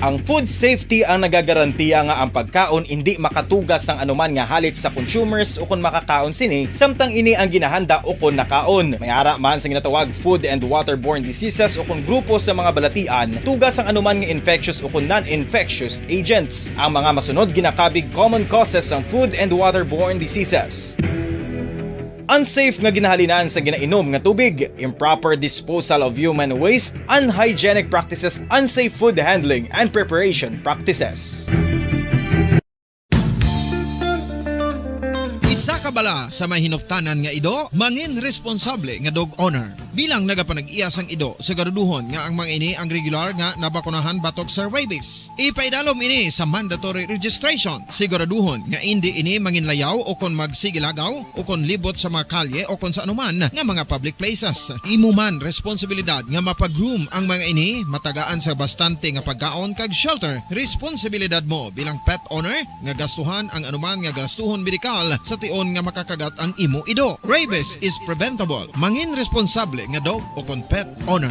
Ang food safety ang nagagarantiya nga ang pagkaon indi makatuga sang anuman nga halit sa consumers ukon makakaon sini, samtang ini ang ginahanda ukon nakaon. May ara man sa ginatawag food and waterborne diseases ukon grupo sa mga balatian, tuga sang anuman nga infectious ukon non-infectious agents. Ang mga masunod ginakabig common causes sang food and waterborne diseases. Unsafe nga ginahalinan sa ginainom nga tubig, improper disposal of human waste, unhygienic practices, unsafe food handling and preparation practices. Sa kabala sa may hinuptanan nga ido, mangin responsable nga dog owner. Bilang nagapanag-iya sang ido, siguraduhon nga ang mga ini ang regular nga nabakunahan batok sa rabies. Ipaidalom ini sa mandatory registration. Siguraduhon nga indi ini manginlayaw o kon magsigilagaw o kon libot sa mga kalye o kon sa anuman nga mga public places. Imo man responsibilidad nga mapag-groom ang mga ini, matagaan sa bastante nga pagkaon kag shelter. Responsibilidad mo bilang pet owner nga gastuhan ang anuman nga gastuhon medikal sa tion nga makakagat ang imo ido. Rabies is preventable. Mangin responsable nga dog o kon pet owner.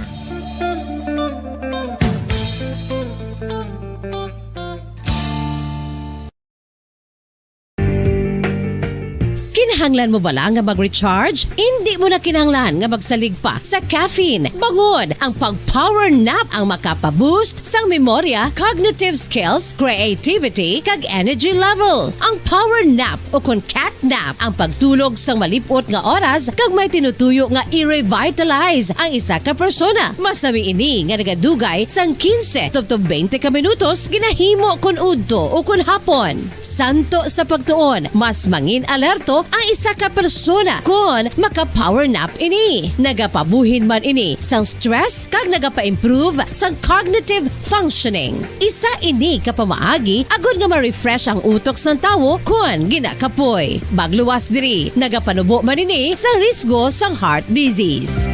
Kinahanglan mo bala nga mag-recharge? Indi mo na kinahanglan nga magsalig pa sa caffeine. Bangod ang pag-power nap ang makapa-boost sang memorya, cognitive skills, creativity, kag energy level. Ang power nap o kon cat nap ang pagtulog sang malip-ot nga oras kag may tinutuyo nga i-revitalize ang isa ka persona. Masami ini nga nagadugay sang quince tubtob twenty ka minutos ginahimo kon udto o kon hapon. Santo sa pagtuon, mas mangin alerto ang isa ka persona kon maka-power nap ini. Nagapabuhin man ini sang stress kag nagapa-improve sang cognitive functioning. Isa ini ka pamaagi agod nga ma-refresh ang utok sang tawo kon ginakapoy. Magluwas diri, nagapanubo man ini sang risgo sang heart disease.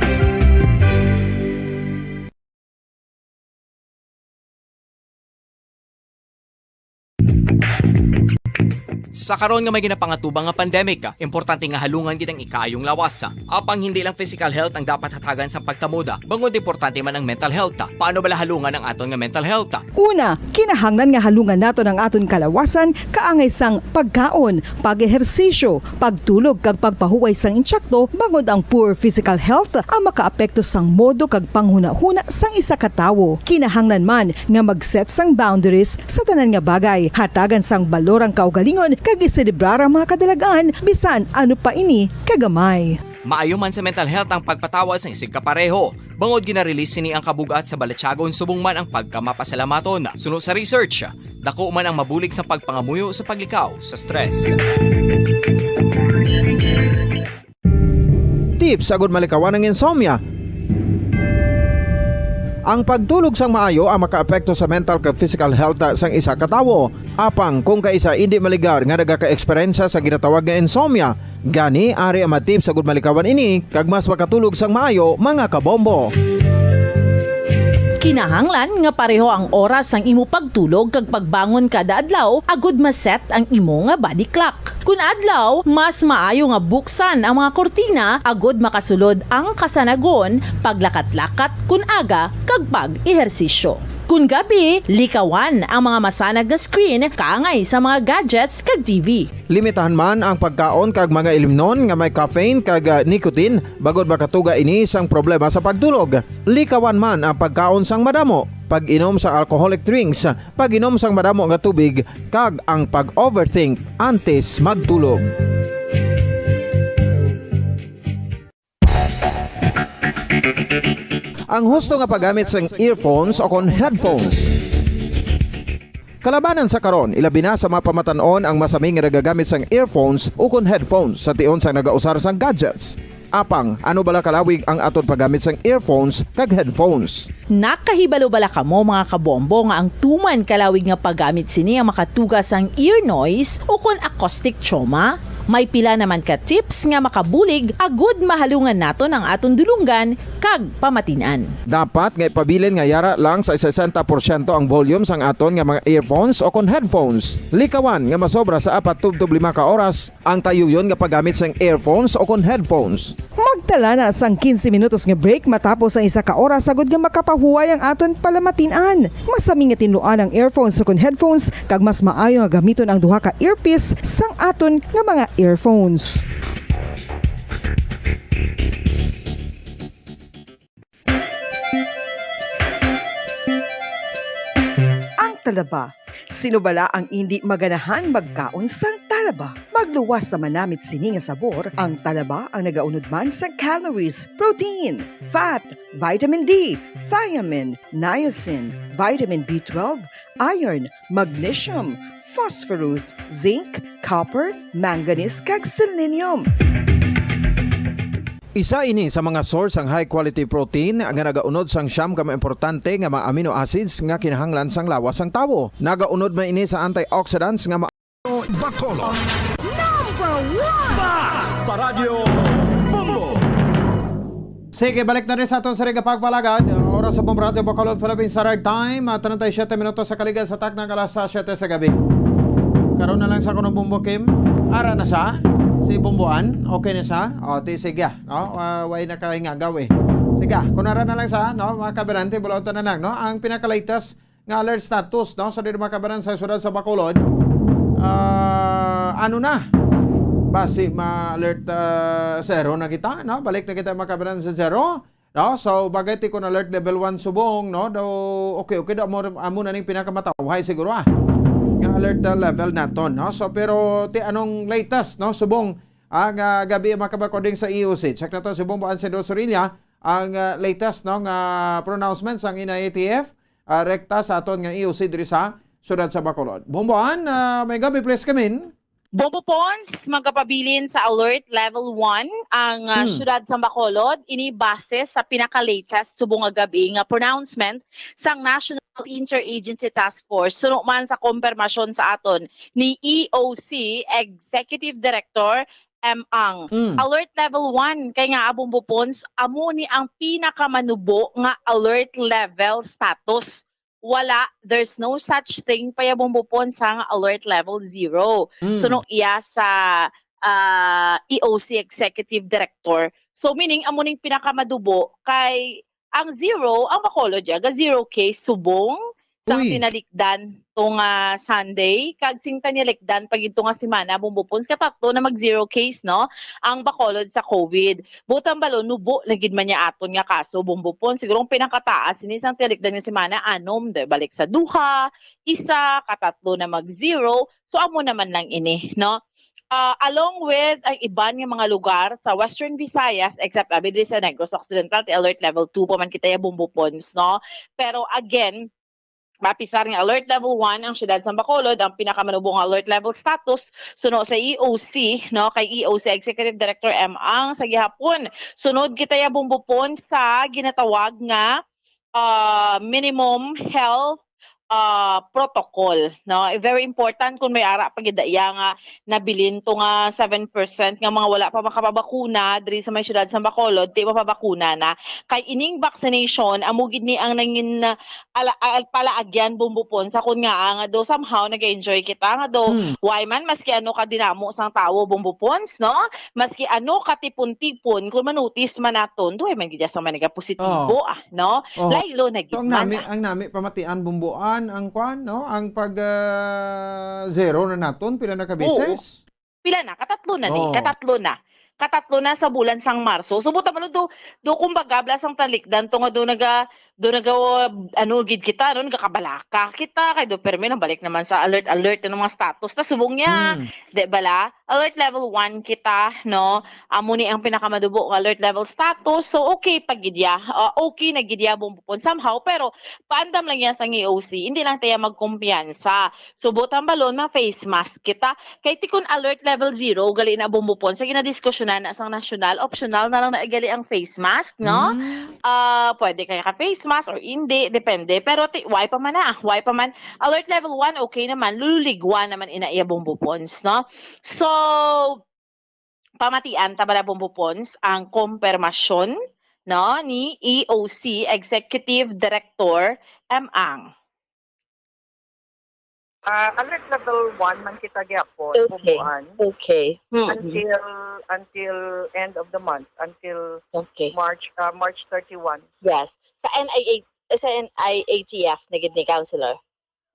Sa karon nga may ginapangatubang nga pandemic, importante nga halungan gid ang ikaayong lawas. Apang hindi lang physical health ang dapat hatagan sang pagkamoda, bangod importante man ang mental health. Paano bala halungan ang aton nga mental health? Una, kinahanglan nga halungan naton ang aton kalawasan kaangay sang pagkaon, pag-ehersisyo, pagtulog kag pagpahuway sang intsakto, bangod ang poor physical health ang makaapekto sang modo kag panghunahuna sang isa ka tawo. Kinahanglan man nga mag-set sang boundaries sa tanan nga bagay, hatagan sang balor ang kaugalingon kag iselebrar ang mga kadalag-an bisan ano pa ini kagamay. Maayo man sa mental health ang pagpatawad sang isigg kapareho. Bangod gina-release sini ang kabug-at sa balatyagon subong man ang pagkamapasalamaton. Suno sa research, dako man ang mabulig sa pagpangamuyo sa paglikaw sa stress. Tips agud malikawan ang insomnia. Ang pagtulog sang maayo ang makaapekto sa mental kag physical health sang isa ka tawo. Apang kung kaisa indi maligar nga nagaka-eksperyensya sa ginatawag nga insomnia, gani ari ang mga tips agud malikawan ini kag mas makatulog sang maayo, mga kabombo. Kinahanglan nga pareho ang oras sang imo pagtulog kag pagbangon kada adlaw agud ma-set ang imo nga body clock. Kun adlaw, mas maayo nga buksan ang mga kurtina agud makasulod ang kasanagon, paglakat-lakat kun aga, kag pag-ehersisyo. Kun gabi, likawan ang mga masanag nga screen kaangay sa mga gadgets kag T V. Limitahan man ang pagkaon kag mga ilimnon nga may caffeine kag, ah, nicotine, bangod makatuga ini sang problema sa pagtulog. Likawan man ang pagkaon sang madamo, pag-inom sa alcoholic drinks, pag-inom sang madamo nga tubig, kag ang pag-overthink antes magtulog. Ang husto nga paggamit sang earphones o kon headphones. Kalabanan sa karon, ilabi na sa mga pamatan-on ang masami nga nagagamit sang earphones o kon headphones sa tion sang nagausar sang gadgets. Apang, ano bala kalawig ang aton paggamit sang earphones kag headphones? Nakahibalo bala kamo, mga kabombo, nga ang tuman kalawig nga paggamit sini ang makatuga sang ear noise o kon acoustic trauma? May pila naman ka tips nga makabulig agud mahalungan naton ang aton dulonggan kag pamatin-an. Dapat nga ipabilin nga yara lang sa sesenta porsyento ang volume sang aton nga mga earphones o kon headphones. Likawan nga masobra sa apat tubtob lima ka oras ang tayuyon nga paggamit sang earphones o kon headphones. Magtala na sang quince minutos nga break matapos ang isa ka oras agud nga makapahuway ang aton palamatin-an. Masami nga tinluan ang earphones o kon headphones, kag mas maayo nga gamiton ang duha ka earpiece sang aton nga mga earphones. Ang talaba. Sino bala ang indi maganahan magkaon sang talaba? Pagluwas sa manamit sini nga sabor, ang talaba ang nagaunod man sa calories, protein, fat, vitamin D, thiamine, niacin, vitamin B twelve, iron, magnesium, phosphorus, zinc, copper, manganese, kag selenium. Isa ini sa mga source sang high quality protein nga nagaunod sang siyam ka mga importante nga mga amino acids nga kinahanglan sang lawas sang tawo. Nagaunod man ini sa antioxidants nga ma- Bacolod. Number one! Basta Radyo Bombo! Sige, balik na rin sa aton sa Riga Pagpalagad. Oras sa Bombo Radyo Bacolod, Philippine Standard Time, ah, treinta y siete minutos sa kaligal sa takna nga alas siyete sa gabi. Karon na lang sa kuno, Bombo Kim. Ara na sa si Bomboan. Okay na sa? O, ti, sige, ah, no? Ah, way na kahingagaw eh. Sige, ah, kung ara na lang sa, no, mga kaberante, bulaon ta na lang, no? Ang pinaka-latest nga alert status, no? Sa diri, mga kaberante, sa siyudad sa Bacolod. Ah, ano na? Basi ma-alert, ah, zero na kita, no? Balik na kita, mga kaberante, sa zero. No? So, bagay ti kun alert level one subong, no? Daw, okay, okay, daw amo, amo na ning pinakamatawhay siguro, ah. Nga alert, ah, level naton, no? So, pero ti anong latest, no? Subong, ah, nga gabi, mga kab-, according sa E O C. Check naton si Bombo Anselor Sorilla, ang, ah, latest, no, nga pronouncement sang N I A T F, ah, rekta sa aton nga E O C diri sa siyudad sa Bacolod. Bomboan, ah, may gabi, please come in. Bombo Pons, magapabilin sa alert level one ang, ah, Hmm. siyudad sa Bacolod. Ini base sa pinaka-latest subong nga gabi nga pronouncement sang National Interagency Task Force. Suno man sa kompermasyon sa aton ni E O C Executive Director M Ang. Hmm. Alert level one kay nga, Bombo Pons, amo ni ang pinakamanubo nga alert level status. Wala, there's no such thing pa ya, Bombo Pons, sang alert level zero. Mm. Suno iya sa, ah, E O C Executive Director. So, meaning, amo ning pinakamadubo kay ang zero, ang Bacolod ya, ga zero case subong sang Uy. tinalikdan to nga Sunday, kag sing tinalikdan pa gid to nga semana, Bombo Pons, katatlo na mag zero case, no, ang Bacolod sa COVID. Butang balon, nubo na gid man niya aton nga kaso, Bombo Pons. Siguro ang pinakataas sini sang tinalikdan nga semana, anom, di balik sa duha, isa, katatlo na mag zero. So, amo naman lang ini, no? Ah, along with ang iban nga mga lugar sa Western Visayas, except abi diri sa Negros Occidental, ti alert level two pa man kita ya, Bombo Pons, no? Pero again, mapisar nga alert level one ang siyudad sa Bacolod, ang pinakamanubo nga alert level status, suno sa E O C, no, kay E O C Executive Director M Ang sa gihapon. Sunod kita ya, Bombo Pons, sa ginatawag nga, ah, minimum health, ah, protocol, no? Eh, very important kung may ara pa gid iya nga nabilin to nga seven percent nga mga wala pa makapabakuna diri sa may siyudad sa Bacolod, ti mapabakuna na. Kay ining vaccination, amo gid ni ang nangin, ah, ala-, al-, palaagyan, Bombo Pons, sa kun nga, ah, nga do somehow nag-enjoy kita, nga do, Hmm. why man, maski ano ka dinamo sang tawo, Bombo Pons, no? Maski ano ka tipon-tipon, kung manutis man naton, duhay man gid sa may nagapositibo, Oh. ah, no? Oh. Laylo na gid So, ang man, nami, ah. ang nami pamatian, Bomboan, ang kwan, no? Ang pag, ah, zero na naton, pila na ka Oo. beses? Pila na? Katatlo na ni. Oh. Katatlo na. Katatlo na sa bulan sang Marso. So, buta man do, do, kumbaga, bala sang talikdan to nga do naga-, do naga-, ano, gid kita, no? Nagakabalaka kita, kay do permi nang balik naman sa alert, alert, ano, mga status. Ta subong niya, Hmm. di bala? Alert level one kita, no? Amo ni ang pinakamadubo nga alert level status. So, okay pa gid ya. Ah, okay na gid ya, Bombo Pons, somehow. Pero, paandam lang ya sang E O C. Hindi lang tayo magkumpiyansa. So, butang balon, ma-face mask kita. Kay ti kun alert level zero, gali na, Bombo Pons, sa ginadiskusyonan na sang nasyonal, optional na lang na gali ang face mask, no? Mm. Ah, pwede kaya ka face mask or hindi, depende. Pero ti, why pa man na? Why pa man? Alert level one, okay naman. Lululigwa naman ina iya, Bombo Pons, no? So, pamatian ta bala, Bombo Pons, ang kompermasyon, no, ni E O C Executive Director M Ang. Ah, alert level one man kita gyapon, Okay. Bomboan. Okay. Mm-mm. Until, until end of the month, until Okay. March, ah, March thirty-one. Yes. Sa N I A, sa N I A T F na gid ni, Counselor?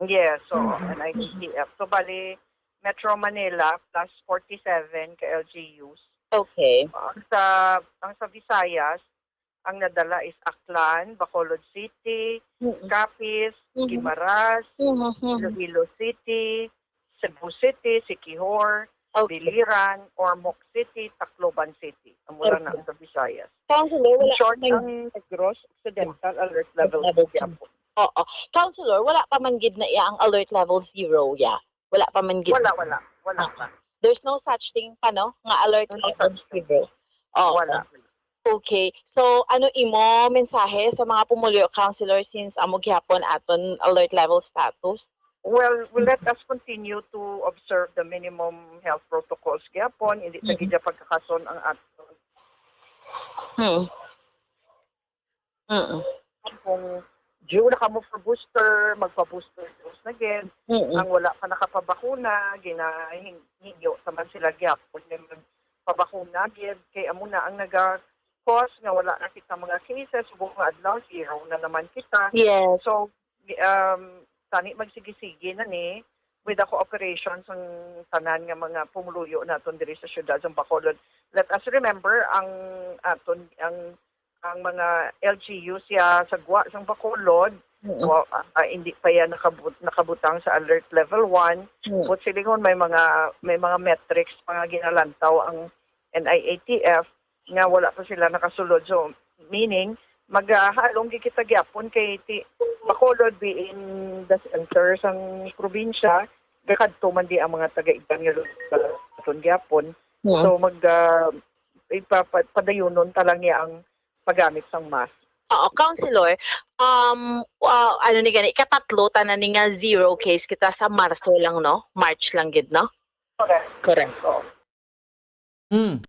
Yes, so, Mm-mm. N I A T F. So, bali, Metro Manila, plus forty-seven ka L G Us. Okay. Ang sa, ang sa Visayas, ang nadala is Aklan, Bacolod City, Mm-mm. Capiz, Mm-hmm. Guimaras, Mm-hmm. Iloilo City, Cebu City, Siquijor, Okay. Biliran, Ormoc City, Tacloban City. Amo lang na Okay. ang sa Visayas. Councilor, In wala short, pa man ang Negros Occidental alert level Level two. two gyapon. Oo. Councilor, wala pa man gid na iya ang alert level zero, ya. Wala pa man gid. Wala, wala. Wala Ah. pa. There's no such thing pa, no? Nga alert No level such thing. zero. Oo. Wala. Okay. So, ano imo mensahe sa mga pumuluyo, councilor, since amo gihapon aton alert level status? Well, let us continue to observe the minimum health protocols gihapon. Hindi ta Mm. gid pagkakason ang aton. Hmm. Mm. Kung due na kamo for booster, magpa-booster dose na gid. Mm. Ang wala pa nakapabakuna, ginahingyo naman sila gyapon nga magpabakuna gid. Kay amo na ang naga-cause nga wala na kita mga cases. Subong nga adlaw, zero na naman kita. Yes. So, um, tani magsige-sige na ni with the cooperation sang tanan nga mga pumuluyo naton diri sa siyudad sang Bacolod. Let us remember ang aton, ang, ang mga L G U siya sa gwa sang Bacolod. Mm. Wa-, ah, hindi pa yan nakabut-, nakabutang sa alert level one. Mm. But silingon may mga, may mga metrics pa nga ginalantaw ang N I A T F nga wala pa sila nakasulod. So, meaning, magahalong gid kita gyapon kay ti Bacolod being the center sang probinsya, gakadto man di ang mga taga-iban nga lugar sa aton gyapon. Yeah. So, mag, ah, ipapa-, padayunon ta lang niya ang paggamit sang mask. Oo, Councilor, um, ah, ano ni gani, katatlo tanan ni nga zero case kita sa Marso lang, no? March lang gid, no? Correct. Correct. Oo. Mm.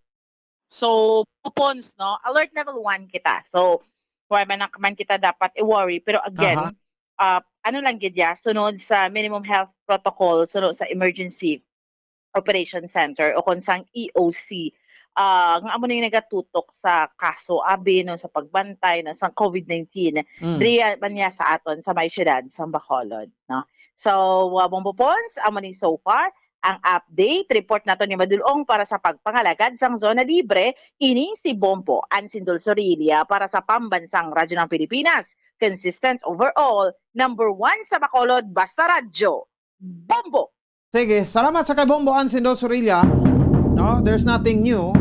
So, coupons, no? Alert level one kita. So, wala man, man kita dapat i-worry. Pero again, Aha. uh, ano lang gid ya, sunod sa minimum health protocol, sunod sa emergency operation center o kung sang E O C, ah, nga amo ning nagatutok sa kaso abi, no, sa pagbantay, no, sa COVID nineteen. Mm. Diri man niya sa aton sa may siyudad sang Bacolod, no. So, uh, Bombo Pons, amo ni so far ang update report nato ni Madulong para sa pagpangalagad sang Zona Libre. Ini si Bombo Ansindol Sorilla para sa Pambansang Radyo ng Pilipinas. Consistent overall, number one sa Bacolod, basta radyo. Bombo! Sige, salamat sa kay Bombo Ansindol Sorilla. No, there's nothing new.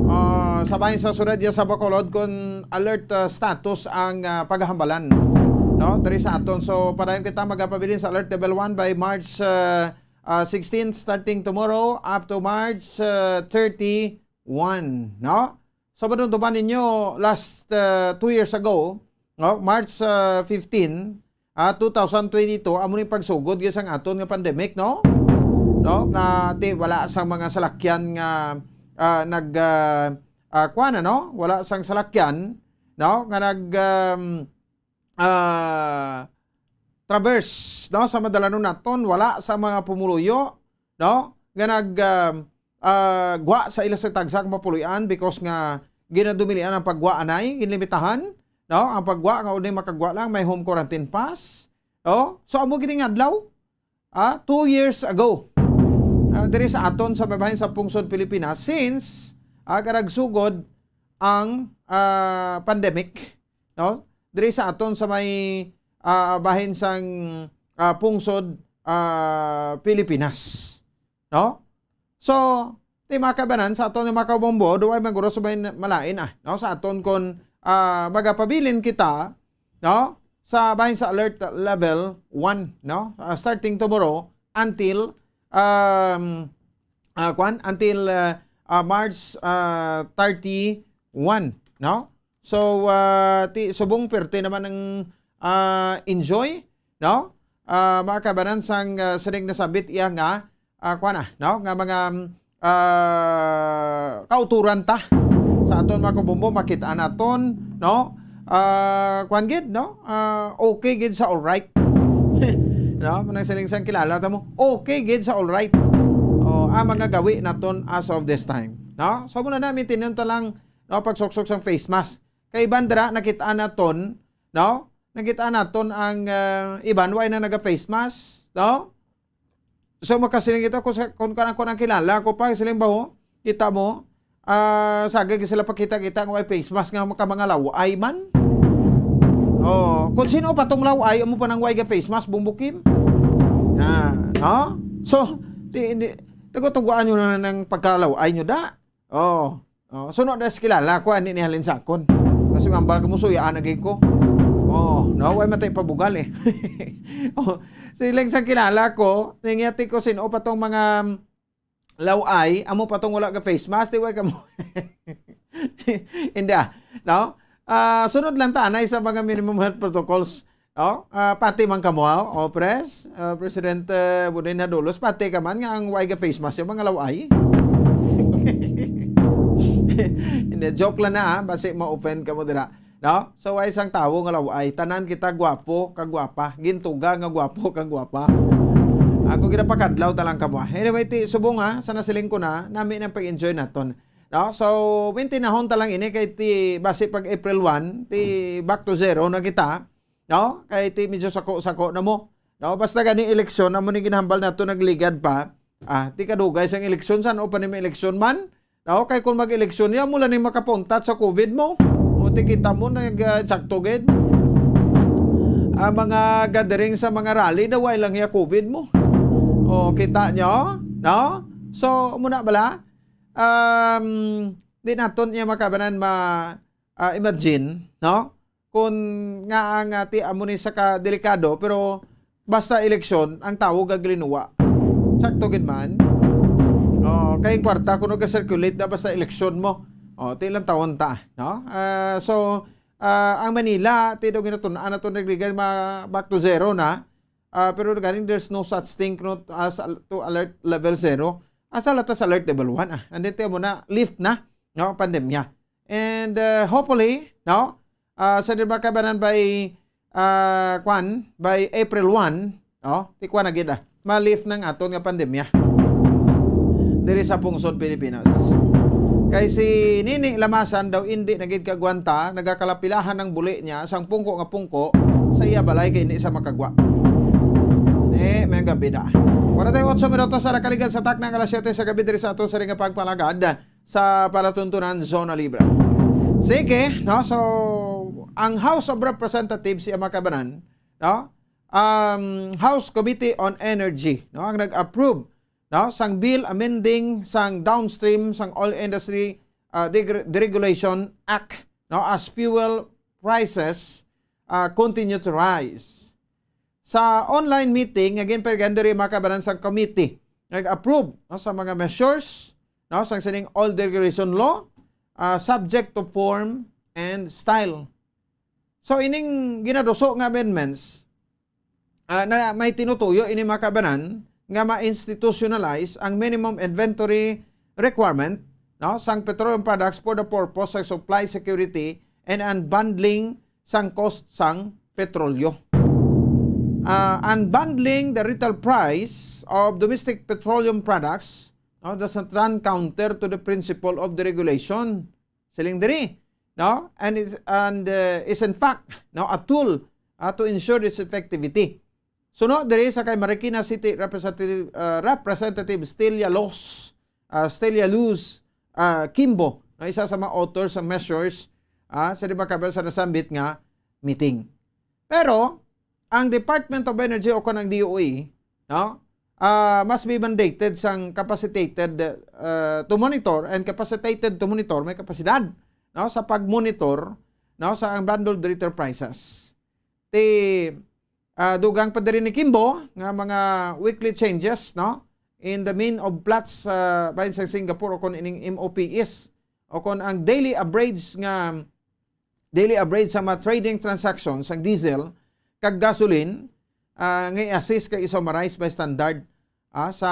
Ah, sa bahin sa Sorella sa Bacolod, kung alert, ah, status ang, ah, paghambalan, no, diri sa aton. So, padayon kita magapabilin sa alert level one by March, ah, ah, sixteen, starting tomorrow up to March, ah, thirty-one, no? So, madumduman ninyo, last, ah, two years ago, no, March, ah, fifteen, ah, two thousand twenty-two, amo ni pagsugod gid sang aton nga pandemic, no? No, nga ti wala sang mga salakyan nga, ah, nag, ah, ah, kuwan, ano? Wala sang salakyan, no? Nga nag, um, ah, traverse, no? Sa madalanon naton, wala sa mga pumuluyo, no? Nga nag, um, ah, gwa sa ila sa tagsa ka mapuloy-an because nga ginadumilian ang paggwa anay, ginlimitahan, no? Ang paggwa nga ulit makagwa lang may home quarantine pass, no? So, amo gid nga adlaw, ah, two years ago, ah, diri sa aton sa babahin sa pungsod Pilipinas since, ah, karagsugod ang, ah, pandemic, no? Diri sa aton sa may, ah, bahin sang, ah, pungsod, ah, Pilipinas, no? So, ti mga kabanan, sa aton nga mga kabombo, duway man guro sa may malain, ah, no? Sa aton kon, ah, magapabilin kita, no? Sa bahin sa alert level one, no? Ah, starting tomorrow until, um, ah, kwan, until, ah, ah, March, ah, thirty-one, no? So, ah, ti subong perte naman ang, ah, enjoy, no? Ah, mga kabanan sang, ah, sining nasambit iya nga, ah, kuwan na, no? Nga mga, ah, kauturan ta sa aton mga kabombo, makita naton, no? Ah, kuwan gid, no? Ah, okay gid sa all right. No? Manang sining sang kilala ta mo, okay gid sa all right. Oh, ang mga gawi naton as of this time, no? So, muna na, maintindihan ta lang, no, pagsuksok sang face mask. Kay iban dira, nakita naton, no? Nakita naton ang, ah, iban, way na naga face mask, no? So, makasiling kita, kung sa, kung kanang, kung ang kilala ko pa, siling ba ho? Kita mo? Ah, sagay sila pakita-kita nga way face mask nga maka mga laway man. Oh, kung sino pa tong laway, amo pa nang way ga face mask, Bumbukim? Ah, no? So, di, di, Tugo-tugoan nyo na ng pagkalaw-ay nyo da. Oh. Oh, suno na sa kilala ko, ani ni halin sa akon. Kasi mambal ka mo, suyaan na gid ko. Oh, no, way matay pabugal eh. Oh, siling sa kilala ko, ningati ko sino pa tong mga laway, amo pa tong wala ka face mask, di way ka mo. Hindi ah, no? Ah, sunod lang ta anay sa mga minimum health protocols, no? Ah, pati man kamo, oh, pres, ah, Presidente Buday Nadulos, pati ka man nga ang way ka face mask yung mga laway. Hindi, joke lang na, ah, basi ma-offend ka mo dira. No? So, ay isang tawo nga laway, tanan kita gwapo, kag gwapa, gintuga nga gwapo, kag gwapa. Ako ginapakadlaw ta lang kamo. Anyway, ti subong ha, sa nasiling ko na, nami nang pag-enjoy naton. No? So, maintinahon ta lang ini kay ti basi pag April one, ti back to zero na kita. No? Kay ti medyo sako-sako na mo. No? Basta gani eleksyon, amo ni ginhambal nato nagligad pa. Ah, ti kadugay sang eleksyon, san-o pa ni may eleksyon man? No? Kay kung mag-eleksyon niya, mula ni makapuntat sa COVID mo. O ti kita mo, nag, ah, sakto gid. Ang mga gathering sa mga rally, daw way lang niya COVID mo. O, kita nyo? No? So, muna bala, um, di naton niya makabanan ma, ah, imagine, no? Kung nga ang, ah, ti amo ni sa ka delikado, pero basta eleksyon, ang tawo gaglinuwa. Sakto gid man. Oh, kay kwarta kuno ga-circulate na basta eleksyon mo. Oh, ti lang tawon ta, no? Ah, so, ah, ang Manila, ti daw ginatun-an nato nagligay ma back to zero na. Ah, pero ganing there's no such thing, no, as al-, to alert level zero. Asa latas alert level one, ah. And then, tiyan mo na, lift na, no, pandemya. And, uh, hopefully, no, ah, sa di ba kabanan by, ah, kwan, by April one, no, ti kwan na gid, ah, ma-lift nang aton nga pandemya diri sa pungsod Pilipinas. Kay si Nini Lamasan daw indi na gid kagwanta, nagakalapilahan ang buli niya sang pungko nga pungko sa iya balay kay indi sa makagwa. Ni, may gabi na. Wala tayo otso minutos sa nakaligan sa takna nga alas siyete sa gabi diri sa ato sa ring nga pagpalagad sa palatuntunan Zona Libre. Sige, no? So, ang House of Representatives, siya makabanan, no? Um, House Committee on Energy, no? Ang nag-approve, no? Sang bill amending sang downstream sang Oil Industry, uh, Degre-, Deregulation Act, no? As fuel prices, uh, continue to rise. Sa online meeting nga ginpahigayon diri, makabanan sang committee, nag-approve, no, sa mga measures, no, sang sining oil deregulation law, ah, subject to form and style. So, ining ginaduso nga amendments, ah, na may tinutuyo ini, makabanan, nga ma-institutionalize ang minimum inventory requirement, no, sang petroleum products for the purpose of supply security and unbundling sang cost sang petrolyo. Ah, unbundling the retail price of domestic petroleum products, no, does not run counter to the principle of deregulation. Siling diri, no? And is, and, uh, is in fact, no, a tool, uh, to ensure its effectivity. Suno diri sa kay Marikina City Representative, uh, Representative Stelia Luz, uh, Stelia Luz, uh, Kimbo, no, isa sa mga author sa measures, ah, sa di ba kabel sa nasambit nga meeting. Pero ang Department of Energy o kon ang D O E, no, ah, must be mandated sang capacitated, uh, to monitor, and capacitated to monitor, may kapasidad, no, sa pag-monitor, no, sa ang bundled retail prices. Ti, ah, dugang pa diri ni Kimbo nga mga weekly changes, no, in the mean of Platts, ah, bahin sa Singapore o kon ining M O P S o kon ang daily average nga, daily average sa mga trading transactions sang diesel kag gasoline, ah, nga i-assess kag i-summarize by standard, ah, sa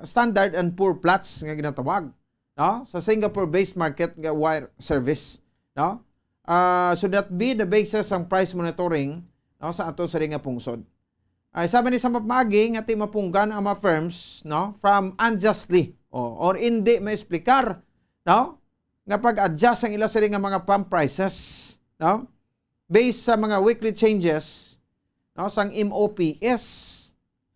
Standard and Poor Platts nga ginatawag, no, sa Singapore-based market nga wire service, no? Ah, so that be the basis sang price monitoring, no, sa ato sa nga pungsod. Ay, sabi ni sa mapmagi nga ti mapunggan ang mga firms, no, from unjustly, o, or hindi maexplikar, no, nga pag-adjust ang ila sila nga mga pump prices, no, based sa mga weekly changes, no, sang M O P S,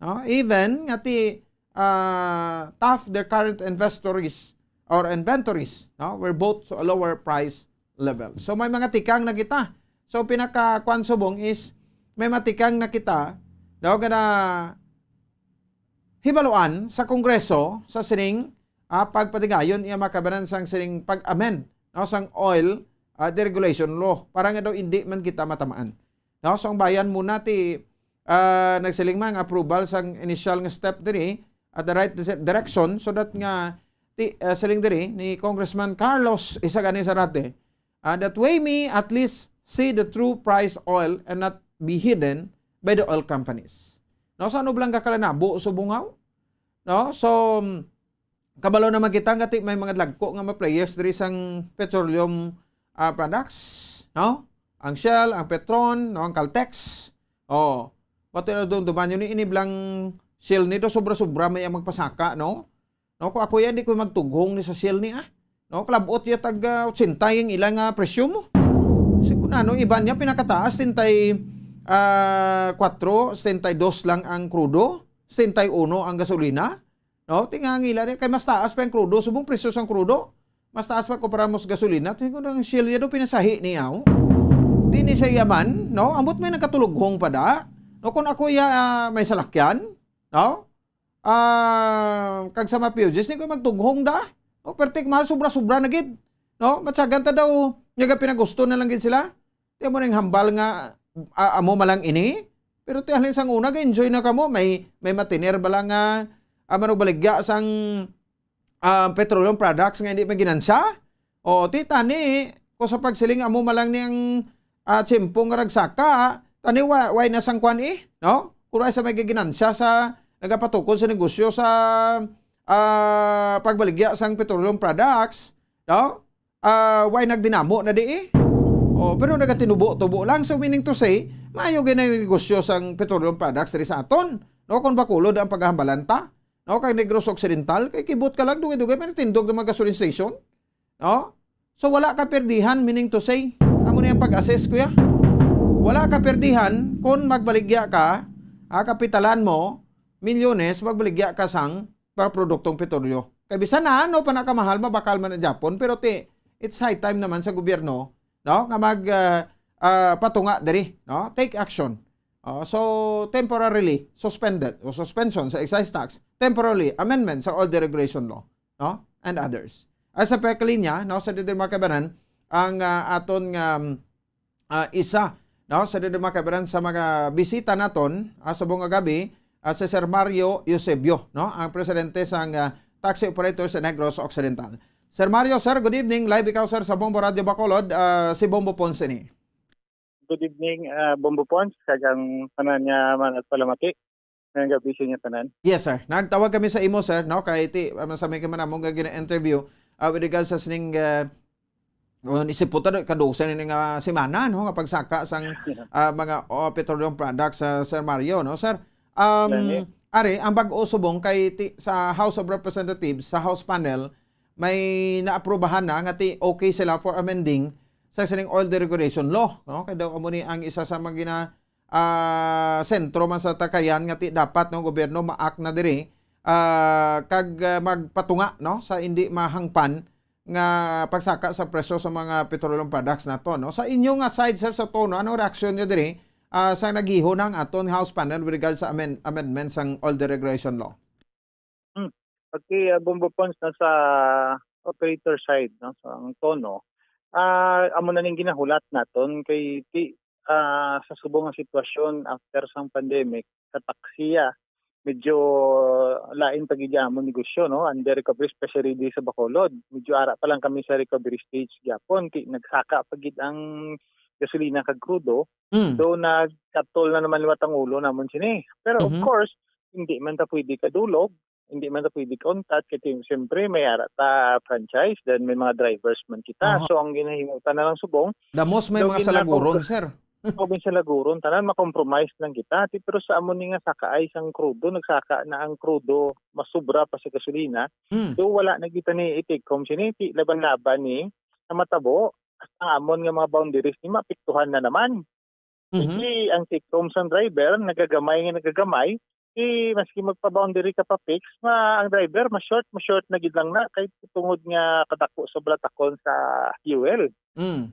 no, even nga ti, ah, tough their current inventories or inventories, no, were bought to a lower price level. So, may mga tikang na kita. So, pinaka kwan subong is may matikang na kita daw nga na hibaluan sa Kongreso sa sining, ah, pagpatigayon iya makabanan sang sining pag-amend, no, sang oil, ah, deregulation law para nga daw indi man kita matamaan. No, so ang bayan muna ti, ah, nagsiling man nga approval sang initial nga step diri at the right dire-, direction so that nga ti, ah, siling diri ni Congressman Carlos Isagani Zarate, ah, that way me at least see the true price oil and not be hidden by the oil companies. No, sa ano lang ka kalanabo subong haw? No? So, mm, kabalo naman kita nga ti may mga dagko nga mga players diri sang petroleum, ah, products, no? Ang Shell, ang Petron, no, ang Caltex. Oh. Pati na doon duman yun ini blang Shell nito sobra-sobra may ang magpasaka, no? No, kung ako yan, di ko magtughong ni sa Shell ni, ah. No, kalabot ya tag, ah, ochenta yung ilang, ah, presyo mo. Kasi kung ano, iba niya pinakataas, setenta y, ah, kuwatro, setenta y dos lang ang krudo, setenta y uno ang gasolina. No, tingangila niya, kay mas taas pa yung krudo, subong presyo sang krudo. Mas taas pa kumpara mo sa gasolina, tingin ko ng Shell ya do pinasahi niya, oh. Di ni sa yaman, no? Ambot may nagkatulughong pa da. No, kung ako ya, ah, may salakyan, no? Ah, kag sa mga P U Gs, ni ko magtughong da. O, pertik mahal, sobra-sobra na gid. No? Matsagan ta daw, nga pinagusto na lang gid sila. Di mo ning hambal nga, ah, amo malang ini. Pero ti halin sang una, enjoy na kamo. May, may matiner bala nga, ah, manugbaligya sang, ah, petroleum products nga hindi may ginansya. O, ti tani, ko sa pagsiling amo malang ni ang, ah, tiyempo nga ragsaka, tani wa-, way na sang kwan, eh, no? Kuro ay sa may gaginansya sa nagapatukod sa negosyo sa, ah, pagbaligya sang petroleum products, no? Ah, way nagdinamo na di, eh. O, pero nagatinubo-tubo lang. So, meaning to say, maayo gid ang negosyo sang petroleum products diri sa aton, no? Kung Bacolod ang paghahambalan ta, no? Kag Negros Occidental, kay kibot ka lang, dugay-dugay, may natindog ng mga gasoline station. No? So, wala ka perdihan, meaning to say, amo na yung pag-assess, kuya. Wala ka perdihan kung magbaligya ka, ah, kapitalan mo, milyones, magbaligya ka sang mga produktong petrolyo. Kay bisan na ano pa na kamahal, mabakal man ang Japon, pero ti, it's high time naman sa gobyerno, no, nga mag, ah, ah, patunga diri, no? Take action. Oh, so, temporarily suspended o suspension sa excise tax, temporarily amendment sa oil deregulation law, no? And others. Ay sa pagkalinya, no, sa dito mga kabanan, ang, ah, aton nga, um, ah, isa, no, sa dito mga kabanan sa mga bisita naton, ah, sa buong gabi, ah, si Sir Mario Eusebio, no, ang presidente sang, ah, Taxi Operators sa Negros Occidental. Sir Mario, sir, good evening. Live ikaw, sir, sa Bombo Radio Bacolod. Ah, si Bombo Ponce ni. Good evening, ah, Bombo Pons, kag ang tanan nga mga nagpalamati. Ngayong gabi sa inyo tanan. Yes, sir. Nagtawag kami sa imo, sir, no? Kay ti, ah, sa may kamanamong nga gina-interview, ah, with regards sa sining, ah, oh, isip po ta, ikadusa na nga semana, no? Nga pagsaka sang, ah, mga, oh, petroleum products, ah, Sir Mario, no, sir? Um, Gani. Ari, ang bag-o subong kay ti, sa House of Representatives, sa House panel, may naaprubahan na nga ti okay sila for amending sa sining oil deregulation law, no? Kay daw amo ni ang isa sa mga gina-, ah, sentro man sa takayan nga ti dapat, no, gobyerno ma-act na diri, ah, kag, ah, magpatunga, no, sa indi mahangpan nga pagsaka sa presyo sa mga petroleum products nato, no? Sa inyo nga side, sir, sa tono, anong reaksyon niyo diri, ah, sa nagiho ng aton House panel with regards sa amend-, amendment sang oil deregulation law? Hmm. Okay, ah, Bombo Pons, na sa operator side, no? So, ang tono, ah, amo na ning ginahulat naton kay ti-, ah, sa subong nga sitwasyon after sang pandemic, sa taksiya, medyo lain pa gid ang amon negosyo, no? Under recovery, especially di sa Bacolod. Medyo ara pa lang kami sa recovery stage gyapon, ti nagsaka pa gid ang gasolina kag krudo. Mm. Though nagkatol na naman liwat ang ulo namon sini. Pero of Mhm. course, hindi man ta pwede kadulog, hindi man ta pwede kauntat, kay ti-, siyempre may ara ta franchise, then may mga drivers man kita. Aha. So, ang ginahimo ta na lang subong, Damos may daw mga gina-, salaguron, sir. O, may salaguron, tanan, makompromise lang kita. Ti, pero sa amo ni nga sakaay sang krudo, nagsaka na ang krudo, mas sobra pa sa gasolina. Mm. So, wala na kita ni i-take home sini, ti laban-laban ni, sa matabo, ang amon nga mga boundaries ni maapektuhan na naman. Mhm. Sige, ang take home sang driver, nagagamay nga nagagamay, eh, maski magpa-boundary ka pa fix, ma-, ang driver, ma-short, ma-short na gid lang na, kay tungod nga kadako sa balatakon sa fuel. Mm.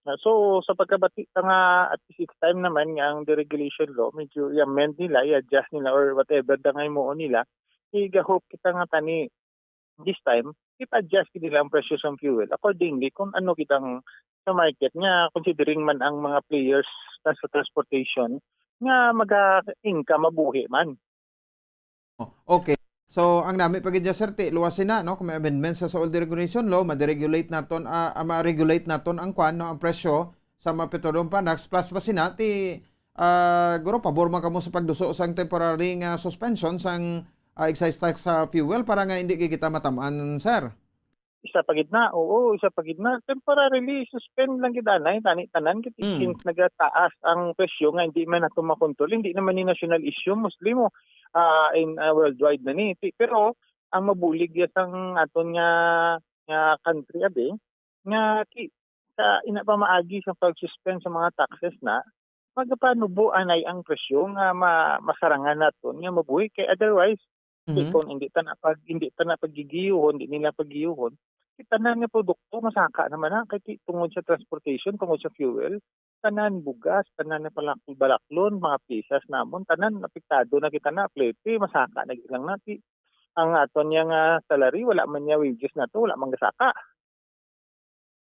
Ah, so, sa pagkabati ta nga at least it's time naman nga ang deregulation law, medyo i-amend nila, i-adjust nila, or whatever da nga himuon nila, i-hope kita nga tani this time, ipa-adjust gid nila ang presyo sang fuel accordingly kung ano gid ang sa market nga considering man ang mga players na sa transportation nga maga-income, mabuhi man. Oh, okay. So, ang nami pa gid dyan, sir, ti luwas sina, no? Kung may amendments sa, sa old regulation law, ma-deregulate naton, ah, ah, ma-regulate naton ang kwan, no, ang presyo sa mga petroleum products, plus pa sina ti, ah, guro, pabor man kamo sa pagduso sang temporary nga suspension sang, ah, excise tax sa fuel para nga hindi gid kita matamaan, sir. Isa pa gid na, oo, isa pa gid na. Temporarily, suspend lang gid anay, tani tanan, kay Mm. since nagataas ang presyo nga hindi man nato makontrol, hindi naman ni national issue, mostly mo, ah, in, ah, worldwide na ni. Ti-, pero ang mabulig ya sang aton nga, nga country, abi, nga ki-, sa ina pa maagi sa pag-suspend sa mga taxes na, magapanubo anay ang presyo nga ma-, masarangan naton nga mabuhi. Kay otherwise, Di Mhm. kung hindi ta na pag, hindi ta na paggigiyuhon, di nila paggiyuhon, si tanan nga produkto masaka naman na kay ti-, tungod sa transportation, tungod sa fuel, tanan bugas, tanan na palak-, balaklon, mga pisas namon, tanan apektado na kita na, plete, masaka na gid lang na ti-, ang aton niya nga salary, wala man niya wages nato, wala man gasaka.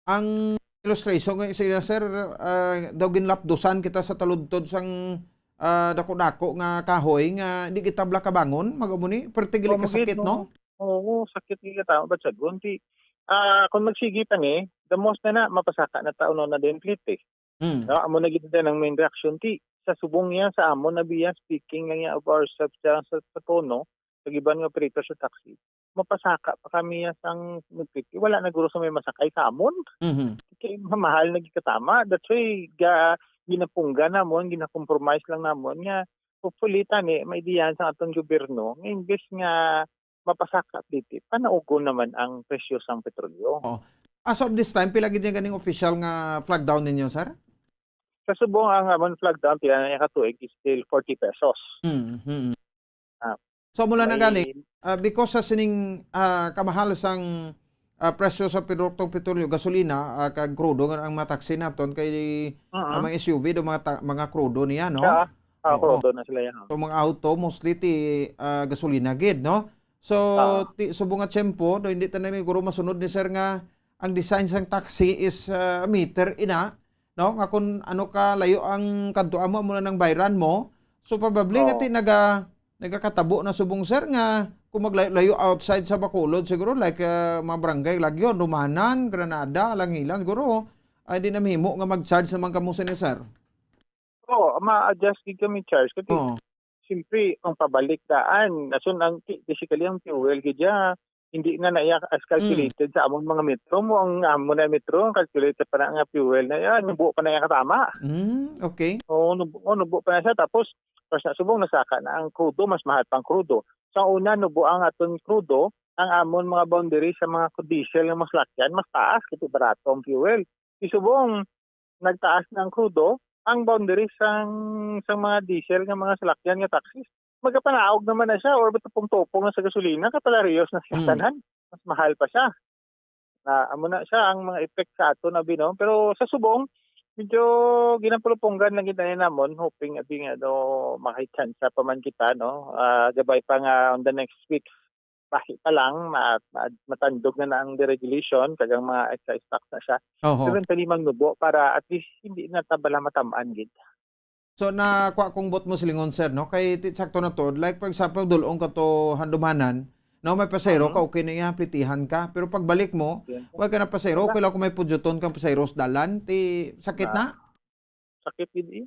Ang illustration nga sa iya, sir, ah, daw ginlapdusan kita sa taludtod sang, ah, dako-dako nga kahoy nga di kita bala kabangon, mag-amo ni, perti gali Mao gid, kasakit, no? no? Oo, sakit gid ka tama, but sa gunti. Ah, kung magsigi pa ni, the most na na, mapasaka na taon na din plete. Mm. No, amo na gid din ang main reaction ti sa subong niya sa amon na biya, speaking lang niya of ourselves sa, sa, sa tono, sa giban nga operator sa taxi. Mapasaka pa kami ya sang nagpiti. Wala na guro sa may masakay sa amon. Mhm. Kay mamahal na gid katama. That's why ga, ginapungga namon, ginakompromise lang namon nga hopefully tani may diyan sa atong gobyerno nga imbes nga mapasaka dito, panaugon naman ang presyo sang petrolyo. Oo. As of this time, pila gid yung ganing official nga flag down ninyo, sir? Sa subong ang amon flag down, pila na niya katuig is still forty pesos. Mm, mm. Ah, So, mula na may- gani, ah, because sa sining, ah, kamahal sang, ah, presyo sa produktong petrolyo, gasolina, ah, kag krudo nga ang mga taxi naton kay Mhm. ang mga S U V do mga ta-, mga krudo niya, no? Siya, ah, Oo. krudo na sila yan. So, mga auto, mostly ti, ah, gasolina gid, no? So, Ah. ti, subong nga tiyempo, do hindi ta na guro masunod ni sir nga ang design sang taxi is, ah, meter ina, no? Nga kung ano ka layo ang kadtuan mo, amo na nang bayran mo. So, probably nga Oo. ti naga, nagakatabo na subong sir nga kung maglayo-layo outside sa Bacolod, siguro like, ah, mga barangay Lagyon, Romanan, Granada, Langilan, siguro, ay di na mahimo nga mag-charge naman kamo sini, sir. Oo, ma-adjust gid kami charge. Kasi, Oo. siyempre, ang pabalik daan, nasun ang, basically, ang fuel gid ya, hindi na na iya as calculated sa among mga metro mo. Ang amo na metro, ang calculated pa na nga fuel na iya, nubo pa na iya katama. Mm, okay. Oo, nubo, oh, nubo pa na siya. Tapos, pas na subong, nasaka na ang krudo, mas mahal pang krudo. Sa una, nubo ang aton krudo, ang amon mga boundary sa mga diesel nga mga salakyan, mas taas, kasi barato ang fuel. Isubong, nagtaas na ang krudo, ang boundary sang, sang mga diesel nga mga salakyan nga taxis, magapanaog naman na siya or matupong-tupong na sa gasolina, kapalariyos na siya Mm. tanan. Mas mahal pa siya. Na, amo na siya ang mga effect sa ato na binom. Pero sa subong, medyo ginapulupunggan lang gid na namon, hoping abi nga do makitsansa pa man kita, no? Ah, gabay pa nga on the next week, basi pa lang, ma-, ma-, matandog na na ang deregulation, kag ang mga excise tax na siya. Oho. Eventually, mangnubo para at least hindi na ta bala matamaan gid. So, nakuha kong buot mo silingon, sir, no? Kay ti-, sakto na to. Like, for example, dulong ka to Handumanan, no? May pasahero Mhm. ka, okay na iya, plitihan ka. Pero pagbalik mo, Okay. wala ka na pasahero, Wala. Okay lang kung may pudyuton kang pasahero sa dalan, ti sakit na? Sakit gid eh.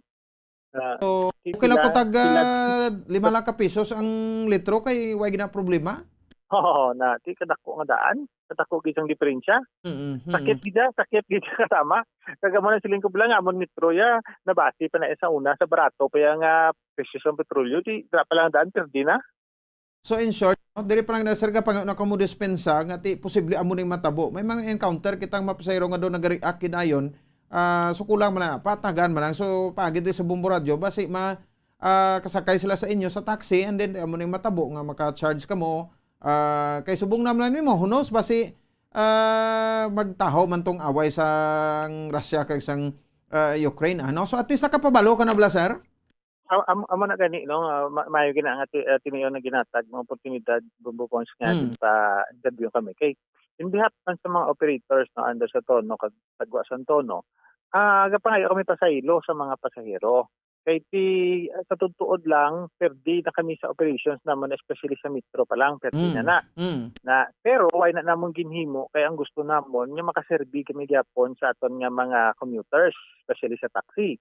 Ah, So, ti-, okay lang ko sila, tag, sila ah, lima lang ka pesos ang litro kay wala gina problema? Oo, na, ti kadako nga daan, kadako gid ang diferensya. Mm-mm, Sakit mm-mm. gid siya, sakit gid siya katama. Kag amo na siling ko lang, amon metro ya, nabasi pa na sa una, sa barato pa ya nga presyo sa petrolyo, di, dira pa lang daan, perdi na. So, in short, no, diri pa lang na, sir, kapag na mo dispensa, nga ti, posible amo ning matabo. May mga encounter kitang mapasayro nga doon nag-react kinayon, ah, so kulang man lang, patagan man lang. So, pagid sa Bombo Radyo, basi ma, ah, kasakay sila sa inyo sa taxi, and then amo ning matabo nga maka-charge ka mo. Ah, kay subong naman lang nimo, who knows, basi ah, magtaho man tong away sang Russia kag sang, ah, Ukraine, ano? So, at least nakapabalo ka na bala, sir? Am-, am-, amo na gani, no? Ah, ma-, maayo gina nga ti-, ah, tinuyon na ginatag mga oportunidad, Bombo Pons, nga Mm. din pa interview kami. Kay, in behalf man sa mga operators, no, under sa Tono, kag Tagwa sa Tono, ah, gapangayo kami pasaylo sa mga pasahero. Kay ti-, sa tuod lang, perdi na kami sa operations naman, especially sa metro pa lang, perdi na Mm. na. Mm. Na, pero why na namon ginhimo? Kay ang gusto namon nga makaserbi kami gyapon sa aton nga mga commuters, especially sa taxi.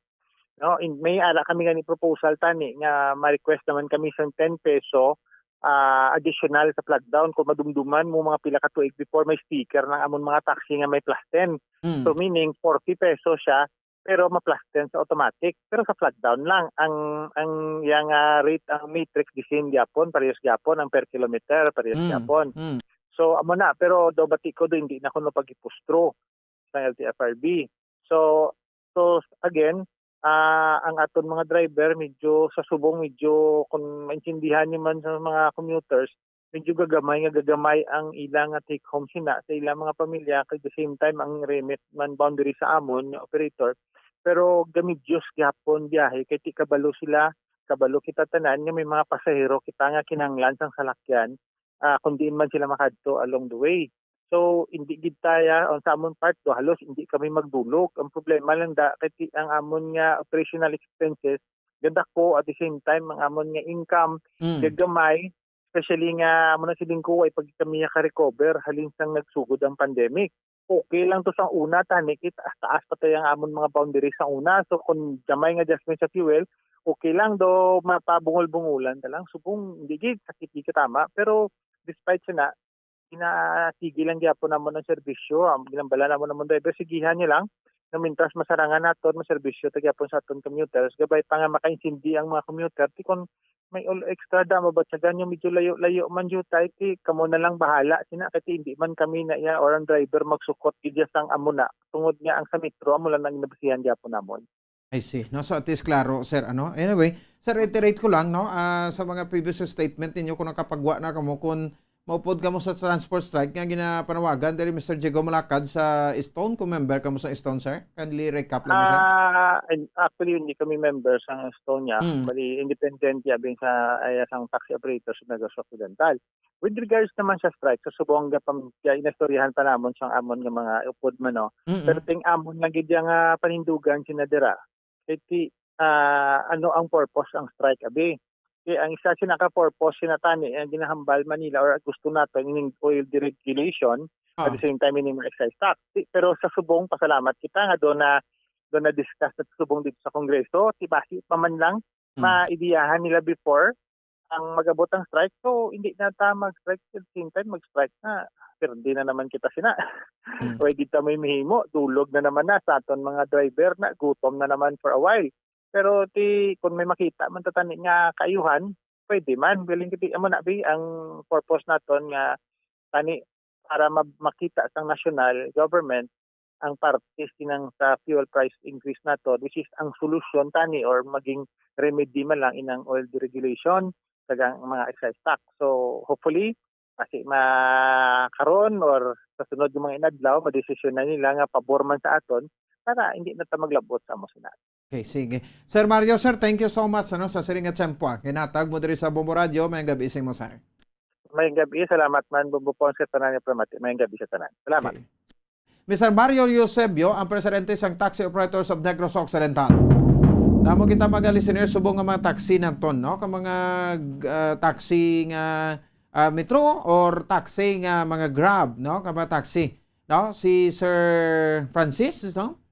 No, in, may ara kami gani proposal tani nga ma-request naman kami sang ten peso, ah, additional sa flag down kung madumduman mo mga pila ka tuig before may sticker ng amon mga taxi nga may plus ten. Mm. So, meaning forty pesos siya, pero ma-plus ten sa automatic, pero sa flag down lang. Ang, ang yang, ah, rate, ang matrix the same gyapon, parehas gyapon, ang per kilometer, parehas Mm. gyapon. Mm. So, amo na, pero daw bati ko do, hindi na kuno pag-ipustro sa L T F R B. So, so again, ah, ang aton mga driver medyo sa subong, medyo kung maintindihan niyo man sa mga commuters, medyo gagamay nga gagamay ang ilang nga take home sina sa ilang mga pamilya, kag the same time ang remit man boundary sa amon nga operator. Pero gamidyos gyapon biyahe kay ti kabalo sila, kabalo kita tanan nga may mga pasahero kita nga kinahanglan sang salakyan, ah, kung diin man sila makadto along the way. So, hindi gid taya, ang sa amon part do, halos hindi kami magdulog. Ang problema lang da, kay ti-, ang amon nga operational expenses, gadako, at the same time, ang amon nga income, Mm. gagamay, especially nga, amo na siling ko, way pag kami ka-recover, halin sang nagsugod ang pandemic. Okay lang to sa una, tani, kit-, taas pa tayo ang amon mga boundary sa una. So, kung gamay nga adjustment sa fuel, okay lang do, mapabungol-bungulan ta lang. Subong, hindi gid, sakit gid katama. Pero, despite sa na, ginasigi lang gyapon namon ang serbisyo. Ang ginambala namon, namon driver, sigihan niyo lang. Na mintras masarangan naton, maserbisyo ta gyapon sa aton commuters. Gabay pa nga makaintindi ang mga commuter, ti kon may ol-, extra da, mabatyagan niyo, medyo layo-layo man diyo tay, ti kamo na lang bahala sina, kay ti hindi man kami na iya or ang driver magsukot gid sang amo na, tungod nga ang sa metro amo lang ang nabasihan gyapon namon. I see. No, so at least klaro, sir, ano? Anyway, sir, reiterate ko lang, no, ah, sa mga previous statement ninyo, kung nakapagwa na kamo, kung maupod kamo sa transport strike nga ginapanawagan diri, Mister Diego Malacad sa Stone, kung member kamo sa Stone, sir? Kindly recap lang, sir. Ah, and actually, hindi kami member sa Stone niya. Hmm. Bali, independent ya, bin sa, ay, sang taxi operator sa Negros Occidental. With regards naman sa strike, sa subong nga pam-, kaya inastoryahan pa namon sang amon nga mga upod man, no? Mm-mm. Pero ting amon lang gid yang, ah, panindugan sina dira. Kay ti-, ah, ano ang purpose ang strike, abi? Kay ang isa sina ka purpose sina tani, ang ginahambal man nila or gusto nato ining oil deregulation, at Ah. the same time, ining mga excise tax. Ti-, pero sa subong, pasalamat kita nga doon na, doon na discuss at subong dito sa Kongreso, ti basi pa man lang, Hmm. maidiyahan nila before, ang mag-abot ang strike, so hindi na ta mag-strike, at the same time, mag-strike na, perde na naman kita sina. Hmm. Pwede ta may mahimo, dulog na naman na sa aton mga driver na, gutom na naman for a while. Pero ti, kung may makita man ta tani nga kaayuhan, pwede man. Galing kiti, amo na, bi, ang purpose naton nga tani para ma-, makita sang national government ang parte sinang sa fuel price increase nato, which is ang solusyon tani or maging remedy man lang inang oil deregulation kag ang mga excise tax. So, hopefully, kasi ma-, karon or sa sunod nga mga inadlaw, madesisyon na nila nga pabor man sa aton para hindi na ta maglabot sa amo sina. Okay, sige. Sir Mario, sir, thank you so much, ano, sa siring nga tiyempo, ah, ginhatag mo diri sa Bombo Radio. Maayong gabi sa imo, sir. Maayong gabi, salamat man, Bombo Pons, sa tanan nga pamati. Maayong gabi sa tanan. Salamat. Okay. Mister Mario Eusebio, ang presidente sang Taxi Operators of Negros Occidental. Namo kita, mga listeners, subong nga mga taxi naton, no? Ka mga, ah, taxi nga, ah, metro or taxi nga mga Grab, no? Ka mga taxi, no? Si Sir Francis, no?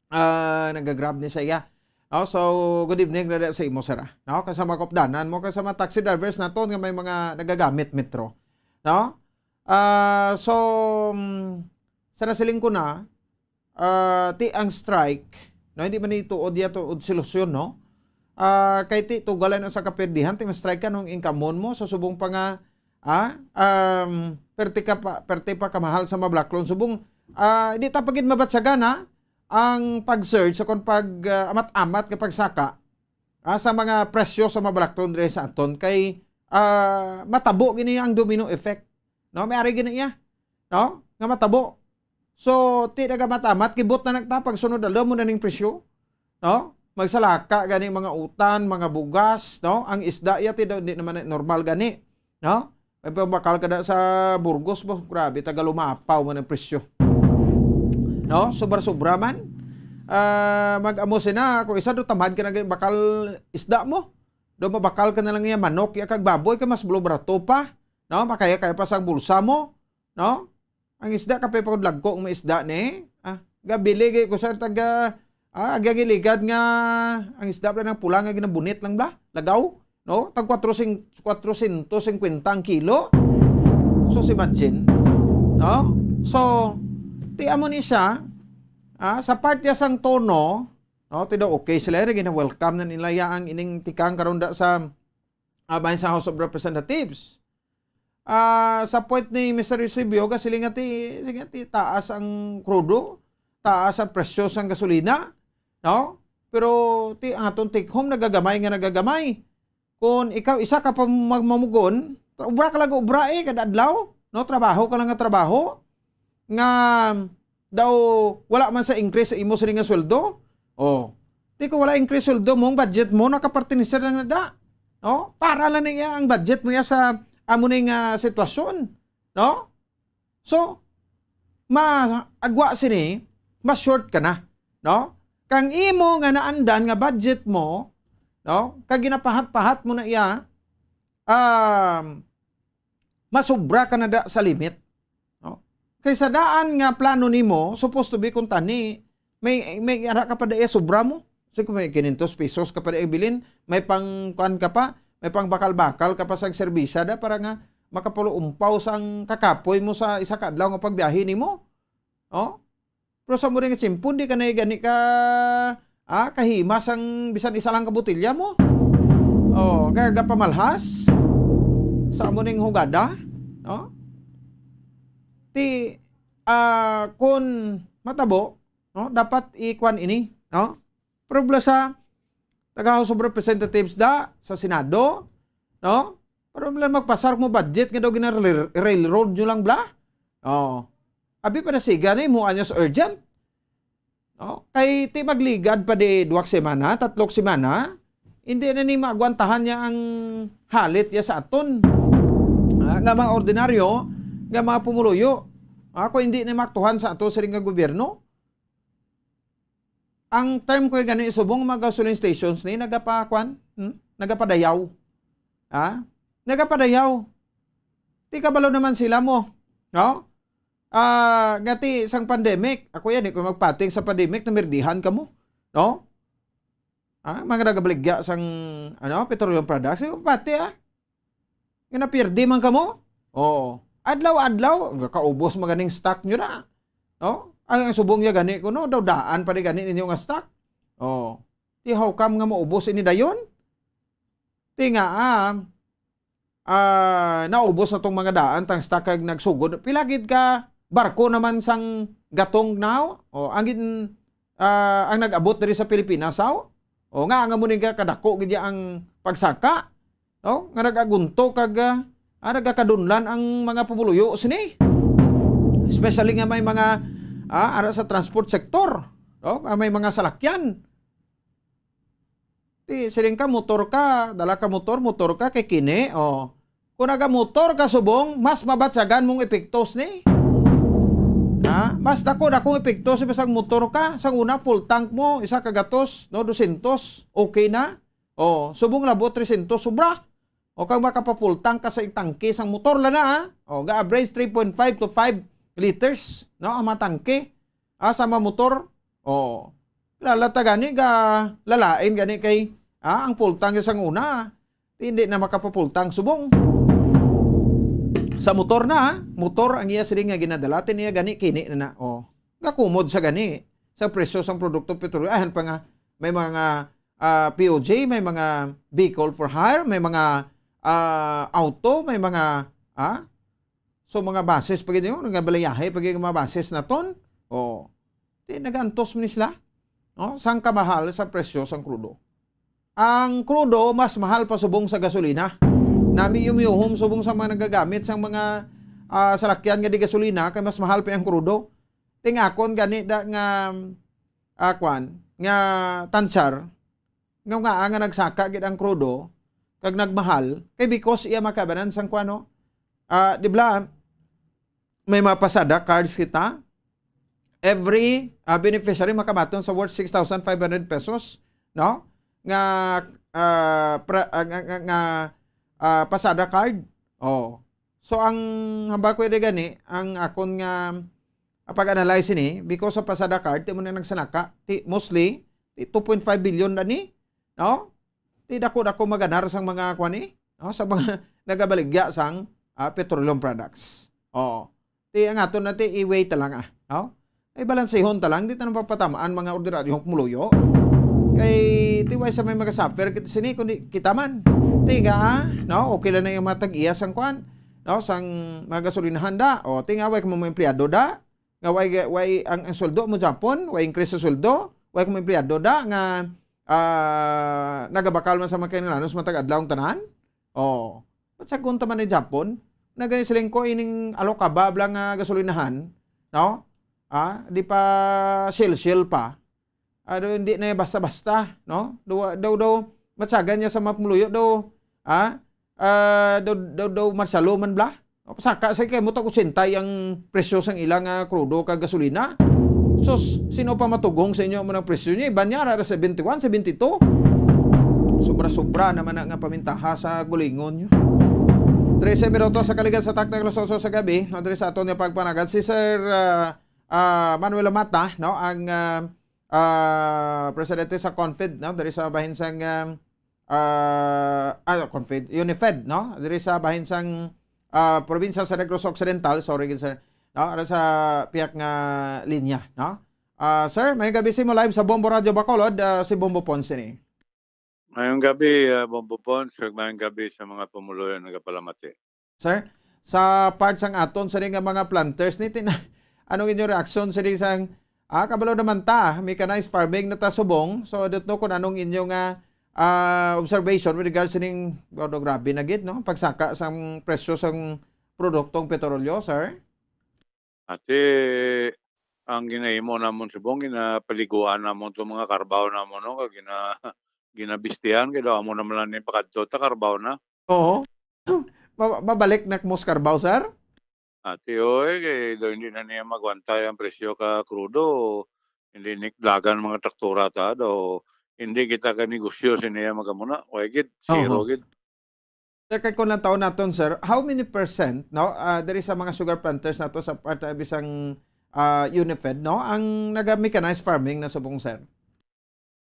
Ah, naga-Grab ni sa iya. No? So, good evening na sa imo, sir, ah. No? Kasama ko, danan mo, kasama taxi drivers naton nga may mga nagagamit metro. No? Ah, so, mm, sa nasiling ko na, ah, ti ang strike, no? Hindi man ito o diya to, o solusyon, no? Ah, kay ti, tugalan ang sa kaperdihan, ti ma-strike ka nung income mo, sa subong pa nga, ah, um, perte ka pa, perte pa kamahal sa mablaklon. Subong, ah, hindi ta pa gid mabatyagan, ha? Ang pag-search, sa kon pag, ah, amat-amat nga pagsaka, ah, sa mga presyo sa mabalaklon diri sa aton, kay, ah, matabo gini ang domino effect. No? May ari gini iya. No? nga matabo. So, ti nagamatamat, kibot na nagtapag, sunod adlaw mo na ning presyo, no? Magsalaka gani mga utan, mga bugas, no? Ang isda ya, ti daw, hindi naman normal gani, no? May pambakal ka na sa Burgos mo, grabe, taga lumapaw man ang presyo. No? Sobra-sobra man. Ah, mag-amo sina, kung isa do tamad ka na gani bakal isda mo. Do mabakal ka na lang iya manok, iya kag baboy, kay mas barato pa. No? Makaya-kaya pa sa bulsa mo. No? Ang isda, kapay pa kod lagko ang mga isda ni. Ah, gabili gay ko sa taga, ah, agi-agi ligad nga ang isda pala nang pula nga ginabunit lang ba? Lagaw, no? Tag kwatro sing-, kwatro syentos singkwenta ang kilo. So, imagine, no? So, ti amo ni siya, ah, sa part ya sang tono, no? Ti daw okay sila, eh, gina-welcome na nila ya ang ining tikang karon da sa, ah, bahin sa House of Representatives. Ah, sa point ni Mister Eusebio, ga siling nga ti, sige, ti taas ang krudo, taas ang presyo sang gasolina, no? Pero ti ang aton take home nagagamay nga nagagamay. Kung ikaw isa ka pa mag-, mamugon, obra ka lang obra, eh, kada adlaw, no? Trabaho ka lang nga trabaho, nga daw wala man sa increase sa imo sini nga sweldo. Oh. Di ko wala increase sweldo mo, ang budget mo nakapartinisir lang na da. No? Para lang niya ang budget mo ya sa amo ning, ah, sitwasyon, no? So, maagwa sini, ma-short ka na, no? Kang imo nga naandan nga budget mo, no? Kag ginapahat-pahat mo na iya, um, masubra ka na da sa limit, no? Kay sa daan nga plano nimo, supposed to be kung tani, may, may ara ka pa da iya sobra mo. Sige, may kinyentos pesos ka pa da iya bilin, may pang kuan ka pa, may pang bakal-bakal ka pa sa serbisa da para nga makapulumpaw sang kakapoy mo sa isa ka adlaw nga pagbiyahe nimo. Oh? Pero sa amo rin nga tiyempo, di ka na gani ka, ah, kahima sang bisan isa lang ka botelya mo. Oh, kaya gapamalhas sa amo ning hugada, no? Ti, ah, kun matabo, no, dapat ikuan ini, no? Pero bala sa taga House of Representatives da, sa Senado, no? Pero bala magpasar mo budget nga daw gina-rail-, railroad nyo lang bala. Oh. Abi pa na siga ni mo anyos urgent. No? Kay ti magligad pa di duwak semana, tatlok semana, hindi na ni maagwantahan niya ang halit niya sa aton. Ah, nga mga ordinaryo, nga mga pumuluyo. Ah, kung hindi na maktuhan sa ato siring nga gobyerno, ang term ko gani subong mga gasoline stations ni nagapakuan, hmm? Nagapadayaw. Ha? Nagapadayaw. Ti kabalo naman sila mo, no? Ah, gati sang pandemic, ako yan, di ko magpating sa pandemic, namirdihan ka mo, no? Ah, mga nagabaligya sang, ano, petroleum products, di ko pati, ah. Nga napirdi man kamo? Oo. Adlaw-adlaw, kaubos man ganing stock nyo na. No? Ang, ang subong niya gani ko, no? Daw daan pa di gani ninyo nga stock. Oo. Ti how come nga maubos ini dayon? Ti nga, ah, ah, naubos na tong mga daan, tang stock kag nagsugod. Pila gid ka barko naman sang gatong now? O, ang gid, ah, ang nag-abot diri sa Pilipinas, aw? O, nga, nga mo ning kadako gid ang pagsaka? No? Nga nag-agunto kag, ah, ah, nagakadunlan ang mga pumuluyo sini. Especially nga may mga, ah, ara sa transport sector, no? Nga may mga salakyan. Ti, siling ka, motor ka, dala ka motor, motor ka, kay kini, oh. Kung nagamotor ka subong, mas mabatyagan mong epektos ni. Ha? Mas dako-dakong epektos ni, bisag motor ka. Sa una, full tank mo, isa ka gatos, no, dosyentos, okay na. Oh, subong labot tresyentos, sobra. O kag makapa-full tank ka sa tangke sang motor la na, ha? O, ga-average three point five to five liters, no, ang mga tangke, ah, sa mga motor. O, lala ta gani, ga lalain gani kay, ah, ang full tank sang una, hindi na makapa-full tank subong. Sa motor na, ha? Motor ang iya siling nga ginadala, ti niya gani kini na na. O, gakumod sa gani sa presyo sang produkto petrolyo. Ahan pa nga may mga ah, P O J, may mga vehicle for hire, may mga, ah, auto, may mga, ah, so mga buses pa gid yun, nga balayahe pa gid mga buses naton. O, di nagaantos man sila, no? Sang kamahal sa presyo sang krudo. Ang krudo mas mahal pa subong sa gasolina. Nami yumyuhom subong sa mga nagagamit sang mga, ah, salakyan nga di gasolina, kay mas mahal pa ang krudo. Ting akon gani da nga, ah, kwan, nga tansyar, nga, nga, nga nagsaka gid ang krudo, kag nagmahal, kay because iya makabanan sang kwan, no? Ah, di bala, may mga pasada cards kita. Every, ah, beneficiary makabaton sa worth six thousand five hundred pesos, no? Nga, ah, pra-, ah, nga, nga, nga, ah, pasada card. Oh. So, ang hambal ko diri gani, ang akon nga, ah, pag-analyze ini, because sa pasada card, ti mo na nagsanaka, ti, mostly, ti two point five billion na ni, no? Ti dako-dako maganar sang mga kwan ni, no? Sa mga nagabaligya sang, ah, petroleum products. Oo. Ti ang aton na ti i-wait ta lang, ah, no? Ay balansehon ta lang, di ta na papatamaan mga ordinaryong pumuluyo. Kay ti way sa may magasuffer kit-, sini kundi kita man. Ti nga, ah, no? Okay lang na yung mga tag-iya sang kwan, no? Sang mga gasolinahan da. O, ti nga, way ka mo empleyado da. Nga way, way ang, ang sweldo mo Japon, way increase sa sweldo, way ka mo empleyado da nga, ah, nagabakal man sa mga kinahanglanon sa matag adlaw ang tanan. Oh, ba't sa gunta man ni Japon? Nagani siling ko ining alokaba bala nga gasolinahan, no? Ah, di pa sale-sale pa. Ano, hindi na basta-basta, no? Daw, daw, daw, matsagan niya sa mapuluyo, daw, ah, ah, daw, daw, daw, marsyalo man bala. Saka sa kay mo ta kutsintay ang presyo sang ilang, ah, krudo kag gasolina. Sus, sino pa matugong sa inyo mo ng presyo niya? Iban niya, ara seventy-one, seventy-two. Sobra-sobra naman na nga pamintaha sa gulingon niyo. Trese minutos sa kaligan sa taktak alas otso sa gabi, no, diri sa aton nga pagpanagan. Si Sir, ah, ah, Manuel Lamata, no, ang, ah, ah, presidente sa CONFED, no, diri sa bahin sang, ah, ah, ah, CONFED, UNIFED, no, diri sa bahin sang, ah, probinsya sa Negros Occidental, sorry gid, sir, no, ara sa piyak nga linya, no. Ah, sir, may gabi sa imo, live sa Bombo Radio Bacolod, ah, si Bombo Ponce ni. Mayong gabi, ah, Bombo Pons, kag mayong gabi sa mga pumuluyo nga nagapalamati. Sir, sa part sang aton sini nga mga planters ni tina-, anong inyong reaksyon sini sang, ah, kabalo naman ta, mechanized farming na ta subong. So, I don't know kung anong inyong, ah, ah, observation with regards sining, although grabe na gid, no? Pagsaka sang presyo sang produktong petrolyo, sir? Ati, ang ginahimo namon subong, ginapaliguan namon to mga karbaw namon, no, kag gina-, ginabistihan, kay daw amo naman lang ni pakadto ta karbaw na. Oo. Ma-, mabalik na mo sa karbaw, sir? Ati, oy, kay daw hindi na niya magwantay ang presyo ka krudo, hindi ni dagan mga traktura ta, daw hindi kita ka negosyo siniya magamuna, way gid, zero Oho. gid. Sir, kay kung lang taon naton, sir, how many percent, no, ah, diri sa mga sugar planters nato sa parte bisang, ah, UNIFED, no, ang naga-mechanized farming na subong, sir?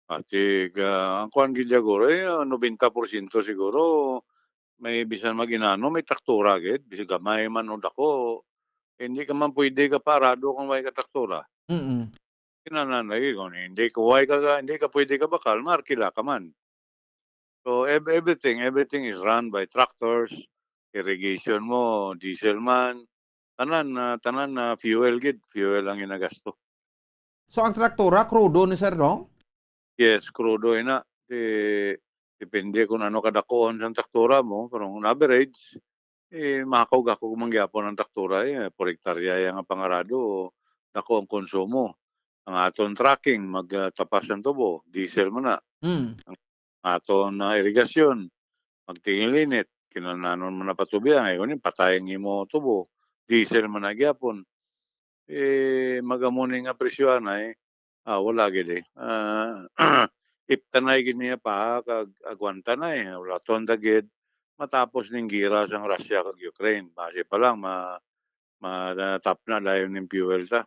Ati, ah, ang kuwan gid siguro, eh, ah, nobenta porsyento siguro, may bisan mag-inano, may traktura gid, bisan gamay man o dako. Hindi ka man pwede ka paarado kung may ka traktura. Mm. Kinahanglan lagi kung hindi ka, way ka, hindi ka pwede ka bakal, maarkila ka man. So, ev-, everything, everything is run by tractors, irrigation mo, diesel man, tanan, ah, tanan na fuel gid, fuel ang ginagasto. So, ang traktura, krudo ni sir, no? Yes, krudo ina. Di, depende kung ano kadakuon sa traktura mo, pero on average, eh, mahakog ako man gyapon ang traktura, eh, per hektarya yang pangarado, dako ang konsumo. Ang aton trucking, mag, ah, tapas ang tubo, diesel man na. Mm. Ang aton, ah, irigasyon, magtingil init, kinahanglanon man na patubian, ay, kunin, patay ang imo tubo, diesel man na gyapon. Eh, magamo ni nga presyo anay, ah, wala gid, eh. Ah, iptanay gid niya pa, kag agwanta na, eh. Wala to ang dagid matapos ning gira sang Russia kag Ukraine. Basi pa lang, ma-, ma-, natapna dayon ning fuel ta.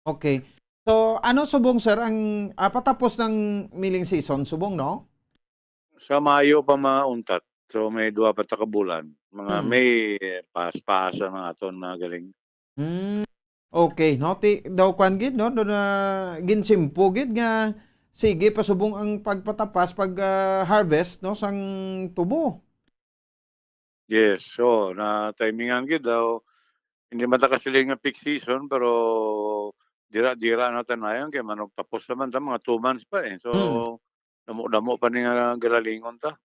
Okay. So, ano subong, sir, ang, ah, patapos ng milling season, subong, no? Sa Mayo pa mauntat. So, may duha pa ta ka bulan. Mga Hmm. May, paas-paas ang aton mga galing. Hmm. Okay, no? Ti, daw kwan gid, no? Doon na ginsimpo gid nga sige pa subong ang pagpatapas, pag, ah, harvest, no? Sang tubo. Yes, so, na timingan gid daw. Hindi man ta kasiling nga peak season, pero dira-dira na ta nayon kay manugtapos naman ta, mga two months pa, eh. So, Hmm. damo-damo pa ni nga galalingon ta.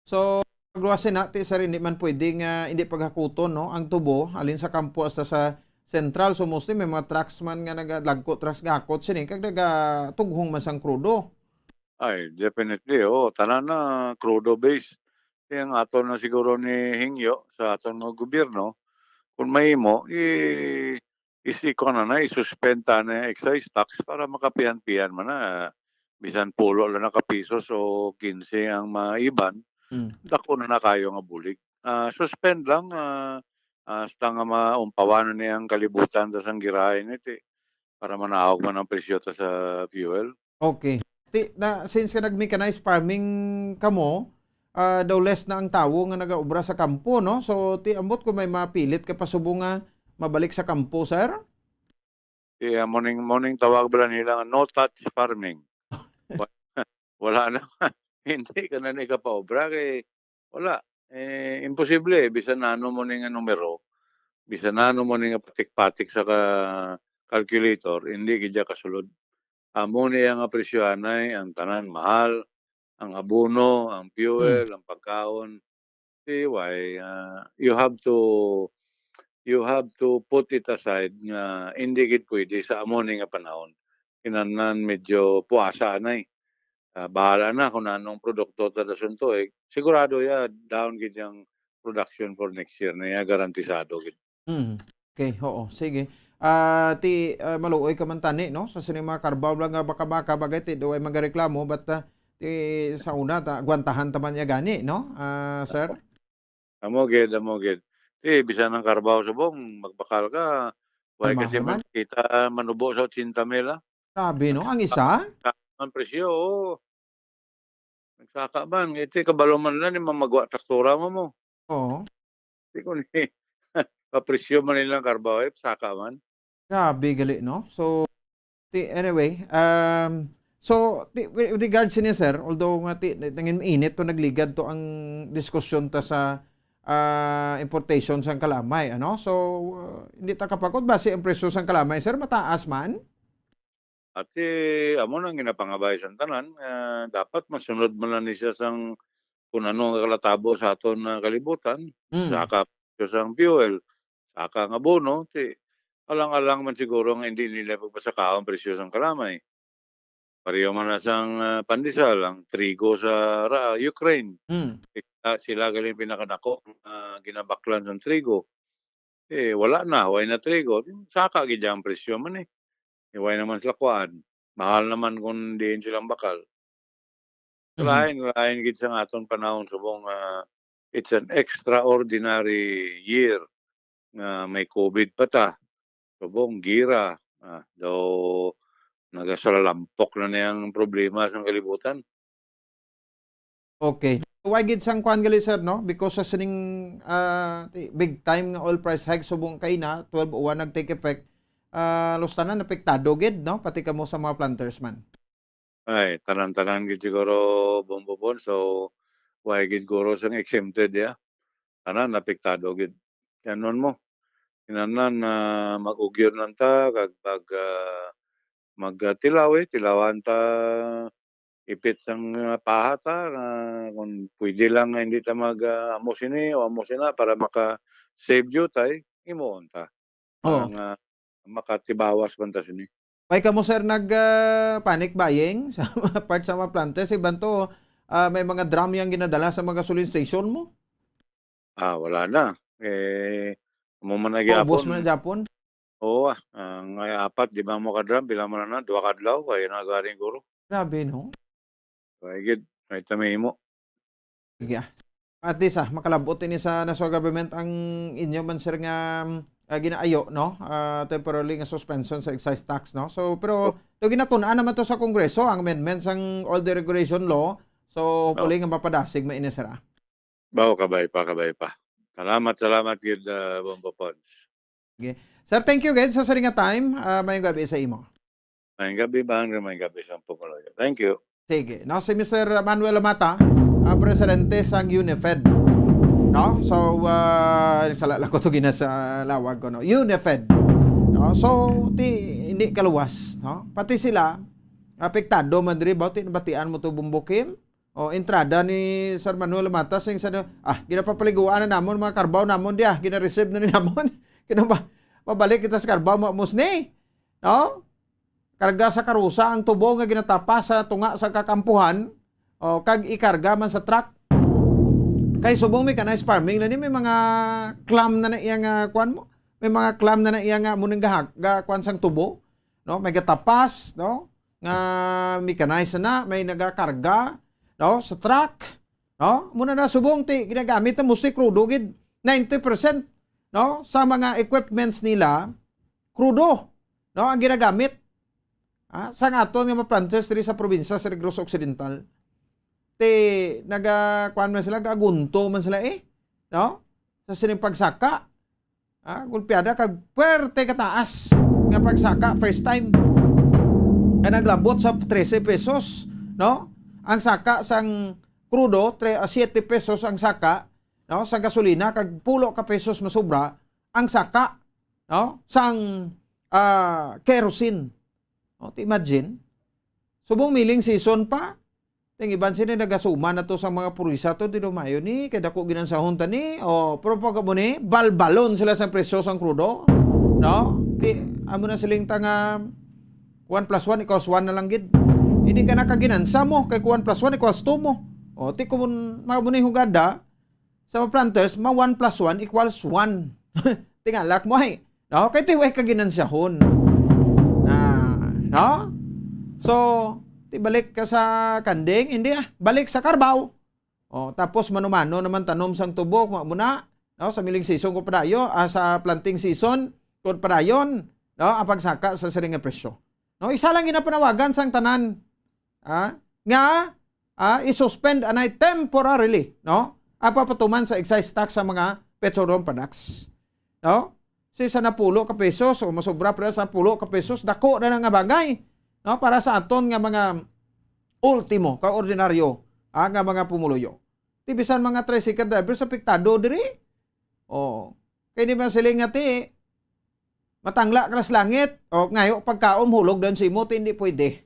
So, Pagluwas na, ti, sir, hindi man pwede nga hindi paghakuton, no, ang tubo, halin sa kampo hasta sa sentral. So, mostly may mga trucks man nga nagalagko, trucks gakot sini, kag nagatughong man sang krudo. Ay, definitely, oo. Tanan na crudo base. Kaya ang aton na siguro ni hingyo sa aton nga gobyerno, kung mahimo, i-, is-, ikuha na na, i-suspend ta na yung excise tax para makapihan-pihan man na. Bisan pulo lang na ka pisos o kinse ang maiban, Mm. dako na na kayo nga bulig. Ah, suspend lang, ah, hasta nga maumpawan na niyang kalibutan ta sang girahay ni ti, para manawag man ang presyo ta sa fuel. Okay. Ti, na, since ka nag-mechanized farming kamo, ah, daw less na ang tawo nga nagaobra sa kampo, no? So, ti, ambot ko may mapilit ka pa subong nga mabalik sa kampo, sir? Ti, ah, morning, morning tawag bala nila nga no touch farming. Wa-, wala na. Hindi ka na ni kapaobra kay wala. Eh, imposible, eh. Bisan ano mo ni nga numero, bisan ano mo ni nga patik-patik sa ka-, calculator, hindi gid siya kasulod. Amo niya nga presyohanay, ang tanan mahal, ang abono, ang fuel, Mm. ang pagkaon. Di, why, ah, you have to, you have to put it aside nga hindi gid pwede sa amo ni nga panahon. Kinahanglan medyo puasa anay. Ah, bahala na kung anong produkto ta dasunto, eh. Sigurado ya, down gid ang production for next year na ya, garantisado gid. Mm. Okay, oo, sige. Ah, ti, ah, maluoy ka man tani, no? Sa sining mga karbaw lang nga baka-baka bagay, ti, daw ay magareklamo, but, ah, ti, sa una, ta, agwantahan ta man ya gani, no? Ah, sir? Amo gid, amo gid. Ti, bisan ang karbaw subong, magbakal ka. Why Ay, kasi mahal man man. Kita manubo sa otsenta mil, ah. Grabe, no? Ang isa? Ang presyo, oo. Nagsaka man. Iti, kabalo man lang ni mamagwa traktura mo mo. Oo. Di ko ni, kapresyo man nilang karbaw, eh, saka man. Grabe gali, no? So, ti-, anyway, um, so, ti-, with regards sini, sir, although nga ti-, nangin init to, nagligad to ang diskusyon ta sa, ah, importation sang kalamay, ano? So, uh, hindi ta kapakot ba si ang presyo sang kalamay, sir, mataas man? At, eh, amo nang ginapangabay sang tanan, nga dapat masunod man lang ni siya sang kung ano nga kalatabo sa aton nga kalibutan. Mm. Saka presyo sang fuel, saka ang abono, ti alang-alang man siguro nga hindi nila pagpasakaon presyo sang kalamay. Pareho man na sang, ah, pandesal, ang trigo sa ra-, Ukraine. Mm. Sila, sila galing pinakadako nga ginabaklan sang trigo. Eh, wala na, way na trigo. Saka gid ang presyo man, eh. Eh, way naman sila kuan. Mahal naman kung diin silang bakal. Mhm. Lain, lain gid sa aton panahon, subong, ah, it's an extraordinary year nga may covid pa ta. Subong, gira, ah, daw nagasalampok na niya ang problema sa kalibutan. Okay. Why gid sang kuan gali, sir, no? Because sa sining, ah, ti-, big time nga oil price hike subong kay na, twelve oh one nag-take effect, ah, halos tanan apektado gid, no? Pati kamo sa mga planters man. Ay, tanan-tanan gid siguro, Bombo Bon. So, why gid guro sang exempted, ya? Tanan apektado gid. Kanon mo? Kinahanglan na mag-ugyon lang ta, kag mag, ah, mag, ah, tilaw, eh, tilawan ta, ipit sang, ah, paha ta, na kung pwede lang nga hindi ta mag, ah, amo sini o amo sina para maka-save jutay, himuon ta. Oo. Para nga makatibawas man ta sini. May kamo, sir, nag, ah, panic buying sa mga part sa mga planters? Iban to, ah, may mga drum yang ginadala sa mga gasoline station mo? Ah, wala na. Eh, amo man na Paubos gyapon. Mo na gyapon? Oo, ah. Ang, ah, apat, di ba, mo ka drum, pila man na, duha ka adlaw, kaya na galing guro. Grabe, no? Kaya gid, may tamimo. Sige, ah. At least, ah, makalabot ini sa national government ang inyo man, sir, nga, ah, ginaayo, no? Ah, temporarily nga suspension sa excise tax, no? So, pero, Oh. do ginatun-an naman to sa Kongreso, ang amendments sang all the regulation law. So, hopefully Oh. nga mapadasig man ini, sir, ah. Bawo, kabay pa, kabay pa. Salamat, salamat gid, ah, Bombo Pons. Sige. Sir, thank you gid sa siring nga time. Ah, mayong gabi sa imo. Mayong gabi, Bang, mayong gabi sa pumuluyo. Thank you. Sige. No, si Mister Manuel Lamata, ah, presidente sang UNIFED. No? So, ah, sala lang ko to gina sa lawag ko, no? UNIFED. No? So, ti, hindi kaluwas, no? Pati sila, apektado man diri, ba? Ti, nabatian mo to, Bombo Kim? O, entrada ni Sir Manuel Matas, sing sa, "Ah, ginapapaliguan na namon mga karbaw namon diya, gina-receive na ni namon." Kina ba, mabalik kita sa karbaw, ma-, musni, no? Karga sa karusa ang tubo nga ginatapas sa tunga sa kakampuhan, o, kag ikarga man sa truck. Kay subong mechanized farming na ni, may mga clam na na iya nga, kuwan mo, may mga clam na na iya nga mo nang gahag-, ga-, kuwan sang tubo, no? May gatapas, no? Nga mechanized na, may nagakarga, no? Sa truck, no? Muna na subong ti ginagamit na mostly crudo gid, ninety percent, no? Sa mga equipments nila, crudo, no? Ang ginagamit. Ah, sa aton nga mga planters diri sa probinsya sa Negros Occidental, ti naga, kuwan man sila, gagunto man sila eh, no? Sa sining pagsaka, ah, gulpiada kag puwerte kataas nga pagsaka first time. Nga naglabot sa trese pesos, no? Ang saka sang krudo, tre-, ah, siete pesos ang saka, no? Sang gasolina, kag pulo ka pesos masobra ang saka, no? Sang, ah, kerosene. No? Ti imagine, subong milling season pa, ting iban sini nagasuman na to sa mga purisa to, di daw maayo ni, kay dako ginansahon ta ni, o, pero pag mo ni, balbalon sila sa presyo sang krudo, no? Di, amo na siling ta nga, one plus one equals one na lang gid. Hindi ka nakaginansa mo, kay one plus one equals two mo. O, ti kung mga mo ni hugada, sa mga planters, ma one plus one equals one. Tingalak mo ay. No? Kay ti way ka ginansyahon. Na, no? So, ti balik ka sa kanding, hindi ah. Balik sa karbaw. O, tapos mano-mano naman tanom sang tubo, kung amo na, no? Sa milling season ko padayon, ah, sa planting season, kung padayon, no? Ang pagsaka sa siring nga presyo. No? Isa lang ginapanawagan sang tanan, ah, nga, ah, i-suspend anay temporarily, no? Ang papatuman sa excise tax sa mga petroleum products. No? Si sa napulo ka pesos, o masobra pa sa napulo ka pesos, dako na nga bagay, no? Para sa aton nga mga ultimo, ka ordinaryo, ah, nga mga pumuluyo. Ti bisan mga tricycle drivers apektado diri. O, kay di man siling nga ti, matangla ka sa langit, o ngayo pagkaon, hulog dayon sa imo, ti hindi pwede.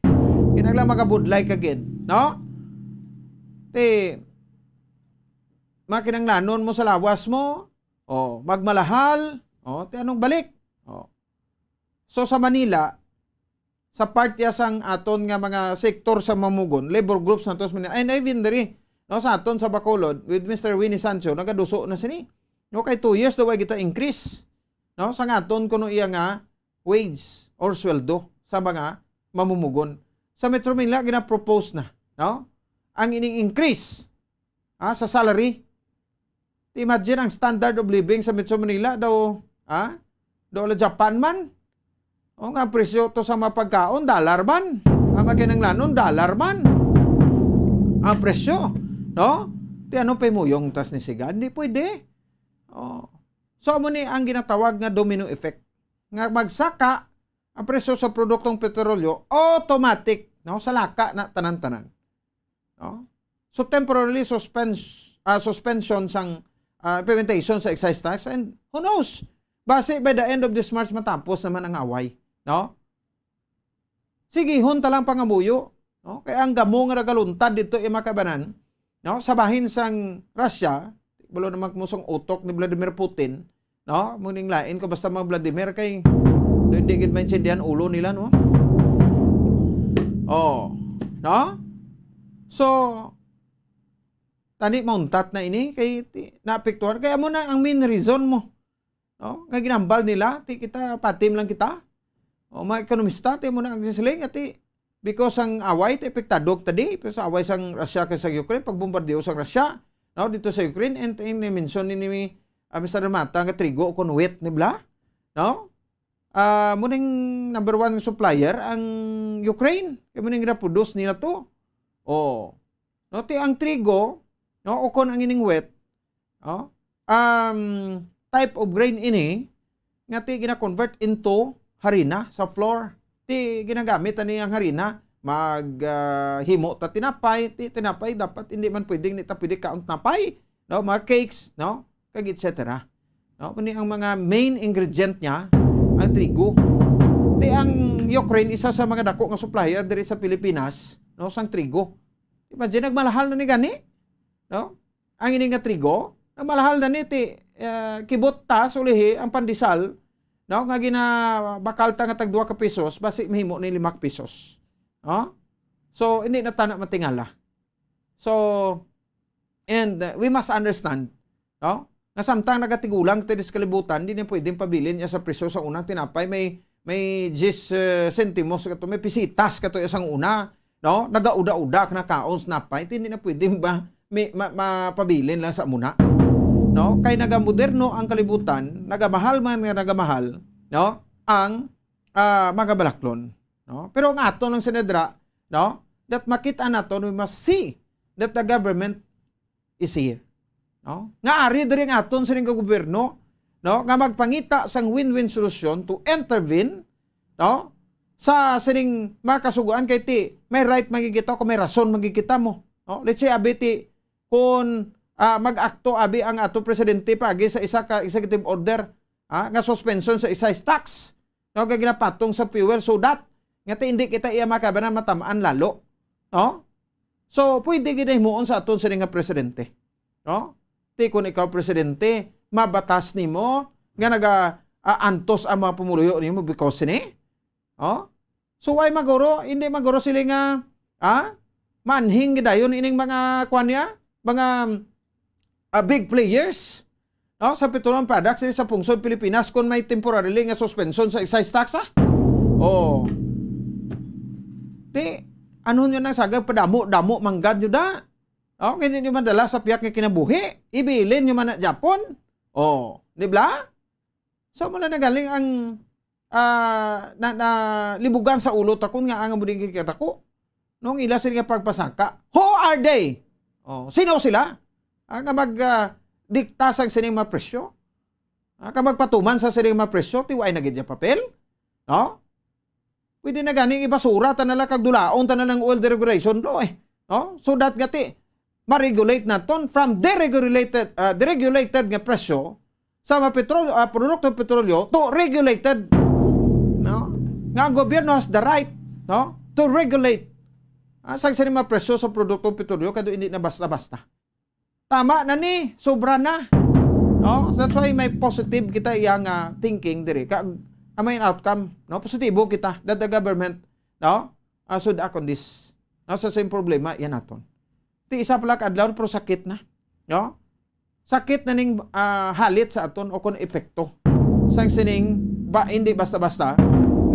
Kinahanglan magabudlay ka gid, no? Ti, makinanglanon mo sa lawas mo, o magmalahal, o ti anong balik? O. So sa Manila, sa part ya sang aton nga mga sektor sa mamugon, labor groups nato sa Manila, and even diri, no, sa aton sa Bacolod, with Mister Winnie Sancho, nagaduso na sini. No, kay two years daw ay kita increase, no, sa nga aton kuno iya nga wage or sweldo sa mga mamumugon. Sa Metro Manila, gina-propose na, no, ang ining increase, ah, sa salary. Ti imagine ang standard of living sa Metro Manila daw, ah, daw la Japan man. O nga, ang presyo to sa mga pagkaon, dollar man. Ang makinanglanon, dollar man. Ang presyo, no? Ti ano pa imuyong tas ni siga? Hindi pwede. O. So, amo ni ang ginatawag nga domino effect. Nga magsaka ang presyo sa produktong petrolyo, automatic, no? Sa laka na tanan-tanan. No? So, temporarily suspends-, ah, suspension sang, ah, implementation sa excise tax, and who knows? Basi by the end of this March, matapos naman ang away, no? Sigihon ta lang pangamuyo, no? Kay ang gamo nga nagaluntad dito, eh, makabanan, no? Sa bahin sang Russia, wala naman mo sang utok ni Vladimir Putin, no? Muning lain ko basta mga Vladimir kay hindi gid maintindihan ulo nila, no? Oh, no? So, tani mauntat na ini kay ti-, naapektuhan. Kaya mo na ang main reason mo, no? Nga ginambal nila, ti kita, patim lang kita. O, mga ekonomista, ti mo na ang sisiling, ati, because ang away, ti epektado ta di, pero sa away sang Russia kay sa Ukraine, pagbombardiyo sang Russia, no, dito sa Ukraine, and, and mention ni, ni, ah, Mister Mata nga trigo o kon wheat ni bla, no? Ah, mo ning number one supplier ang Ukraine. Kay mo ning ginaproduce nila to. Oh. No, ti ang trigo, no, o kon ang ining wheat, oh, um, type of grain ini nga ti gina-convert into harina sa flour. Ti ginagamit ani ang harina, mag, ah, himo ta tinapay, ti tinapay dapat hindi man pwedeng, hindi ta pwede kaon tinapay, no, mga cakes, no, kag et cetera. No, kani ang mga main ingredient niya, ang trigo. Ti ang Ukraine, isa sa mga dako nga supplier diri sa Pilipinas, no, sang trigo. Imagine, nagmalahal na ni gani, no? Ang ini nga trigo, nagmalahal na ni ti, eh, kibot ta sa ulihi ang pandesal, no? Nga ginabakal ta nga tag dua ka pesos, basi mahimo ni lima ka pesos. No? So, hindi na tana matingala. So, and, uh, we must understand, no? Nga samtang nagatigulang tayo sa kalibutan, di na pwedeng pabilin niya sa presyo sa unang tinapay. May, may diyes, uh, sentimos kato, may pisitas kato iya sang una, no? Nagauda-uda ka na kaon sa tinapay, hindi na pwedeng ba may, ma-, mapabilin lang sa muna? No? Kay nagamoderno ang kalibutan, nagamahal man nga nagamahal, no? Ang, ah, mga balaklon, no? Pero ang aton lang sinadra, no? That makita naton, we must see that the government is here. No? Nga ari diri ang aton sining gobyerno, no? Nga magpangita sang win-win solution to intervene, no? Sa sining mga kasugoan kay ti may right man gid kita kung may rason man gid kita mo, no? Let's say, abi ti kung, ah, mag-akto abi ang ato presidente paagi sa isa ka executive order, ah, nga suspension sa excise tax, no, kay ginapatong sa fuel, so that nga ti hindi kita iya makabanan matamaan lalo, no? So, pwede gid himuon sa aton sini nga presidente, no? Ti kun ikaw presidente, mabatas nimo nga naga, ah, antos ang mga pumuluyo nimo because sini? Oh? So, why maguro? Hindi maguro sila nga, ah, manhing gidayon ining mga, kuwan niya, mga, ah, big players, no, sa petroleum products diri sa pungsod Pilipinas kung may temporarily nga suspension sa excise tax, ah? Oh. Ti, ano nyo nang sagag padamo-damo manggad nyo da? Oh, hindi nyo madala sa piyak nga kinabuhi. Ibilin nyo man na Japon. Oh, di ba? So, mula na galing ang, ah, na, na libugan sa ulo takon nga ang amo din kay katako. Nung ila sila nga pagpasangka, who are they? Oh, sino sila? Ah, nga mag, ah, dikta sang sining mga presyo? Ah, nga magpatuman sa sining mga presyo, ti way na gid niya papel? No? Pwede na gani ibasura ta na lang kag dulaon ta na lang oil deregulation law, eh. No? So that gati, ma-regulate naton from deregulated, ah, deregulated nga presyo sa mga petrol-, ah, produkto petrolyo to regulated, no? Nga ang gobyerno has the right, no, to regulate, ah, sa sini mga presyo sa produkto petrolyo kay hindi na basta-basta. Tama na ni, sobra na. No? So that's why may positive kita iya nga thinking diri. Ka, ang may outcome, no? Positibo kita that the government, no, ah, should act on this. No, sa same problema, yan naton. Ti isa pala ka adlaw, pero sakit na. No? Sakit na ning, ah, halit sa aton o kon epekto sang sining ba, hindi basta-basta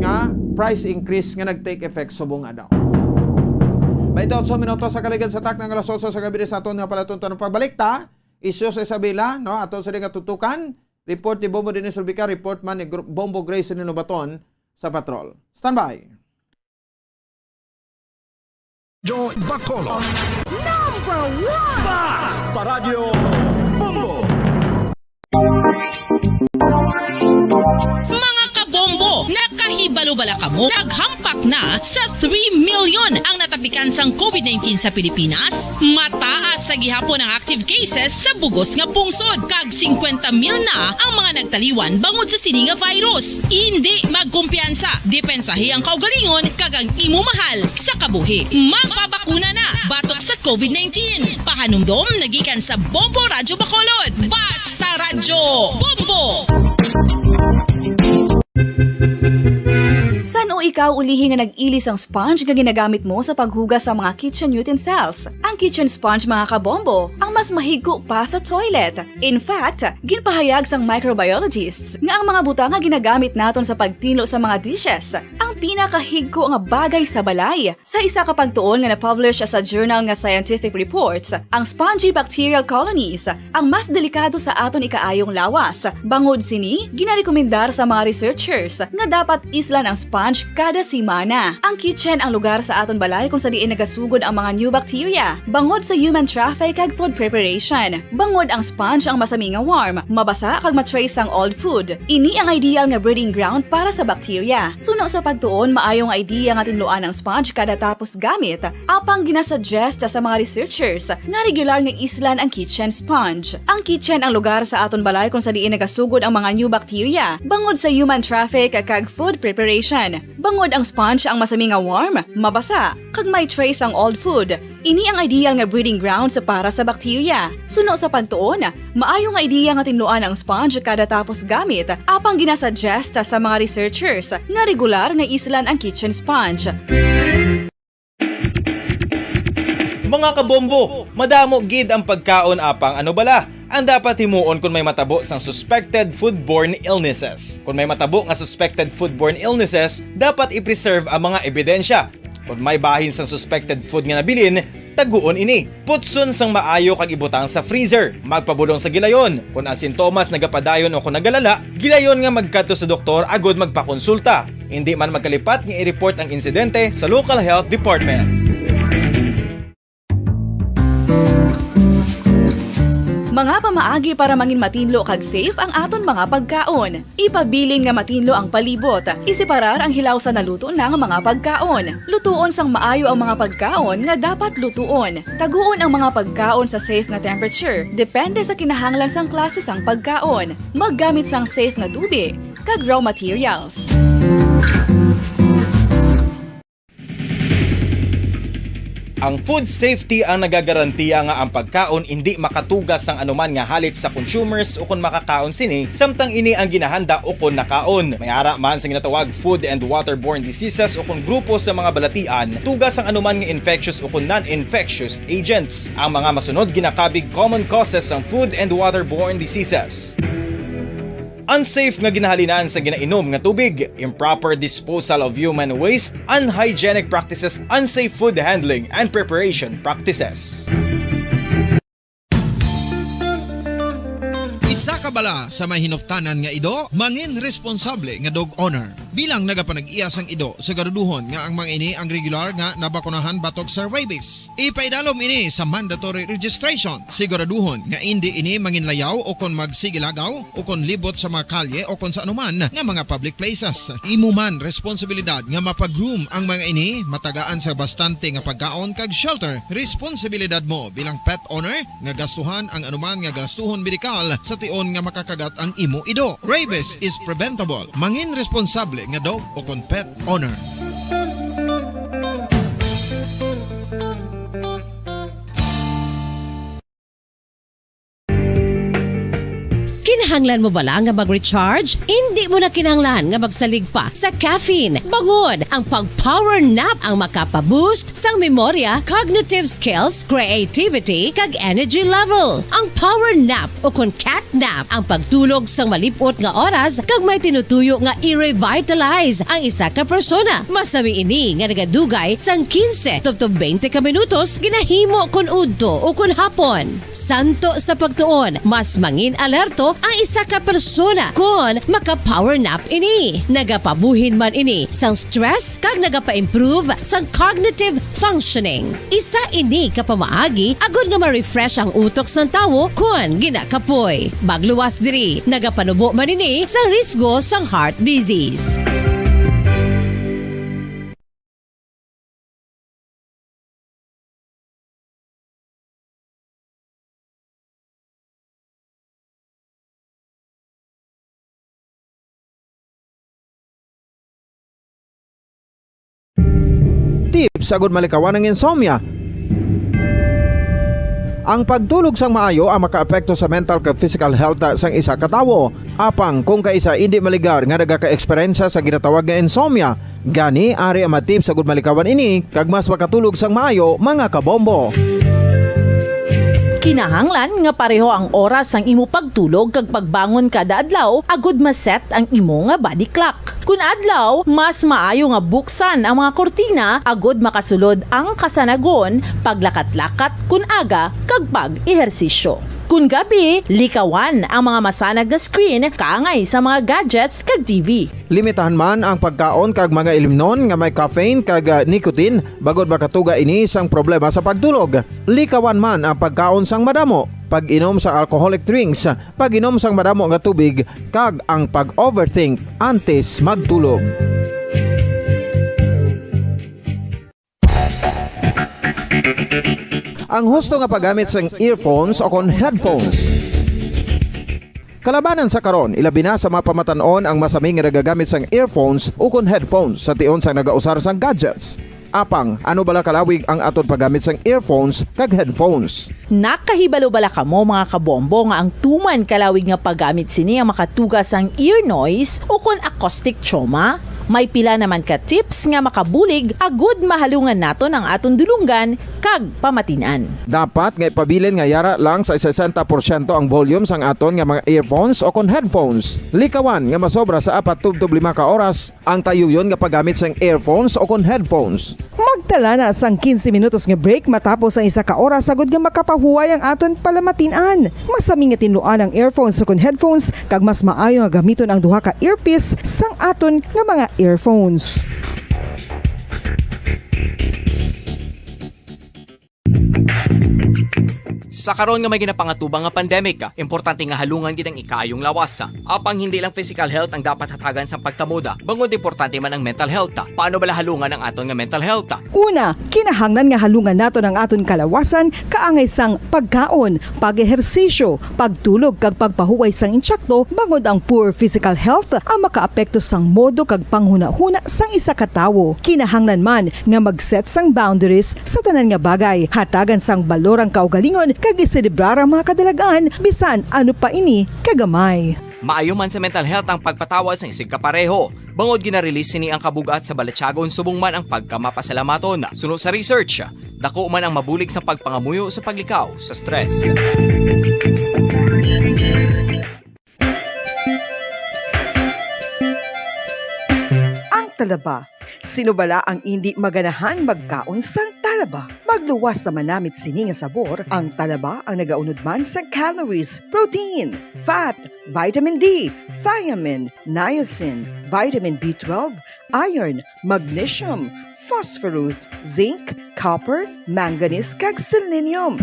nga price increase nga nag-take effect subong adlaw. Bainti otso minutos sa kaligad sa takna nga alas otso sa gabi sa aton nga palatuntunan. Pagbalik ta, isyu sa Isabela, no? Aton sila nga tutukan. Report ni Bombo Dennis Rubica, report man ni Gr-, Bombo Grace ni Lobaton sa Patrol. Standby. Joy Bacolod. Number one! Basta Radyo Bombo! Mga kabombo, nakahibalo bala kamo? Naghampak na sa three million ang natapikan sang COVID nineteen sa Pilipinas. Mataas sa gihapon ang active cases sa bugos nga pungsod, kag singkwenta mil na ang mga nagtaliwan bangod sa sini nga virus. Indi magkumpiyansa, depensahi ang kaugalingon kag ang imo mahal sa kabuhi. Magpabakuna na batok sa COVID nineteen. Pahanumdom nagikan sa Bombo Radyo Bacolod. Basta Radyo Bombo! San-o ikaw ulihi nga nag-ili sang sponge nga ginagamit mo sa paghugas sa mga kitchen utensils? Ang kitchen sponge, mga kabombo, ang mas mahigko pa sa toilet. In fact, ginpahayag sang microbiologists nga ang mga butang nga ginagamit naton sa pagtinlo sa mga dishes ang pinakahigko nga bagay sa balay. Sa isa ka pagtuon nga na-publish sa journal nga Scientific Reports, ang spongy bacterial colonies ang mas delikado sa aton ikaayong lawas. Bangod sini, ginarekomendar sa mga researchers nga dapat islan ang sponge kada semana. Ang kitchen ang lugar sa aton balay kung sa diin nagasugod ang mga new bacteria, bangod sa human traffic kag food preparation. Bangod ang sponge ang masami nga warm, mabasa kag ma-trace ang old food. Ini ang ideal nga breeding ground para sa bacteria. Suno sa pagtuon, maayo nga idea nga tinluan ang sponge kada tapos gamit. Apang ginasuggest sa mga researchers nga regular nga islan ang kitchen sponge. Ang kitchen ang lugar sa aton balay kung sa diin nagasugod ang mga new bacteria, bangod sa human traffic kag food preparation. Bangod ang sponge ang masami nga warm, mabasa, kag may trace ang old food, ini ang ideal nga breeding grounds para sa bakterya. Suno sa pagtuon, maayo nga ideya nga tinluan ang sponge kada tapos gamit, apang ginasuggest sa mga researchers nga regular nga islan ang kitchen sponge. Mga kabombo, madamo gid ang pagkaon, apang ano bala ang dapat himuon kon may matabo sang suspected foodborne illnesses? Kon may matabo nga suspected foodborne illnesses, dapat i-preserve ang mga ebidensya. Kon may bahin sang suspected food nga nabilin, taguon ini. Putson sang maayo kag ibutang sa freezer. Magpabulong sa gilayon. Kon ang sintomas nagapadayon o kon nagalala, gilayon nga magkadto sa doktor agud magpakonsulta. Indi man magkalipat nga i-report ang insidente sa local health department. Mga pamaagi para mangin matinlo kag safe ang aton mga pagkaon. Ipabilin nga matinlo ang palibot. Iseparar ang hilaw sa naluto na nga mga pagkaon. Lutuon sang maayo ang mga pagkaon nga dapat lutuon. Taguon ang mga pagkaon sa safe nga temperature, depende sa kinahanglan sang klase sang pagkaon. Maggamit sang safe nga tubig kag raw materials. Ang food safety ang nagagarantiya nga ang pagkaon indi makatuga sang anuman nga halit sa consumers ukon makakaon sini, samtang ini ang ginahanda ukon nakaon. May ara man sa ginatawag food and waterborne diseases ukon grupo sa mga balatian, tuga sang anuman nga infectious ukon non-infectious agents. Ang mga masunod ginakabig common causes sang food and waterborne diseases. Unsafe nga ginahalinan sa ginainom nga tubig, improper disposal of human waste, unhygienic practices, unsafe food handling and preparation practices. Isa ka bala sa may hinuptanan nga ido, mangin responsable nga dog owner. Bilang nagapanag-iya sang ido, siguraduhon nga ang mga ini ang regular nga nabakunahan batok sa rabies. Ipaidalom ini sa mandatory registration. Siguraduhon nga indi ini manginlayaw o kon magsigilagaw o kon libot sa mga kalye o kon sa anuman nga mga public places. Imo man responsibilidad nga mapa-groom ang mga ini, matagaan sa bastante nga pagkaon kag shelter. Responsibilidad mo bilang pet owner nga gastuhan ang anuman nga gastuhon medikal sa tion nga makakagat ang imo ido. Rabies is preventable. Mangin responsable nga dog o kon pet owner. Kinahanglan mo bala nga mag-recharge? Indi mo na kinahanglan nga magsalig pa sa caffeine. Bangod ang pag-power nap ang makapa-boost sang memorya, cognitive skills, creativity, kag energy level. Ang power nap o kon cat nap ang pagtulog sang malip-ot nga oras kag may tinutuyo nga i-revitalize ang isa ka persona. Masami ini nga nagadugay sang quince tubtob twenty ka minutos ginahimo kon udto o kon hapon. Santo sa pagtuon, mas mangin alerto ang isa ka persona kon maka-power nap ini. Nagapabuhin man ini sang stress kag nagapa-improve sang cognitive functioning. Isa ini ka pamaagi agod nga ma-refresh ang utok sang tawo kon ginakapoy. Magluwas diri, nagapanubo man ini sang risgo sang heart disease. Tips agud malikawan ang insomnia. Ang pagtulog sang maayo ang makaapekto sa mental kag physical health sang isa ka tawo. Apang kung kaisa indi maligar nga nagaka-eksperyensya sa ginatawag nga insomnia, gani ari ang mga tips agud malikawan ini kag mas makatulog sang maayo, mga kabombo. Kinahanglan nga pareho ang oras sang imo pagtulog kag pagbangon kada adlaw agud ma-set ang imo nga body clock. Kun adlaw, mas maayo nga buksan ang mga kurtina agud makasulod ang kasanagon, paglakat-lakat kun aga, kag pag-ehersisyo. Kun gabi, likawan ang mga masanag nga screen kaangay sa mga gadgets kag T V. Limitahan man ang pagkaon kag mga ilimnon nga may caffeine kag, ah, nicotine bangod makatuga ini sang problema sa pagtulog. Likawan man ang pagkaon sang madamo, pag-inom sa alcoholic drinks, pag-inom sang madamo nga tubig, kag ang pag-overthink antes magtulog. Ang husto nga paggamit sang earphones o kon headphones. Kalabanan sa karon, ilabi na sa mga pamatan-on ang masami nga nagagamit sang earphones ukon headphones sa tion sang nagausar sang gadgets. Apang, ano bala kalawig ang aton paggamit sang earphones kag headphones? Nakahibalo bala kamo, mga kabombo, nga ang tuman kalawig nga paggamit sini ang makatuga sang ear noise ukon acoustic trauma? May pila naman ka tips nga makabulig agud mahalungan naton ang aton dulonggan kag pamatin-an. Dapat nga ipabilin nga yara lang sa sesenta porsyento ang volume sang aton nga mga earphones o kon headphones. Likawan nga masobra sa apat tubtob lima ka oras ang tayuyon nga paggamit sang earphones o kon headphones. Magtala na sang quince minutos nga break matapos ang isa ka oras agud nga makapahuway ang aton palamatin-an. Masami nga tinluan ang earphones ukon headphones, kag mas maayo nga gamiton ang duha ka earpiece sang aton nga mga earphones. Sa karon nga may ginapangatubang nga pandemic, importante nga halungan gid ang ikaayong lawas. Apang hindi lang physical health ang dapat hatagan sa pagtamod, bangod importante man ang mental health. Paano bala halungan ang aton nga mental health? Una, kinahanglan nga halungan naton ang aton kalawasan kaangay sang pagkaon, pag-ehersisyo, pagtulog kag pagpahuway sang intsakto, bangod ang poor physical health ang makaapekto sang modo kag panghunahuna sang isa ka tawo. Kinahanglan man nga mag-set sang boundaries sa tanan nga bagay, hatagan sang balor ang kaugalingon kag iselebrar ang mga kadalag-an, bisan ano pa ini kagamay. Maayo man sa mental health ang pagpatawad sang isigkapareho, bangod gina-release sini ang kabug-at sa balatyagon subong man ang pagkamapasalamaton. Suno sa research, dako man ang mabulig sa pagpangamuyo sa paglikaw sa stress. Ang talaba. Sino bala ang indi maganahang magkaon sang talaba? Magluwas sa manamit sini nga sabor, ang talaba ang nagaunod man sa calories, protein, fat, vitamin D, thiamine, niacin, vitamin B twelve, iron, magnesium, phosphorus, zinc, copper, manganese, kag selenium.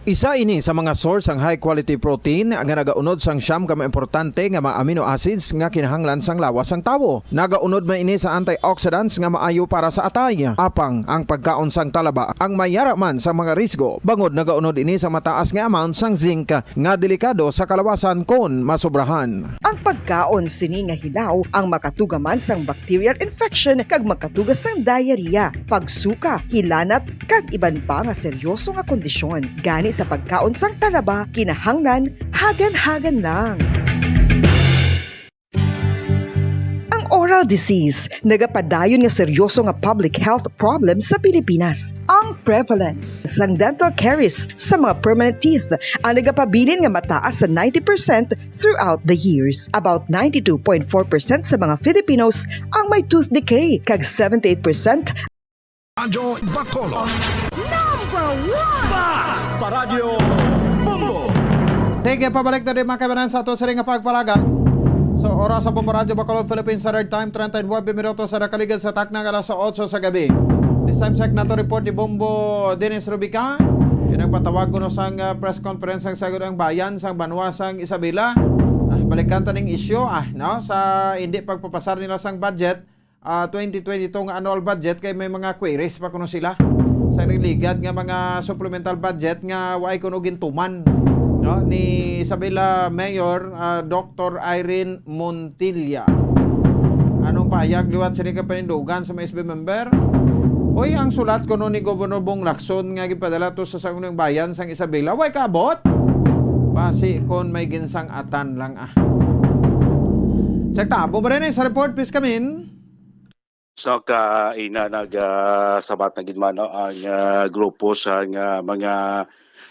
Isa ini sa mga source sang high quality protein nga nagaunod sang siyam ka mga importante nga mga amino acids nga kinahanglan sang lawas sang tawo. Nagaunod man ini sa antioxidants nga maayo para sa atay. Apang ang pagkaon sang talaba ang may yara man sa mga risgo, bangod nagaunod ini sa mataas nga amount sang zinc nga delikado sa kalawasan kon masobrahan. Ang pagkaon sini nga hilaw ang makatuga man sang bacterial infection kag makatuga sang diarrhea, pagsuka, hilanat, kag iban pa nga seryoso nga kondisyon. Gani sa pagkaon sang talaba, kinahanglan hagan-hagan lang. Ang oral disease nagapadayon nga seryoso nga public health problem sa Pilipinas. Ang prevalence sang dental caries sa mga permanent teeth ang nagapabilin nga mataas sa ninety percent throughout the years. About ninety-two point four percent sa mga Filipinos ang may tooth decay, kag seventy-eight percent Radyo Bacolod. Number one! Basta Radyo Bombo! Sige, pabalik na rin, mga kaibanan, sa ato sa ring nga pagpalaga. So, oras sa Bombo Radyo Bacolod, Philippine Standard Time, treinta y nueve minutos sa nakaligad sa takna nga alas otso sa gabi. This time check nato report ni Bombo Dennis Rubica. Yung nagpatawag kuno sang, ah, press conference ang Sangguniang Bayan sang banwa sang Isabela. Ah, balikan ta ning issue, ah, no? Sa hindi pagpapasar nila sang budget, ah, twenty twenty-two nga annual budget, kay may mga queries pa kuno sila sa nagligad nga mga supplemental budget nga waay kuno gintuman, no, ni Isabela Mayor, ah, Doctor Irene Montilla. Anong pahayag liwat sini ka panindugan sa mga S B member? Oy, ang sulat kuno ni Governor Bong Lacson nga gipadala to sa Sangguniang Bayan sang Isabela, way kaabot? Basi kon may ginsang-atan lang, ah. Check ta, abo ba rin eh, sa report, please, kamin? So, ka ina nag, ah, sabat na gid man, no, ang, ah, grupo sa nga mga,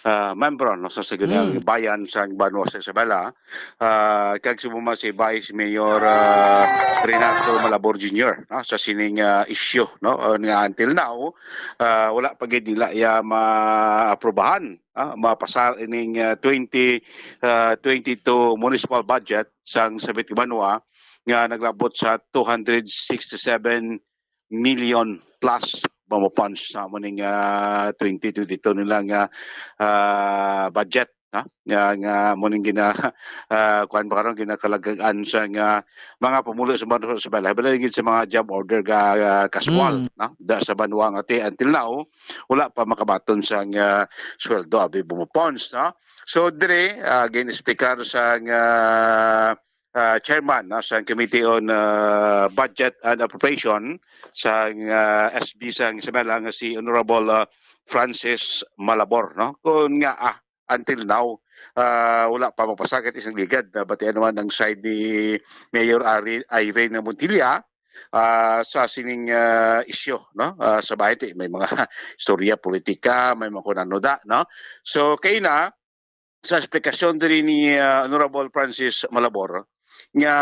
ah, membro, no, sa Sangguniang Mm. Bayan sa banwa sa Isabela, ah, kag subong man si Vice Mayor, ah, Renato Malabor Junior, no, sa sining, ah, issue, no, ah, nga until now, ah, wala pa gid nila iya maaprubahan, ah, mapasar ining, ah, twenty, ah, twenty-two municipal budget sang sabit nga banwa nga naglabot sa two hundred sixty-seven million plus ba mo funds sa mo ning, ah, twenty twenty-two nila nga, ah, budget, ha? Nga, nga mo ning gina-, ah, kuwan ba karon, ginakalagagan sa nga mga pumulo sa banwa, sa balay, balay gid sa mga job order ga, ah, casual, Mm. no? Da sa banwa nga ti until now, wala pa makabaton sa nga sweldo, abi mo funds, no? So, dire, ah, gin-speaker sang, ah, ah, chairman, no, sang Committee on, ah, Budget and Appropriation sang, ah, S B sang Isabela nga si Honorable, ah, Francis Malabor, no? Kung nga, ah, until now, ah, wala pa mapasakit isang ligad. Ah, batian naman ang side ni Mayor Ari-, Irene Montilla, ah, sa sining, ah, isyu, no? Ah, sa bahay, ti, may mga istorya politika, may mga kunano da, no? So, kay na, sa esplikasyon diri ni, ah, Honorable Francis Malabor, nga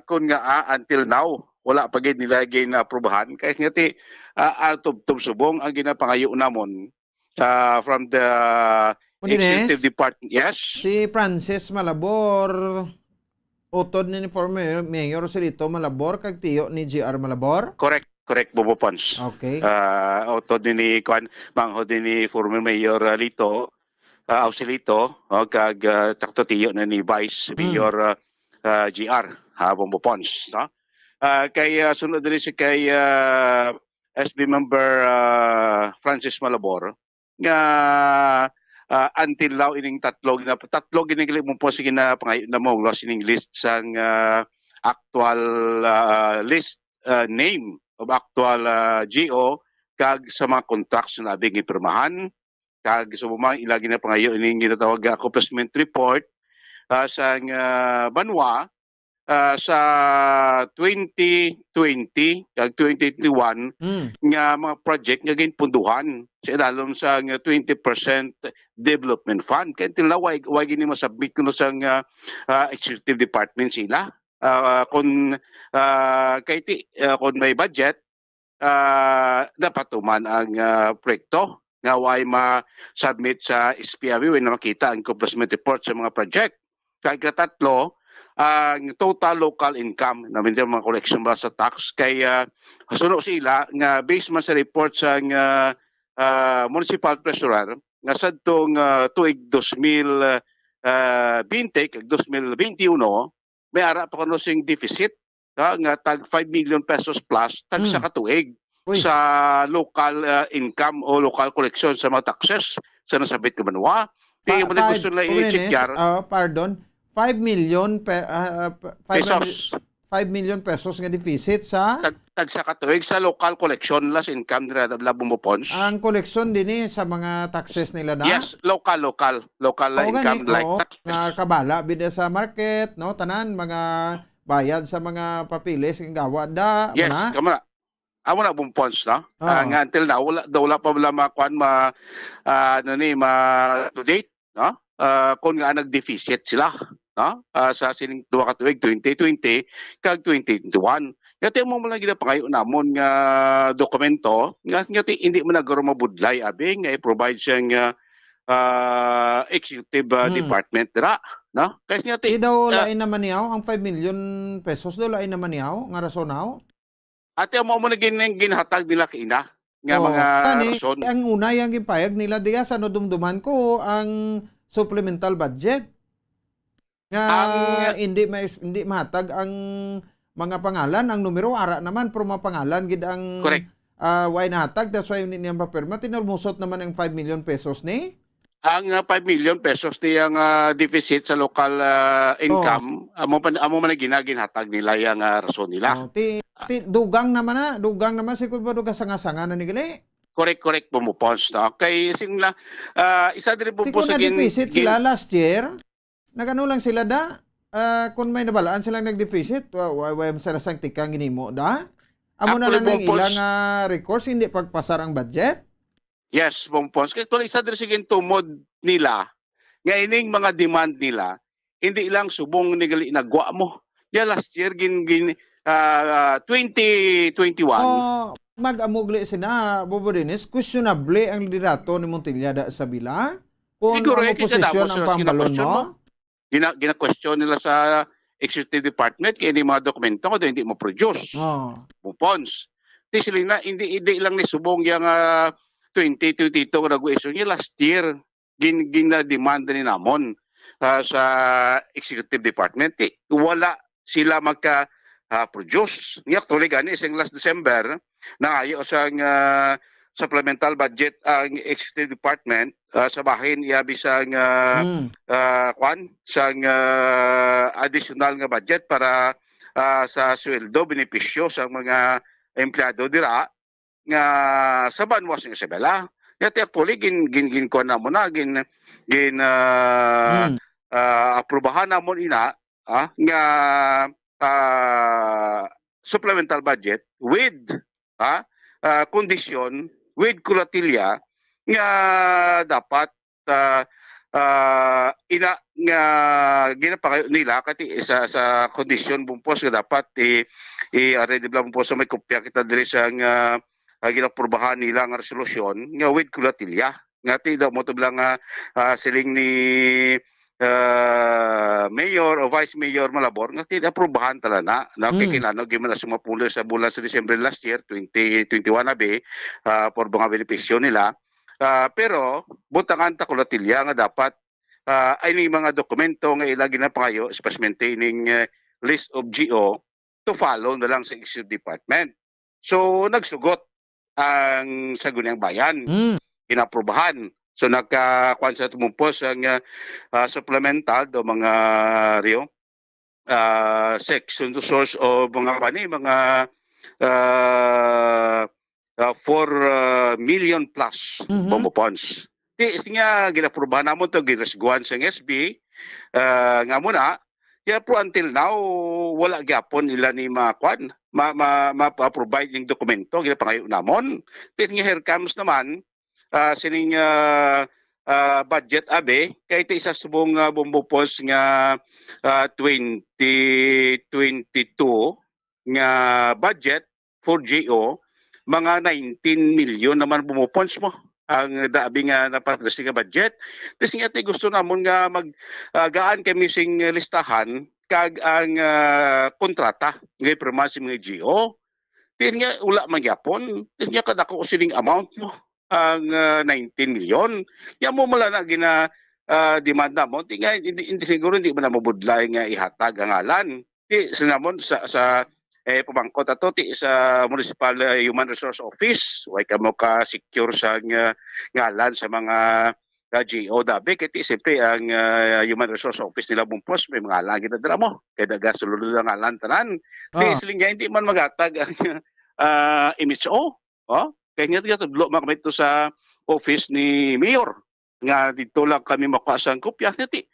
kun nga, ah, until now, wala pa gid nila gin-aprubahan. Kay nga ti, ah, ah, tubtob subong ang ginapangayo namon, ah, from the Mundines, executive department. Yes? Si Francis Malabor, utod ni former Mayor Silito Malabor kag tiyo ni G R Malabor? Correct, correct, Bobo Pons. Okay. Ah, utod ni, ni, kuan, manghod ni former Mayor, ah, Lito, ah, Ausilito, oh, kag, ah, takto tiyo na ni Vice Hmm. Mayor, ah, ah, G R, ha, Bombo Pons, no? Ah, kay, ah, sunod diri si kay, ah, S B member, ah, Francis Malabor, nga, ah, until now ining tatlo gina-, tatlo gini gali mo po sige na pangayo na mo, lost ining list sang, ah, actual, ah, list, ah, name of actual, ah, G O kag sa mga contracts na abig gipirmahan, kag sa mga ila ginapangayo ining ginatawag nga accomplishment report, ah, sang, ah, banwa, ah, sa twenty twenty kag twenty twenty-one Mm. nga mga project nga ginpunduhan sa ilalom sa nga twenty percent development fund. Kay until now, why, why gini masubmit kuno sa nga, ah, executive department sila? Ah, kung, ah, kay ti, ah, kung may budget, ah, dapat tuman ang, ah, proyekto nga way ma-submit sa S P A B, way na makita ang accomplishment report sa mga project. Kag katatlo, ang total local income, na may mga collection ba sa tax, kay, ah, suno sila nga based man sa report sa nga, ah, municipal treasurer, nga sadtong, ah, tuig dos mil, ah, bente kag dos mil bente uno, may ara pa kuno sing deficit, ha, nga tag five million pesos plus tag sa Hmm. katuig Uy. sa local, ah, income o local collection sa mga taxes sa nasabit nga banwa. Kaya Fa-, man five, gusto nila Kuya Rene, i-check yar. Ah, pardon, five million pe-, ah, ah, pa-, five hundred, Pesos. five million pesos nga deficit sa Tag, tag sa katuig sa local collection, last income nila, Labong Pons. Ang koleksyon din eh sa mga taxes nila na? Yes, local, local, local Oo, income gani, like oo. taxes. Nga kabala, bida sa market, no? Tanan, mga bayad sa mga papeles, ang gawa, da, Yes, muna? kamo na. Amo na, Bong Pons, no? Oo. Ah, nga until now, wala, daw wala pa wala makuan, ma, ah, ano ni, ma, to date, no? Ah, kung nga nag-deficit sila, no? Ah, sa sining duha ka tuig, twenty twenty kag twenty twenty-one. Nga ti mo lang ginapangayo namon nga dokumento, nga, nga ti, hindi man nagkaroon mabudlay, abi, nga i-provide siya nga, ah, executive, ah, Hmm. department dira, no? Kaya nga ti, Di daw ah, lain naman niyaw ang five million pesos, daw lain naman niyaw nga rason, haw? Ate, amo mo na gin-, ginhatag nila kaina nga Oh, mga kani, rason. Ang una, yang ginpayag nila diya sa nadumduman ko, ang supplemental budget. Nga Ang hindi ma-, hindi mahatag ang mga pangalan, ang numero, ara naman, pero mga pangalan gid ang, Correct. ah, way nahatag. That's why hindi niya mapirma. Tinulmusot naman ang five million pesos ni. Ang, ah, five million pesos ti ang, ah, deficit sa local, ah, Oh. income, amo pa, amo man ang gina-, ginhatag nila, yang, ah, rason nila. Oh, ti, ti, dugang naman na, dugang naman si Kulbado kasanga-sanga na ni gali. Correct, correct, Bumbo Pons, no? Kay sing la, ah, isa diri, Bumbo, Ti kung sa gin-, nag-deficit gin- sila last year, nag-ano lang sila da? Ah, kung may nabalaan silang nag-deficit, wa-, wa-, wa-, sa lasang tikang ginimo da? Amo na Actually, lang ang Bumbo Pons, ilang, ah, recourse, hindi pagpasar ang budget? Yes, Bong Pons. Kay actually, isa diri sa gintumod nila, nga ining mga demand nila, hindi lang subong ni gali nagwa mo. Niya last year, gin, gin, ah, twenty twenty-one. Oh, mag-amugli sina, Bobo Dennis, questionable ang liderato ni Montilla da sa bila. Kung Siguro, ang eh, oposisyon kadamo ang sila pambalon gina-question mo? mo? Gina-, gina-question nila sa executive department kay ni mga dokumento nga hindi mo-produce. Oh. Bong Pons. Ti sila na, hindi, hindi lang ni subong yang, ah, twenty twenty-two nga nag-issue niya last year. Gin-, gina-demand ni namon, ah, sa executive department. Ti, wala sila magka, ah, produce. Niya, actually, gani, sing last December, nangayo sang, ah, supplemental budget ang executive department, ah, sa bahin iya bisang, ah, Mm. ah, kwan, sang, ah, additional nga budget para, ah, sa sweldo, benepisyo sa mga empleyado dira nga sa banwa sa Isabela. Nga ti actually gin-, gin-, gin-, kuwan na mo na, gin-, gin-, ah, Mm. ah, aprubahan namon ina, ah, nga, ah, supplemental budget with, ah, ah, condition, with kulatilla nga dapat, ah, ah, ina nga ginapangayo nila kati sa, sa kondisyon bumpos nga dapat i, i-, aray di bala bumpos sa may kopya kita diri sa nga, ah, ginaprubahan nila nga resolusyon nga with kulatilla. Nga ti daw mo to bala nga, ah, siling ni, ah, Mayor o Vice Mayor Malabor nga ti aprubahan tala na, na kay Mm. kinano gyud man na sumapulong sa bulan sa Disyembre last year, twenty twenty-one abi, ah, for mga benepisyo nila. Ah, pero butangan ta kulatilla nga dapat, ah, ay ning mga dokumento nga ila ginapangayo, especially ning, eh, list of G O, to follow na lang sa executive department. So, nagsugot ang Sangguniang Bayan. Mm. Inaprubahan. So, nagkakuan sa tumumpos ang, ah, ah, supplemental do mga Rio, ah, section to source o mga kuan ni, mga, ah, ah, four, ah, million plus Mhm. Bombo Ponds. Ti, is nga, ginaprubahan namon to, ginasguan sa S B, ah, nga mo na, kaya po until now, wala gyapon ila ni makuan, ma, ma, ma, ma-provide ning dokumento, ginapangayo namon. Ti, nga here comes naman, ah, sining, ah, ah, budget abi, kay ti isa subong nga Bombo Ponds nga, ah, twenty twenty-two nga budget for G O, mga nineteen million naman Bombo Ponds mo ang dabi nga napatrasi nga budget. Ti siya ti gusto namon nga mag, ah, gaan kami sing listahan kag ang, ah, kontrata nga pirma sa mga G O. Ti nga wala man gyapon. Ti nga kadako sining amount mo ang, ah, nineteen million. Ya mo mala na gina, ah, demand namon. Ti nga hindi, hindi siguro hindi man na mabudlay nga ihatag ang ngalan. Ti sa namon sa, sa, eh, pamangkot ato ti sa Municipal, eh, Human Resource Office, way kamo ka-secure sa nga ngalan sa mga, ah, G O dabi. Kay ti siyempre ang, ah, Human Resource Office nila Bumpos, may mga ngalan gid na dira mo. Kay nagasulod ang ngalan tanan. Ti Ah. siling niya, hindi man maghatag ang, ah, M H O. Oh, kay nga, nga tudlo man kami to sa office ni Mayor nga dito lang kami makuha sang kopya. Nga ti,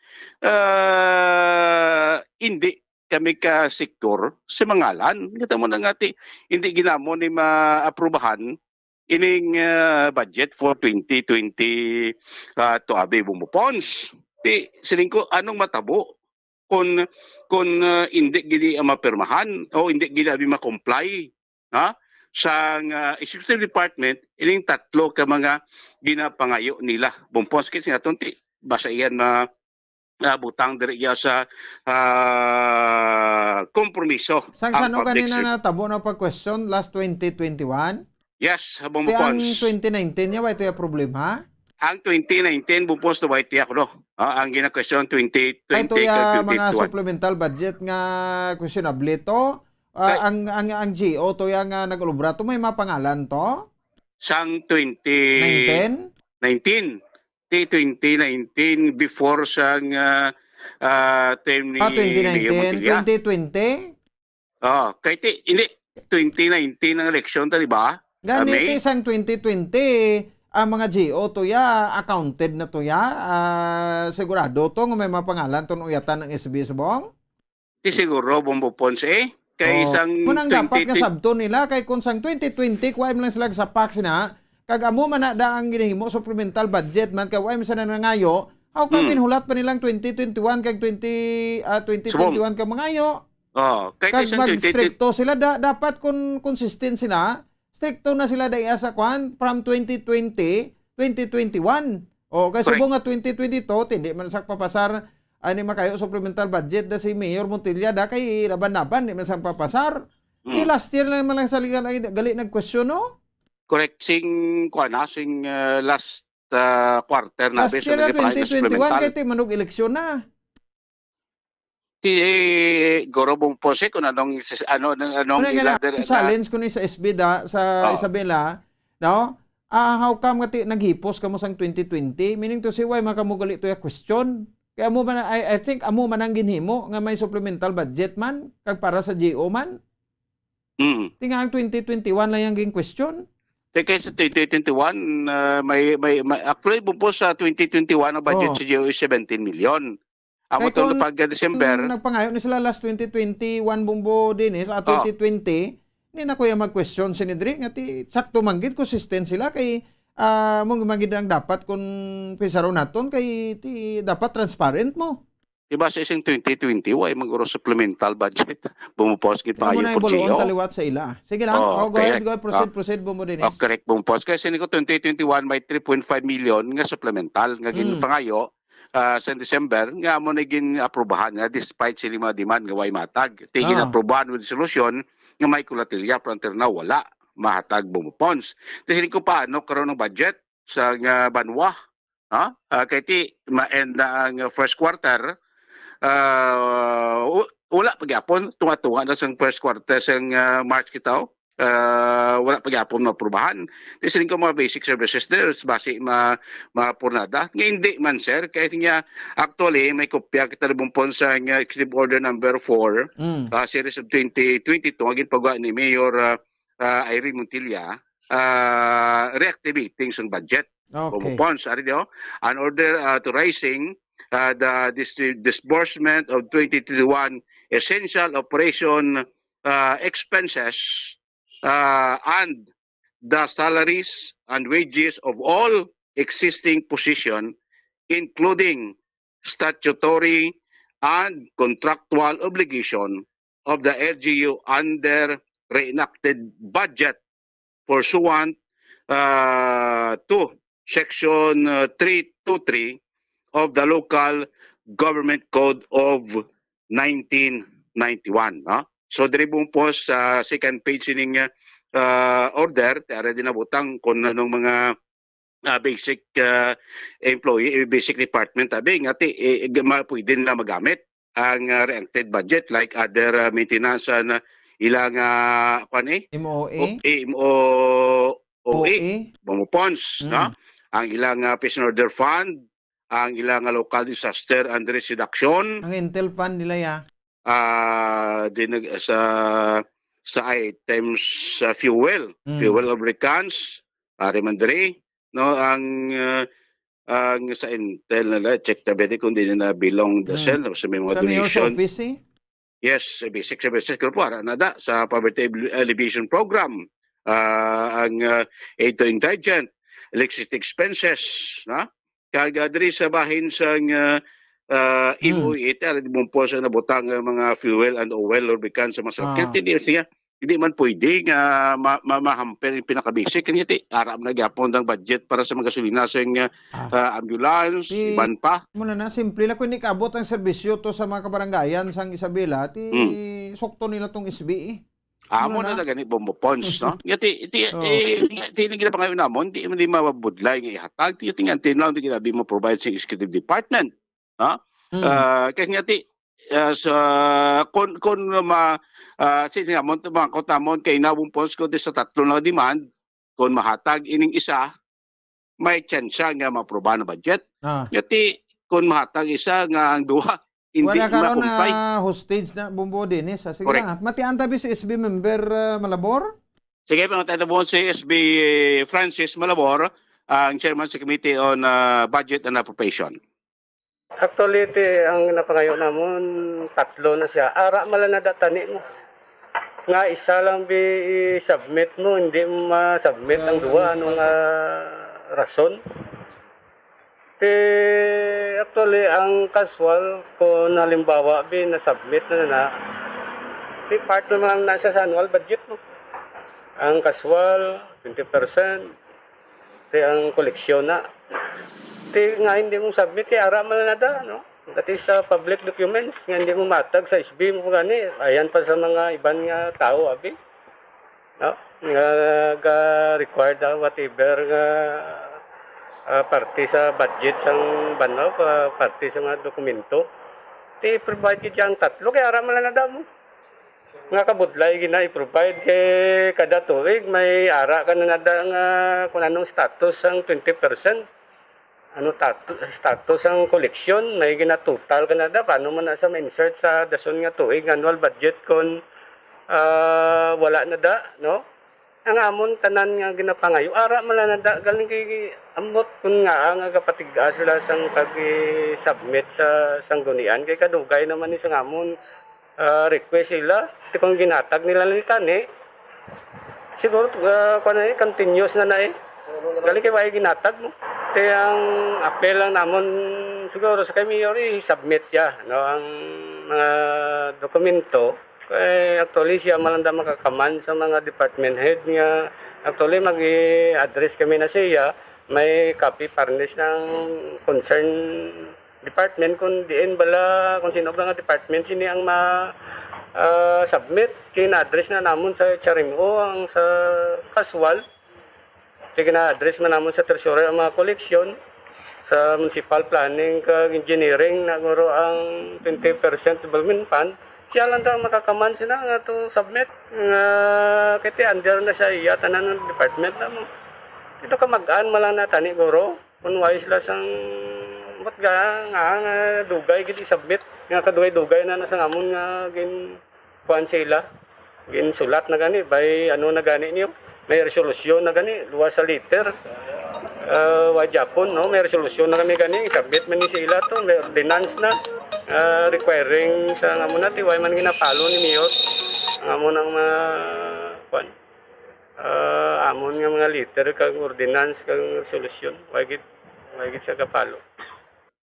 ah, hindi kami ka sektor sa mangalan. Kita mo na nga ti, hindi ginamo ni maaprubahan ining, ah, budget for twenty twenty, ah, to abi Bumbo Pons. Ti, siling ko, anong matabo kung, kung, ah, hindi gini ang mapirmahan o hindi gini abi ma-comply, ha? Sang, ah, executive department, ining tatlo ka mga ginapangayo nila. Bumpos kit sing aton ti, basta iyan ma, ah, butang diri iya sa, ah, kompromiso Sang ang sano public ganina ser- natabo na pag-question last twenty twenty-one? Yes, Ti ang Bumpos. twenty nineteen niya, wa ito yung problema? Ang twenty nineteen, Bumpos, na wa ito yung, no? Ah, ang gina-question twenty twenty Ay, ito kag yung mga twenty twenty-one. supplemental budget nga questionable to. Ah, Kay ang, ang, ang G O to yung, ah, nag-ulubra to, may mga pangalan to? Sang twenty Nineteen? nineteen. Ti twenty nineteen, before sang, ah, ah, term ni Ah, Mayor twenty nineteen, Montilla. twenty twenty? Oh, kay ti, hindi, twenty nineteen ang eleksyon ta, di ba? Gani, Ah, May? ti sang twenty twenty, ang mga G O to ya, accounted na to ya, ah, sigurado to nga may mga pangalan to uyatan ng S B S bong? Ti siguro, Bombo Pons, eh. Kay Oh. sang Munang dapat nga twenty twenty sabton nila, kay kung sang twenty twenty, kuha mo lang sila sa PACS na, kag amo man na da ang ginahimo, supplemental budget man, kay wa man sa nangangayo, how come Hmm. ginhulat pa nilang twenty twenty-one kag twenty, ah, Subong. twenty twenty-one ka mangayo? Oh, kay Kag isang twenty twenty mag-stricto sila, da-, dapat kun consistent sila, stricto na sila daya sa kwan, from twenty twenty, twenty twenty-one. O, kay Correct. Subong nga twenty twenty-two, hindi man sa papasar, ani makayo supplemental budget da si Mayor Montilla da kay laban-laban, di man sa papasar. Mm. Di last year lang man lang sa ligan ay gali nagkwestiyon, no? Correct. Sing, kwan na, sing, uh, last, uh, quarter na Last be, sa year na nagpangayos twenty twenty-one, supplemental. Kay ti manog eleksyon na. Ti, Goro Bong Ponce, kung anong sis-, ano, anong, anong Ano nga ila na, dire-, na challenge ko ni sa S B da, sa Oh. Isabela, no? Ah, how come nga ti-, naghipos kamo sang twenty twenty? Meaning to say, why man kamo gali to ya question? Kay amo man, I, I think amo man ang ginhimo nga may supplemental budget man, kag para sa G O man. Mm. Ti nga ang twenty twenty-one lang yang gin-question. Ti kay sa twenty twenty-one, ah, may, may, may, actually, bumpo sa twenty twenty-one, ang budget Oh. sa G O is seventeen million. Amo Kay to kung pag December. nagpangayo ni sila last twenty twenty-one, Bombo Dennis, ah, Oh. twenty twenty, ni na kuya mag-question si Nedri, nga ti, sakto man gid, consistent sila kay, ah, mo man gid ang dapat kung pisaron naton kay ti, dapat transparent mo. Diba sa isang twenty twenty, why maguro supplemental budget? Bumupos gid Amo pangayo na for yung buluon G O. taliwat sa ila. Sige lang. Oh, Oh, go ahead, correct. go ahead. Proceed, Ah. proceed, Bombo Dennis. Oh, correct, bumupos. Kasi ni ko twenty twenty-one, may three point five million nga supplemental nga Mm. ginpangayo ah, sa December nga amo na gin-aprubahan nga despite sini mga demand nga way matag. Ti Ah. gin-aprubahan with resolution nga may kulatilya, pero until now, wala mahatag Bombo Pons. Ti siling ko, paano karon ang budget sa nga banwa? Ha? Ah, kay ti ma-end na ang first quarter, ah, w-, wala pa gyapon, tunga-tunga na sang first quarter sang, ah, March kita, oh. Ah, wala pa gyapon maaprubahan. Ti siling ko mga basic services there, basi ma-, mapurnada. Nga hindi man, sir, kay nga actually may kopya kita nabumpon sa nga Executive Order number four, Mm. ah, series of twenty twenty-two, nga ginpagawa ni Mayor, ah, ah, Irene Montilla, ah, reactivating sang budget. Okay. Bumupons, ari di, oh. An order, ah, authorizing, ah, the dis-, disbursement of twenty twenty-one essential operation, ah, expenses, ah, and the salaries and wages of all existing position, including statutory and contractual obligation of the L G U under reenacted budget pursuant, ah, to Section, ah, three two three of the Local Government Code of nineteen ninety-one, no? So, diri mo po sa second page sining, ah, order, ti ara din nabutang kung anong mga, ah, basic, ah, employee, eh, basic department, abi, nga ti, eh, eh, ma-, pwede nila magamit ang, ah, reenacted budget, like other, ah, maintenance, ah, na ilang, ah, kwan, eh? M O A? O-, M O O A, O A? Bumupons, Mm. no? Ang ilang, ah, peace and order fund, ang ilang, ah, local disaster and risk reduction. Ang Intel fund nila, ya. Ah, di nag-, sa, sa items, sa fuel, Mm. fuel lubricants, ari man diri, no? Ang, ah, ang sa Intel nila, check ta bedi kung di na belong the Mm. sel, no? Sa may mga Sa mayor's donation. office, eh? Yes, sa basic services, pero po, ara na da, sa poverty alle-, alleviation program, ah, ang, ah, aid to indigent, electricity expenses, no? Kag, ah, diri sa bahin sang, ah, ah, Hmm. M O E, ti ara di mo po sa nabutang ang mga fuel and oil, lubricant sa mga sakyan. Ah. Kaya ti, di siya, hindi man pwede nga ma-, ma-, mahamper yung pinaka-basic. Kaya ti, ara man na gyapon ang budget para sa mga gasolina sa, ah, Ah. ah, ambulance, Di iban pa. Mo na na, simple lang kung nikaabot ang serbisyo to sa mga kabarangayan sang Isabela, ti Hmm. sukto nila tong S B, eh. Amo Ano na na? na gani, Bombo Pons, no? Nga ti, ti, Oh. eh, nga ti, ni ginapangayo namon, di man di mabudlay nga ihatag. Ti, ti nga, ti lang, di ginabi mo provide sa executive department, no? Mm. Ah, kaya nga ti, ah, sa, kun, kun ma, ah, si, si namon, mangkot namon kay na, Bombo Pons, kundi sa tatlo na demand, kun mahatag ining isa, may tsansa nga maprobahan ang budget. Ah. Nga ti, kun mahatag isa nga ang duha, hindi Wala karon makumpay. na hostage na, Bombo Dennis, ah. Sige Correct. lang, ah. Matian ta bi si S B member, ah, Malabor? Sige, pangutana mo si S B Francis Malabor, ang chairman sa Committee on, ah, Budget and Appropriation. Actually, ti, ang napangayo namon, tatlo na siya. Ara man lang na datani mo. Nga isa lang bi i-submit mo, hindi mo ma-submit ang duwa. Ano nga rason? Ti, actually, ang casual, kung halimbawa, bi, na-submit na na, ti, part naman na siya sa annual budget mo. Ang casual, twenty percent. Ti ang koleksyon na. Ti nga hindi mo submit, ti ara man na da, no? That is, uh, public documents nga hindi mo matag sa S B mo gani. Ayan pa sa mga iban nga tao, abi. No? Nga ga-required daw whatever nga, ah, parte sa budget sang banwa, pa-, parte sa mga dokumento. Ti provide gid ang tatlo, kay ara man na da mo. Nga kabudlay gina i-provide kay kada tuig may ara ka na nada nga kung anong status ang twenty percent. Ano tatu-, status ang koleksyon, may ginatotal ka na da, paano man na sa ma-insert sa dason nga tuig nga annual budget kung, ah, wala na da, no? Ang amon tanan nga ginapangayo, ara man lang na da, galing kay ambot kung nga nga gapatig-a sila sang pag-submit sa sanggunian, kay kadugay naman ni sa amon, ah, request sila. Ti kung ginhatag nila ni tani, siguro, ah, kuwan na eh, continuous na na eh. Galing kay wa'y ginhatag mo. Kaya ang apel lang namon siguro sa kay Mayor, i-submit ya, no, ang mga dokumento. Kay actually siya malanda makakaman sa mga department head nga actually mag-address kami na siya, may copy furnish ng concern department kung diin bala, kung sino ba nga department sini ang ma, ah, submit. Kina-address na namon sa H R M O ang sa casual. Kaya gina-address man namon sa treasurer ang mga koleksyon, sa municipal planning kag engineering na guro ang twenty percent development fund. Siya lang daw makakaman sila nga to submit nga kay ti under na siya iya tanan ng department na mo. Ito ka mag-an mo lang na tani guro. Kung wala sila sang, ba't ga, nga, nga dugay gid i-submit? Nga kadugay-dugay na na sa amon nga gin, kuwan sila. Ginsulat na gani, by ano na gani niyo? May resolusyon na gani, luwas sa letter. Uh, wa Japon, no? May resolusyon na kami gani, submit man ni sila to, may ordinance na. Ah, requiring sa nga mo na, ti, why man ginapalo ni Mayor? Ang amo nang mga, kuwan, ah, amon nga mga letter kag ordinance kag resolusyon, why gid, why gid siya kapalo?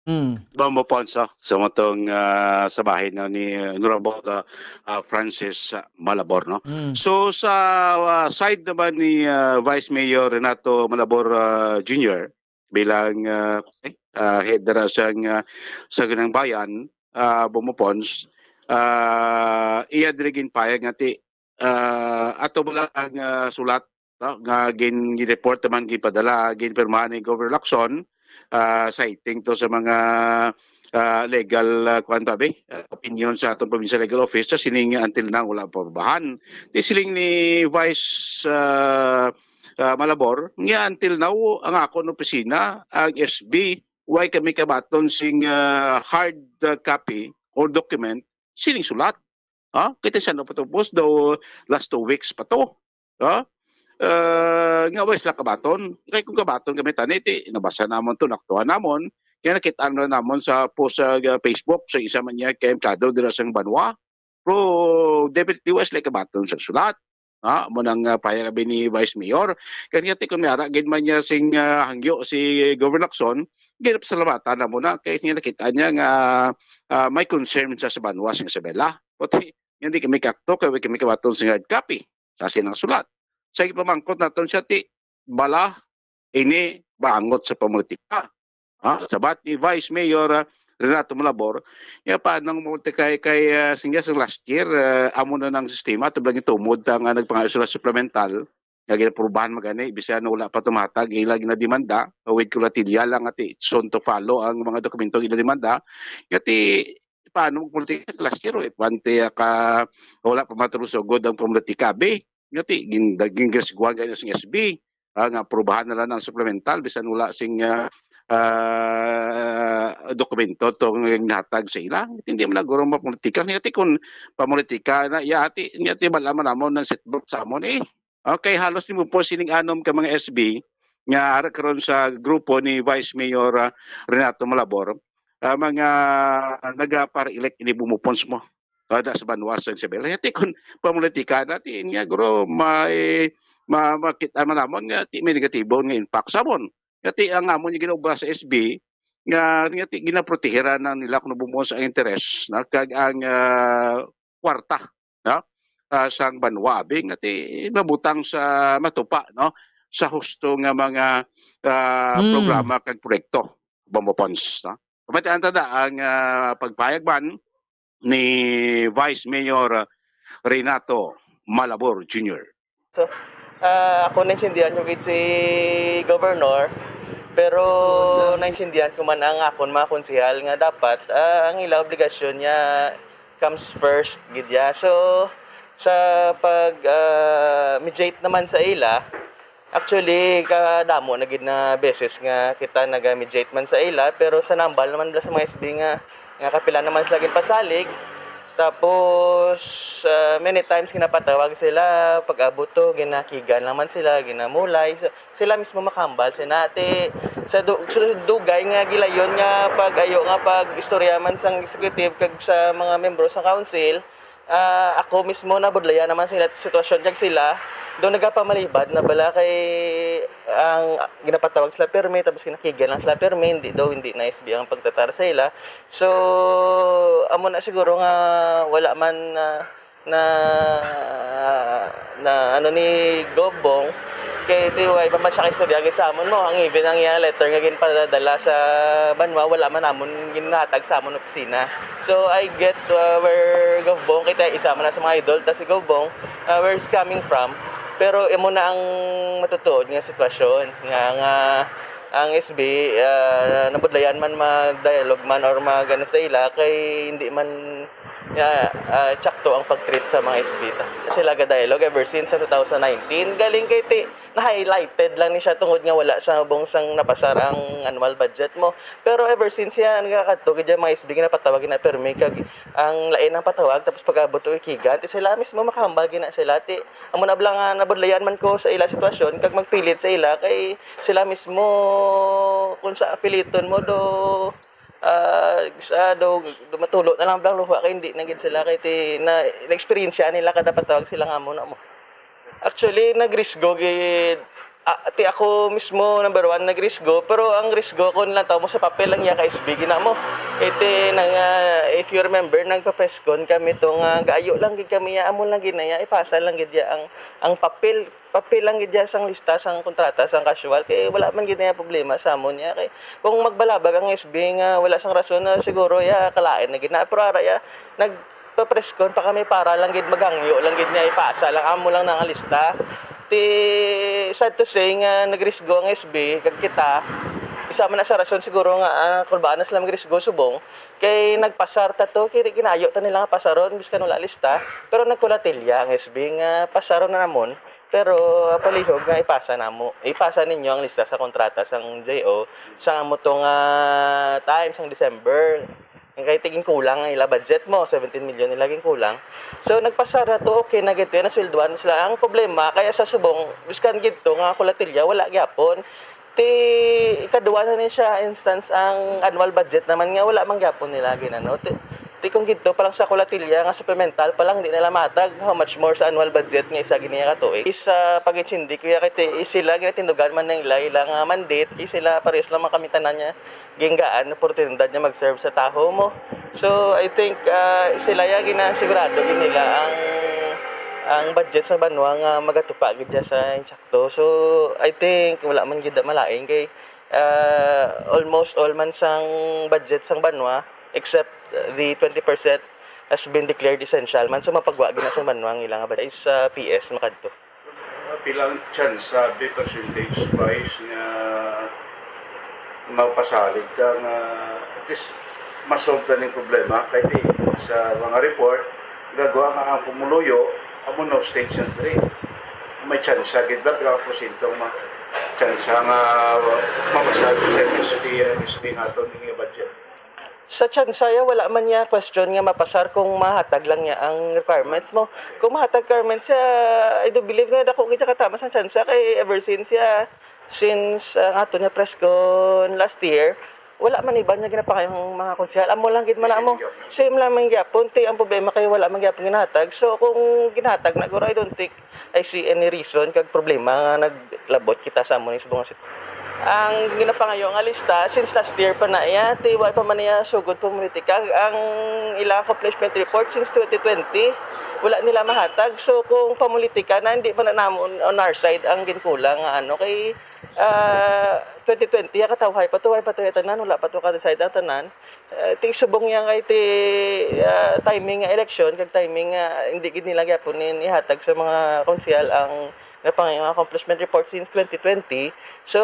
Mm. Bambo Ponso, sa matong, ah, sa bahin na ni Honorable, ah, ah, Francis, ah, Malabor, no? Mm. So, sa, ah, side naman ni, ah, Vice Mayor Renato Malabor, ah, Junior, bilang, ah, eh, ah, head dira sa, ah, sa Ginang Bayan, ah, Bambo Pons, ah, iya diri ginpayag nga ti, ah, ato mo lang ang, ah, sulat, no, nga gin-, gin-report naman, ginpadala, ginpirmahan ni Governor Lacson, ah, citing to sa mga, ah, legal, ah, kuwan to, abi, ah, opinion sa atong provincial legal office, sa sining until now, wala pa bahan. Di siling ni Vice, ah, ah, Malabor, nga until now, ang akon opisina, ang S B, why kami kabaton sing, ah, hard, ah, copy or document, sining sulat. Ha? Kita siya napatapos daw last two weeks pa to. Ha? Ah, nga wala sila kabaton. Kay kung kabaton kami tani, ti, nabasa namon to, naktuhan namon. Kaya nakita na namon sa post sa, ah, Facebook, sa isa man niya kay Emplado dira sa Banwa. Pero definitely, wala sila kabaton sa sulat. Ha? Mo nang, ah, pahayag abi ni Vice Mayor. Kaya ti kung may ara gid man niya sing, ah, hangyo si Governor Lacson, ginapasalamatan na muna kay niya nakita niya nga, ah, may concern sa, sa Banwa sa Isabela. Pati, hindi kami kakto, kay kami kabaton sa hard copy. Sa sinang sulat. Sa ipamangkot naton siya, ti, bala, ini, baangot sa pamulitika. Ha? Sabat ni Vice Mayor, ah, Renato Malabor, ya pa, nang multi kay, kay, ah, singa sa last year, ah, amo na ng sistema, tublang itumod ang, ah, nagpangayo sila supplemental, nga ginaprubahan magani, bisan wala pa tumatag, ila ginademanda, with collateral lang ati, soon to follow ang mga dokumento ginademanda, nga ti, paano magpolitika sa last year, eh, pante ka, wala pa matulusugod ang pamulitika, be, nga ti, gin-, gingasiguan kayo sa S B, ah, nga aprubahan na lang ang supplemental, bisan wala sing, ah, ah, dokumento to nga ginhatag sa ila. Hindi man lang guro mapolitika. Nga ti, kung pamulitika na, ya, ti, nga ti, bala man namon ng setback sa amon, eh. Okay, halos ni mo po sining anom ka mga S B nga ara karon sa grupo ni Vice Mayor, ah, Renato Malabor, ah, mga nagapara-elect ini bumupons mo. Ah, da sa Banwa sa Isabela. Ti kung pamulitika na, ti niya, guro, may, ma-, makita man namon nga ti may negatibo nga impact sa amon. Nga ti ang amon yung ginaubra sa S B, nga, nga ti ginaprotehiran na nila kung bumupons ang interes, na kag ang, ah, kwarta, no? Ah, sang Banwa, abi, nga ti mabutang sa matupa, no? Sa husto nga mga, ah, Hmm. programa kag proyekto, Bambo Pons, no? Pamatian ta da ang, ah, pagpayag man ni Vice Mayor Renato Malabor Junior. So, ah, ako naintindihan ko gid si Governor, pero naintindihan ko man ang akon mga konsehal nga dapat, ah, ang ila obligasyon niya comes first gid ya. So, Sa pag, ah, mediate naman sa ila, actually, kadamo na gid na beses nga kita naga-mediate man sa ila, pero sa nambal naman bala sa mga S B nga, nga kapila naman sila ginpasalig. Tapos, ah, many times ginapatawag sila, pag-abot to, ginakigan naman sila, ginamulay. So, sila mismo makahambal sa nati. Sa du-, sa dugay nga gilayon nga pag-ayo nga pag-istorya man sang executive kag sa mga membro sa council, ah, ako mismo nabudlayan naman sila sitwasyon kag sila do nagapamalibad na bala kay ang ginapatawag sila permi tapos ginakigan lang sila permi, hindi daw, hindi na S B ang pagtratar sa ila. So, amo na siguro nga wala man, ah, na, na ano ni Gov Bong, kay ti way pa man siya kaistorya gid sa amon mo, ang even ang iya letter nga ginpadala sa banwa, wala man amon ginhatag sa amon opisina. So, I get, uh, where Gov Bong, kay ti isa man na sa mga idol ta si Gov Bong, uh, where he's coming from. Pero imo na ang matutuod nga sitwasyon nga, nga ang S B, ah, nabudlayan man mag-dialogue man or mag-ano sa ila, kay hindi man nga, ah, tsakto ang pag-treat sa mga S B ta. Sila ga-dialogue ever since sa two thousand nineteen. Galing kay ti-, na-highlighted lang ni siya tungod nga wala sa bong sang napasar ang annual budget mo. Pero ever since yan, nagakadto gid yung mga S B nga napatawag na permi kag ang lain ang patawag, tapos pag-abot o ikigan, ti sila mismo makahambal gina sila. Ti, amo na bala nga nabudlayan man ko sa ila sitwasyon, kag magpilit sa ila, kay sila mismo, kung sa apiliton mo, do, ah, sa, do, do matulo na lang bala ang luha, kay hindi na gid sila, kay ti, na, na-experience nila kada patawag sila nga amo na mo. Actually, nagrisgo gid. Ah, ti ako mismo, number one, nagrisgo. Pero ang risgo ko lang tawag mo sa papel lang iya ka S B, gina mo. Iti na nga, if you remember, nagpa-press con kami to nga, gaayo lang gid kami, ya, amo lang gid na ya, ipasa lang gid ya ang, ang papel. Papel lang gid ya sang lista, sang kontrata, sang casual. Kay wala man gid na ya problema sa amon ya. Kay kung magbalabag ang S B nga wala sang rason na siguro ya, kalain na gid na. Pero ara ya, nag, pa-press con pa kami para lang gid maghangyo lang gid niya, ipasa lang amo lang na nga lista. Ti, sad to say nga nagrisgo ang S B kag kita. Isa man na sa rason siguro nga, ah, kulbaan na sila magrisgo subong kay nagpasar ta to, kay ginayo ta nila nga pasaron biskan wala lista, pero nagkulatilya ang S B nga pasaron na namon. Pero, ah, palihog nga ipasa namo, ipasa ninyo ang lista sa kontrata sang J O sa amo to nga time sang December. Ang kay ti ginkulang ang ila budget mo, seventeen million ila ginkulang. So, nagpasar na to, okay na gid to, nasweldohan na sila. Ang problema, kaya sa subong, biskan gid to nga kulatilya, wala gyapon. Ti, ikaduwa na ni siya instance ang annual budget naman nga wala man gyapon nila ginano. Ti, ti kung gid to pa lang sa kulatilya nga supplemental pa lang, di nila matag, how much more sa annual budget nga isa gid niya ka tuig. Isa pag-intindi ko ya kay ti, sila ginatindugan man nang ila, ila nga mandate, sila parehas lang man kami tanan niya ginggaan oportunidad nga mag-serve sa tawo mo. So, I think, ah, sila ya ginasigurado gid nila ang, ang budget sa banwa nga magatupa gid ya sa insakto. So, I think wala man gid malain kay, ah, almost all man sang budget sang banwa except the twenty percent has been declared essential man. So, mapagwa gid na sang banwa ang ilang budget sa P S makadto. Pila ang tsansa, be, percentage wise nga mapasalig ka nga at least masolve na ning problema? Kay di, sa mga report, gagawa nga ang pumuluyo, amo no stage entry. May tsansa gid ba? Pila ka porsyento ang ma-, tsansa nga mapasalig sa S D, S D nato ning budget? Sa tsansa ya, wala man niya question nga mapasar kung mahatag lang niya ang requirements mo. Kung mahatag requirements siya, I do believe nga dako kita katamas ang tsansa kay ever since siya, since, ah, ang ato niya press con last year, wala man iban nga ginapangayong mga konsehal. Amo lang gid man amo. Same lang man gyapon. Ti, ang problema kay wala man gyapon ginahatag. So, kung ginahatag na, guro, I don't think I see any reason kag problema nga naglabot kita sa amo ni subong nga sitwasyon. Ang ginapangayo nga lista since last year pa na iya, ti wa pa man niya sugod pamolitika. Ang ilang accomplishment report since twenty twenty, wala nila mahatag. So, kung pamolitika na, hindi pa na namon on our side ang ginkulang nga ano. Kay, ah, twenty twenty, ya katawhay pa to, way pa to ya tanan, wala pa to ka-decide ang tanan. Ah, ti subong niya kay ti, ah, timing nga election kag timing nga hindi gid nila gyapon ni-, ihatag sa mga konsehal ang napangayong accomplishment report since twenty twenty. So,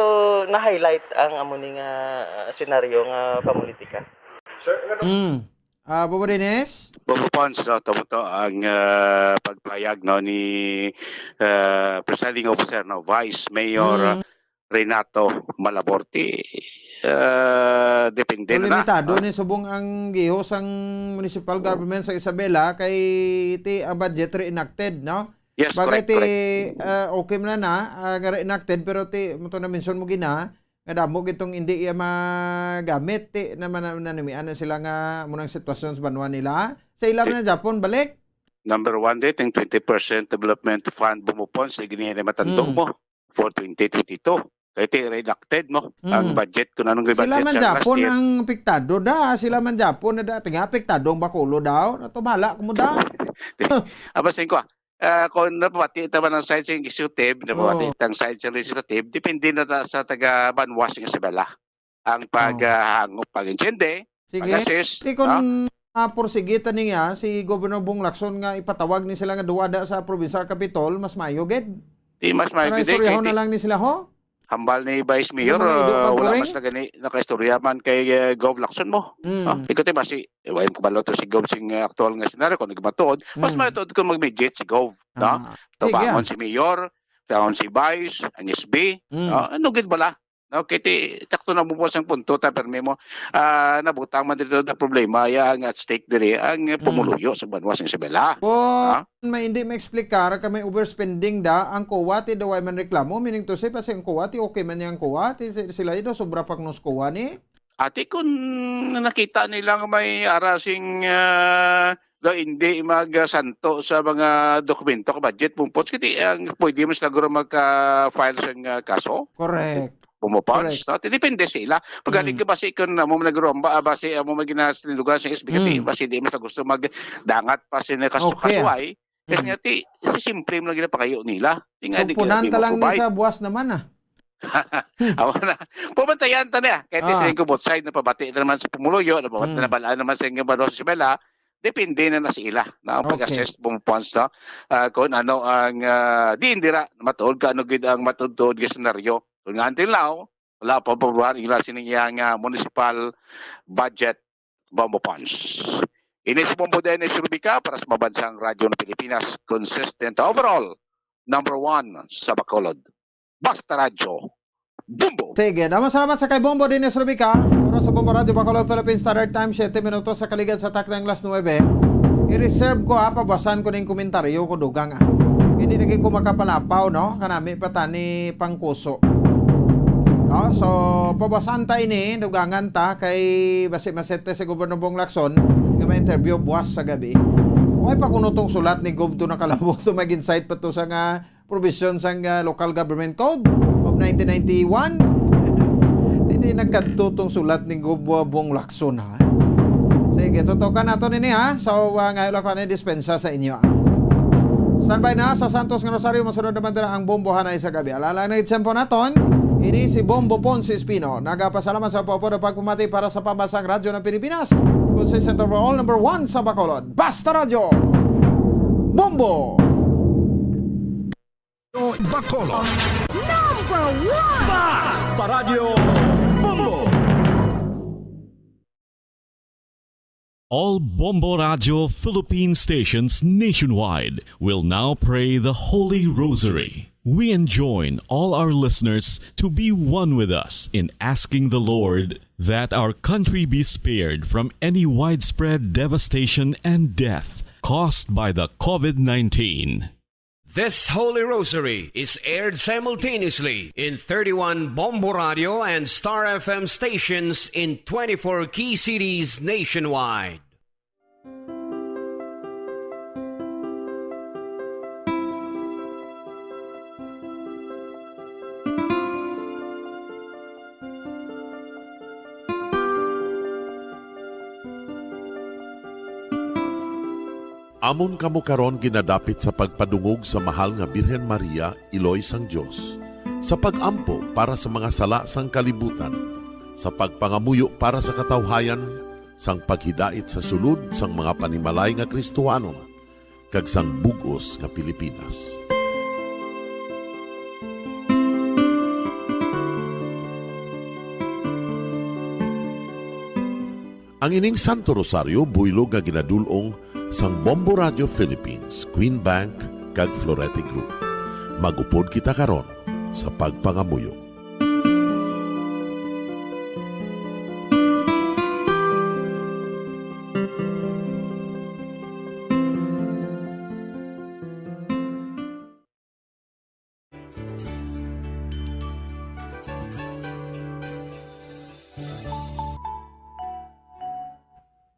na-highlight ang amo ni nga, ah, senaryo nga pamolitika. Sir, ano Mm. Ah, Bobo Dennis? Bobo Pons, no, tamo to ang, ah, pagpahayag, no, ni, ah, Presiding Officer, no, Vice Mayor, ah, Mm. Renato Malaborte. Ah, depende So, na na, limitado no? ni subong ang gihos sang municipal government sa Isabela kay ti ang budget reenacted, no? Yes, Bagay correct, ti, correct. ah, okay man na, ah, nga reenacted, pero ti, mo to na-mention mo gina, nga damo gitong hindi iya magamit, ti, naman na, nanamian na sila nga munang sitwasyon sa banwa nila. Sa ila Si- man na Japon, balik? Number one, di, ting twenty percent development fund bumupon sa ginihinay matandog Hmm. mo for twenty twenty-two. Kaya ti, redacted mo ang Hmm. budget kung anong Sila budget man siya last Japon year. ang apektado da, sila man Japon na dati nga apektado ang Bacolod daw. Natumala ko mo da. Aba, singko, ah, kung napabati ta man ang side sa executive, napabati Oh. ta ang side sa legislative, depende na ta sa taga banwa sa Isabela. Ang pag, Oh. ah, hangop, pag-intindi, Sige. pag-assist, Di kung no? mapursige ta niya si Governor Bong Lacson nga ipatawag ni sila nga duwa da sa provincial capitol, mas mayo gid. Di mas mayo Para gid, eh, istoryahon kay na di lang ni sila, ho? Hambal ni Vice Mayor, Ano man ang ido ah, wala pagkuring? mas na gani nakaistorya man kay, eh, Gov Lacson mo. Mm. Ah, ikaw, ti, basi, eh, wa ko kabalo to si Gov sing, eh, aktual nga senaryo kung nagmatuod. Mas Mm. matuod kung mag-mediate si Gov, no? Ah, sige, Tubangon ah. si Mayor, tubangon si Vice, ang S B, Mm. no? Ano gid bala? No, kay ti, sakto na mo po sang punto ta, permi mo. Ah, nabutang man dito na problema, ya ang at stake diri, ang, eh, Mm. pumuluyo sa banwa sa Isabela. Kung Ha? may hindi ma-explicar ka may overspending da, ang COA ti daw ay man reklamo, meaning to say, basi ang COA ti okay man niya ang COA, ti si-, sila daw sobra pa kuno sa COA ni. Ati, kung nakita nila nga may ara sing, ah, daw hindi magsanto sa mga dokumento ka budget, pumpot, kiti ang pwede mo siguro magka-file sang, ah, kaso. Correct. Bumupons, Correct. no? Ti depende sa ila. Pag Mm. ka basi kung amo man nagromba, ah, basi amo man ginasindugan sa S B K T, Mm. basi di mo sa gusto magdangat pa sa kaso-, Okay, ah. kasuway. Kasi Mm. nga, ti, si simple mo lang ginapangayo nila. Ti nga, So, di ka punan sabi ta mo lang ni kubay. sa buwas naman, ah. Awa na. Pumantayan ta niya. Kahit Ah. sa ko both side, napabati na naman sa pumuluyo, napabati Mm. na balaan naman sa inyo, Balo, sa Isabela. Depende na na sa ila, na ang Okay. pag-assess, bumupons, no? Ah, kung ano ang, ah, di, hindi ra, matuod ka, ano gid ang matuod-tuod nga senaryo. Kung nga until now, wala pa pabuhan ila sining iyang, ah, municipal budget, Bombo Pons. Ini si Bombo Dennis Rubica para sa Mabansang Radyo ng Pilipinas, consistent overall, number one sa Bacolod. Basta Radyo, Bombo! Sige, daman salamat sa kay Bombo Dennis Rubica. Oras sa Bombo Radyo Bacolod, Philippine Standard Time, siyete minutos sa kaligad sa taknang alas nuwebe. I-reserve ko, ha, pabasan ko ning komentaryo ko, dugang, ah. Hindi na gid ko makapalapaw, no? Kanami pa tani pangkuso. No? So, pabasan ta ini, dugangan ta kay basi masete si Gobernador Bong Lacson nga ma-interview buwas sa gabi. Why pa kuno tong sulat ni Gob to nakalabo to, mag-incite pa to sa nga provision sang, ah, Local Government Code of nineteen ninety-one. Hindi nagkadto tong sulat ni Gob, ah, Bong Lacson, ha? Sige, tutukan nato nini, ha? So, ah, ngayon lang ko na dispensa sa inyo, ah. Standby na sa Santos nga Rosario, masunod naman dira ang Bombo Hanay sa gabi. Alala na itsempo naton, ini si Bombo Ponce Espino. Nagapasalamat sa pagpapamati para sa Pambansang Radyo ng Pilipinas. Consistent overall, number one sa Bacolod. Basta Radyo! Bombo! Bacolod. Number one! Basta Radio Bombo! All Bombo Radio Philippine stations nationwide will now pray the Holy Rosary. We enjoin all our listeners to be one with us in asking the Lord that our country be spared from any widespread devastation and death caused by the COVID nineteen. This Holy Rosary is aired simultaneously in thirty-one Bombo Radio and Star F M stations in twenty-four key cities nationwide. Amon kamo karon ginadapit sa pagpadungog sa mahal nga Birhen Maria, Iloy sang Dios, sa pag-ampo para sa mga sala sang kalibutan, sa pagpangamuyo para sa katawhayan, sang paghidait sa sulod sang mga panimalay nga Kristohanon, kag sang bug-os nga Pilipinas. Ang ining Santo Rosario buylog nga ginadul-ong sang Bombo Radio Philippines, Queen Bank, kag Florete Group. Mag-upod kita karon sa pagpangamuyo.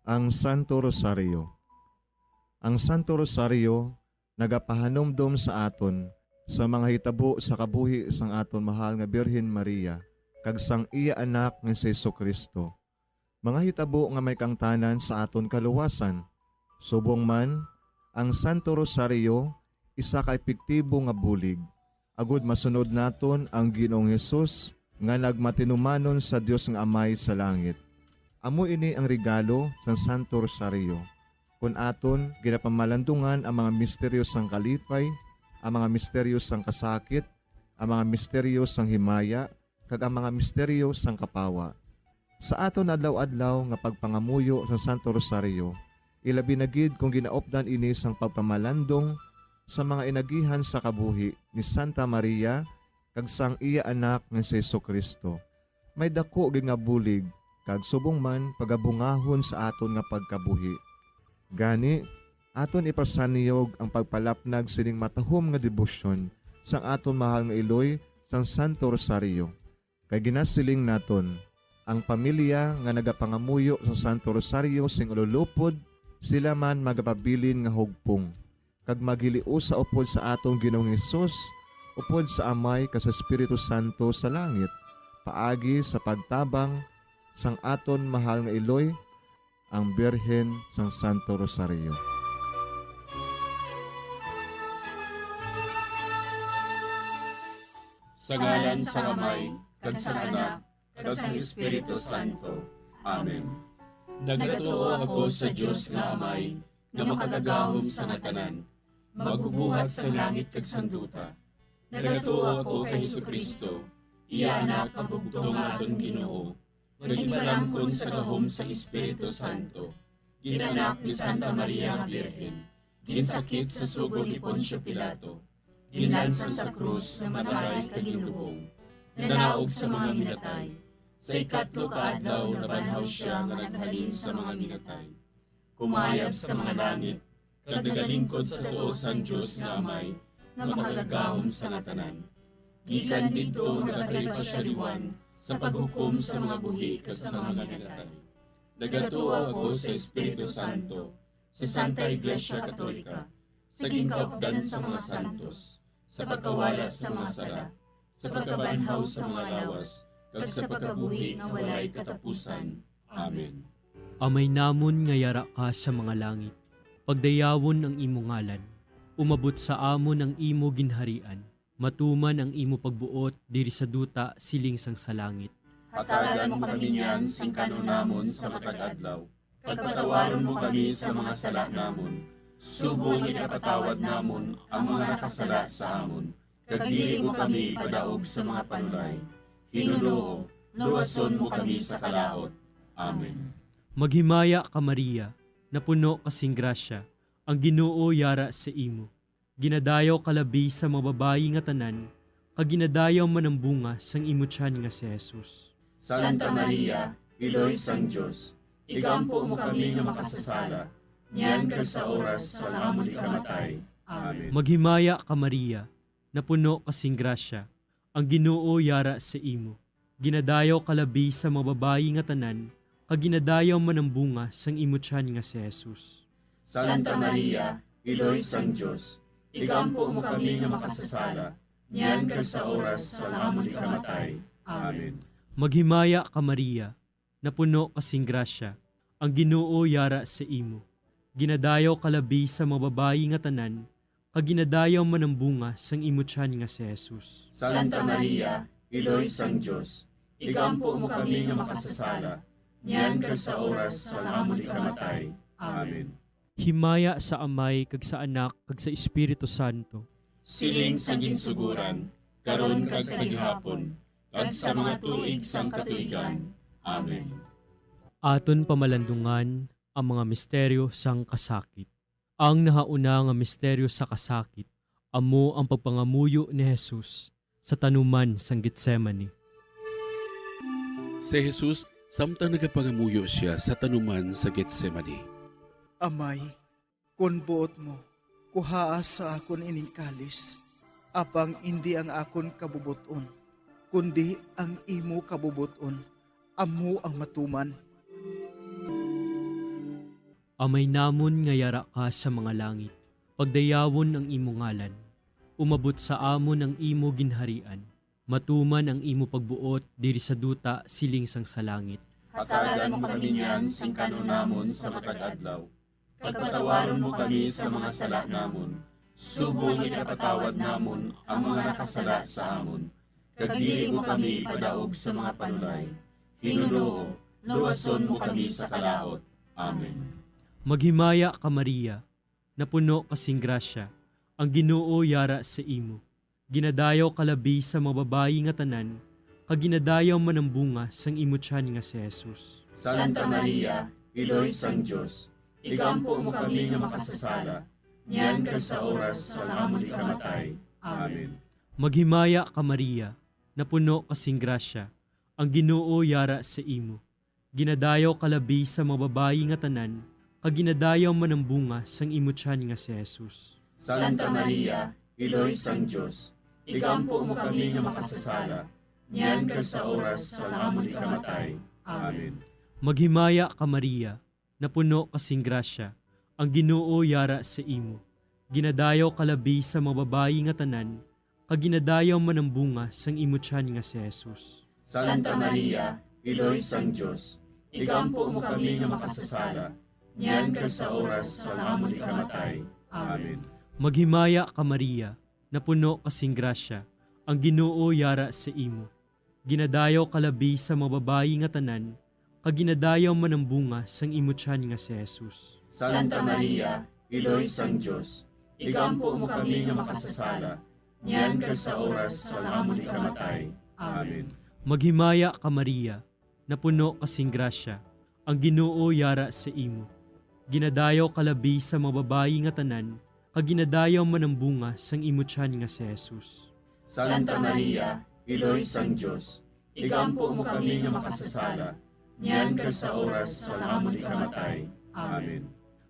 Ang Santo Rosario. Ang Santo Rosario nagapahanumdom sa aton sa mga hitabo sa kabuhi sang aton mahal nga Birhen Maria kag sang iya Anak nga si Jesu-Cristo, mga hitabo nga may kaangtanan sa aton kaluwasan. Subong man, ang Santo Rosario isa ka epektibo nga bulig, agud masunod naton ang Ginoong Hesus nga nagmatinumanon sa Dios nga Amay sa langit. Amo ini ang regalo sang Santo Rosario, kon aton ginapamalandungan ang mga misteryo sang kalipay, ang mga misteryo sang kasakit, ang mga misteryo sang himaya, kag ang mga misteryo sang kapawa. Sa aton adlaw-adlaw nga pagpangamuyo sa Santo Rosario, ilabi na gid kon ginaupdan ini sang pagpamalandong sa mga inagihan sa kabuhi ni Santa Maria kag sang iya Anak nga si Jesu-Cristo, may daku gid nga bulig kag subong man pagabungahon sa aton nga pagkabuhi. Gani, aton ipasanyog ang pagpalapnag sining matahom nga debosyon sang aton mahal nga iloy sang Santo Rosario. Kay ginasiling naton, ang pamilya nga nagapangamuyo sa Santo Rosario sing ululupod, sila man magapabilin nga hugpong, kag maghiliusa upod sa aton Ginoong Hesus, upod sa Amay kag sa Espiritu Santo sa langit, paagi sa pagtabang sang aton mahal nga iloy, ang Birhen sang Santo Rosario. Sa ngalan sang Amay, kag sang Anak, kag sang Espiritu Santo. Amen. Nagatuo ako sa Dios nga Amay, nga makagagahom sa nga tanan, magbubuhat sang langit kag sang duta. Nagatuo ako kay Jesu-Cristo, iya Anak nga bugtong nga aton Ginoo, nga ginpalamkon sa gahom sang Espiritu Santo, ginanak ni Santa Maria nga Birhen, ginsakit sa sugo ni Poncio Pilato, ginlansang sa krus, namatay kag ginlubong, nanaog sa mga minatay. Sa ikatlo ka adlaw nabanhaw sia nga naghalin sa mga minatay, kumayab sa mga langit, kag nagalingkod sa tuo sang Dios nga Amay, nga makagagahom sa nga tanan. Gikan didto nagakalipa sia liwan sa paghukom sa mga buhi kag sa mga minatay. Nagatuo ako sa Espiritu Santo, sa Santa Iglesia Katolika, sa ginkaupdan sa mga santos, sa pagkawala sa mga sala, sa pagkabanhaw sa mga lawas, kag sa pagkabuhi nga walay katapusan. Amen. Amay namon nga yara ka sa mga langit, pagdayawon ang imo ngalan. Umabot sa amon ang imo ginharian. Matuman ang imo pagbuot diri sa duta siling sang sa langit. Hatagan mo kami niyan sing kan-on namon sa matag adlaw, kag patawaron mo kami sa mga sala namon, subong nga ginapatawad namon ang mga nakasala sa amon, kag dili mo kami ipadaog sa mga panulay. Hinunoo, luwason mo kami sa kalaut. Amen. Maghimaya ka, Maria, napuno ka sing grasya, ang Ginoo yara sa imo. Ginadayaw ka labi sa mga babayi nga tanan, kag ginadayaw man ang bunga sang imo tiyan nga si Jesus. Santa Maria, Iloy sang Dios, igampo mo kami nga makasasala, niyan kag sa oras sang amon ikamatay. Amen. Maghimaya ka, Maria, napuno ka sing grasya, ang Ginoo yara sa imo. Ginadayaw ka labi sa mga babayi nga tanan, kag ginadayaw man ang bunga sang imo tiyan nga si Jesus. Santa Maria, Iloy sang Dios, igampo mo kami nga makasasala, niyan kag sa oras sang amon ikamatay. Amen. Maghimaya ka, Maria, napuno ka sing grasya, ang Ginoo yara sa imo. Ginadayaw ka labi sa mga babayi nga tanan, kag ginadayaw man ang bunga sang imo tiyan nga si Jesus. Santa Maria, Iloy sang Dios, igampo mo kami nga makasasala, niyan kag sa oras sang amon ikamatay. Amen. Himaya sa Amay, kag sa Anak, kag sa Espiritu Santo. Siling sa ginsuguran, karon kag sa gihapon, kag sa mga tuig sang katuigan. Amen. Aton pamalandungan ang mga misteryo sang kasakit. Ang nahauna nga misteryo sa kasakit amo ang pagpangamuyo ni Jesus sa tanuman sang Getsemani. Si Jesus, samtang nagapangamuyo sia sa tanuman sa Getsemani. Amay, kon buot mo, kuhaa sa akon ining kalis, apang indi ang akon kabubot-on, kundi ang imo kabubot-on amo ang matuman. Amay namon nga yara ka sa mga langit, pagdayawon ang imo ngalan. Umabot sa amon ang imo ginharian. Matuman ang imo pagbuot diri sa duta siling sang sa langit. Hatagan mo kami niyan sing kan-on namon sa matag adlaw. Kag patawaron mo kami sa mga sala namon, subong nga ginapatawad namon ang mga nakasala sa amon. Kag dili mo kami ipadaog sa mga panulay. Ginoo, luwason mo kami sa kalaut. Amen. Maghimaya ka, Maria, napuno ka sing grasya, ang Ginoo yara sa imo. Ginadayaw ka labi sa mga babayi nga tanan, kag ginadayaw man ang bunga sang imo tiyan nga si Jesus. Santa Maria, Iloy sang Dios, igampo mo kami nga makasasala, niyan kag sa oras sang amon ikamatay. Amen. Maghimaya ka, Maria, napuno ka sing grasya, ang Ginoo yara sa imo. Ginadayaw ka labi sa mga babayi nga tanan, kag ginadayaw man ang bunga sang imo tiyan nga si Jesus. Santa Maria, Iloy sang Dios, igampo mo kami nga makasasala, niyan kag sa oras sang amon ikamatay. Amen. Maghimaya ka, Maria, napuno ka sing grasya, ang Ginoo yara sa imo. Ginadayaw ka labi sa mga babayi nga tanan, kag ginadayaw man ang bunga sang imo tiyan nga si Jesus. Santa Maria, Iloy sang Dios, igampo mo kami nga makasasala, niyan kag sa oras sang amon ikamatay. Amen. Maghimaya ka, Maria, napuno ka sing grasya, ang Ginoo yara sa imo. Ginadayaw ka labi sa mga babayi nga tanan, kag ginadayaw man ang bunga sang imo tiyan nga si Jesus. Santa Maria, Iloy sang Dios, igampo mo kami nga makasasala, niyan kag sa oras sang amon ikamatay. Amen. Maghimaya ka, Maria, napuno ka sing grasya, ang Ginoo yara sa imo. Ginadayaw ka labi sa mga babayi nga tanan, kag ginadayaw man ang bunga sang imo tiyan nga si Jesus. Santa Maria, Iloy sang Dios, igampo mo kami nga makasasala, niyan kag sa oras sang amon ikamatay. Amen.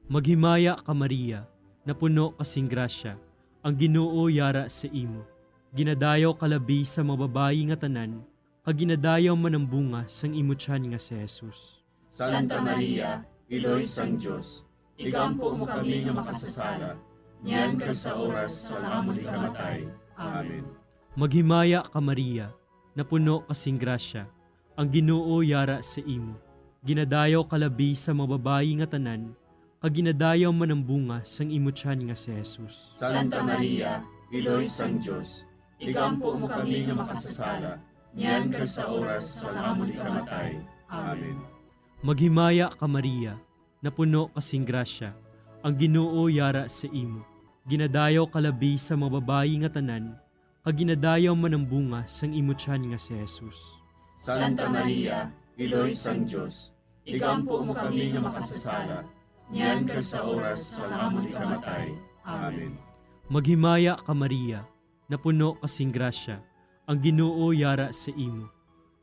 Maghimaya ka, Maria, napuno ka sing grasya, ang Ginoo yara sa imo. Ginadayaw ka labi sa mga babayi nga tanan, kag ginadayaw man ang bunga sang imo tiyan nga si Jesus. Santa Maria, Iloy sang Dios, igampo mo kami nga makasasala, niyan kag sa oras sang amon ikamatay. Amen. Maghimaya ka, Maria, napuno ka sing grasya, ang Ginoo yara sa imo. Ginadayaw ka labi sa mga babayi nga tanan, kag ginadayaw man ang bunga sang imo tiyan nga si Jesus. Santa Maria, Iloy sang Dios, igampo mo kami nga makasasala, niyan kag sa oras sang amon ikamatay. Amen. Maghimaya ka, Maria, napuno ka sing grasya, ang Ginoo yara sa imo. Ginadayaw ka labi sa mga babayi nga tanan, kag ginadayaw man ang bunga sang imo tiyan nga si Jesus. Santa Maria, Iloy sang Dios, igampo mo kami nga makasasala, niyan kag sa oras sang amon ikamatay. Amen. Maghimaya ka, Maria, napuno ka sing grasya, ang Ginoo yara sa imo.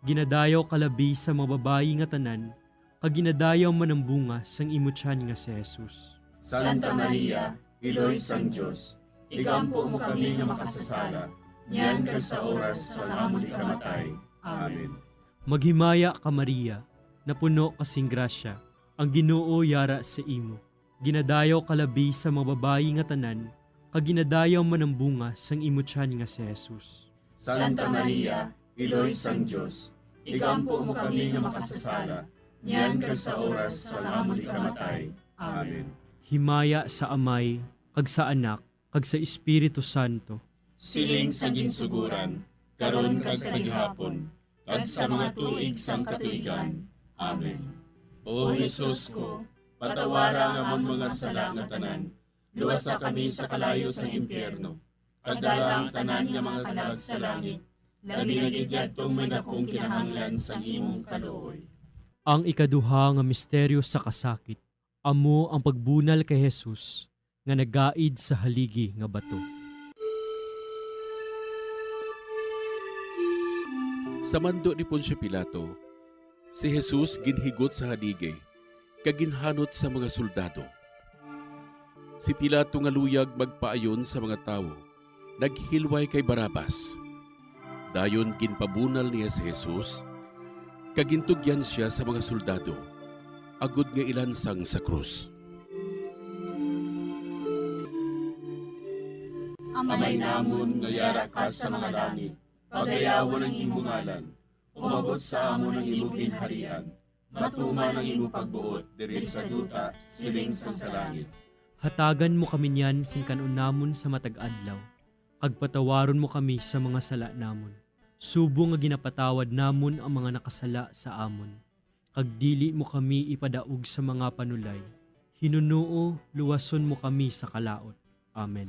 Ginadayaw ka labi sa mga babayi nga tanan, kag ginadayaw man ang bunga sang imo tiyan nga si Jesus. Santa Maria, Iloy sang Dios, igampo mo kami nga makasasala, niyan kag sa oras sang amon ikamatay. Amen. Maghimaya ka, Maria, napuno ka sing grasya, ang Ginoo yara sa imo. Ginadayaw ka labi sa mga babayi nga tanan, kag ginadayaw man ang bunga sang imo tiyan nga si Jesus. Santa Maria, Iloy sang Dios, igampo mo kami nga makasasala, niyan kag sa oras sang amon ikamatay. Amen. Himaya sa Amay, kag sa Anak, kag sa Espiritu Santo. Siling sa ginsuguran, karon kag sa gihapon, kag sa mga tuig sang katuigan. Amen. O Jesus ko, patawara ang amon mga sala nga tanan, luwasa kami sa kalayo sang impyerno, kag dala ang tanan nga mga kalag sa langit, labi na gid yadtong may dakong kinahanglan sang imong kaluoy. Ang ikaduha nga misteryo sa kasakit, amo ang pagbunal kay Jesus nga nagaid sa haligi nga bato. Sa mando ni Poncio Pilato, si Jesus ginhigot sa haligi kag ginhanot sa mga soldado. Si Pilato nga luyag magpaayon sa mga tawo, naghilway kay Barrabas. Dayon ginpabunal niya si Jesus, kag gintugyan sia sa mga soldado, agod nga ilansang sa krus. Amay namon nga yara ka sa mga langit, pagayawon ang imo ngalan, umabot sa amon ang imo ginharian, matuman ang imo pagbuot diri sa duta, siling sang sa langit. Hatagan mo kami niyan sing kan-on namon sa matag adlaw, kag patawaron mo kami sa mga sala namon, subong nga ginapatawad namon ang mga nakasala sa amon. Kag dili mo kami ipadaog sa mga panulay, hinunoo luwason mo kami sa kalaut. Amen.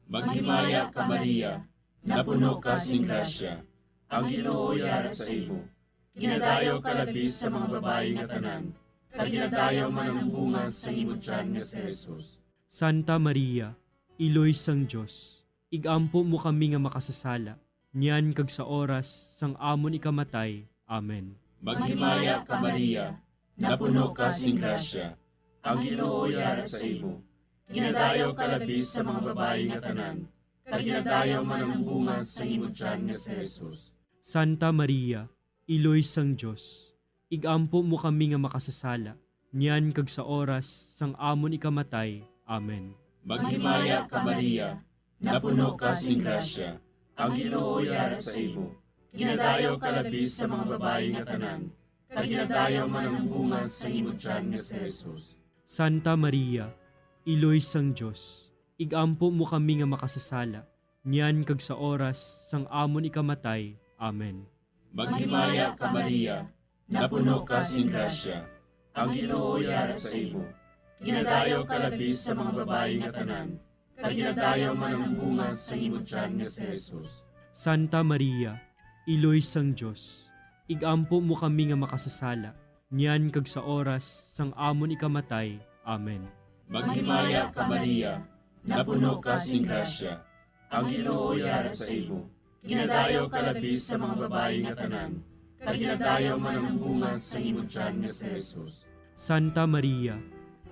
Maghimaya ka, Maria, napuno ka sing grasya, ang Ginoo yara sa imo. Ginadayaw ka labi sa mga babayi nga tanan, kag ginadayaw man ang bunga sa imo tiyan nga si Jesus. Santa Maria, Iloy sang Dios, ig-ampo mo kami nga makasasala, niyan kag sa oras sang amon ikamatay. Amen. Maghimaya ka, Maria, napuno ka sing grasya, ang Ginoo yara sa imo. Ginadayaw ka labi sa mga babayi nga tanan, kag ginadayaw man ang bunga sa imo tiyan nga si Jesus. Santa Maria, Iloy sang Dios, ig-ampo mo kami nga makasasala, niyan kag sa oras sang amon ikamatay. Amen. Maghimaya ka, Maria, napuno ka sing grasya, ang Ginoo yara sa imo. Ginadayaw ka labi sa mga babayi nga tanan, kag ginadayaw man ang bunga sa imo tiyan nga si Jesus. Santa Maria, Iloy sang Dios, ig-ampo mo kami nga makasasala, niyan kag sa oras sang amon ikamatay. Amen. Maghimaya ka, Maria, napuno ka sing grasya, ang Ginoo yara sa imo. Ginadayaw ka labi sa mga babayi nga tanan, kag ginadayaw man ang bunga sa imo tiyan nga si Jesus. Santa Maria, Iloy sang Dios, ig-ampo mo kami nga makasasala, niyan kag sa oras sang amon ikamatay. Amen. Maghimaya ka, Maria, napuno ka sing grasya, ang Ginoo yara sa imo. Ginadayaw ka labi sa mga babayi nga tanan, kag ginadayaw man ang bunga sa imo tiyan nga si Jesus. Santa Maria,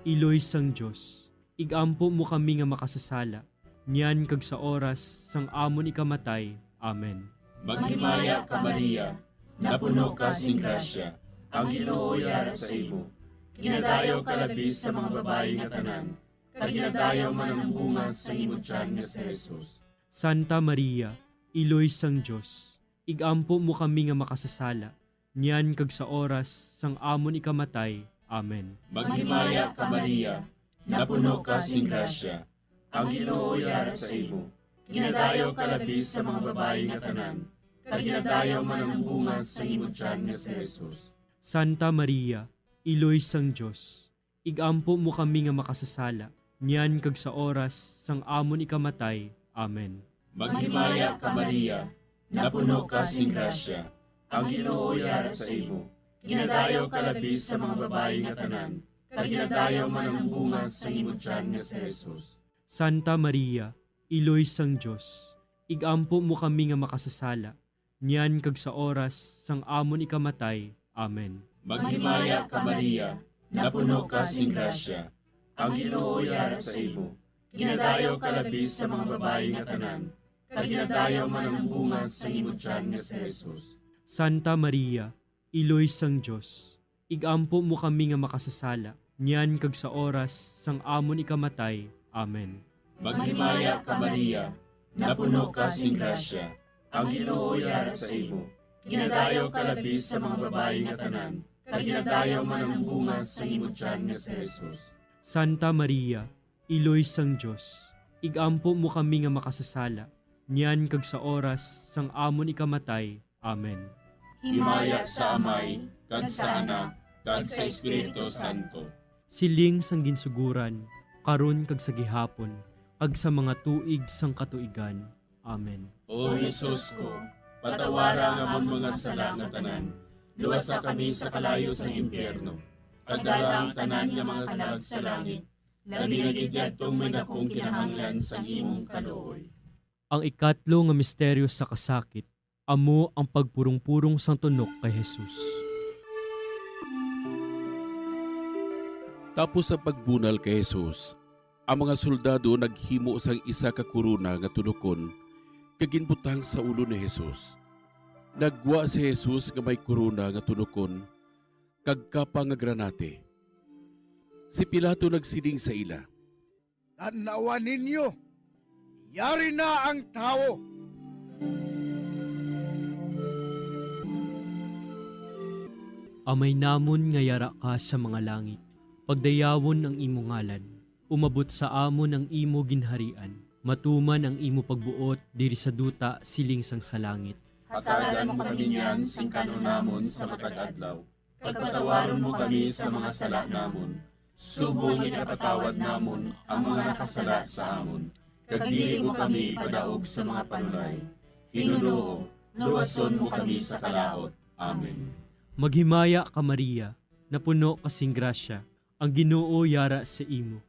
Iloy sang Dios, ig-ampo mo kami nga makasasala, niyan kag sa oras sang amon ikamatay. Amen. Maghimaya ka, Maria, napuno ka sing grasya, ang Ginoo yara sa imo. Ginadayaw ka labi sa mga babayi nga tanan, kag ginadayaw man ang bunga sa imo tiyan nga si Jesus. Santa Maria, Iloy sang Dios, ig-ampo mo kami nga makasasala, niyan kag sa oras sang amon ikamatay. Amen. Maghimaya ka, Maria, napuno ka sing grasya, ang Ginoo yara sa imo. Ginadayaw ka labi sa mga babayi nga tanan, kag ginadayaw man ang bunga sa imo tiyan nga si Jesus. Santa Maria, Iloy sang Dios, ig-ampo mo kami nga makasasala, niyan kag sa oras sang amon ikamatay. Amen. Maghimaya ka, Maria, napuno ka sing grasya, ang Ginoo yara sa imo. Ginadayaw ka labi sa mga babayi nga tanan, kag ginadayaw man ang bunga sa imo tiyan nga si Jesus. Santa Maria, Iloy sang Dios, ig-ampo mo kami nga makasasala, niyan kag sa oras sang amon ikamatay. Amen. Maghimaya ka, Maria, napuno ka sing grasya, ang Ginoo yara sa imo. Ginadayaw ka labi sa mga babayi nga tanan, kag ginadayaw man ang bunga sa imo tiyan nga si Jesus. Santa Maria, Iloy sang Dios, ig-ampo mo kami nga makasasala, niyan kag sa oras sang amon ikamatay. Amen. Maghimaya ka, Maria, napuno ka sing grasya, ang Ginoo yara sa imo. Ginadayaw ka labi sa mga babayi nga tanan, kag ginadayaw man ang bunga sa imo tiyan nga si Jesus. Santa Maria, Iloy sang Dios, ig-ampo mo kami nga makasasala, niyan kag sa oras sang amon ikamatay. Amen. Himaya sa Amay, kag sa Anak, kag sa Espiritu Santo. Siling sang ginsuguran, karon kag sa gihapon, kag sa mga tuig sang katuigan. Amen. O Jesus ko, patawara ang amon mga sala nga tanan, luwasa kami sa kalayo sang impyerno, kag dala ang tanan nga mga kalag sa langit, labi na gid yadtong may dakong kinahanglan sang imong kaluoy. Ang ikatlo nga misteryo sa kasakit amo ang pagpurong-purong sang tunok kay Jesus. Tapos sa pagbunal kay Jesus, ang mga soldado naghimo sang isa ka korona nga tunokon kag ginbutang sa ulo ni Jesus. Naggwa si Jesus nga may korona nga tunokon kag kapa nga granate. Si Pilato nagsiling sa ila, "Tan-awa ninyo, yari na ang tawo." Amay namon nga yara ka sa mga langit, pagdayawon ang imo ngalan. Umabot sa amon ang imo ginharian. Matuman ang imo pagbuot diri sa duta siling sang sa langit. Hatagan mo kami niyan sing kan-on namon sa matag adlaw, kag patawaron mo kami sa mga sala namon, subong nga ginapatawad namon ang mga nakasala sa amon, kag dili mo kami ipadaog sa mga panulay. Hinunoo, luwason mo kami sa kalaut. Amen. Maghimaya ka, Maria, napuno ka sing grasya, ang Ginoo yara sa imo.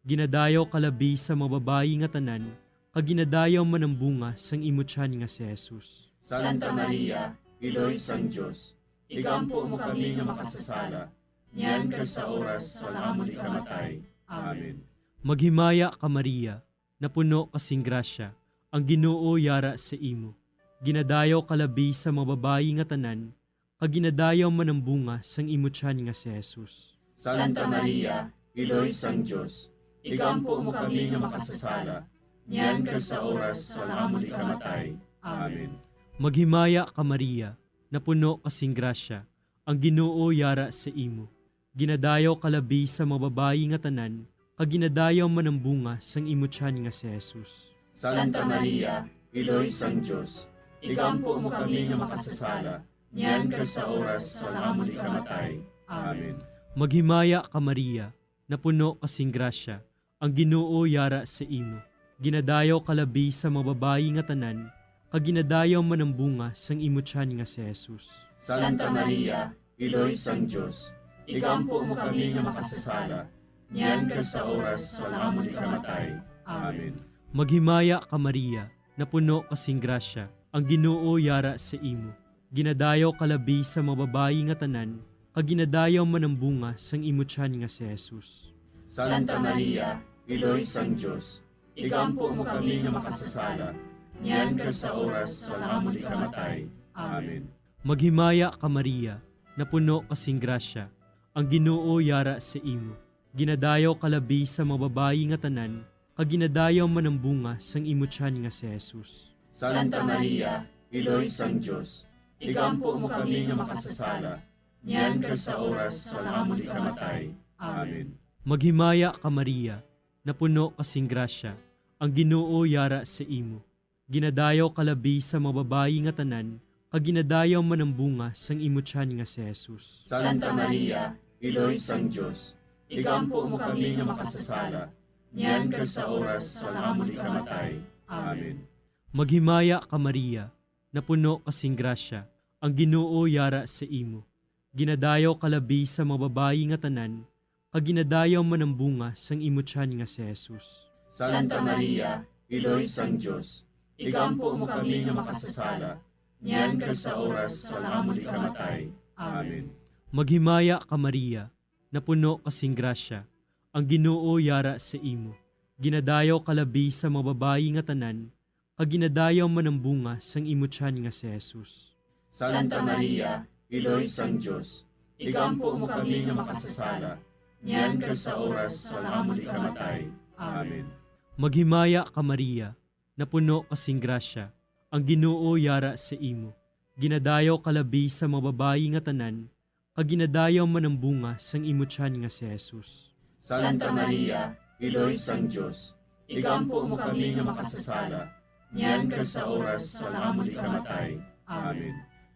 Ginadayaw ka labi sa mga babayi nga tanan, kag ginadayaw man ang bunga sang imo tiyan nga si Jesus. Santa Maria, Iloy sang Dios, igampo mo kami nga makasasala, niyan kag sa oras sang amon ikamatay. Amen. Maghimaya ka, Maria, napuno ka sing grasya, ang Ginoo yara sa imo. Ginadayaw ka labi sa mga babayi nga tanan, kag ginadayaw man ang bunga sang imo tiyan nga si Jesus. Santa Maria, Iloy sang Dios, igampo mo kami nga makasasala, niyan kag sa oras sang amon ikamatay. Amen. Maghimaya ka, Maria, napuno ka sing grasya, ang Ginoo yara sa imo. Ginadayaw ka labi sa mga babayi nga tanan, kag ginadayaw man ang bunga sang imo tiyan nga si Jesus. Santa Maria, Iloy sang Dios, igampo mo kami nga makasasala, niyan kag sa oras sang amon ikamatay. Amen. Maghimaya ka, Maria, napuno ka sing grasya, ang Ginoo yara sa imo. Ginadayaw ka labi sa mga babayi nga tanan, kag ginadayaw man ang bunga sang imo tiyan nga si Jesus. Santa Maria, Iloy sang Dios, igampo mo kami nga makasasala, niyan kag sa oras sang amon ikamatay. Amen. Maghimaya ka, Maria, napuno ka sing grasya, ang Ginoo yara sa imo. Ginadayaw ka labi sa mga babayi nga tanan, kag ginadayaw man ang bunga sang imo tiyan nga si Jesus. Santa Maria, Iloy sang Dios, igampo mo kami nga makasasala, niyan kag sa oras sang amon ikamatay. Amen. Maghimaya ka, Maria, napuno ka sing grasya, ang Ginoo yara sa imo. Ginadayaw ka labi sa mga babayi nga tanan, kag ginadayaw man ang bunga sang imo tiyan nga si Jesus. Santa Maria, Iloy sang Dios, igampo mo kami nga makasasala, niyan kag sa oras sang amon ikamatay. Amen. Maghimaya ka, Maria, napuno ka sing grasya, ang Ginoo yara sa imo. Ginadayaw ka labi sa mga babayi nga tanan, kag ginadayaw man ang bunga sang imo tiyan nga si Jesus. Santa Maria, Iloy sang Dios, igampo mo kami nga makasasala, niyan kag sa oras sang amon ikamatay. Amen. Maghimaya ka, Maria, napuno ka sing grasya, ang Ginoo yara sa imo. Ginadayaw ka labi sa mga babayi nga tanan, kag ginadayaw man ang bunga sang imo tiyan nga si Jesus. Santa Maria, Iloy sang Dios, igampo mo kami nga makasasala, niyan kag sa oras sang amon ikamatay. Amen. Maghimaya ka, Maria, napuno ka sing grasya, ang Ginoo yara sa imo. Ginadayaw ka labi sa mga babayi nga tanan, kag ginadayaw man ang bunga sang imo tiyan nga si Jesus. Santa Maria, Iloy sang Dios, igampo mo kami nga makasasala, niyan kag sa oras sang amon ikamatay. Amen. Maghimaya ka, Maria, napuno ka sing grasya, ang Ginoo yara sa imo. Ginadayaw ka labi sa mga babayi nga tanan, kag ginadayaw man ang bunga sang imo tiyan nga si Jesus. Santa Maria, Iloy sang Dios, igampo mo kami nga makasasala, niyan kag sa oras sang amon ikamatay. Amen.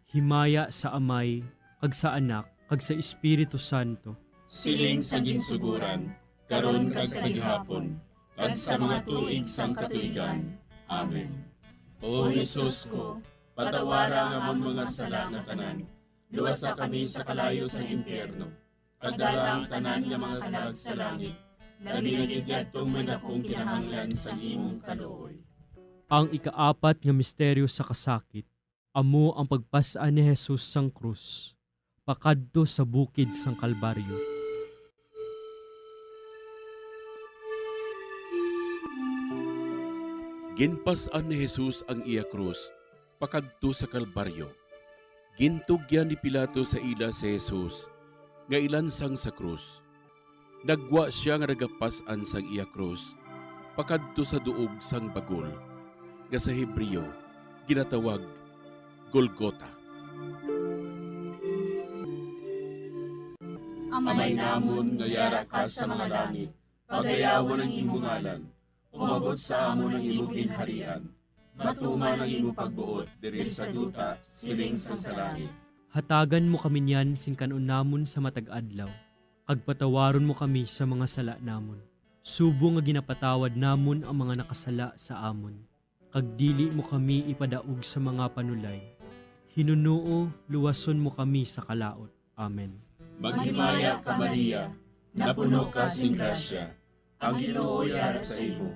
Himaya sa Amay, kag sa Anak, kag sa Espiritu Santo. Siling sa ginsugoran, karon kag sa gihapon, kag sa mga tuig sang katuigan. Amen. O Jesus ko, patawara ang amon mga sala nga tanan, luwasa kami sa kalayo sang impyerno, kag dala ang tanan nga mga kalag sa langit, labi na gid yadtong may dakong kinahanglan sang imong kaluoy. Ang ikaapat nga misteryo sa kasakit amo ang pagpas-an ni Jesus sang krus pakadto sa bukid sang Kalbaryo. Ginpas-an ni Jesus ang iya krus pakadto sa Kalbaryo. Gintugyan ni Pilato sa ila si Jesus nga ilansang sa krus. Naggwa sia nga nagapas-an sang iya krus pakadto sa duog sang bagol, nga sa Hebreo ginatawag Golgota. Amay namon nga yara ka sa mga langit, pagayawon ang imo ngalan. Umabot sa amon ang imo ginharian. Matuman ang imo pagbuot diri sa duta, siling sang sa langit. Hatagan mo kami niyan sing kan-on namon sa matag adlaw, kag patawaron mo kami sa mga sala namon, subong nga ginapatawad namon ang mga nakasala sa amon. Kag dili mo kami ipadaog sa mga panulay. Hinunoo, luwason mo kami sa kalaut. Amen. Maghimaya ka, Maria, napuno ka sing grasya, ang Ginoo yara sa imo.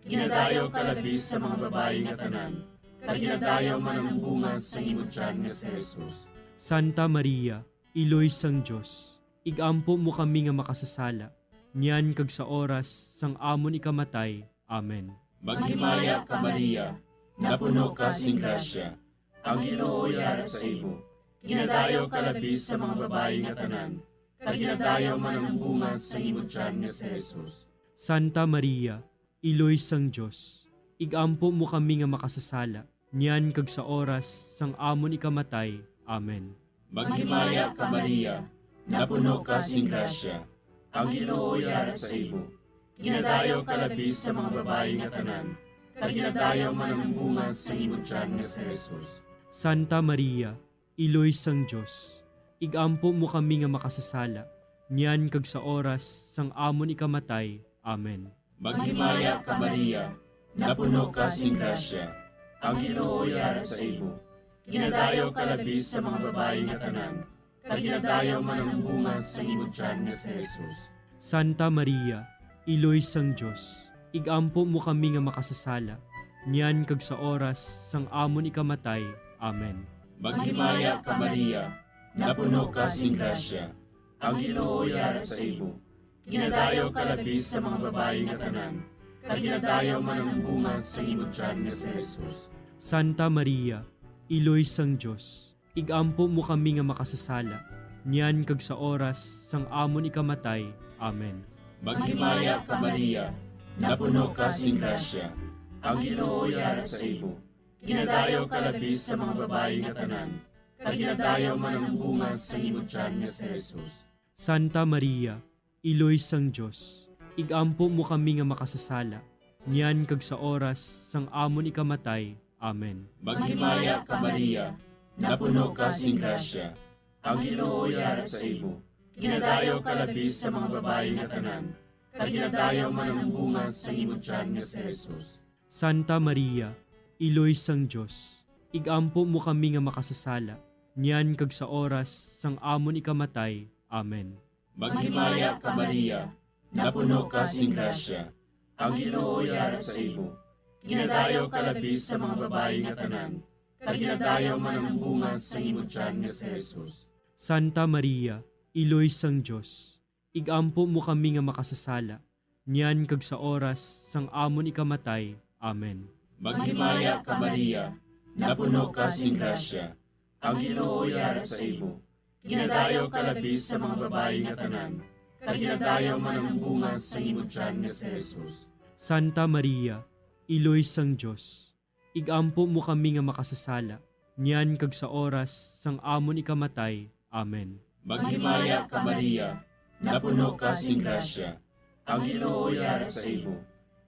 Ginadayaw ka labi sa mga babayi nga tanan, kag ginadayaw man ang bunga sang imo tiyan nga si Jesus. Santa Maria, Iloy sang Dios, ig-ampo mo kami nga makasasala, niyan kag sa oras sang amon ikamatay. Amen. Maghimaya ka, Maria, napuno ka sing grasya, ang Ginoo yara sa imo. Ginadayaw ka labi sa mga babayi nga tanan, kag ginadayaw man ang bunga sang imo tiyan nga si Jesus. Santa Maria, Iloy sang Dios, ig-ampo mo kami nga makasasala, niyan kag sa oras sang amon ikamatay. Amen. Maghimaya ka, Maria, napuno ka sing grasya, ang Ginoo yara sa imo. Ginadayaw ka labi sa mga babayi nga tanan, kag ginadayaw man ang bunga sang imo tiyan nga si Jesus. Santa Maria, Iloy sang Dios, ig-ampo mo kami nga makasasala, niyan kag sa oras sang amon ikamatay. Amen. Maghimaya ka, Maria, napuno ka sing grasya, ang Ginoo yara sa imo. Ginadayaw ka labi sa mga babayi nga tanan, kag ginadayaw man ang bunga sang imo tiyan nga si Jesus. Santa Maria, Iloy sang Dios, ig-ampo mo kami nga makasasala, niyan kag sa oras sang amon ikamatay. Amen. Maghimaya ka, Maria, napuno ka sing grasya, ang Ginoo yara sa imo. Ginadayaw ka labi sa mga babayi nga tanan, kag ginadayaw man ang bunga sang imo tiyan nga si Jesus. Santa Maria, Iloy sang Dios, ig-ampo mo kami nga makasasala, niyan kag sa oras sang amon ikamatay. Amen. Maghimaya ka, Maria, napuno ka sing grasya, ang Ginoo yara sa imo. Ginadayaw ka labi sa mga babayi nga tanan, kag ginadayaw man ang bunga sang imo tiyan nga si Jesus. Santa Maria, Iloy sang Dios, ig-ampo mo kami nga makasasala, niyan kag sa oras sang amon ikamatay. Amen. Maghimaya ka, Maria, napuno ka sing grasya, ang Ginoo yara sa imo. Ginadayaw ka labi sa mga babayi nga tanan, kag ginadayaw man ang bunga sang imo tiyan nga si Jesus. Santa Maria, Iloy sang Dios, ig-ampo mo kami nga makasasala, niyan kag sa oras sang amon ikamatay. Amen. Maghimaya ka, Maria, napuno ka sing grasya, ang Ginoo yara sa imo. Ginadayaw ka labi sa mga babayi nga tanan, kag ginadayaw man ang bunga sang imo tiyan nga si Jesus. Santa Maria, Iloy sang Dios, ig-ampo mo kami nga makasasala, niyan kag sa oras sang amon ikamatay. Amen. Maghimaya ka, Maria, napuno ka sing grasya, ang Ginoo yara sa imo. Ginadayaw ka labi sa mga babayi nga tanan, kag ginadayaw man ang bunga sang imo tiyan nga si Jesus. Santa Maria, Iloy sang Dios, ig-ampo mo kami nga makasasala, niyan kag sa oras sang amon ikamatay. Amen. Maghimaya ka, Maria, napuno ka sing grasya, ang Ginoo yara sa imo.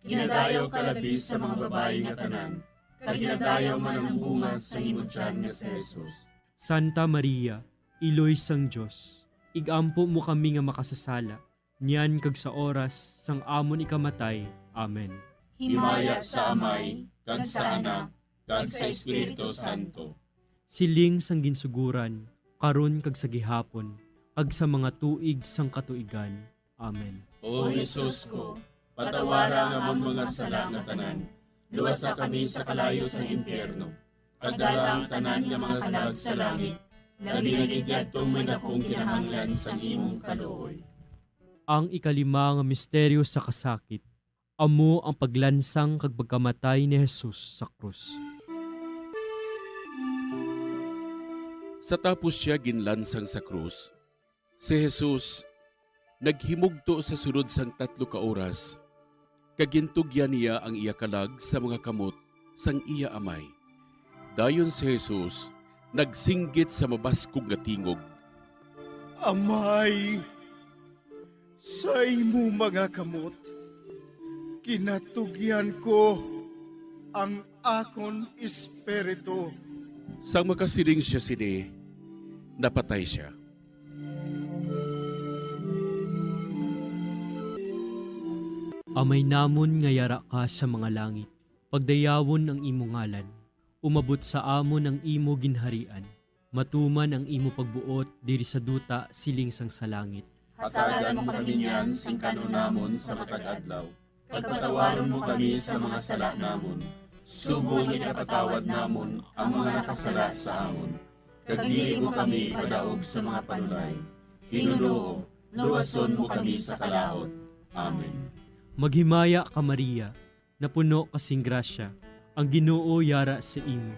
Ginadayaw ka labi sa mga babayi nga tanan, kag ginadayaw man ang bunga sang imo tiyan nga si Jesus. Santa Maria, Iloy sang Dios, ig-ampo mo kami nga makasasala, niyan kag sa oras sang amon ikamatay. Amen. Himaya sa Amay, kag sa Anak, kag sa Espiritu Santo. Siling sang ginsuguran, karon kag sa gihapon, kag sa mga tuig sang katuigan. Amen. O Jesus ko, patawara ang amon mga sala nga tanan, luwasa kami sa kalayo sang impyerno, kag dala ang tanan nga mga kalag sa langit, labi na gid yadtong may dakong kinahanglan sang imong kaluoy. Ang ikalima nga misteryo sa kasakit, amo ang paglansang kag pagkamatay ni Jesus sa krus. Sa tapos sia ginlansang sa krus, si Jesus naghimugto sa sulod sang tatlo ka oras, kag gintugyan niya ang iya kalag sa mga kamot sang iya Amay. Dayon si Jesus nagsinggit sa mabaskog nga tingog, "Amay, sa imo mga kamot, ginatugyan ko ang akon espiritu." Sang makasiling sia sini, napatay sia. Amay namon nga yara ka sa mga langit, pagdayawon ang imo ngalan. Umabot sa amon ang imo ginharian. Matuman ang imo pagbuot diri sa duta siling sang sa langit. Hatagan mo kami niyan sing kan-on namon sa matag adlaw, kag patawaron mo kami sa mga sala namon, subong nga ginapatawad namon ang mga nakasala sa amon. Kag dili mo kami ipadaog sa mga panulay. Ginoo, luwason mo kami sa kalaut. Amen. Maghimaya ka, Maria, napuno ka sing grasya, ang Ginoo yara sa imo.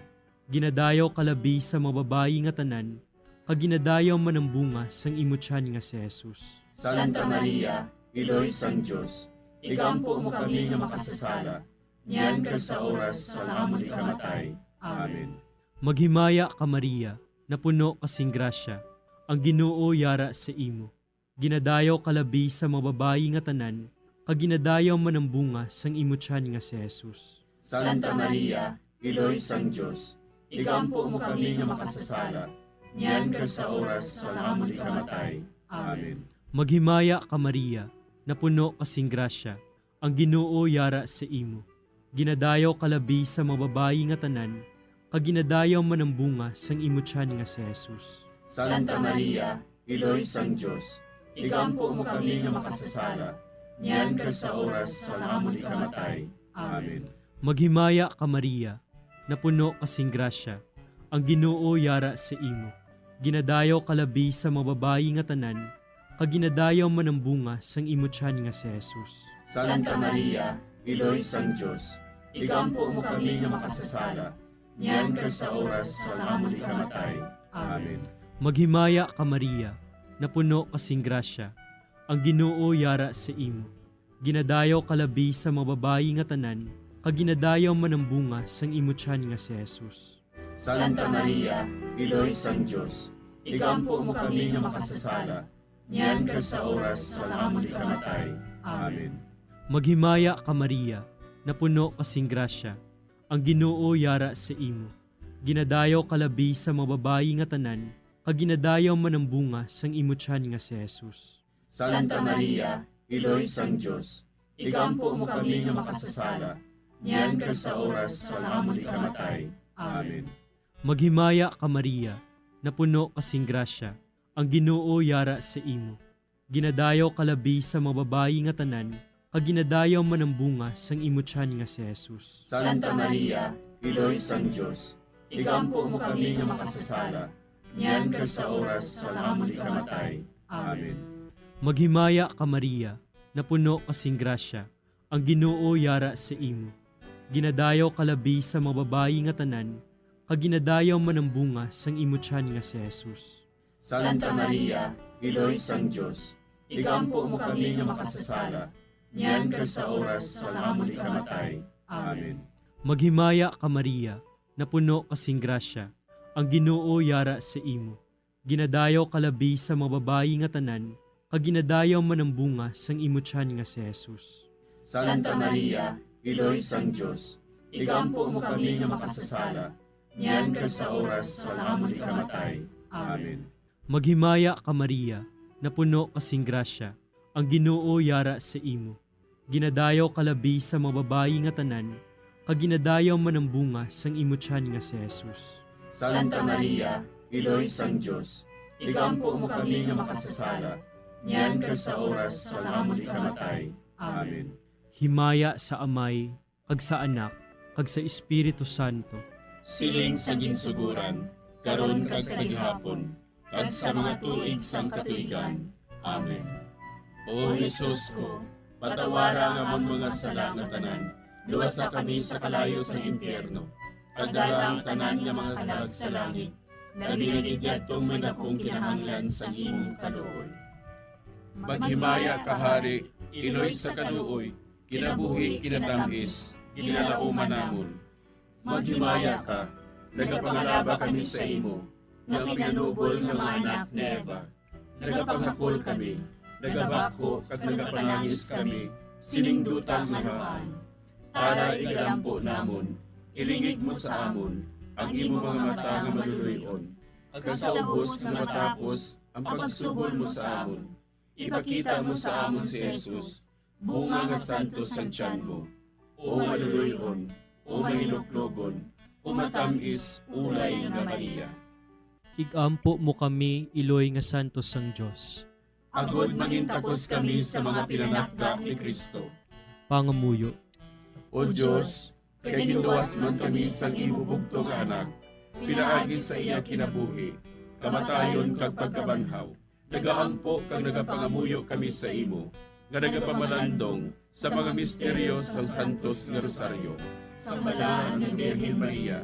Ginadayaw ka labi sa mga babayi nga tanan, kag ginadayaw man ang bunga sang imo tiyan nga si Jesus. Santa Maria, Iloy sang Dios, igampo mo kami nga makasasala, niyan kag sa oras sang amon ikamatay. Amen. Maghimaya ka, Maria, napuno ka sing grasya, ang Ginoo yara sa imo. Ginadayaw ka labi sa mga babayi nga tanan, kag ginadayaw man ang bunga sang imo tiyan nga si Jesus. Santa Maria, Iloy sang Dios, igampo mo kami nga makasasala, niyan kag sa oras sang amon ikamatay. Amen. Maghimaya ka, Maria, napuno ka sing grasya, ang Ginoo yara sa imo. Ginadayaw ka labi sa mga babayi nga tanan, kag ginadayaw man ang bunga sang imo tiyan nga si Jesus. Santa Maria, Iloy sang Dios, igampo mo kami nga makasasala, niyan kag sa oras sang amon ikamatay. Amen. Maghimaya ka, Maria, napuno ka sing grasya, ang Ginoo yara sa imo. Ginadayaw ka labi sa mga babayi nga tanan, kag ginadayaw man ang bunga sang imo tiyan nga si Jesus. Santa Maria, Iloy sang Dios, igampo mo kami nga makasasala, niyan kag sa oras sang amon ikamatay. Amen. Maghimaya ka, Maria, napuno ka sing grasya, ang Ginoo yara sa imo. Ginadayaw ka labi sa mga babayi nga tanan, kag ginadayaw man ang bunga sang imo tiyan nga si Jesus. Santa Maria, Iloy sang Dios, igampo mo kami nga makasasala, niyan kag sa oras sang amon ikamatay. Amen. Maghimaya ka, Maria, napuno ka sing grasya, ang Ginoo yara sa imo. Ginadayaw ka labi sa mga babayi nga tanan, kag ginadayaw man ang bunga sang imo tiyan nga si Jesus. Santa Maria, Iloy sang Dios, igampo mo kami nga makasasala, niyan kag sa oras sang amon ikamatay. Amen. Maghimaya ka, Maria, napuno ka sing grasya, ang Ginoo yara sa imo. Ginadayaw ka labi sa mga babayi nga tanan, kag ginadayaw man ang bunga sang imo tiyan nga si Jesus. Santa Maria, Iloy sang Dios, igampo mo kami nga makasasala, niyan kag sa oras sang amon ikamatay. Amen. Maghimaya ka, Maria, napuno ka sing grasya, ang Ginoo yara sa imo. Ginadayaw ka labi sa mga babayi nga tanan, kag ginadayaw man ang bunga sang imo tiyan nga si Jesus. Santa Maria, Iloy sang Dios, igampo mo kami nga makasasala, niyan kag sa oras sang amon ikamatay. Amen. Maghimaya ka, Maria, napuno ka sing grasya, ang Ginoo yara sa imo. Ginadayaw ka labi sa mga babayi nga tanan, kag ginadayaw man ang bunga sang imo tiyan nga si Jesus. Santa Maria, Iloy sang Dios, igampo mo kami nga makasasala, niyan kag sa oras sang amon ikamatay. Amen. Maghimaya ka, Maria, napuno ka sing grasya, ang Ginoo yara sa imo. Ginadayaw ka labi sa mga babayi nga tanan, kag ginadayaw man ang bunga sang imo tiyan nga si Jesus. Santa Maria, Iloy sang Dios, igampo mo kami nga makasasala, niyan kag sa oras sang amon ikamatay. Amen. Himaya sa Amay, kag sa Anak, kag sa Espiritu Santo. Siling sa ginsuguran, karon kag sa gihapon, kag sa mga tuig sang katuigan. Amen. O Jesus ko, patawara ang amon mga sala nga tanan, luwasa kami sa kalayo sang impyerno, kag dala ang tanan nga mga kalag sa langit, labi na gid yadtong may dakong kinahanglan sang imong kaluoy. Maghimaya ka, Hari, iloy sa kaluoy, kinabuhi, kinatamis, ginalauman namon. Maghimaya ka, nagapangalaba kami sa imo, nga pinanubol nga mga anak ni Eva. Nagapangakol kami, nagabakho kag nagapanangis kami sining duta nga namaan. Tara, igalampo namon, ilingig mo sa amon ang imo mga mata nga maluloy-on, kag sa ubos nga matapos ang pagsugod mo sa amon, ipakita mo sa amon si Jesus, bunga nga santos sang tiyan mo, o maluloy-on, o mahinuklogon, o matamis, ulay nga Maria. Igampo mo kami, iloy nga santos sang Dios. Agod mangintakos kami sa mga pinanakda ni Cristo. Pangamuyo. O Dios, kay ginluwas man kami sang imo bugtong nga Anak, pinaagi sa iya kinabuhi, kamatayon, kag pagkabanhaw, nagaampo kag nagapangamuyo kami sa imo, nga nagapamalandong sa mga misteryo sang Santos nga Rosaryo, sang Balaan nga Birhen Maria.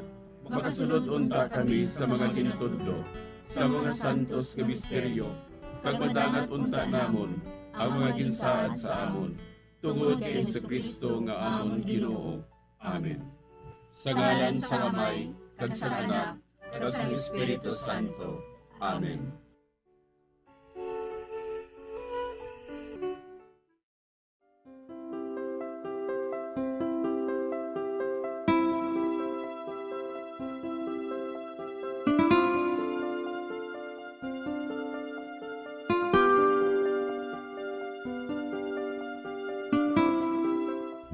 Makasulod unta kami sa mga ginatudlo sa mga santos nga misteryo, kag madangat unta namon ang mga ginsaad sa amon, tungod kay Jesu-Cristo nga amon Ginoo. Amen. Sa ngalan sang Amay, kag sang Anak, kag sang Espiritu Santo. Amen.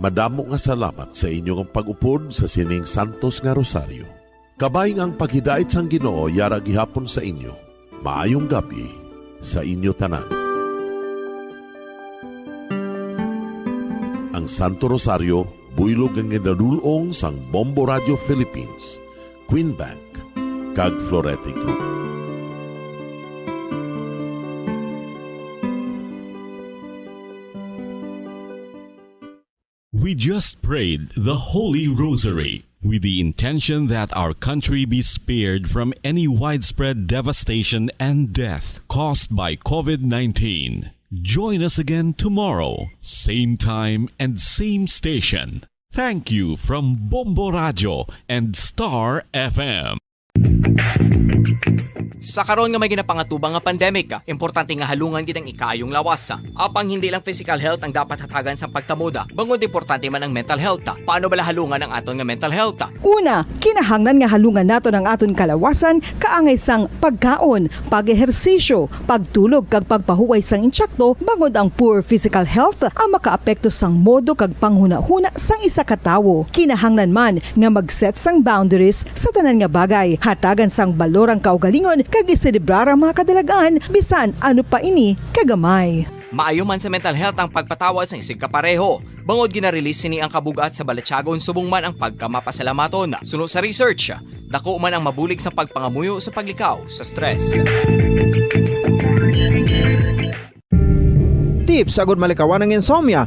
Madamo nga salamat sa inyo nga pag-upod sa sining santos nga rosaryo. Kabay nga ang paghidait sang Ginoo yara gihapon sa inyo. Maayong gab-i sa inyo tanan. Ang Santo Rosario, buylog nga ginadul-ong sang Bombo Radio Philippines, Queen Bank, kag Florete Group. We just prayed the Holy Rosary with the intention that our country be spared from any widespread devastation and death caused by COVID nineteen. Join us again tomorrow, same time and same station. Thank you from Bombo Radio and Star F M. Sa karon nga may ginapangatubang nga pandemic, importante nga halungan gid ang ikaayong lawas. Apang hindi lang physical health ang dapat hatagan sa pagtamod, bangod importante man ang mental health. Paano bala halungan ang aton nga mental health? Una, kinahanglan nga halungan naton ang aton kalawasan kaangay sang pagkaon, pag-ehersisyo, pagtulog kag pagpahuway sang insakto, bangod ang poor physical health ang makaapekto sang modo kag panghunahuna sang isa ka tawo. Kinahanglan man nga mag-set sang boundaries sa tanan nga bagay, hatagan sang balor ang kaugalingon kag iselebrar ang mga kadalag-an bisan ano pa ini kagamay. Maayo man sa mental health ang pagpatawad sa isigkapareho. Bangod gina-release sini ang kabug-at sa balatyagon subong man ang pagkamapasalamaton. Suno sa research, dako man ang mabulig sa pagpangamuyo sa paglikaw sa stress. Tips agud malikawan ang insomnia.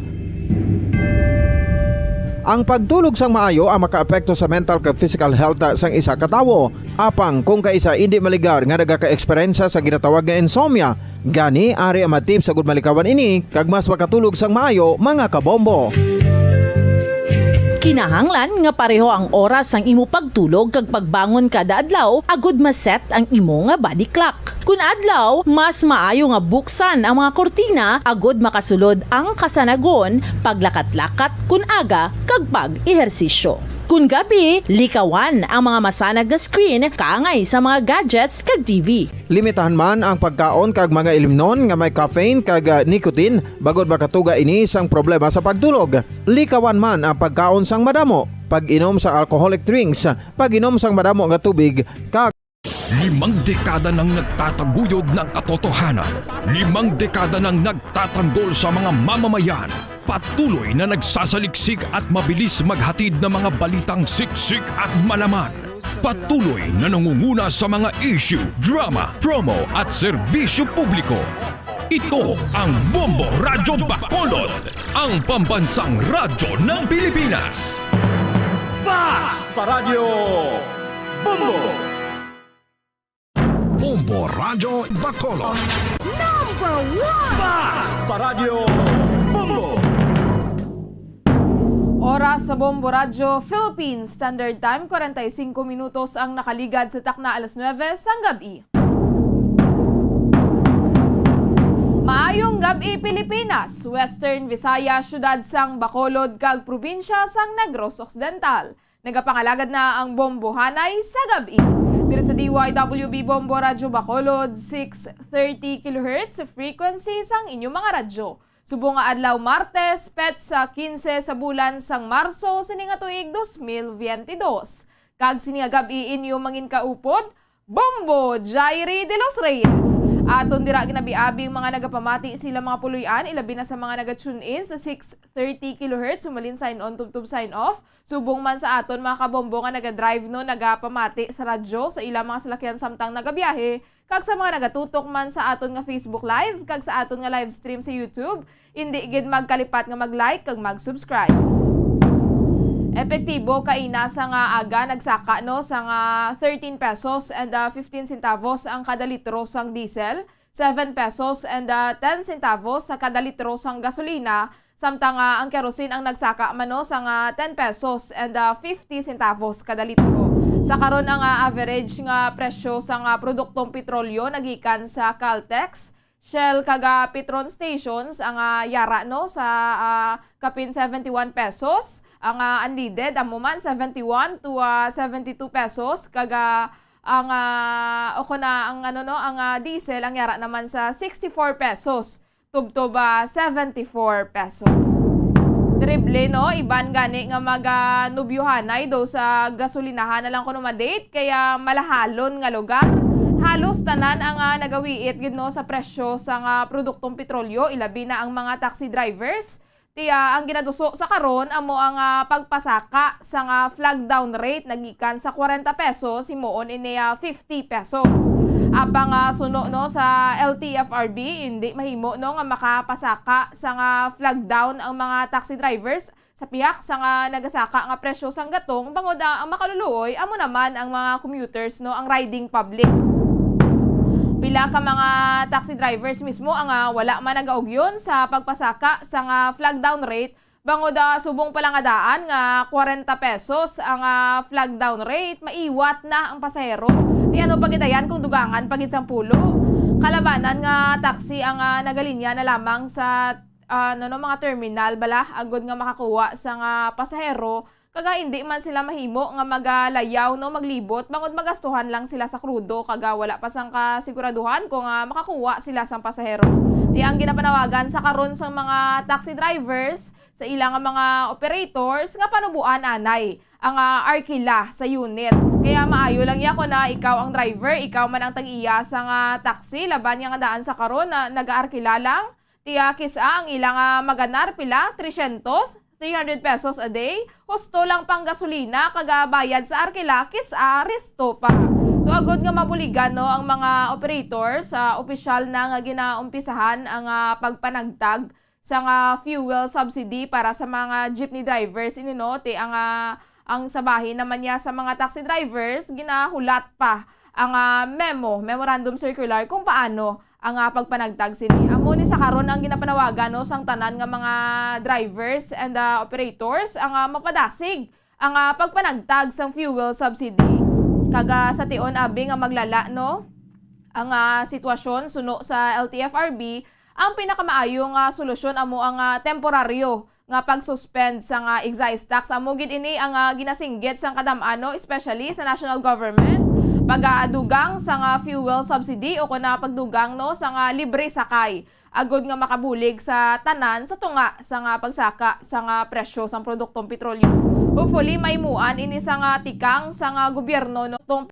Ang pagtulog sang maayo ang makaapekto sa mental kag physical health sang isa ka tawo. Apang kung kaisa indi maligar nga nagaka-eksperyensya sa ginatawag nga insomnia, gani ari ang mga tips agud malikawan ini kag mas makatulog sang maayo, mga kabombo. Kinahanglan nga pareho ang oras sang imo pagtulog kag pagbangon kada adlaw agud ma-set ang imo nga body clock. Kun adlaw, mas maayo nga buksan ang mga kurtina agud makasulod ang kasanagon, paglakat-lakat kun aga, kag pag-ehersisyo. Kun gabi, likawan ang mga masanag nga screen kaangay sa mga gadgets kag T V. Limitahan man ang pagkaon kag mga ilimnon nga may caffeine kag, ah, nicotine, bangod makatuga ini sang problema sa pagtulog. Likawan man ang pagkaon sang madamo, pag-inom sa alcoholic drinks, pag-inom sang madamo nga tubig, kag Limang dekada nang nagtataguyod ng katotohanan. Limang dekada nang nagtatanggol sa mga mamamayan. Patuloy na nagsasaliksik at mabilis maghatid ng mga balitang siksik at malaman. Patuloy na nangunguna sa mga issue, drama, promo at serbisyo publiko. Ito ang Bombo Radyo Bacolod, ang pambansang radyo ng Pilipinas. Fast Paradyo Bombo! Bombo Radyo Bacolod. Number one! Fast Paradyo Bombo! Oras sa Bombo Radyo Philippines Standard Time, kwarenta y singko minutos ang nakaligad sa takna alas nuebe sang gab-i. Maayong gab-i, Pilipinas, Western Visayas, siyudad sang Bacolod, kag probinsya sang Negros Occidental. Nagapangalagad na ang Bombohanay sa gab-i. Diri sa D Y W B Bombo Radyo Bacolod, six thirty kilohertz frequency sang inyong mga radyo. Subong nga adlaw, Martes, petsa kinse sa bulan sang Marso sini nga tuig dos mil biyente dos. Kag sini nga gab-i inyo manginkaupod, Bombo Jairi de los Reyes. Aton dira ginabiabi ang mga nagapamati sa ilang mga puloy-an, ilabi na sa mga naga-tune in sa six thirty kilohertz, sumalin sign on, tubtob sign off. Subong man sa aton mga kabombo nga naga-drive, no, nagapamati sa radyo sa ilang mga salakyan samtang nagabiyahe, kag sa mga nagatutok man sa aton nga Facebook Live kag sa aton nga live stream sa YouTube, indi gid magkalipat nga mag-like kag mag-subscribe. Epektibo kaina sa nga aga nagsaka, no, sa nga thirteen pesos and, ah, fifteen centavos ang kada litro sang diesel, seven pesos and, ah, ten centavos sa kada litro sang gasolina, samtang, ah, ang kerosene ang nagsaka man, no, sa nga ten pesos and, ah, fifty centavos kada litro. Sa karon, ang, ah, average nga presyo sa nga produktong petrolyo nagikan sa Caltex, Shell, kag, ah, Petron stations ang, ah, yara, no, sa, ah, kapin seventy-one pesos, ang, ah, unleaded amo man seventy-one to, ah, seventy-two pesos, kag, ah, ang, ah, o kon, ah, ang, ano, no, ang, ah, diesel ang yara naman sa sixty-four pesos tubtob, ah, seventy-four pesos. Triple, no? Iban gani nga maga-nubyuhanay do sa gasolinahan na lang kuno ma-date, kaya malahalon nga lugar. Halos tanan ang, ah, nagawiit gid, no, sa presyo sa nga produktong petrolyo, ilabi na ang mga taxi drivers. Tiya, ang ginaduso sa karon amo ang, ah, pagpasaka sa nga flag down rate nagikan sa kwarenta pesos, himuon ini, ah, fifty pesos. Apang, ah, suno, no, sa L T F R B, hindi mahimo, no, nga makapasaka sa nga flag down ang mga taxi drivers sa pihak sa nga nagasaka nga presyo sang gatong, bangod, ah, ang makaluluoy amo naman ang mga commuters, no, ang riding public. Pila ka mga taxi drivers mismo ang, ah, wala man nagaugyon sa pagpasaka sa nga flag down rate, bangod, ah, subong pa lang nga daan nga kwarenta pesos ang, ah, flag down rate, maiwat na ang pasahero. Ti ano pa gid ayan kung dugangan pa gid sang pulo? Kalabanan nga taxi ang, ah, nagalinya na lamang sa, ah, ano, no, mga terminal bala, agod nga makakuha sa nga pasahero, kag, ah, hindi man sila mahimo nga magalayaw, no, maglibot, bangod magastuhan lang sila sa krudo, kag, ah, wala pa sang kasiguraduhan kung, ah, makakuha sila sang pasahero. Ti ang ginapanawagan sa karon sang mga taxi drivers sa ila nga mga operators nga panubuan anay ang, ah, arkila sa unit. Kaya maayo lang ya kon, ah, ikaw ang driver, ikaw man ang tag-iya sa nga taxi, laban nga nga daan sa karon na nagaarkila lang. Tiya, kis-a ang ila nga maganar pila, tresyentos, three hundred pesos a day, husto lang pang gasolina, kag, ah, bayad sa arkila, kis-a resto pa. So, agod nga mabuligan, no, ang mga operator sa opisyal na nga ginaumpisahan ang, ah, pagpanagtag sa nga fuel subsidy para sa mga jeepney drivers ini, no, ti ang, ah, ang sa bahin naman niya sa mga taxi drivers, ginahulat pa ang, ah, memo, memorandum circular, kung paano ang, ah, pagpanagtag sini. Amo ni sa karon ang ginapanawagan, no, sang tanan nga mga drivers and, ah, operators ang, ah, mapadasig ang, ah, pagpanagtag sang fuel subsidy. Kag, ah, sa tion abi nga maglala, no, ang, ah, sitwasyon suno sa L T F R B, ang pinakamaayo nga solusyon amo ang, ah, temporaryo nga pag-suspend sa nga excise tax. Amo gid ini ang, ah, ginasinggit sang kadam-an, no, especially sa national government, pag-aadugang sa nga fuel subsidy o kon na pagdugang, no, sa nga libre sakay, agod nga makabulig sa tanan sa tunga sa nga pagsaka sa nga presyo sang produktong petrolyo. Hopefully, maimuan ini sa nga tikang sa nga gobyerno, no, tong